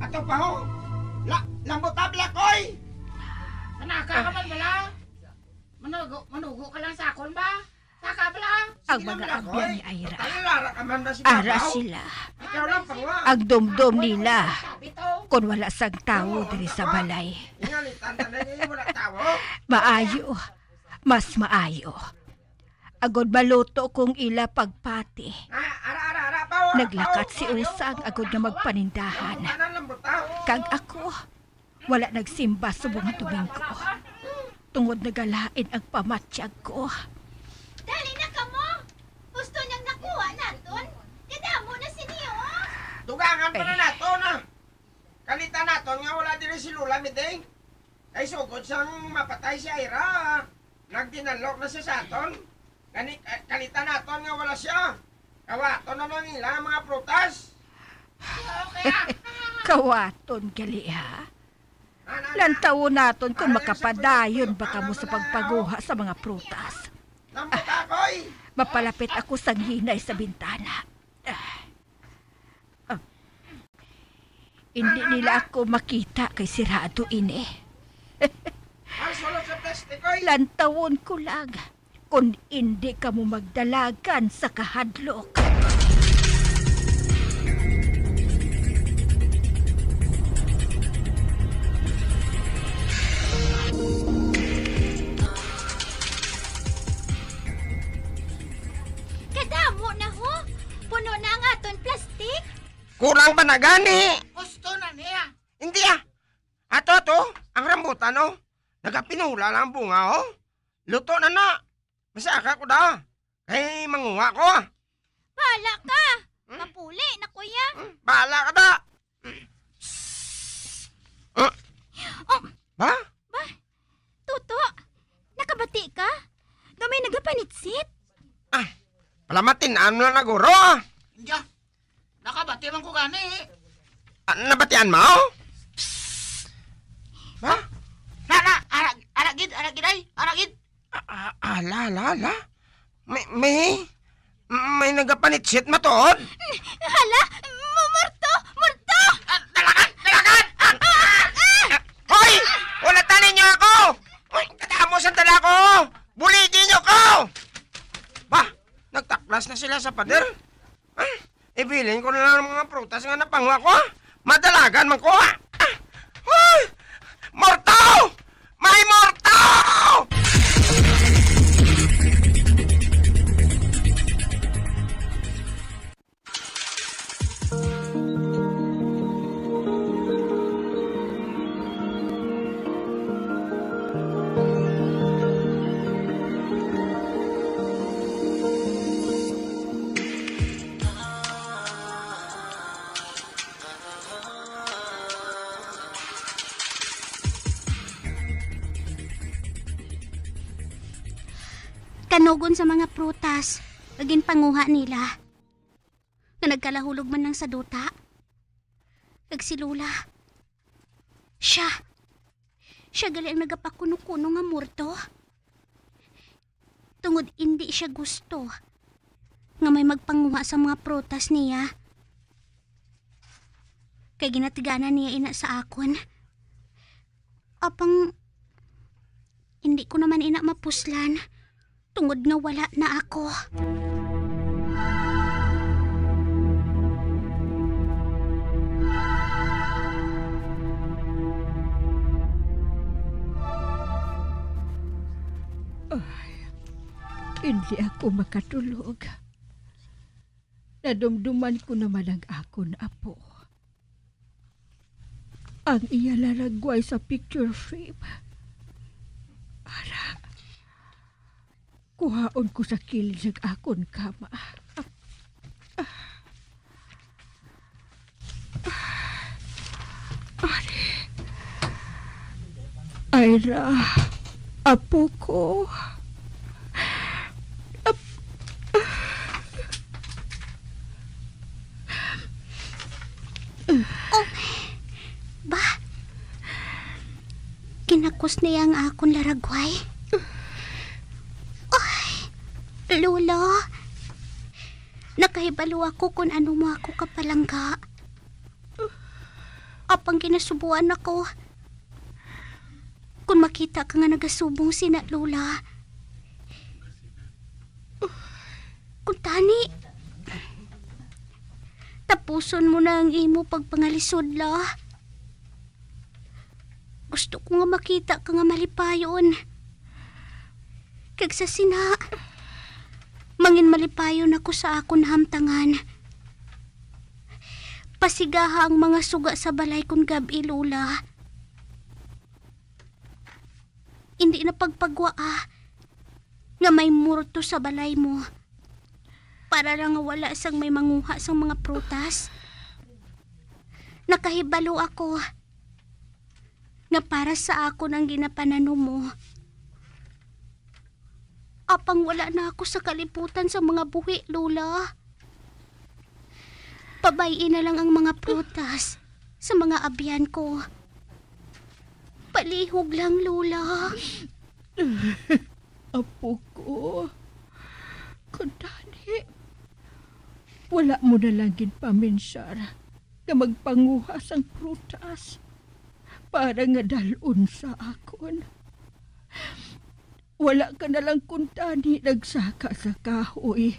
Ato pa ho. La, lambot ta, Black, oy! Manaka ka man bala? Manugo, manugo ka lang sa akon ba? Taka bala? Ang mga abyan ni Ira. Ara sila. Ikaw lang, pangwa. Ang dumdom nila kon wala sang tawo diri sa balay. Ingalitan na lang, eh, wala tawo. Maayo. Mas maayo. Agod maluto kong ila pagpati. Ah, ara, ara, ara, pa, oh, Naglakat pa, oh, si Usang agod nga magpanindahan. Kag ako, wala nagsimba subong nga Domingo. Tungod nagalain ang pamatyag ko. Dali na kamo! Gusto niyang nakuha naton. Kadamo na sini, oh! Dugangan pa na Eh. nato na. Kalita naton nga wala diri si Lola Miding. Kay sugod sang mapatay si Ira, nagdinalok na siya sa aton. Gani, ka-, kalita naton nga wala siya. Kawaton na lang ila ang mga prutas. Kawaton gali, ha? Lantawon naton kung makapadayon ba kamo sa pagpaguha sa mga prutas. Mapalapit ako sang hinay sa bintana. Ah. Ah. Hindi nila ako makita kay sirado ini. Lantawon ko lang. Kon indi kamo magdalagan sa kahadlok. Kadamo na, ho. Puno na ang aton plastik. Kulang pa na gani. Gusto na niya. Hindi, ah. Ato, ato, ang rambutan, oh. Nagapinula lang ang bunga, oh. Luto na na. Masaka ko da. Kay manguha ko, ah. Bahala ka. Hmm? Mapuli na, kuya. Hmm? Bahala ka da. Ah. Oh. Ba? Ba? Tuto, nakabati ka? Nga may nagapanitsit? Ah, palamatin-an mo na, guro, ah. Hindi, ah. Nakabati man ko gani, eh. Ah, nabatian mo? Psst. Ha? Na, na, ara, ara gid, ara gid, ay, ara gid. Ah, ah, ala, ala, ala. May, may, may nagapanitsit matuod? Hala, mu-, morto, morto! Ah, dalagan, dalagan! Ah, ah, ah! Hoy! Ulatan ninyo ako! Hoy, kadamo sa dala ko! Buligi niyo ko! Ba, nagtaklas na sila sa pader. Ah, ibilin ko na lang ang mga prutas nga napanguha ko, ah. Madalagan man ko, ah. Ah, hoy! Morto! May morto! Kanugon sa mga prutas nga ginpanguha nila, nga nagkalahulog man lang sa duta. Kag si Lola, siya, siya gali ang nagapakuno-kuno nga morto. Tungod indi siya gusto nga may magpanguha sa mga prutas niya. Kay ginatiganan niya ina sa akon. Apang indi ko naman ina mapuslan, tungod nga wala na ako. Ay, hindi ako makatulog. Nadumduman ko naman ang akon apo. Ang iya laragway sa picture frame. Ara, kuhaon ko sa kilid ang akon kama. Ah, ah. Ira, apo ko. Ap-, Oh, ba? Kinakos niya ang akon laragway. Ay, Lola, nakahibalo ako kung ano mo ako kapalangga. Apang ginasubuan ako kung makita ka nga nagasubong sina Lola. Kung tani, tapuson mo na ang imo pagpangalisod, La. Gusto ko nga makita ka nga malipayon. Kag sa sina, mangin malipayon ako sa akon nahamtangan. Pasigaha ang mga suga sa balay kon gab-i, Lola. Indi na pagpagwaa nga may murto sa balay mo, para lang nga wala sang may manguha sang mga prutas. Nakahibalo ako nga para sa akon ang ginapananom mo. Apang wala na ako sa kalibutan sa mga buhi, Lola. Pabay-i na lang ang mga prutas sa mga abyan ko. Palihog lang, Lola. Apo ko, kundani, wala mo na lang ginpaminsar nga magpanguha sang prutas para nga dal-on sa akon. Wala ka na lang kuntani nagsaka sa kahoy.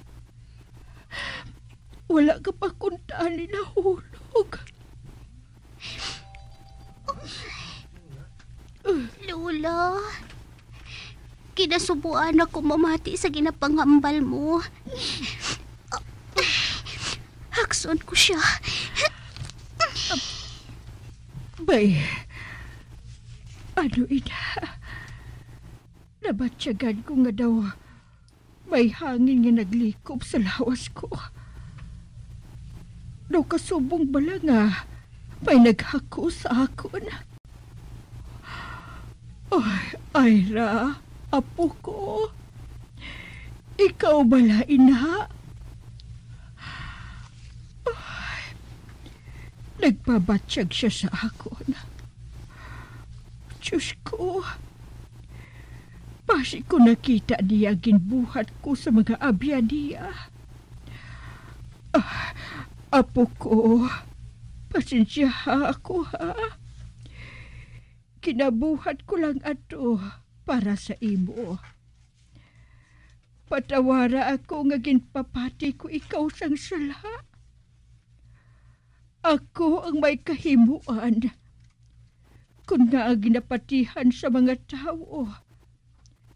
Wala ka pa kuntani nahulog. Lola, kinasubuan ako mamati sa ginapangambal mo. Hakson ko siya. Bay, ano ina? Nabatyagan ko nga daw may hangin nga naglikob sa lawas ko. Daw kasubong bala nga may naghako sa akon. Ay, Ira, apo ko. Ikaw bala ina? Ay, nagpabatyag siya sa akon. Diyos ko, basi ko nakita niya ang ginbuhat ko sa mga abyan niya. Ah, apo ko, pasensyaha ako, ha? Ginabuhat ko lang ato para sa imo. Patawara ako nga ginpapati ko ikaw sang sala. Ako ang may kahimuan kon ngaa ginapatihan sa mga tawo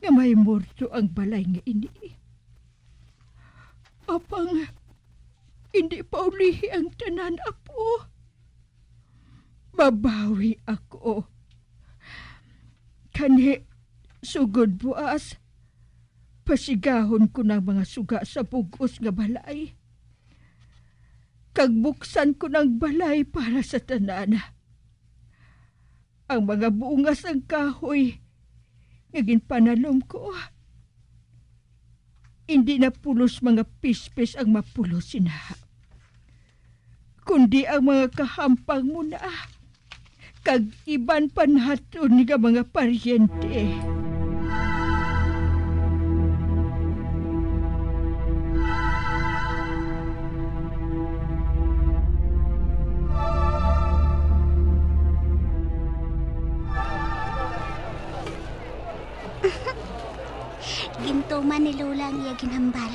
nga may murto ang balay nga ini. Apang hindi paulihi ang tanan, apo. Mabawi ako. Kani, sugod buas, pasigahon ko na ang mga suga sa bug-os nga balay, kag buksan ko na ang balay para sa tanan. Ang mga bunga sang kahoy nga ginpananom ko, indi na pulos mga pispis ang mapulos sina, kundi ang mga kahampang mo na kag iban pa naton nga mga paryente. Gintuman ni Lola ang iya ginhambal.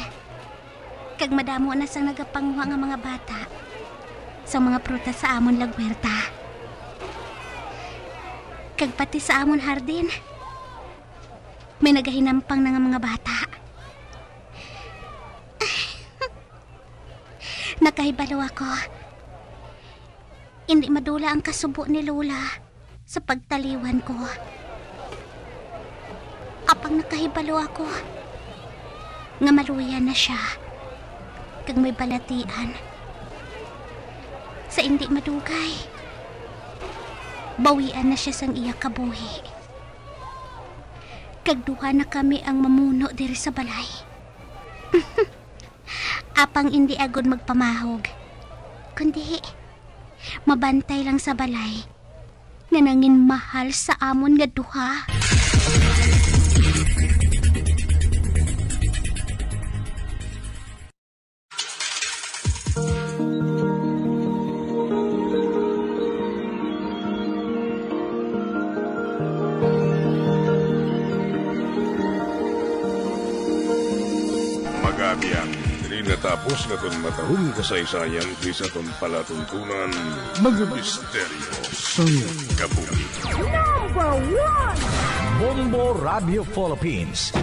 Kag madamo na sang nagapanguha nga mga bata sa mga prutas sa amon lagwerta. Kag pati sa amon hardin, may nagahinampang na nga mga bata. Nakahibalo ako. Indi madula ang kasubo ni Lola sa pagtaliwan ko. Apang nakahibalo ako nga maluya na sia kag may balatian. Sa indi madugay, bawian na sia sang iya kabuhi. Kag duha na kami ang mamuno diri sa balay. Apang indi agud magpamahog, kundi mabantay lang sa balay nga nangin mahal sa amon nga duha. Mga abyan, diri natapos nga aton matarong kasaysayan diri sa aton palatuntunan, Mga Misteryo sang Kabuhi. Number one! Bombo Radio Philippines.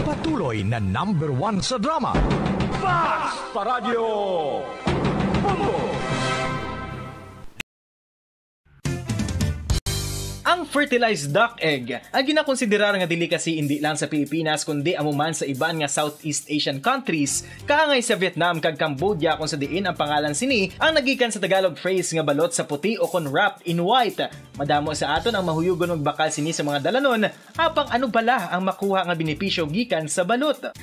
Patuloy na number one sa drama. Basta Radio Bombo! Ang fertilized duck egg, ang ginakonsiderar nga delicacy indi lang sa Pilipinas kundi amo man sa iban nga Southeast Asian countries, kaangay sa Vietnam kag Cambodia, kung sa diin ang pangalan sini ang nagikan sa Tagalog phrase nga balot sa puti o kon wrapped in white. Madamo sa aton ang mahuyugon magbakal sini sa mga dalanon, apang ano bala ang makuha nga benepisyo gikan sa balot?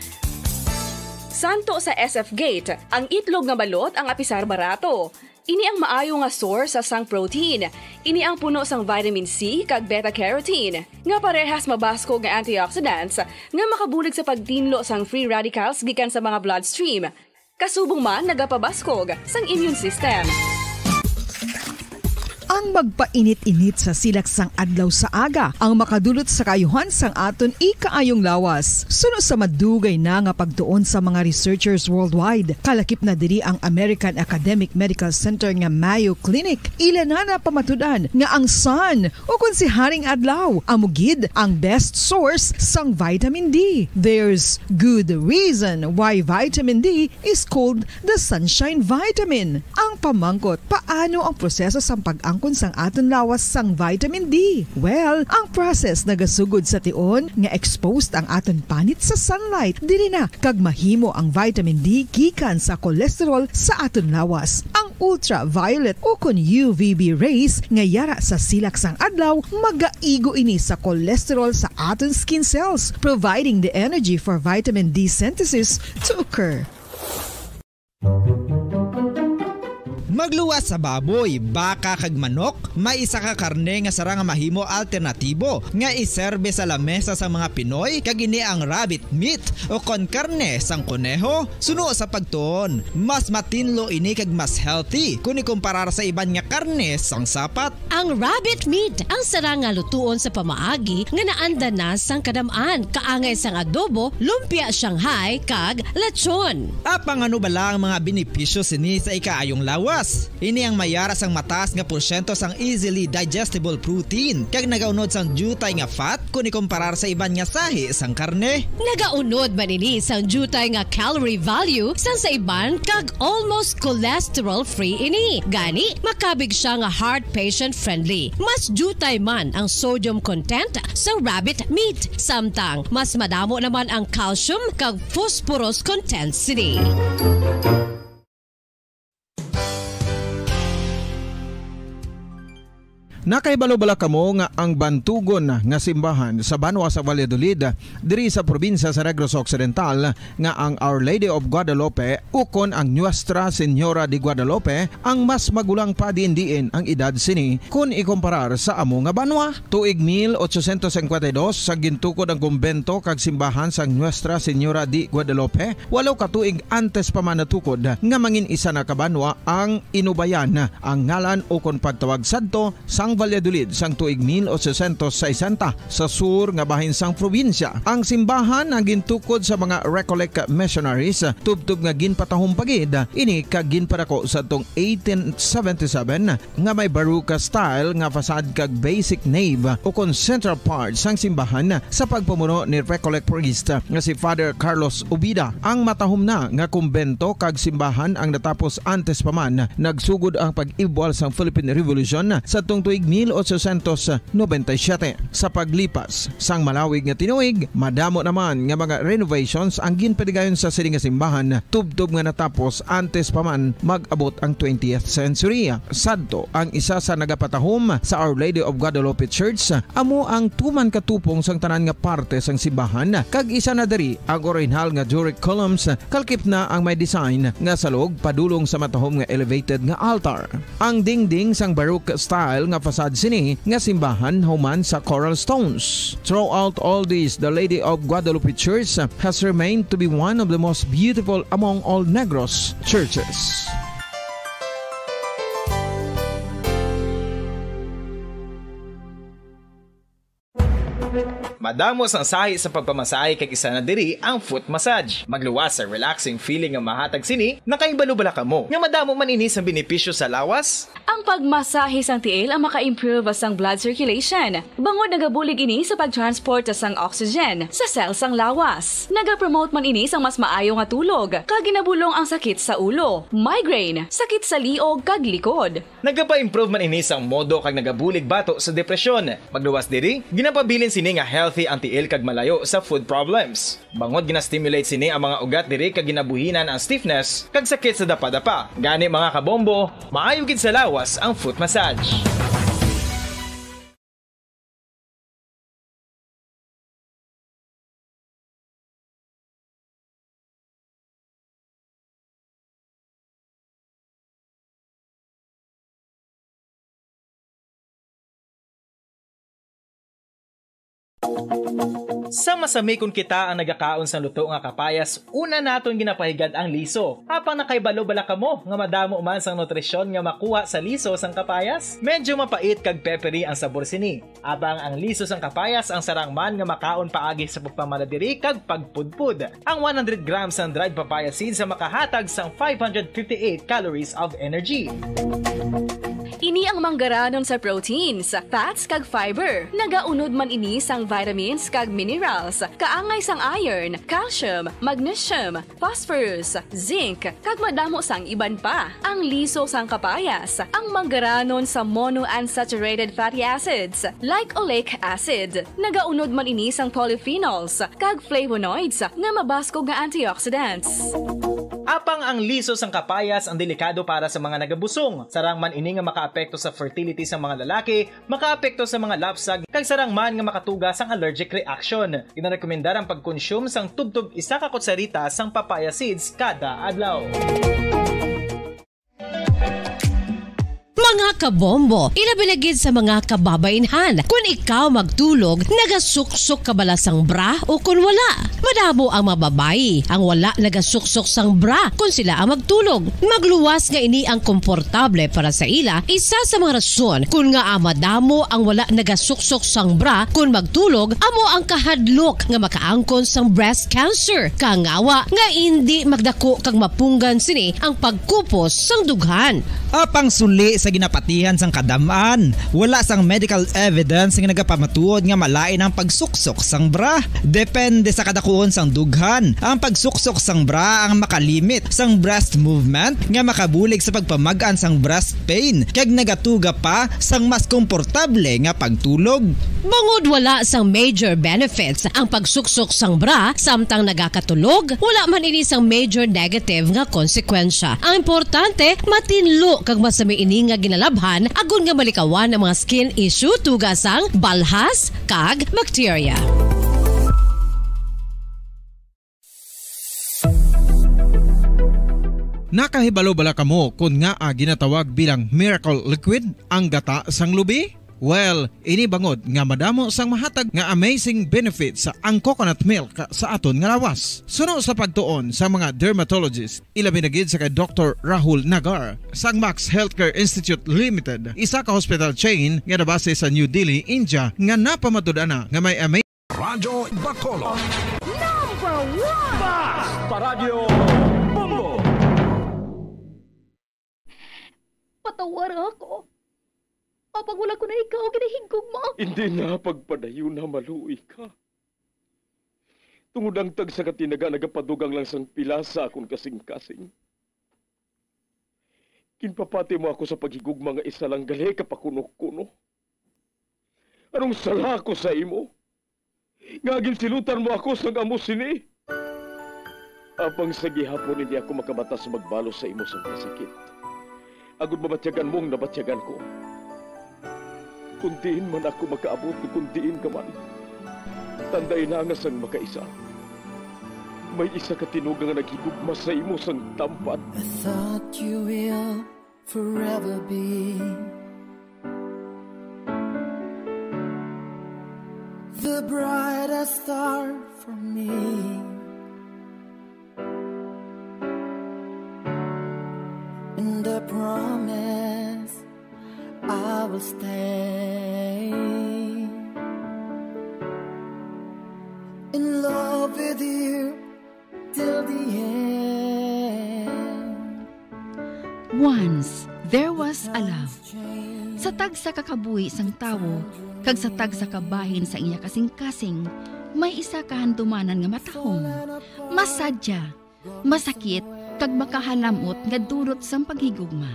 Santo sa S F Gate, ang itlog nga balot ang apisar barato. Ini ang maayo nga source sa sang protein. Ini ang puno sang vitamin C kag beta carotene, nga parehas mabaskog nga antioxidants nga makabulig sa pagtinlo sang free radicals gikan sa mga bloodstream. Kasubong man nagapabaskog sang immune system. Ang magpainit-init sa silak sang adlaw sa aga ang makadulot sa kaayuhan sang aton ikaayong lawas. Suno sa madugay na nga pagtuon sa mga researchers worldwide, kalakip na diri ang American Academic Medical Center nga Mayo Clinic. Ila na napamatud-an nga ang sun, o kon si Haring Adlaw, amo gid ang best source sang vitamin D. There's good reason why vitamin D is called the sunshine vitamin. Ang pamangkot, paano ang proseso sang pag-angkon sang aton lawas sang vitamin D? Well, ang process nagasugod sa tion nga exposed ang aton panit sa sunlight. Diri na kag mahimo ang vitamin D gikan sa cholesterol sa aton lawas. Ang ultraviolet o kon U V B rays nga yara sa silak sang adlaw, magaigo ini sa cholesterol sa aton skin cells, providing the energy for vitamin D synthesis to occur. Magluwas sa baboy, baka, kag manok, may isa ka karne nga sarang nga mahimo alternatibo nga iserbe sa lamesa sang mga Pinoy, kag ini ang rabbit meat o kon karne sang koneho. Suno sa pagtuon, mas matinlo ini kag mas healthy kon ikumparar sa iban nga karne sang sapat. Ang rabbit meat ang sarang nga lutuon sa pamaagi nga naanda na sang kadam-an, kaangay sang adobo, lumpia Shanghai, kag lechon. Apang ano bala ang mga benepisyo sini sa ikaayong lawas? Ini ang mayara sang mataas nga porsyento sang easily digestible protein, kag nagaunod sang diutay nga fat kon ikumparar sa iban nga sahi sang karne. Nagaunod man ini sang diutay nga calorie value sang sa iban, kag almost cholesterol-free ini. Gani, makabig sia nga heart patient-friendly. Mas diutay man ang sodium content sa rabbit meat, samtang mas madamo naman ang calcium kag phosphorus content sini. Nakahibalo bala kamo nga ang bantugon nga simbahan sa banwa sa Valladolid, diri sa probinsya sa Negros Occidental, nga ang Our Lady of Guadalupe, ukon ang Nuestra Señora de Guadalupe, ang mas magulang pa diin-diin ang edad sini kon ikumparar sa amo nga banwa? Tuig mil ochocientos cincuenta y dos, sa gintukod ang kumbento kag simbahan sang Nuestra Señora de Guadalupe, walo ka tuig antes pa man natukod nga mangin isa na ka banwa ang Inubayan, ang ngalan ukon pagtawag sadto sang Valladolid sang tuig mil ochocientos sesenta, sa sur nga bahin sang probinsya. Ang simbahan ang gintukod sa mga Recollect missionaries, tubtob nga ginpatahom pa gid ini kag ginpadako sadtong eighteen seventy-seven, nga may Baroque style nga facade kag basic nave ukon central part sang simbahan sa pagpamuno ni Recollect priest nga si Father Carlos Ubida. Ang matahom na nga kumbento kag simbahan ang natapos antes pa man nagsugod ang pag-ibwal sang Philippine Revolution sadtong tuig mil ochocientos noventa y siete. Sa paglipas sang malawig nga tinuig, madamo naman nga mga renovations ang ginpadigayon sa sini nga simbahan, tubtob nga natapos antes pa man mag-abot ang twentieth century. Sadto, ang isa sa nagapatahom sa Our Lady of Guadalupe Church amo ang tuman ka tupong sang tanan nga parte sang simbahan, kag isa na diri ang orihinal nga Doric columns, kalkip na ang may design nga salog padulong sa matahom nga elevated nga altar. Ang dingding sang Baroque style nga facade sini nga simbahan human sa coral stones. Throughout all this, the Lady of Guadalupe Church has remained to be one of the most beautiful among all Negros churches. Madamo sang sahi sa pagpamasahe kag isa na diri ang foot massage. Magluwas sa relaxing feeling nga mahatag sini, nakahibalo bala kamo nga madamo man ini sang benepisyo sa lawas? Ang pagmasahe sang tiil ang maka-improve sang blood circulation, bangod nagabulig ini sa pag-transport sang oxygen sa cell sang lawas. Nagapromote man ini sang mas maayo nga tulog, kag ginabulong ang sakit sa ulo, migraine, sakit sa liog, kag likod. Nagapa-improve man ini sang modo kag nagabulig bato sa depresyon. Magluwas diri, ginapabilin sini nga healthy ang tiil kag malayo sa foot problems. Bangod gina-stimulate sini ang mga ugat diri kag ginabuhinan ang stiffness kag sakit sa dapadapa. Gani, mga kabombo, maayo gid sa lawas ang foot massage. Sa masami kon kita ang nagakaon sang luto nga kapayas, una naton ginapahigad ang liso. Apang nakahibalo bala kamo nga madamo man sang nutrisyon nga makuha sa liso sang kapayas? Medyo mapait kag peppery ang sabor sini. Apang ang liso sang kapayas ang sarang man nga makaon paagi sa pagpamaladiri kag pagpudpod. Ang one hundred grams sang dried papaya seeds ang makahatag sang five hundred fifty-eight calories of energy. Ini ang manggaranon sa proteins, fats, kag fiber. Nagaunod man ini sang vitamins kag minerals, kaangay sang iron, calcium, magnesium, phosphorus, zinc, kag madamo sang iban pa. Ang liso sang kapayas, ang manggaranon sa monounsaturated fatty acids, like oleic acid. Nagaunod man ini sang polyphenols kag flavonoids nga mabaskog nga antioxidants. Apang ang liso sang kapayas ang delikado para sa mga nagabusong. Sarang man ini nga makaapekto sa fertility sa mga lalaki, makaapekto sa mga lapsag, kag sarang man nga makatuga sang allergic reaction. Ginarekomendar ang pagkonsume sang tubtob isa ka kutsarita sang papaya seeds kada adlaw. Mga kabombo, ilabi na gid sa mga kababainhan, kun ikaw magtulog, nagasuksok ka bala sang bra o kun wala? Madamo ang mga babayi ang wala nagasuksok sang bra kun sila ang magtulog. Magluwas nga ini ang komportable para sa ila, isa sa mga rason kun ngaa madamo ang wala nagasuksok sang bra kun magtulog amo ang kahadlok nga makaangkon sang breast cancer, kangawa nga indi magdako kag mapunggan sini ang pagkupos sang dughan. Apang suli sa ginapatihan sang kadam-an, wala sang medical evidence nga nagapamatuod nga malain ang pagsuksok sang bra. Depende sa kadakuon sang dughan, ang pagsuksok sang bra ang makalimit sang breast movement nga makabulig sa pagpamag-an sang breast pain kag nagatuga pa sang mas komportable nga pagtulog. Bangod wala sang major benefits ang pagsuksok sang bra samtang nagakatulog, wala man ini sang major negative nga konsekwensya. Ang importante, matinlo kag masami ini nga ginalabhan agod nga malikawan ang mga skin issue, tuga sang balhas kag bacteria. Nakahibalo bala kamo kon ngaa ginatawag bilang miracle liquid ang gata sang lubi? Well, ini bangod nga madamo sang mahatag nga amazing benefits ang coconut milk sa aton nga lawas. Suno sa pagtuon sa mga dermatologist, ilabi na gid sa kay Doktor Rahul Nagar sang Max Healthcare Institute Limited, isa ka hospital chain nga nabase sa New Delhi, India, nga napamatud-an na nga may amazing Radyo Bacolod. Number one! Basta Radyo Bombo! Patawara ako. Apang wala ko na ikaw ginahigugma. Hindi na pagpadayon na maluoy ka. Tungod ang tagsa ka tinaga nagapadugang lang sang pila sa akon kasing-kasing. Ginpapati mo ako sa paghigugma nga isa lang gali ka pakuno-kuno. Anong sala ko sa imo, nga ginsilutan mo ako sang amo sini? Apang sa gihapon hindi ako makabatas magbalos sa imo sang kasakit, agod mabatyagan mo ang nabatyagan ko. Kon diin man ako makaabot, kon diin ka man, tandai na nga sang makaisa, may isa ka tinuga nga naghigugma sa imo sang tampad. I thought you will forever be the brightest star for me. And I promise I will stay in love with you till the end. Once there was a love. Sa tagsa ka kabuhi sang tawo kag sa tagsa ka bahin sa iya kasingkasing, may isa ka handumanan nga matahom, masadya, masakit, kag makahalamot nga dulot sang paghigugma.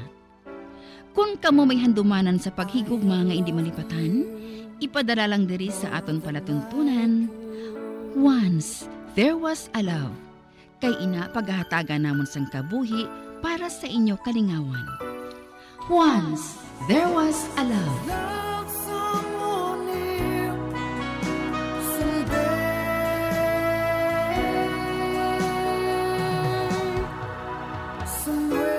Kon kamo may handumanan sa paghigugma nga indi malipatan, ipadala lang diri sa aton palatuntunan. Once there was a love. Kay ina pagahatagan namon sang kabuhi para sa inyo kalingawan. Once there was a love. Love someone new someday, somewhere.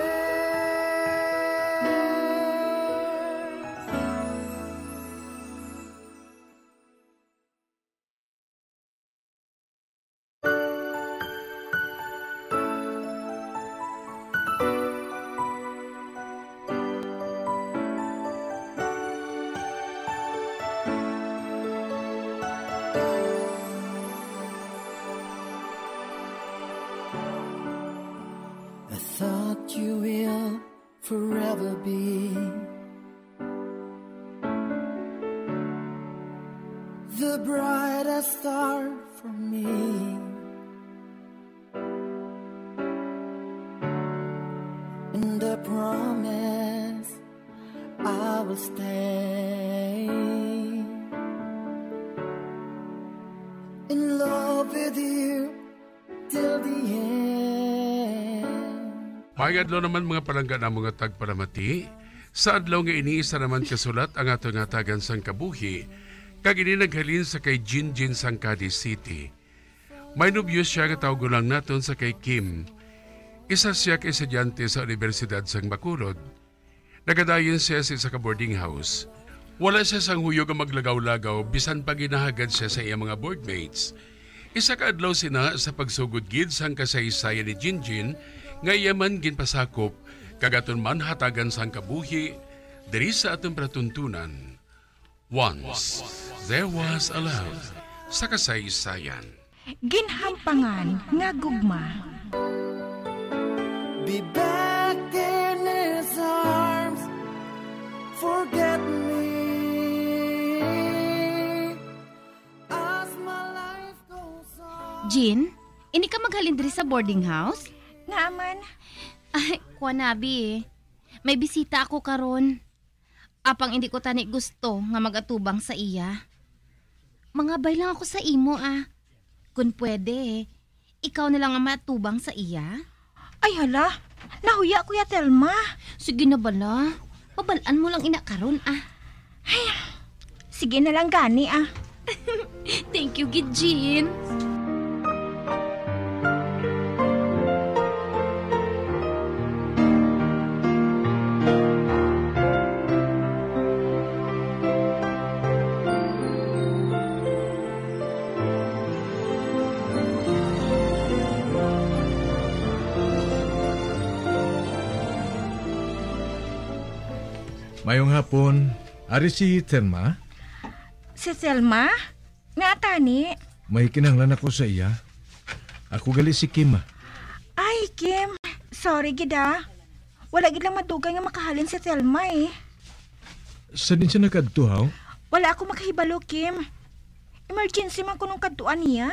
I thought you will forever be the brightest star for me. And I promise I will stay in love with you till the end. Maayong adlaw naman, mga palangga namo nga tagpalamati. Sa adlaw nga ini, isa naman ka sulat ang aton nga hatagan sang kabuhi, kag ini naghalin sa kay Jinjin sang Cadiz City. May nobyo siya nga tawgon lang naton sa kay Kim. Isa siya ka estudyante sa Universidad sang Bacolod. Nagadayon siya sa isa ka boarding house. Wala siya sang huyog nga maglagaw-lagaw, bisan pa ginahagad siya sa iya mga boardmates. Isa ka adlaw sina, sa pagsugod gid sang kasaysayan ni Jinjin nga iya man ginpasakop, kag aton man hatagan sang kabuhi diri sa aton palatuntunan. Once there was a love, sa kasaysayan. Ginhampangan nga gugma. Be back in his arms. Forget me as my life goes on. Jean, ini ka maghalin diri sa boarding house? Ngaa man? Ay, kuan, abi. May bisita ako karon. Apang indi ko tani gusto nga mag-atubang sa iya. Mangabay lang ako sa imo, ah. Kon pwede, ikaw na lang ang matubang sa iya. Ay, hala. Nahuya ko ya, Telma. Sige na bala. Pabal-an mo lang ina karon, ah. Ay, sige na lang gani, ah. Thank you gid, Jean. Mayong hapon. Ari si Telma? Si Telma? Nga tani? May kinahanglan ako sa iya. Ako gali si Kim, ah. Ay, Kim. Sorry gid, ah. Wala gid lang madugay nga makahalin si Telma, eh. Sa din siya nakadto, haw? Wala ako makahibalo, Kim. Emergency man kunong kadtuan niya.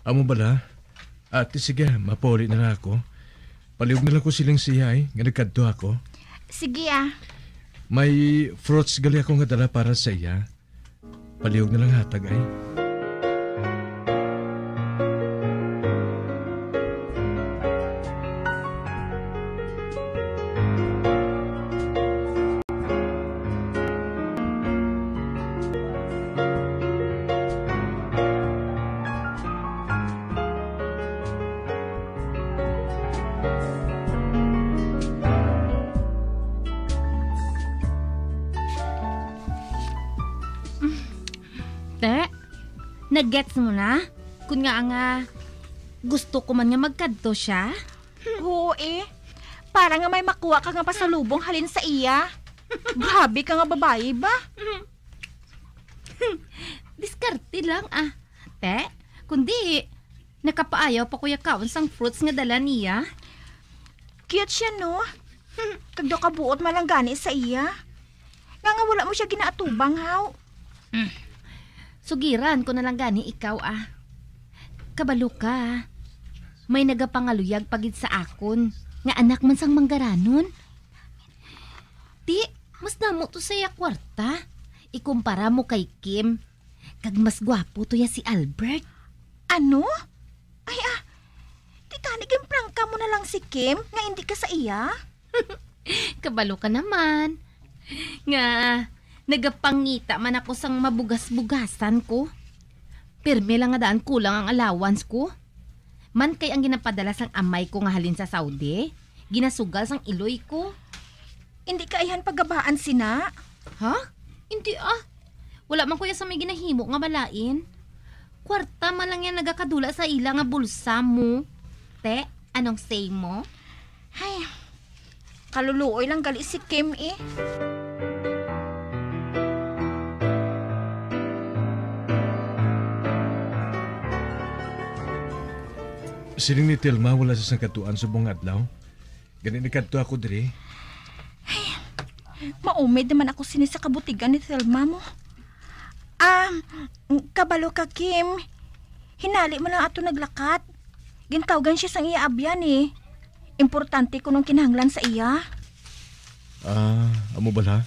Amo bala? Ate, sige, mapauli na lang ako. Palihog na lang ko siling siya, eh, nga nagkadto ako. Sige, ah. May fruits gali ako nga dala para sa iya. Palihog na lang hatag, ay. Te, nagets mo na? Kun nga nga gusto ko man nga magkadto siya? Oo, eh. Para nga may makuha ka nga pasalubong halin sa iya. Grabe ka nga babayi ba? Diskarte lang, ah. Te, kundi, nakapaayaw pa ko ya kaon sang fruits nga dala niya. Cute siya, no? Kag daw kabuot man lang gani sa iya. Nga nga wala mo siya ginaatubang, haw? Mm. Sugiran ko na lang gani ikaw, ah. Kabalo ka, may nagapangaluyag pa gid sa akon nga anak man sang manggaranon. Ti, mas damo to sa iya kwarta. Ikumpara mo kay Kim, kag mas gwapo to ya si Albert. Ano? Ay, ah, di tani ginprangka mo na lang si Kim nga indi ka sa iya? Kabalo ka naman. Nga, nagapangita man ako sang mabugas-bugasan ko. Pirme lang nga daan kulang ang allowance ko. Man kay ang ginapadala sang amay ko nga halin sa Saudi, ginasugal sang iloy ko. Indi ka ayhan pagabaan sina? Ha? Indi, ah. Wala man ko ya sa may ginahimo nga malain. Kwarta man lang yan nagakadula sa ila nga bulsa mo. Te, anong say mo? Ay, kaluluoy lang gali si Kim, eh. Siling ni Telma, wala sa sangkatuan subong nga adlaw. Gani nagkadto ako diri. Ay, maumid naman ako sini sa kabutigan ni Thelma mo. Ah, kabalo ka, Kim. Hinali mo lang ato naglakat. Gintawgan siya sang iya abyan, eh. Importante ko nung kinahanglan sa iya. Ah, amo bala?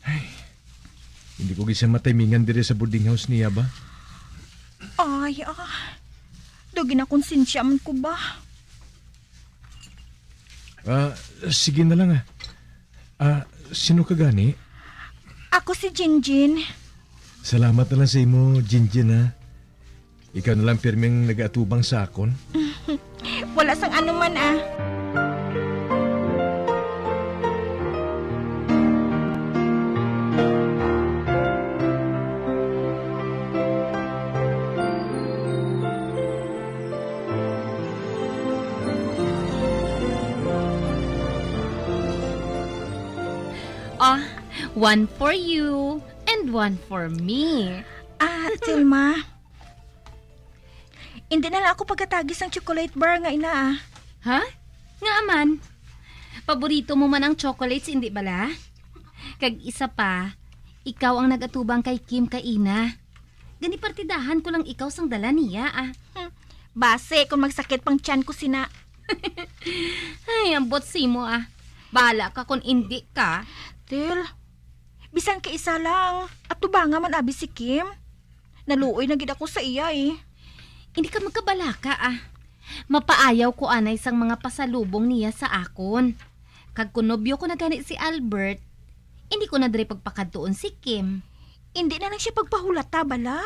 Ay, hindi ko gid siya mataymingan diri sa boarding house niya ba? Ay, ah. Daw ginakonsensya man ko ba? Ah, sige na lang, ah. Ah, sino ka gani? Ako si Jinjin. Salamat na lang sa imo, Jinjin, ha. Ikaw na lang pirming nagaatubang sa akon. Wala sang anuman, ah. Ah, one for you and one for me. Ah, Thelma. Hindi na lang ako pagkatagi sang chocolate bar nga ina, ah. Ha? Nga man? Paborito mo man ang chocolates, hindi bala? Kag isa pa, ikaw ang nag-atubang kay Kim kaina. Gani partidahan ko lang ikaw sang dala niya, ah. Hmm. Basi kung magsakit pang tiyan ko sina. Ay, ambot simo, ah. Bahala ka kung indi ka. Til, bisan ka isa lang, atubanga man abi si Kim. Naluoy na gid ako sa iya, eh. Hindi ka magkabalaka, ah. Mapaayaw ko anay sang mga pasalubong niya sa akon. Kag kun nobyo ko na gani si Albert, hindi ko na diri pagpakadtuon si Kim. Hindi na lang siya pagpahulata, bala.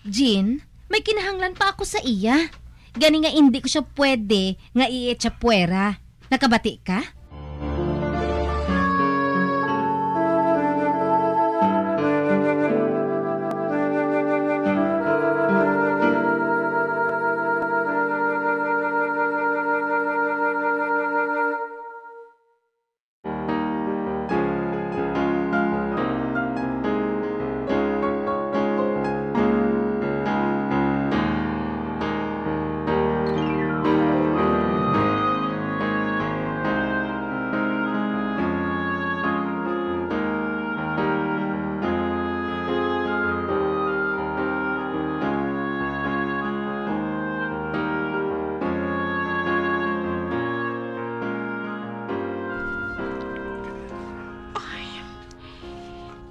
Jean, may kinahanglan pa ako sa iya. Gani nga hindi ko siya pwede nga i-echa puwera. Nakabati ka?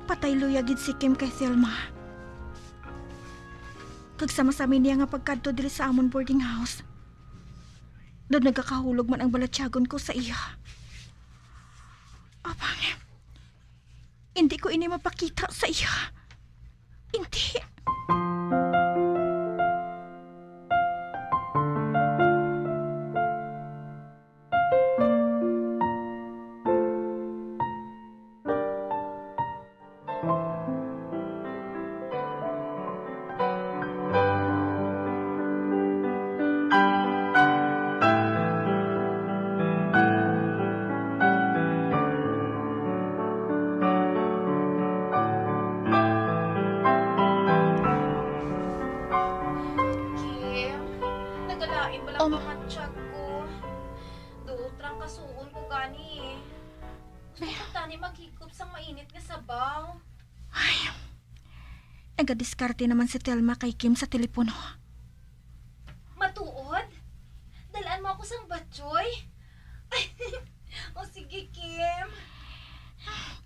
Patay luya gid si Kim kay Thelma. Kag sama sa niya nga pagkadto diri sa amon boarding house, daw nagakahulog man ang balatyagon ko sa iya. Apang, hindi ko ini mapakita sa iya. Hindi. Kim, nagalain ba lang Um. Ang matsyag ko? Duot rang kasuon ko gani eh. Gusto ko tani maghigop sang mainit nga sabaw. Ay, nagadiskarte naman si Telma kay Kim sa telepono. Matuod? Dalaan mo ako sang batchoy? O sige, Kim.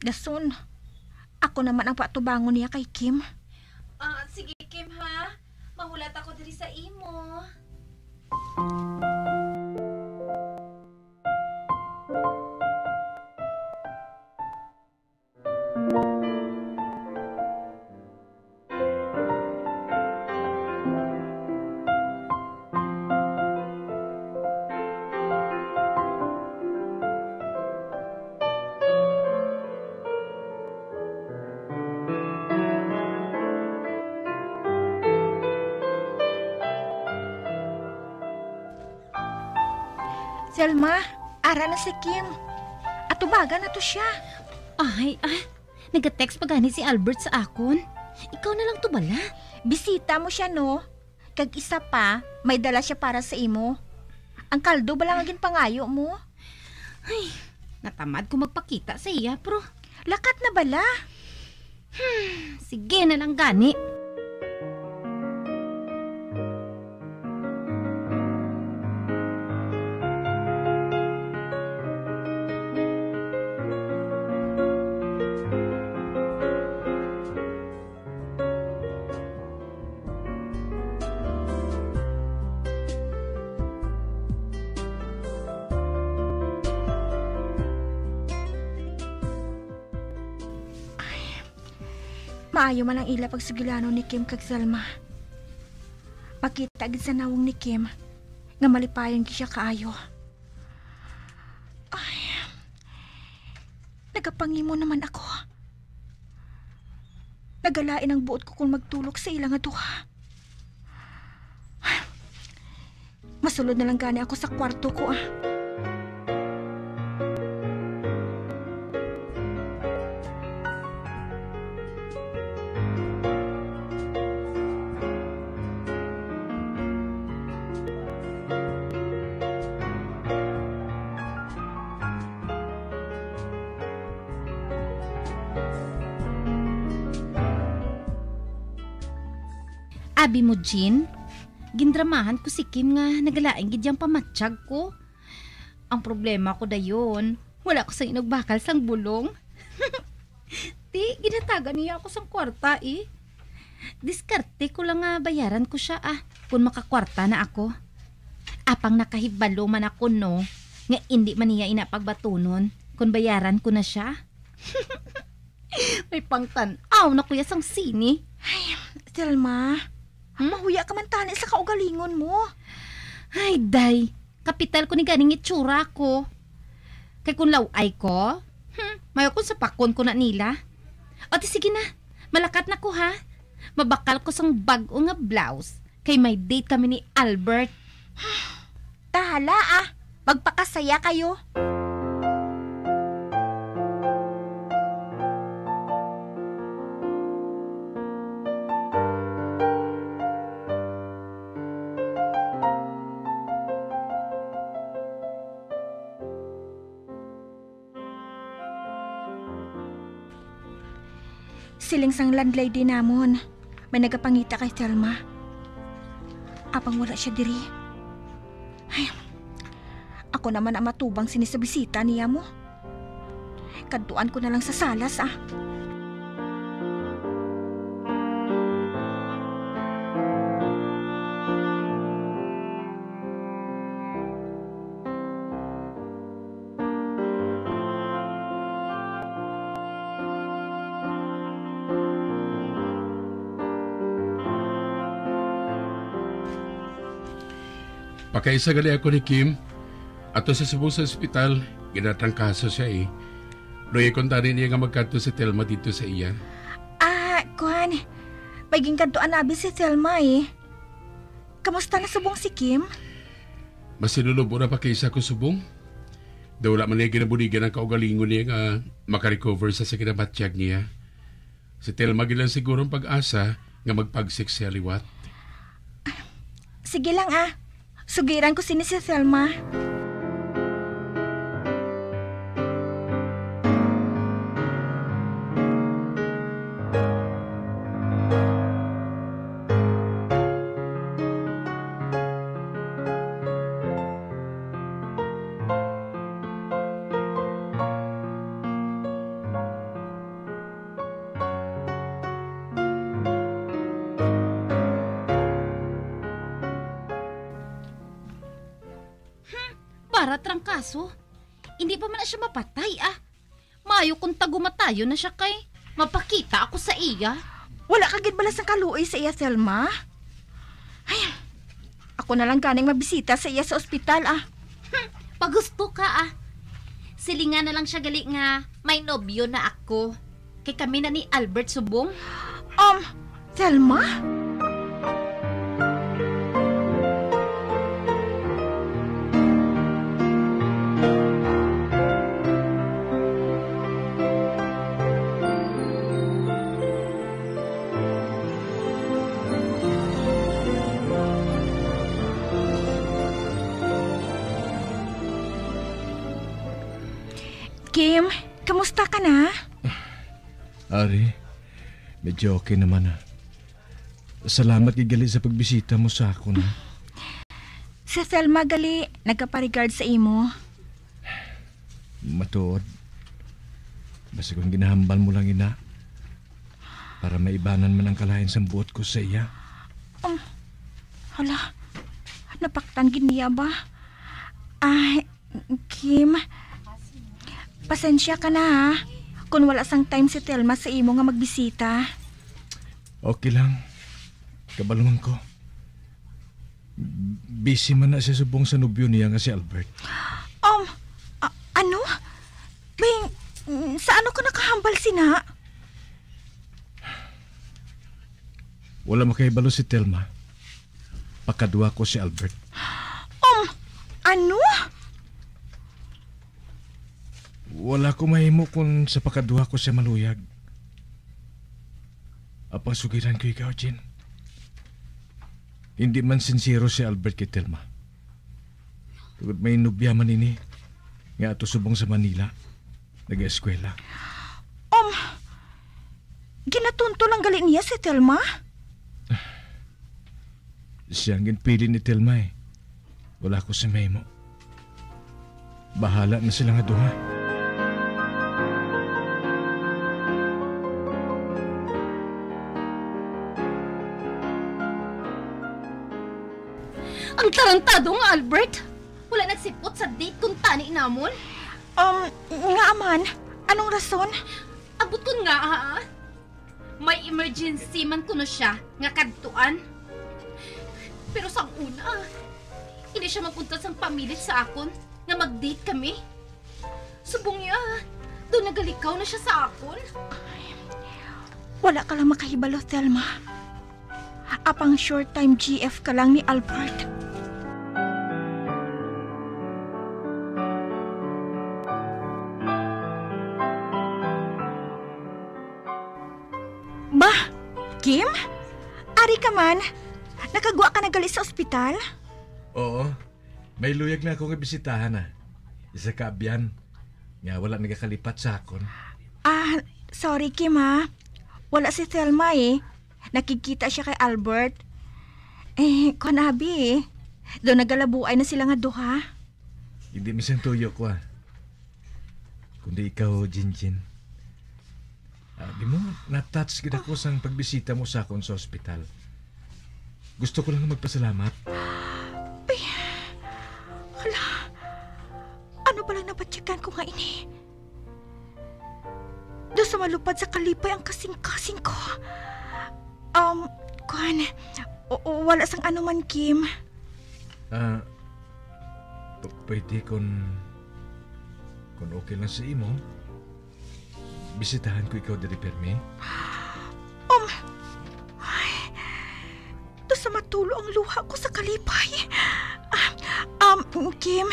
Dason, ako naman ang patubangon niya kay Kim. Ah, sige, Kim, ha? Mahulat ako diri sa imo. Selma, ara na si Kim. Atubagan na to siya. Ay, ah, nagatext pa gani si Albert sa akon. Ikaw na lang to bala. Bisita mo siya, no? Kag isa pa, may dala siya para sa imo. Ang kaldo bala nga ginpangayo mo? Ay, natamad ko magpakita sa iya, pero lakat na bala. Hmm, sige na lang gani. Ay, maayo man ang ila pagsugilanon ni Kim kag Selma. Makita gid sa nawong ni Kim nga malipayon gid siya kaayo. Ay, nagapangimo naman ako. Nagalain ang buot ko kung magtulok sa ila nga duha. Masulod na lang gani ako sa kwarto ko, ah. Abi mo, Jean, gindramahan ko si Kim nga nagalain gid yang pamatsyag ko. Ang problema ko dayon, wala ko sang inugbakal sang bulong. Ti, ginhatagan niya ako sang kwarta, eh. Diskarte ko lang nga bayaran ko siya, ah, kung makakwarta na ako. Apang nakahibalo man ako, no, nga indi man niya ina pagbatunon kung bayaran ko na siya. May pangtan-aw na kuya sang sini. Ay, Selma, hmm? Mahuya ka man tani sa kaugalingon mo. Ay, day, kapital ko ni ganing itsura ko. Kay kung law-ay ko, hmm, may akong sapakon ko na nila. O, ti sige na, malakat na ko, ha? Mabakal ko sang bag-o nga blouse, kay may date kami ni Albert. Tahala, ah. Magpakasaya kayo. Siling sang landlady namon, may nagapangita kay Thelma. Apang wala siya diri. Ay, ako naman ang matubang sini sa bisita niya mo. Kadtuan ko na lang sa salas, ah. Pakaisa gali ako ni Kim. Ato sa subong sa ospital, ginatrangkaso siya eh. Luya kuntani niya nga magkadto si Telma dito sa iya. Ah, kuan, may ginkadtuan abi si Telma eh. Kamusta na subong si Kim? Mas sinulubon na pa kaysa ko subong. Daw wala man niya ginabuligan ang kaugalingon niya nga makarecover sa, sa kinabatyag niya. Si Telma gid lang siguro ang pag-asa nga magpagsik siya liwat. Sige lang, ah. Sugiran ko sini si Telma. Hmm, para trangkaso. Hindi pa man na siya mapatay, ah. Maayo kung tagumatayon na siya kay mapakita ako sa iya. Wala ka gid bala sang kaluoy sa iya, Thelma? Ay, ako na lang ganing mabisita sa iya sa ospital, ah. Hmm, pagusto ka, ah. Silingan na lang siya gali nga may nobyo na ako. Kay kami na ni Albert subong. Um, Thelma? Kim, kamusta ka na? Ari, medyo okay naman na. Salamat kay gali sa pagbisita mo sa akon, ha? Si Thelma gali nagaparegard sa imo. Matuod. Basta kung ginahambal mo lang ina, para maibanan man ang kalain sang buot ko sa iya. Um, hala, napaktan gid niya ba? Ay, Kim, pasensya ka na ha, kung wala sang time si Thelma sa imo nga magbisita. Okay lang. Kabalo man ko. Busy man na siya subong sa nobyo niya nga si Albert. Um, a- ano? Bing, sa ano ka nakahambal sina? Wala makahibalo si Telma. Pakaduha ko si Albert. Um, ano? Wala ko mahimo kung sa pakaduha ko siya maluyag. Apang sugiran ko ikaw, Jean. Hindi man sinsero si Albert kay Telma. Tungod may nobya man ini nga ato subong sa Manila, nag-eskwela. Um, ginatunto lang gali niya si Telma? Siya ang ginpili ni Telma eh. Wala ko sa mahimo. Bahala na sila nga duha. Ang tarantado nga Albert! Wala nagsipot sa date kuntani namon? Um, nga man, anong rason? Abot kon nga, ha? May emergency man kuno siya nga kadtuan. Pero sang una, hindi siya mag-untat sang pamilit sa akon nga mag-date kami. Subong niya, daw nagalikaw na siya sa akon. Wala ka lang makahibalo, Thelma. Apang short time G F ka lang ni Albert. Ba, Kim? Ari ka man? Nakagwa ka na gali sa ospital? Oo. May luyag na ako nga bisitahan, ah. Isa ka abyan nga wala nagakalipat sa akon. Ah, sorry, Kim, ha. Wala si Thelma, eh. Nakigkita siya kay Albert. Eh, kuwan, abi, eh. Daw nagalabuay na sila nga duha. Hindi man sang tuyo ko, ah. Kundi ikaw, Jinjin. Ah, di mo, na-touch gid ako sang pagbisita mo sa akon sa ospital. Gusto ko lang magpasalamat. Ay, hala, ano ba lang nabatyagan ko nga ini? Daw sa malupad sa kalipay ang kasing-kasing ko. Um, kuwan, o, o, wala sang anuman, Kim. Ah, Pwede kun, kun okay lang sa imo, bisitahan ko ikaw diri pirmi? Um, ay, basta matulo ang luha ko sa kalipay. Ah, um, Kim,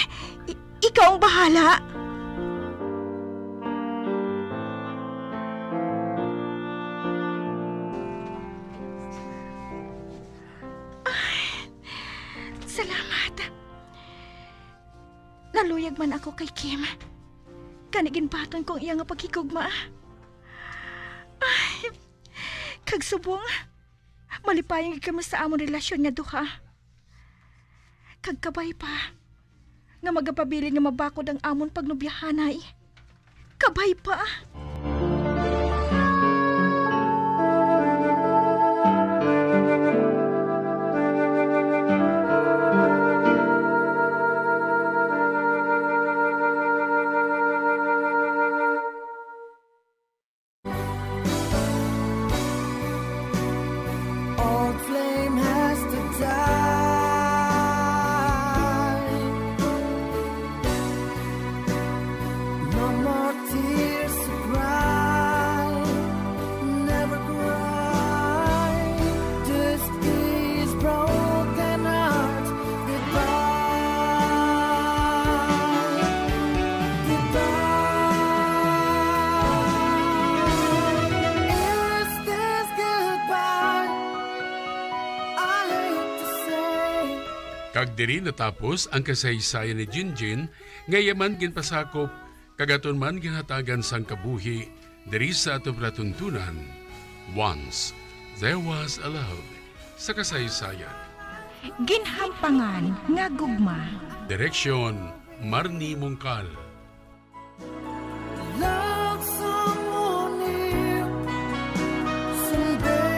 i- ikaw ang bahala. Ay, salamat. Naluyag man ako kay Kim. Gani ginbaton ko ang iya nga paghigugma. Ay, kag subong, malipayon gid kami sa amon relasyon nga duha. Kag kabay pa nga magapabilin nga mabakod ang amon pagnobyahanay. Kabay pa. Old flame has to die. No more tears to cry. Never cry. This is broken heart. Goodbye. Goodbye. Is this goodbye? I hate to say. Kag diri natapos ang kasaysayan ni Jinjin, nga iya man ginpasakop, kag aton man ginhatagan sang kabuhi diri sa aton palatuntunan. Once There Was a Love sa kasaysayan. Ginhampangan nga gugma. Direksyon, Marnie Mongcal. Love someone new someday,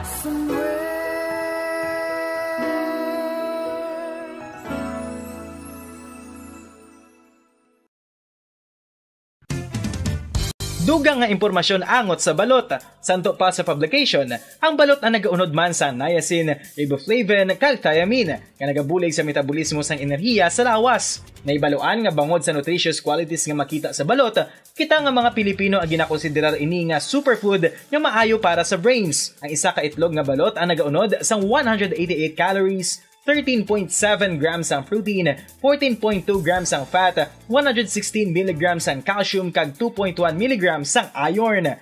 somewhere. Dugang nga impormasyon angot sa balot. Santo pa sa publication, ang balot ang nagaunod man sa niacin, riboflavin, kag thiamine, nga nagabulig sa metabolismo sang enerhiya sa lawas. Nahibaluan nga bangod sa nutritious qualities nga makita sa balot, kita nga mga Pilipino ang ginakonsiderar ini nga superfood nga maayo para sa brains. Ang isa ka itlog nga balot ang nagaunod sang one hundred eighty-eight calories, thirteen point seven grams ang protein, fourteen point two grams ang fat, one hundred sixteen milligrams ang calcium, kag two point one milligrams ang iron.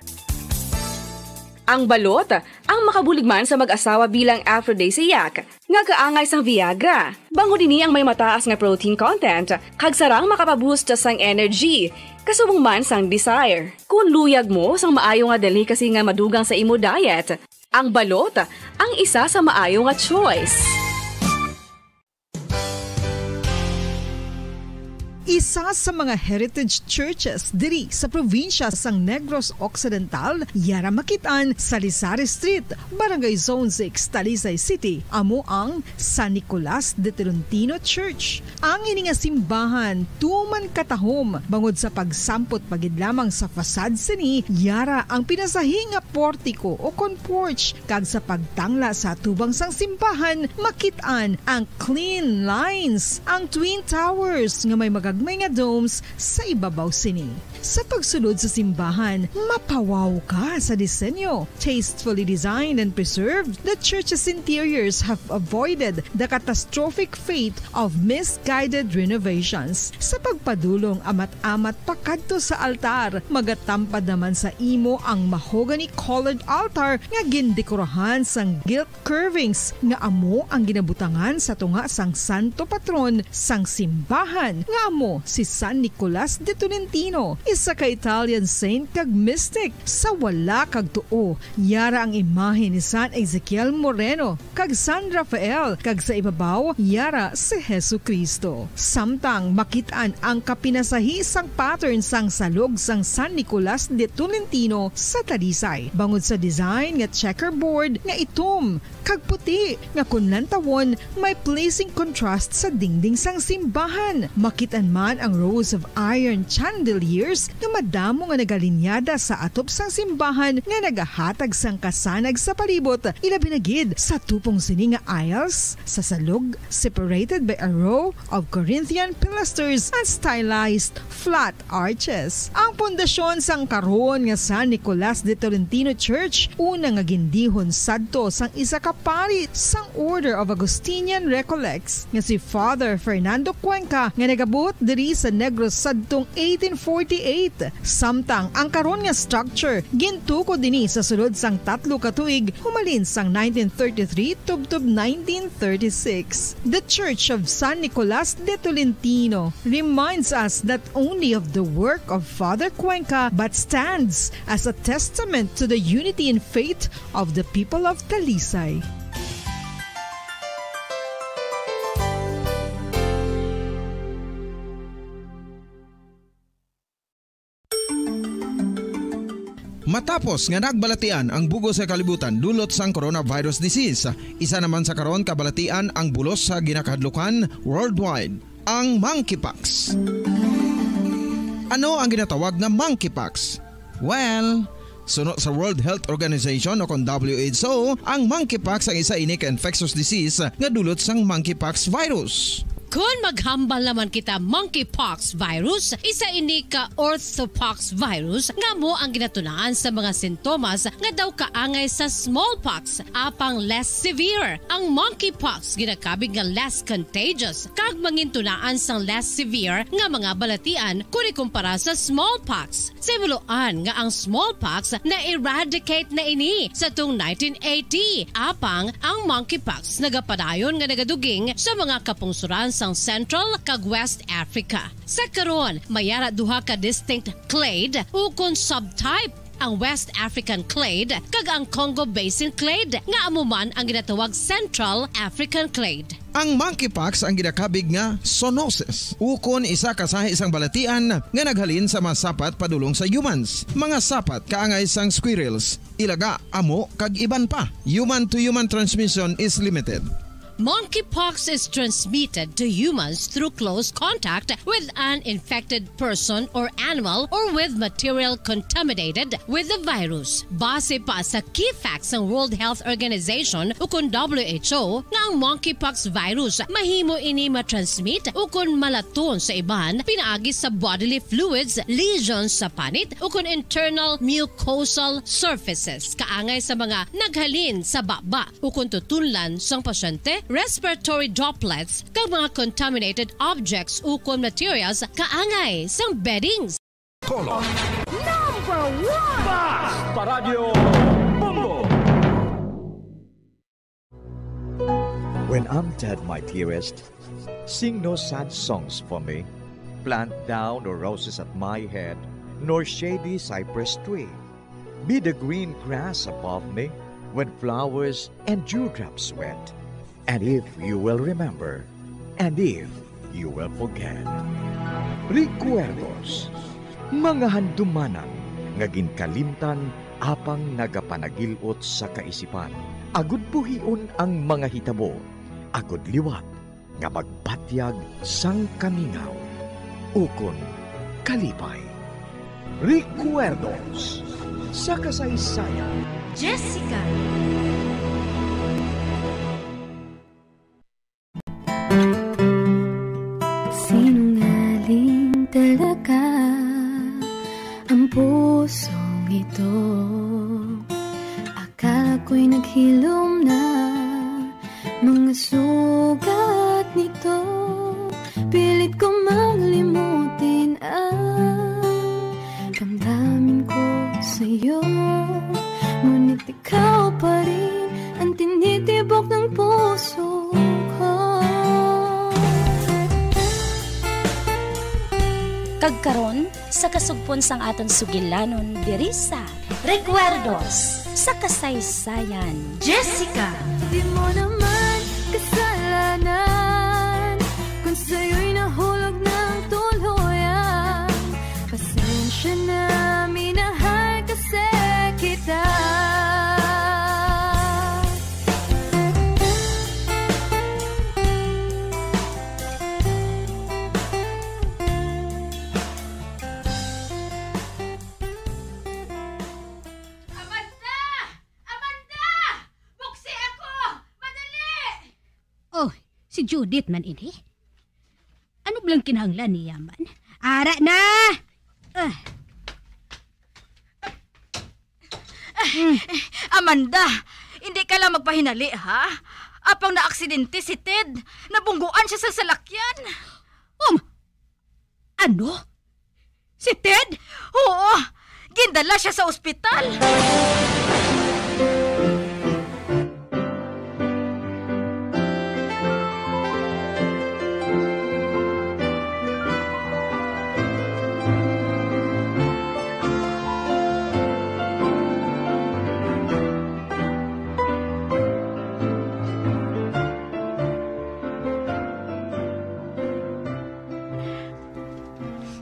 Ang balot, ang makabulig man sa mag-asawa bilang aphrodisiac, nga kaangay sang Viagra. Bangod ini ang may mataas nga protein content, kag sarang makapaboost sang energy, kasubong man sang desire. Kung luyag mo sang maayo nga delicacy nga madugang sa imo diet, ang balot ang isa sa maayo nga choice. Isa sa mga heritage churches diri sa probinsya sang Negros Occidental, yara makit-an sa Salizare Street, Barangay Zone six, Talisay City, amo ang San Nicolas de Tolentino Church. Ang ini nga simbahan tuman katahom bangod sa pagsampot pa gid lamang sa facade sini, yara ang pinasahi nga portiko o kon porch, kag sa pagtangla sa atubang sang simbahan, makit-an ang clean lines, ang twin towers nga may magagmay nga domes sa ibabaw sini. Sa pagsulod sa simbahan, mapawaw ka sa disenyo. Tastefully designed and preserved, the church's interiors have avoided the catastrophic fate of misguided renovations. Sa pagpadulong amat-amat pakadto sa altar, magatampad naman sa imo ang mahogany-colored altar nga gindekorahan sang gilt curvings nga amo ang ginabutangan sa tunga sang santo patron sang simbahan, nga amo si San Nicolas de Tolentino, isa ka Italian saint kag mystic. Sa wala kag tuo, yara ang imahe ni San Ezekiel Moreno kag San Rafael, kag sa ibabaw, yara si Jesu-Cristo. Samtang makit-an ang kapinasahi sang pattern sang salog sang San Nicolas de Tolentino sa Talisay, bangod sa design nga checkerboard nga itom kag puti nga kon lantawon may pleasing contrast sa dingding sang simbahan. Makit-an man ang rows of iron chandeliers nga madamo nga nagalinyada sa atop sang simbahan nga nagahatag sang kasanag sa palibot, ilabi na gid sa tupong sini nga aisles sa salog, separated by a row of Corinthian pilasters and stylized flat arches. Ang pundasyon sang karon nga San Nicolas de Tolentino Church, una nga gindihon sadto sang isa ka pari sang Order of Augustinian Recollects nga si Father Fernando Cuenca, nga nagabuot diri sa Negros sadtong eighteen forty-eight. Samtang ang karon nga structure gintukod dinhi sa sulod sang tatlo ka tuig, humalin sang nineteen thirty-three tubtob nineteen thirty-six. The Church of San Nicolas de Tolentino reminds us not only of the work of Father Cuenca, but stands as a testament to the unity in faith of the people of Talisay. Matapos nga nagbalatian ang bug-os nga kalibutan dulot sang coronavirus disease, isa naman sa karon kabalatian ang bulos sa ginakahadlukan worldwide, ang monkeypox. Ano ang ginatawag nga monkeypox? Well, suno sa World Health Organization o kon W H O, ang monkeypox ang isa ini ka infectious disease nga dulot sang monkeypox virus. Kon maghambal naman kita monkeypox virus, isa ini ka orthopox virus nga amo ang ginatunaan sa mga sintomas nga daw kaangay sa smallpox, apang less severe. Ang monkeypox ginakabig nga less contagious kag mangintunaan sang less severe nga mga balatian kon ikumpara sa smallpox. Sa himuloan nga ang smallpox na-eradicate na ini sa tung nineteen eighty, apang ang monkeypox nagapadayon nga nagaduging sa mga kapungsoran sang Central kag West Africa. Sa karon, may ara duha ka distinct clade ukon subtype, ang West African clade kag ang Congo Basin clade, nga amo man ang ginatawag Central African clade. Ang monkeypox ang ginakabig nga zoonosis, ukon isa ka sahi sang balatian nga naghalin sa mga sapat padulong sa humans, mga sapat kaangay sang squirrels, ilaga, amo, kag iban pa. Human-to-human transmission is limited. Monkeypox is transmitted to humans through close contact with an infected person or animal or with material contaminated with the virus. Base pa sa key facts sang World Health Organization ukon W H O nga ang monkeypox virus mahimo ini matransmit ukon malaton sa iban pinaagi sa bodily fluids, lesions sa panit ukon internal mucosal surfaces kaangay sa mga naghalin sa baba ukon tutunlan sang pasyente, respiratory droplets, kag mga contaminated objects ukon materials kaangay sang beddings. Color. Number one! Basta Radyo Bombo! When I'm dead, my dearest, sing no sad songs for me. Plant thou no roses at my head, nor shady cypress tree. Be the green grass above me when flowers and dewdrops wet. And if you will remember, and if you will forget. Recuerdos, mga handumanan nga ginkalimtan apang nagapanagil-ot sa kaisipan, agud buhion ang mga hitabo, agud liwat nga magbatyag sang kamingaw ukon kalipay. Recuerdos sa Kasaysayan. Jessica. Sinungaling talaga ang pusong ito. Akala ko'y naghilom na mga sugat nito. Pilit ko malimutin ang damdamin ko sa'yo. Ngunit ikaw pa rin ang tinitibok ng puso ko. Kag karon, sa kasugpon sang aton sugilanon diri sa Recuerdos sa Kasaysayan. Jessica. Di mo naman kasalanan kung sa'yo'y nahulog ng tuluyan. Pasensya na, minahal kasi kita. Si Judith man ini. Ano bala ang kinahanglan niya man? Ara na! Ah. Amanda, hindi ka lang magpahinali, ha? Apang naaksidente si Ted. Nabungguan siya sa salakyan. Um, ano? Si Ted? Oo, gindala siya sa ospital.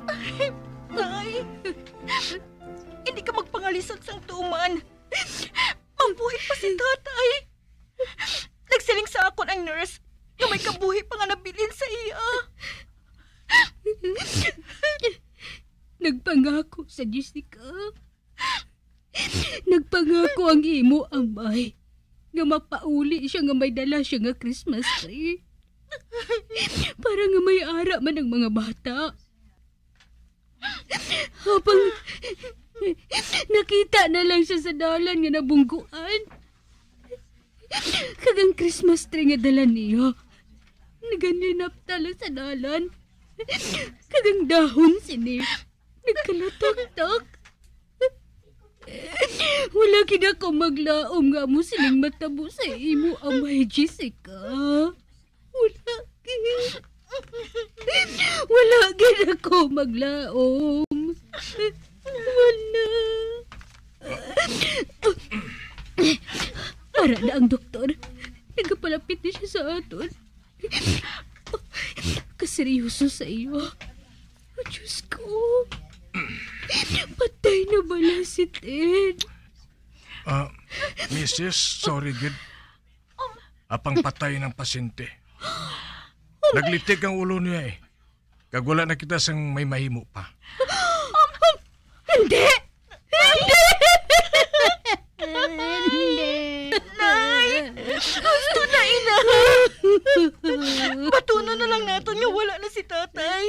Ay, Nay, hindi ka magpangalisod sang tuman. Mabuhi pa si Tatay. Nagsiling sa akon ang nurse nga may kabuhi pa nga nabilin sa iya. Nagpangako sa Jessica. Nagpangako ang imo amay nga mapauli siya nga may dala siya nga Christmas tree para nga may ara man ang mga bata. Habang nakita na lang siya sa dalan nga nabungguan, kag ang Christmas tree nga dala niya naganlinapta lang sa dalan, kag ang dahon sini nagkalataktak. Wala gid ako maglaom nga amo sining matabo sa imo, Amay Jessica. Wala gid. Wala gid ako maglaom. Wala. Ara na ang doktor. Nagapalapit na siya sa aton. Kaseryoso sa iyo. Oh, Diyos ko. Patay na bala si Ted? Ah, Misis, sorry gid. Apang patay ng pasyente. Naglitik ang ulo niya eh. Kag wala na kita sang may mahimo pa. Hindi! Hindi! Hindi! Nay! Gusto na, ina! Batunon na lang naton nga wala na si tatay.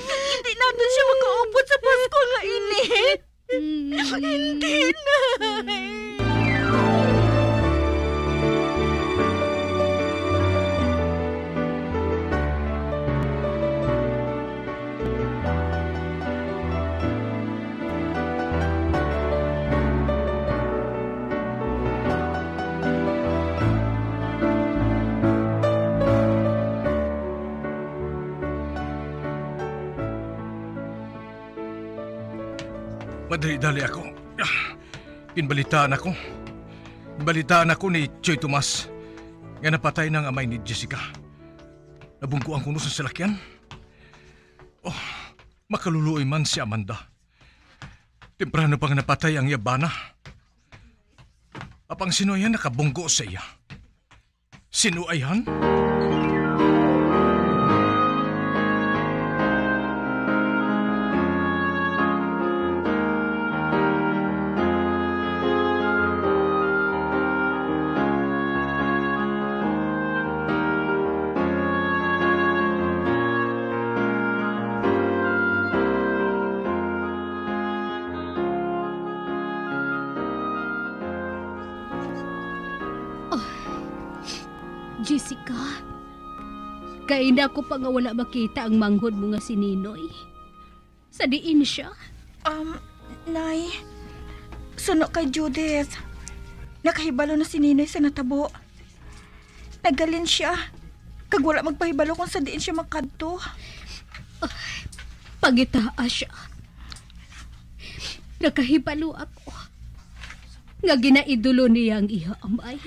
Hindi naton siya makaupod sa Pasko nga ini. Hindi, Nay. Madali-dali ako. Ah, ginbalitaan ako. Ginbalitaan ako ni Choy Tomas nga napatay na ang amay ni Jessica. Nabungguan kuno sa salakyan. Oh, makaluluoy man si Amanda. Temprano pa nga napatay ang iya bana. Apang sino iya nakabunggo sa iya? Sino ayhan? Oh, Jessica, kaina ko pa nga wala makita ang manghod mo nga si Ninoy. Sa diin siya? Um, Nay, suno kay Judith, nakahibalo na si Ninoy sa natabo. Naghalin siya, kag wala magpahibalo kung sa diin siya makadto. Ah, pangitaa siya. Nakahibalo ako nga ginaidolo niya ang iya amay.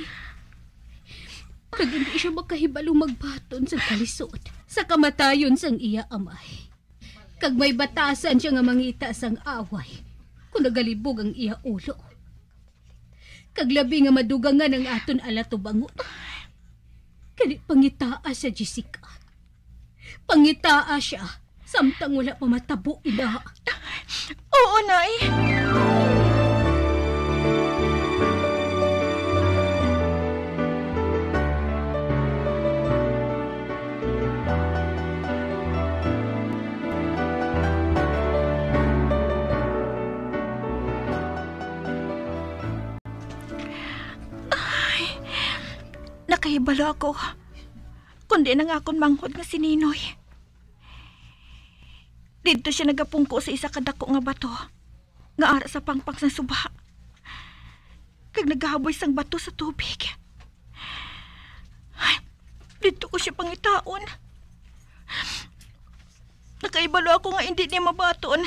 Kag hindi siya makahibalo magbaton sa kalisod sa kamatayon sang iya amay. Kag may batasan siya nga mangita sang away kung nagalibog ang iya ulo. Kag labi nga madugangan ang aton alatubangon. Kani pangitaa siya, Jessica. Pangitaa siya, samtang wala pa matabo ina. Oo, Nay. Kahibalo ako, kundi na nga akon manghod nga si Ninoy. Didto siya nagapungko sa isa ka dako nga bato nga ara sa pangpang sang suba, kag nagahaboy sang bato sa tubig. Didto ko siya pangitaon. Nakaibalo ako nga indi niya mabaton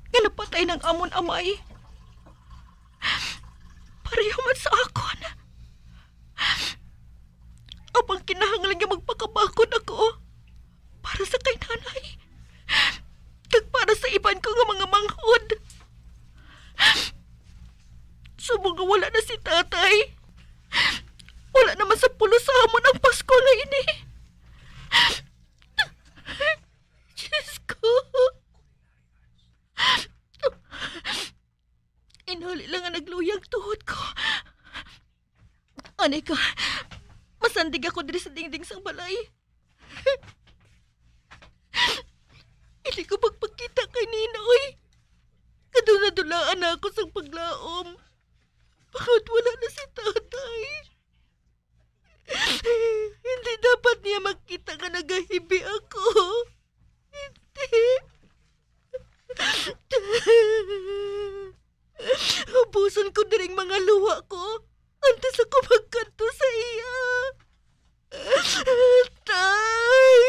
nga napatay nang amon amay. Pareho man sa akon. Apang kinahanglan nga magpakabakod ako para sa kay nanay kag para sa iban ko nga mga manghod. Subong nga wala na si tatay, wala naman sa pulos sa amon ang Pasko nga ini. Diyos ko! Inhali lang nga nagluya ang tuhod ko. Anay ka, masandig ako diri sa dingding sang balay. Hindi ko magpakita kay Ninoy. Kadula-dulaan na ako sang paglaom. Bangod wala na si tatay. Hindi dapat niya makita nga nagahibi ako. Hindi. Ubuson ko diring mga luha ko antes ako magkadto sa iya. Tay!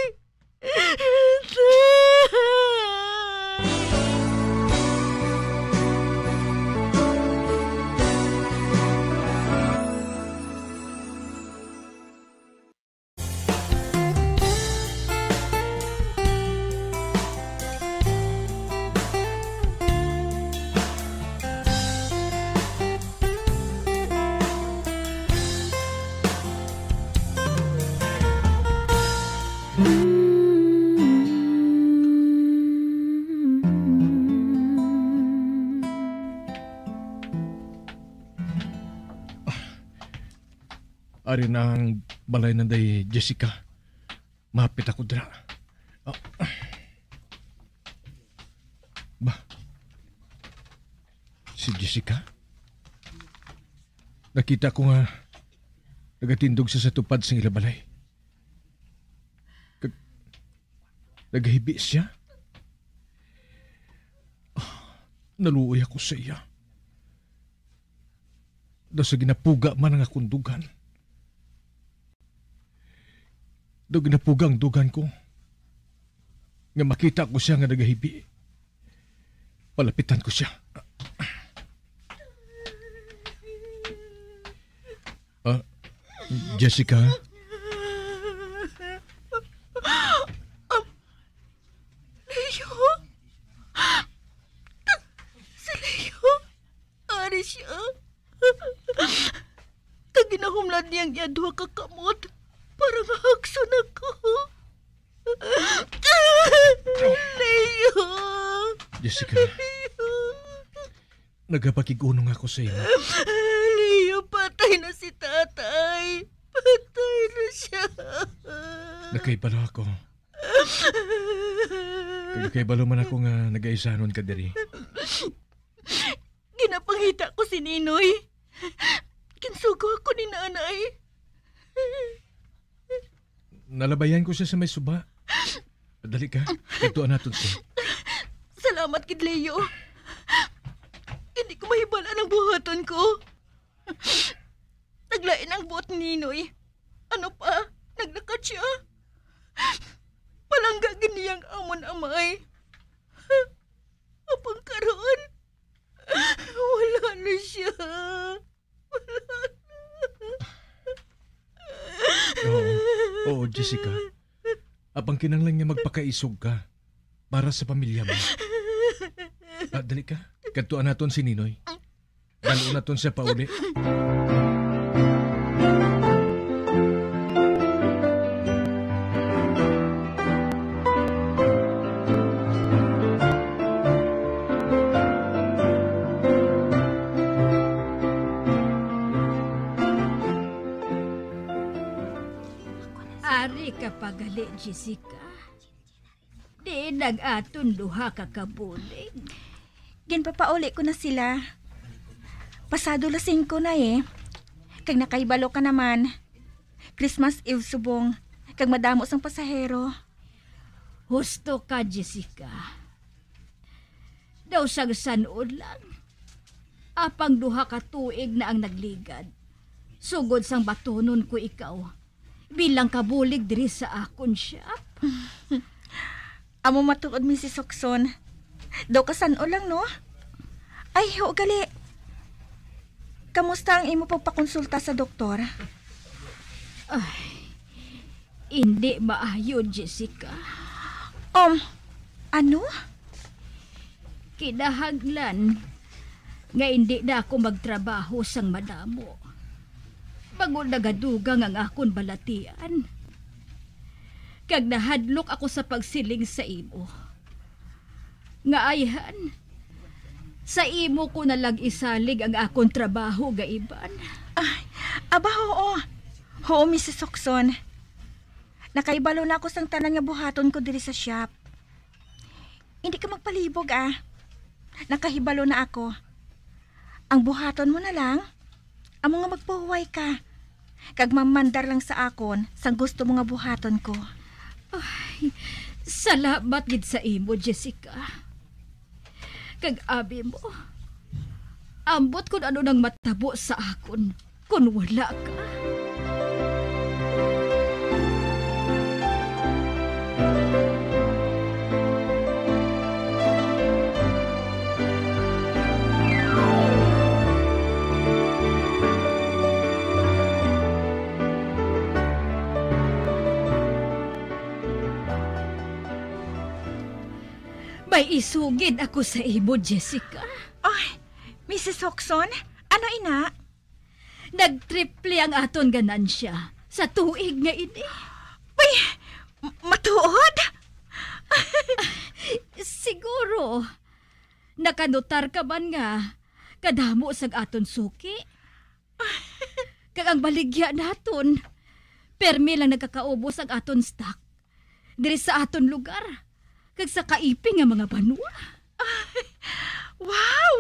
Tay! Ari na ang balay nanday Jessica. Mahapit ako dira. Ah. Ba? Si Jessica? Nakita ko nga nagatindog siya sa tupad sang ila balay. Kag nagahibi siya. Ah, naluoy ako sa iya. Daw sa ginapuga man ang akong dugan. Daw ginapuga ang dugan ko nga makita ko siya nga nagahibi. Palapitan ko siya. Ah, Jessica? Leo? Si Leo? Ari siya. Kag ginahumlad niya ang iya duha ka kamot para nga hakson ako. Leo! Jessica, Leo! Nagapakig-unong ako sa imo. Leo, patay na si tatay. Patay na siya. Nakaibalo ako. Kag nakaibalo man ako nga nagaisanon ka diri. Ginapangita ko si Ninoy. Ginsugo ako ni Nanay. Nalabayan ko siya sa may suba. Dali ka, kadtuan naton siya. Salamat gid, Leo. Hindi ko mahibal-an ang buhaton ko. Naglain ang buot ni Ninoy. Ano pa? Naglakat siya. Palangga gid niya ang amon amay. Apang karon, wala na siya. Wala na. Oo. Oo, Jessica. Apang kinahanglan nga magpakaisog ka para sa pamilya mo. Ah, dali ka. Kadtuan naton si Ninoy. Dal-on naton siya pauli. Ari ka pa gali, Jessica. Diin ang aton duha ka kabulig? Ginpapauli ko na sila. Pasado las singko na, eh. Kag nakahibalo ka naman. Christmas Eve subong, kag madamo sang pasahero. Husto ka, Jessica. Daw sang san-on lang, apang duha ka tuig na ang nagligad, sugod sang batunon ko ikaw bilang kabulig diri sa akon shop. Amo matuod, Missus Sokson. Daw kasan-o lang, no? Ay, huo gali. Kamusta ang imo pagpakonsulta sa doktor? Ay, hindi maayo, Jessica. Um, ano? Kinahanglan nga hindi na ako magtrabaho sang madamo. Bangod nagadugang ang akon balatian. Kag nahadlok ako sa pagsiling sa imo. Nga ayhan, sa imo ko na lang isalig ang akon trabaho nga iban. Ah, aba, huo. Huo, Missus Sokson. Nakahibalo na ako sang tanan nga buhaton ko diri sa shop. Hindi ka magpalibog, ah. Nakahibalo na ako. Ang buhaton mo na lang, amo nga magpahuway ka, kag mamandar lang sa akon sang gusto mo nga buhaton ko. Ay, salamat gid sa imo, Jessica. Kag abi mo, ambot kun ano nang matabo sa akon kon wala ka. May isugid ako sa imo, Jessica. Ay, Missus Hoxon, ano ina? Nagtriple ang aton ganansya sa tuig nga ini. Uy, m-, matuod? Siguro, nakanotar ka man nga kadamo sang aton suki. Kag ang baligya naton, permi lang nagkakaubos ang aton stock diri sa aton lugar kag sa kaiping nga mga banwa. Wow!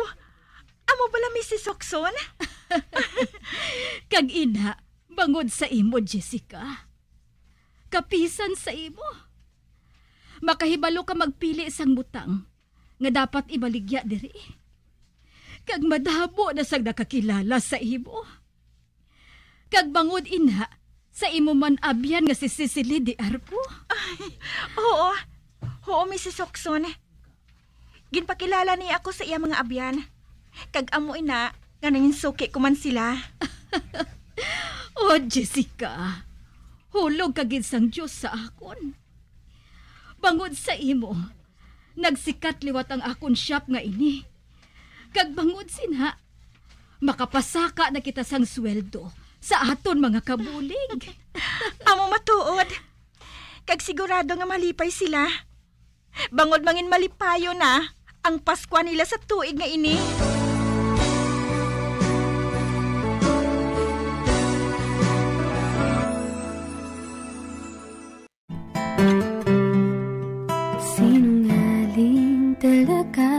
Amo bala, Missus Hoxon? Kag ina, bangod sa imo, Jessica. Kapisan sa imo. Makahibalo ka magpili sang butang nga dapat ibaligya diri. Kag madamo na sang nakakilala sa imo. Kag bangod ina, sa imo man abyan nga si Cecily de Arbo. Ay, oo. Oo, Missus Hoxon. Ginpakilala niya ako sa iya mga abyan. Kag amo ina nga nangin suki ko man sila. Oh, Jessica, hulog ka gid sang Dios sa akon. Bangod sa imo, nagsikat liwat ang akon shop nga ini. Kag bangod sina, makapasaka na kita sang sweldo sa aton mga kabulig. Amo matuod. Kag sigurado nga malipay sila. Bangod mangin malipayon na ang Paskwa nila sa tuig nga ini. Sinungaling talaga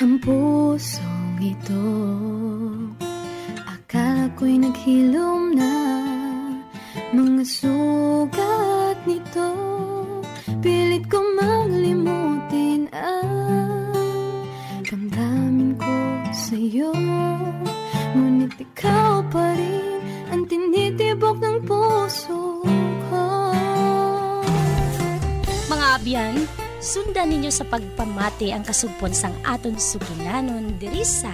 ang pusong ito. Akala ko'y naghilom na mga sugat nito. Pilit ko mang limutin ang damdamin ko sa'yo. Ngunit ikaw pa rin ang tinitibok ng puso ko. Mga abyan, sundan ninyo sa pagpamati ang kasugpon sang aton sugilanon diri sa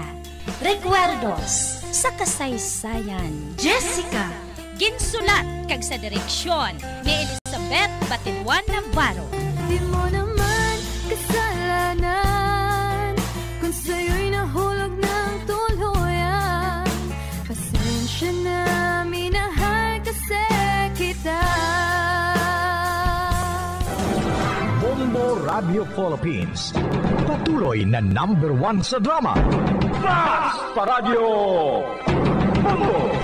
Recuerdos sa Kasaysayan. Jessica, ginsulat kag sa direksyon ni Elizabeth Batiduan Navarro. Di mo naman kasalanan kung sa'yo'y nahulog ng tuluyan. Pasensya na, minahal kasi kita. Bombo Radio Philippines, patuloy na number one sa drama. Mas pa Radyo Bombo!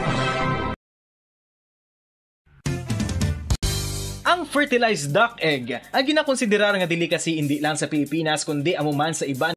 Ang fertilized duck egg ay ginakonsiderar nga delicacy indi lang sa Pilipinas, kundi amo man sa iban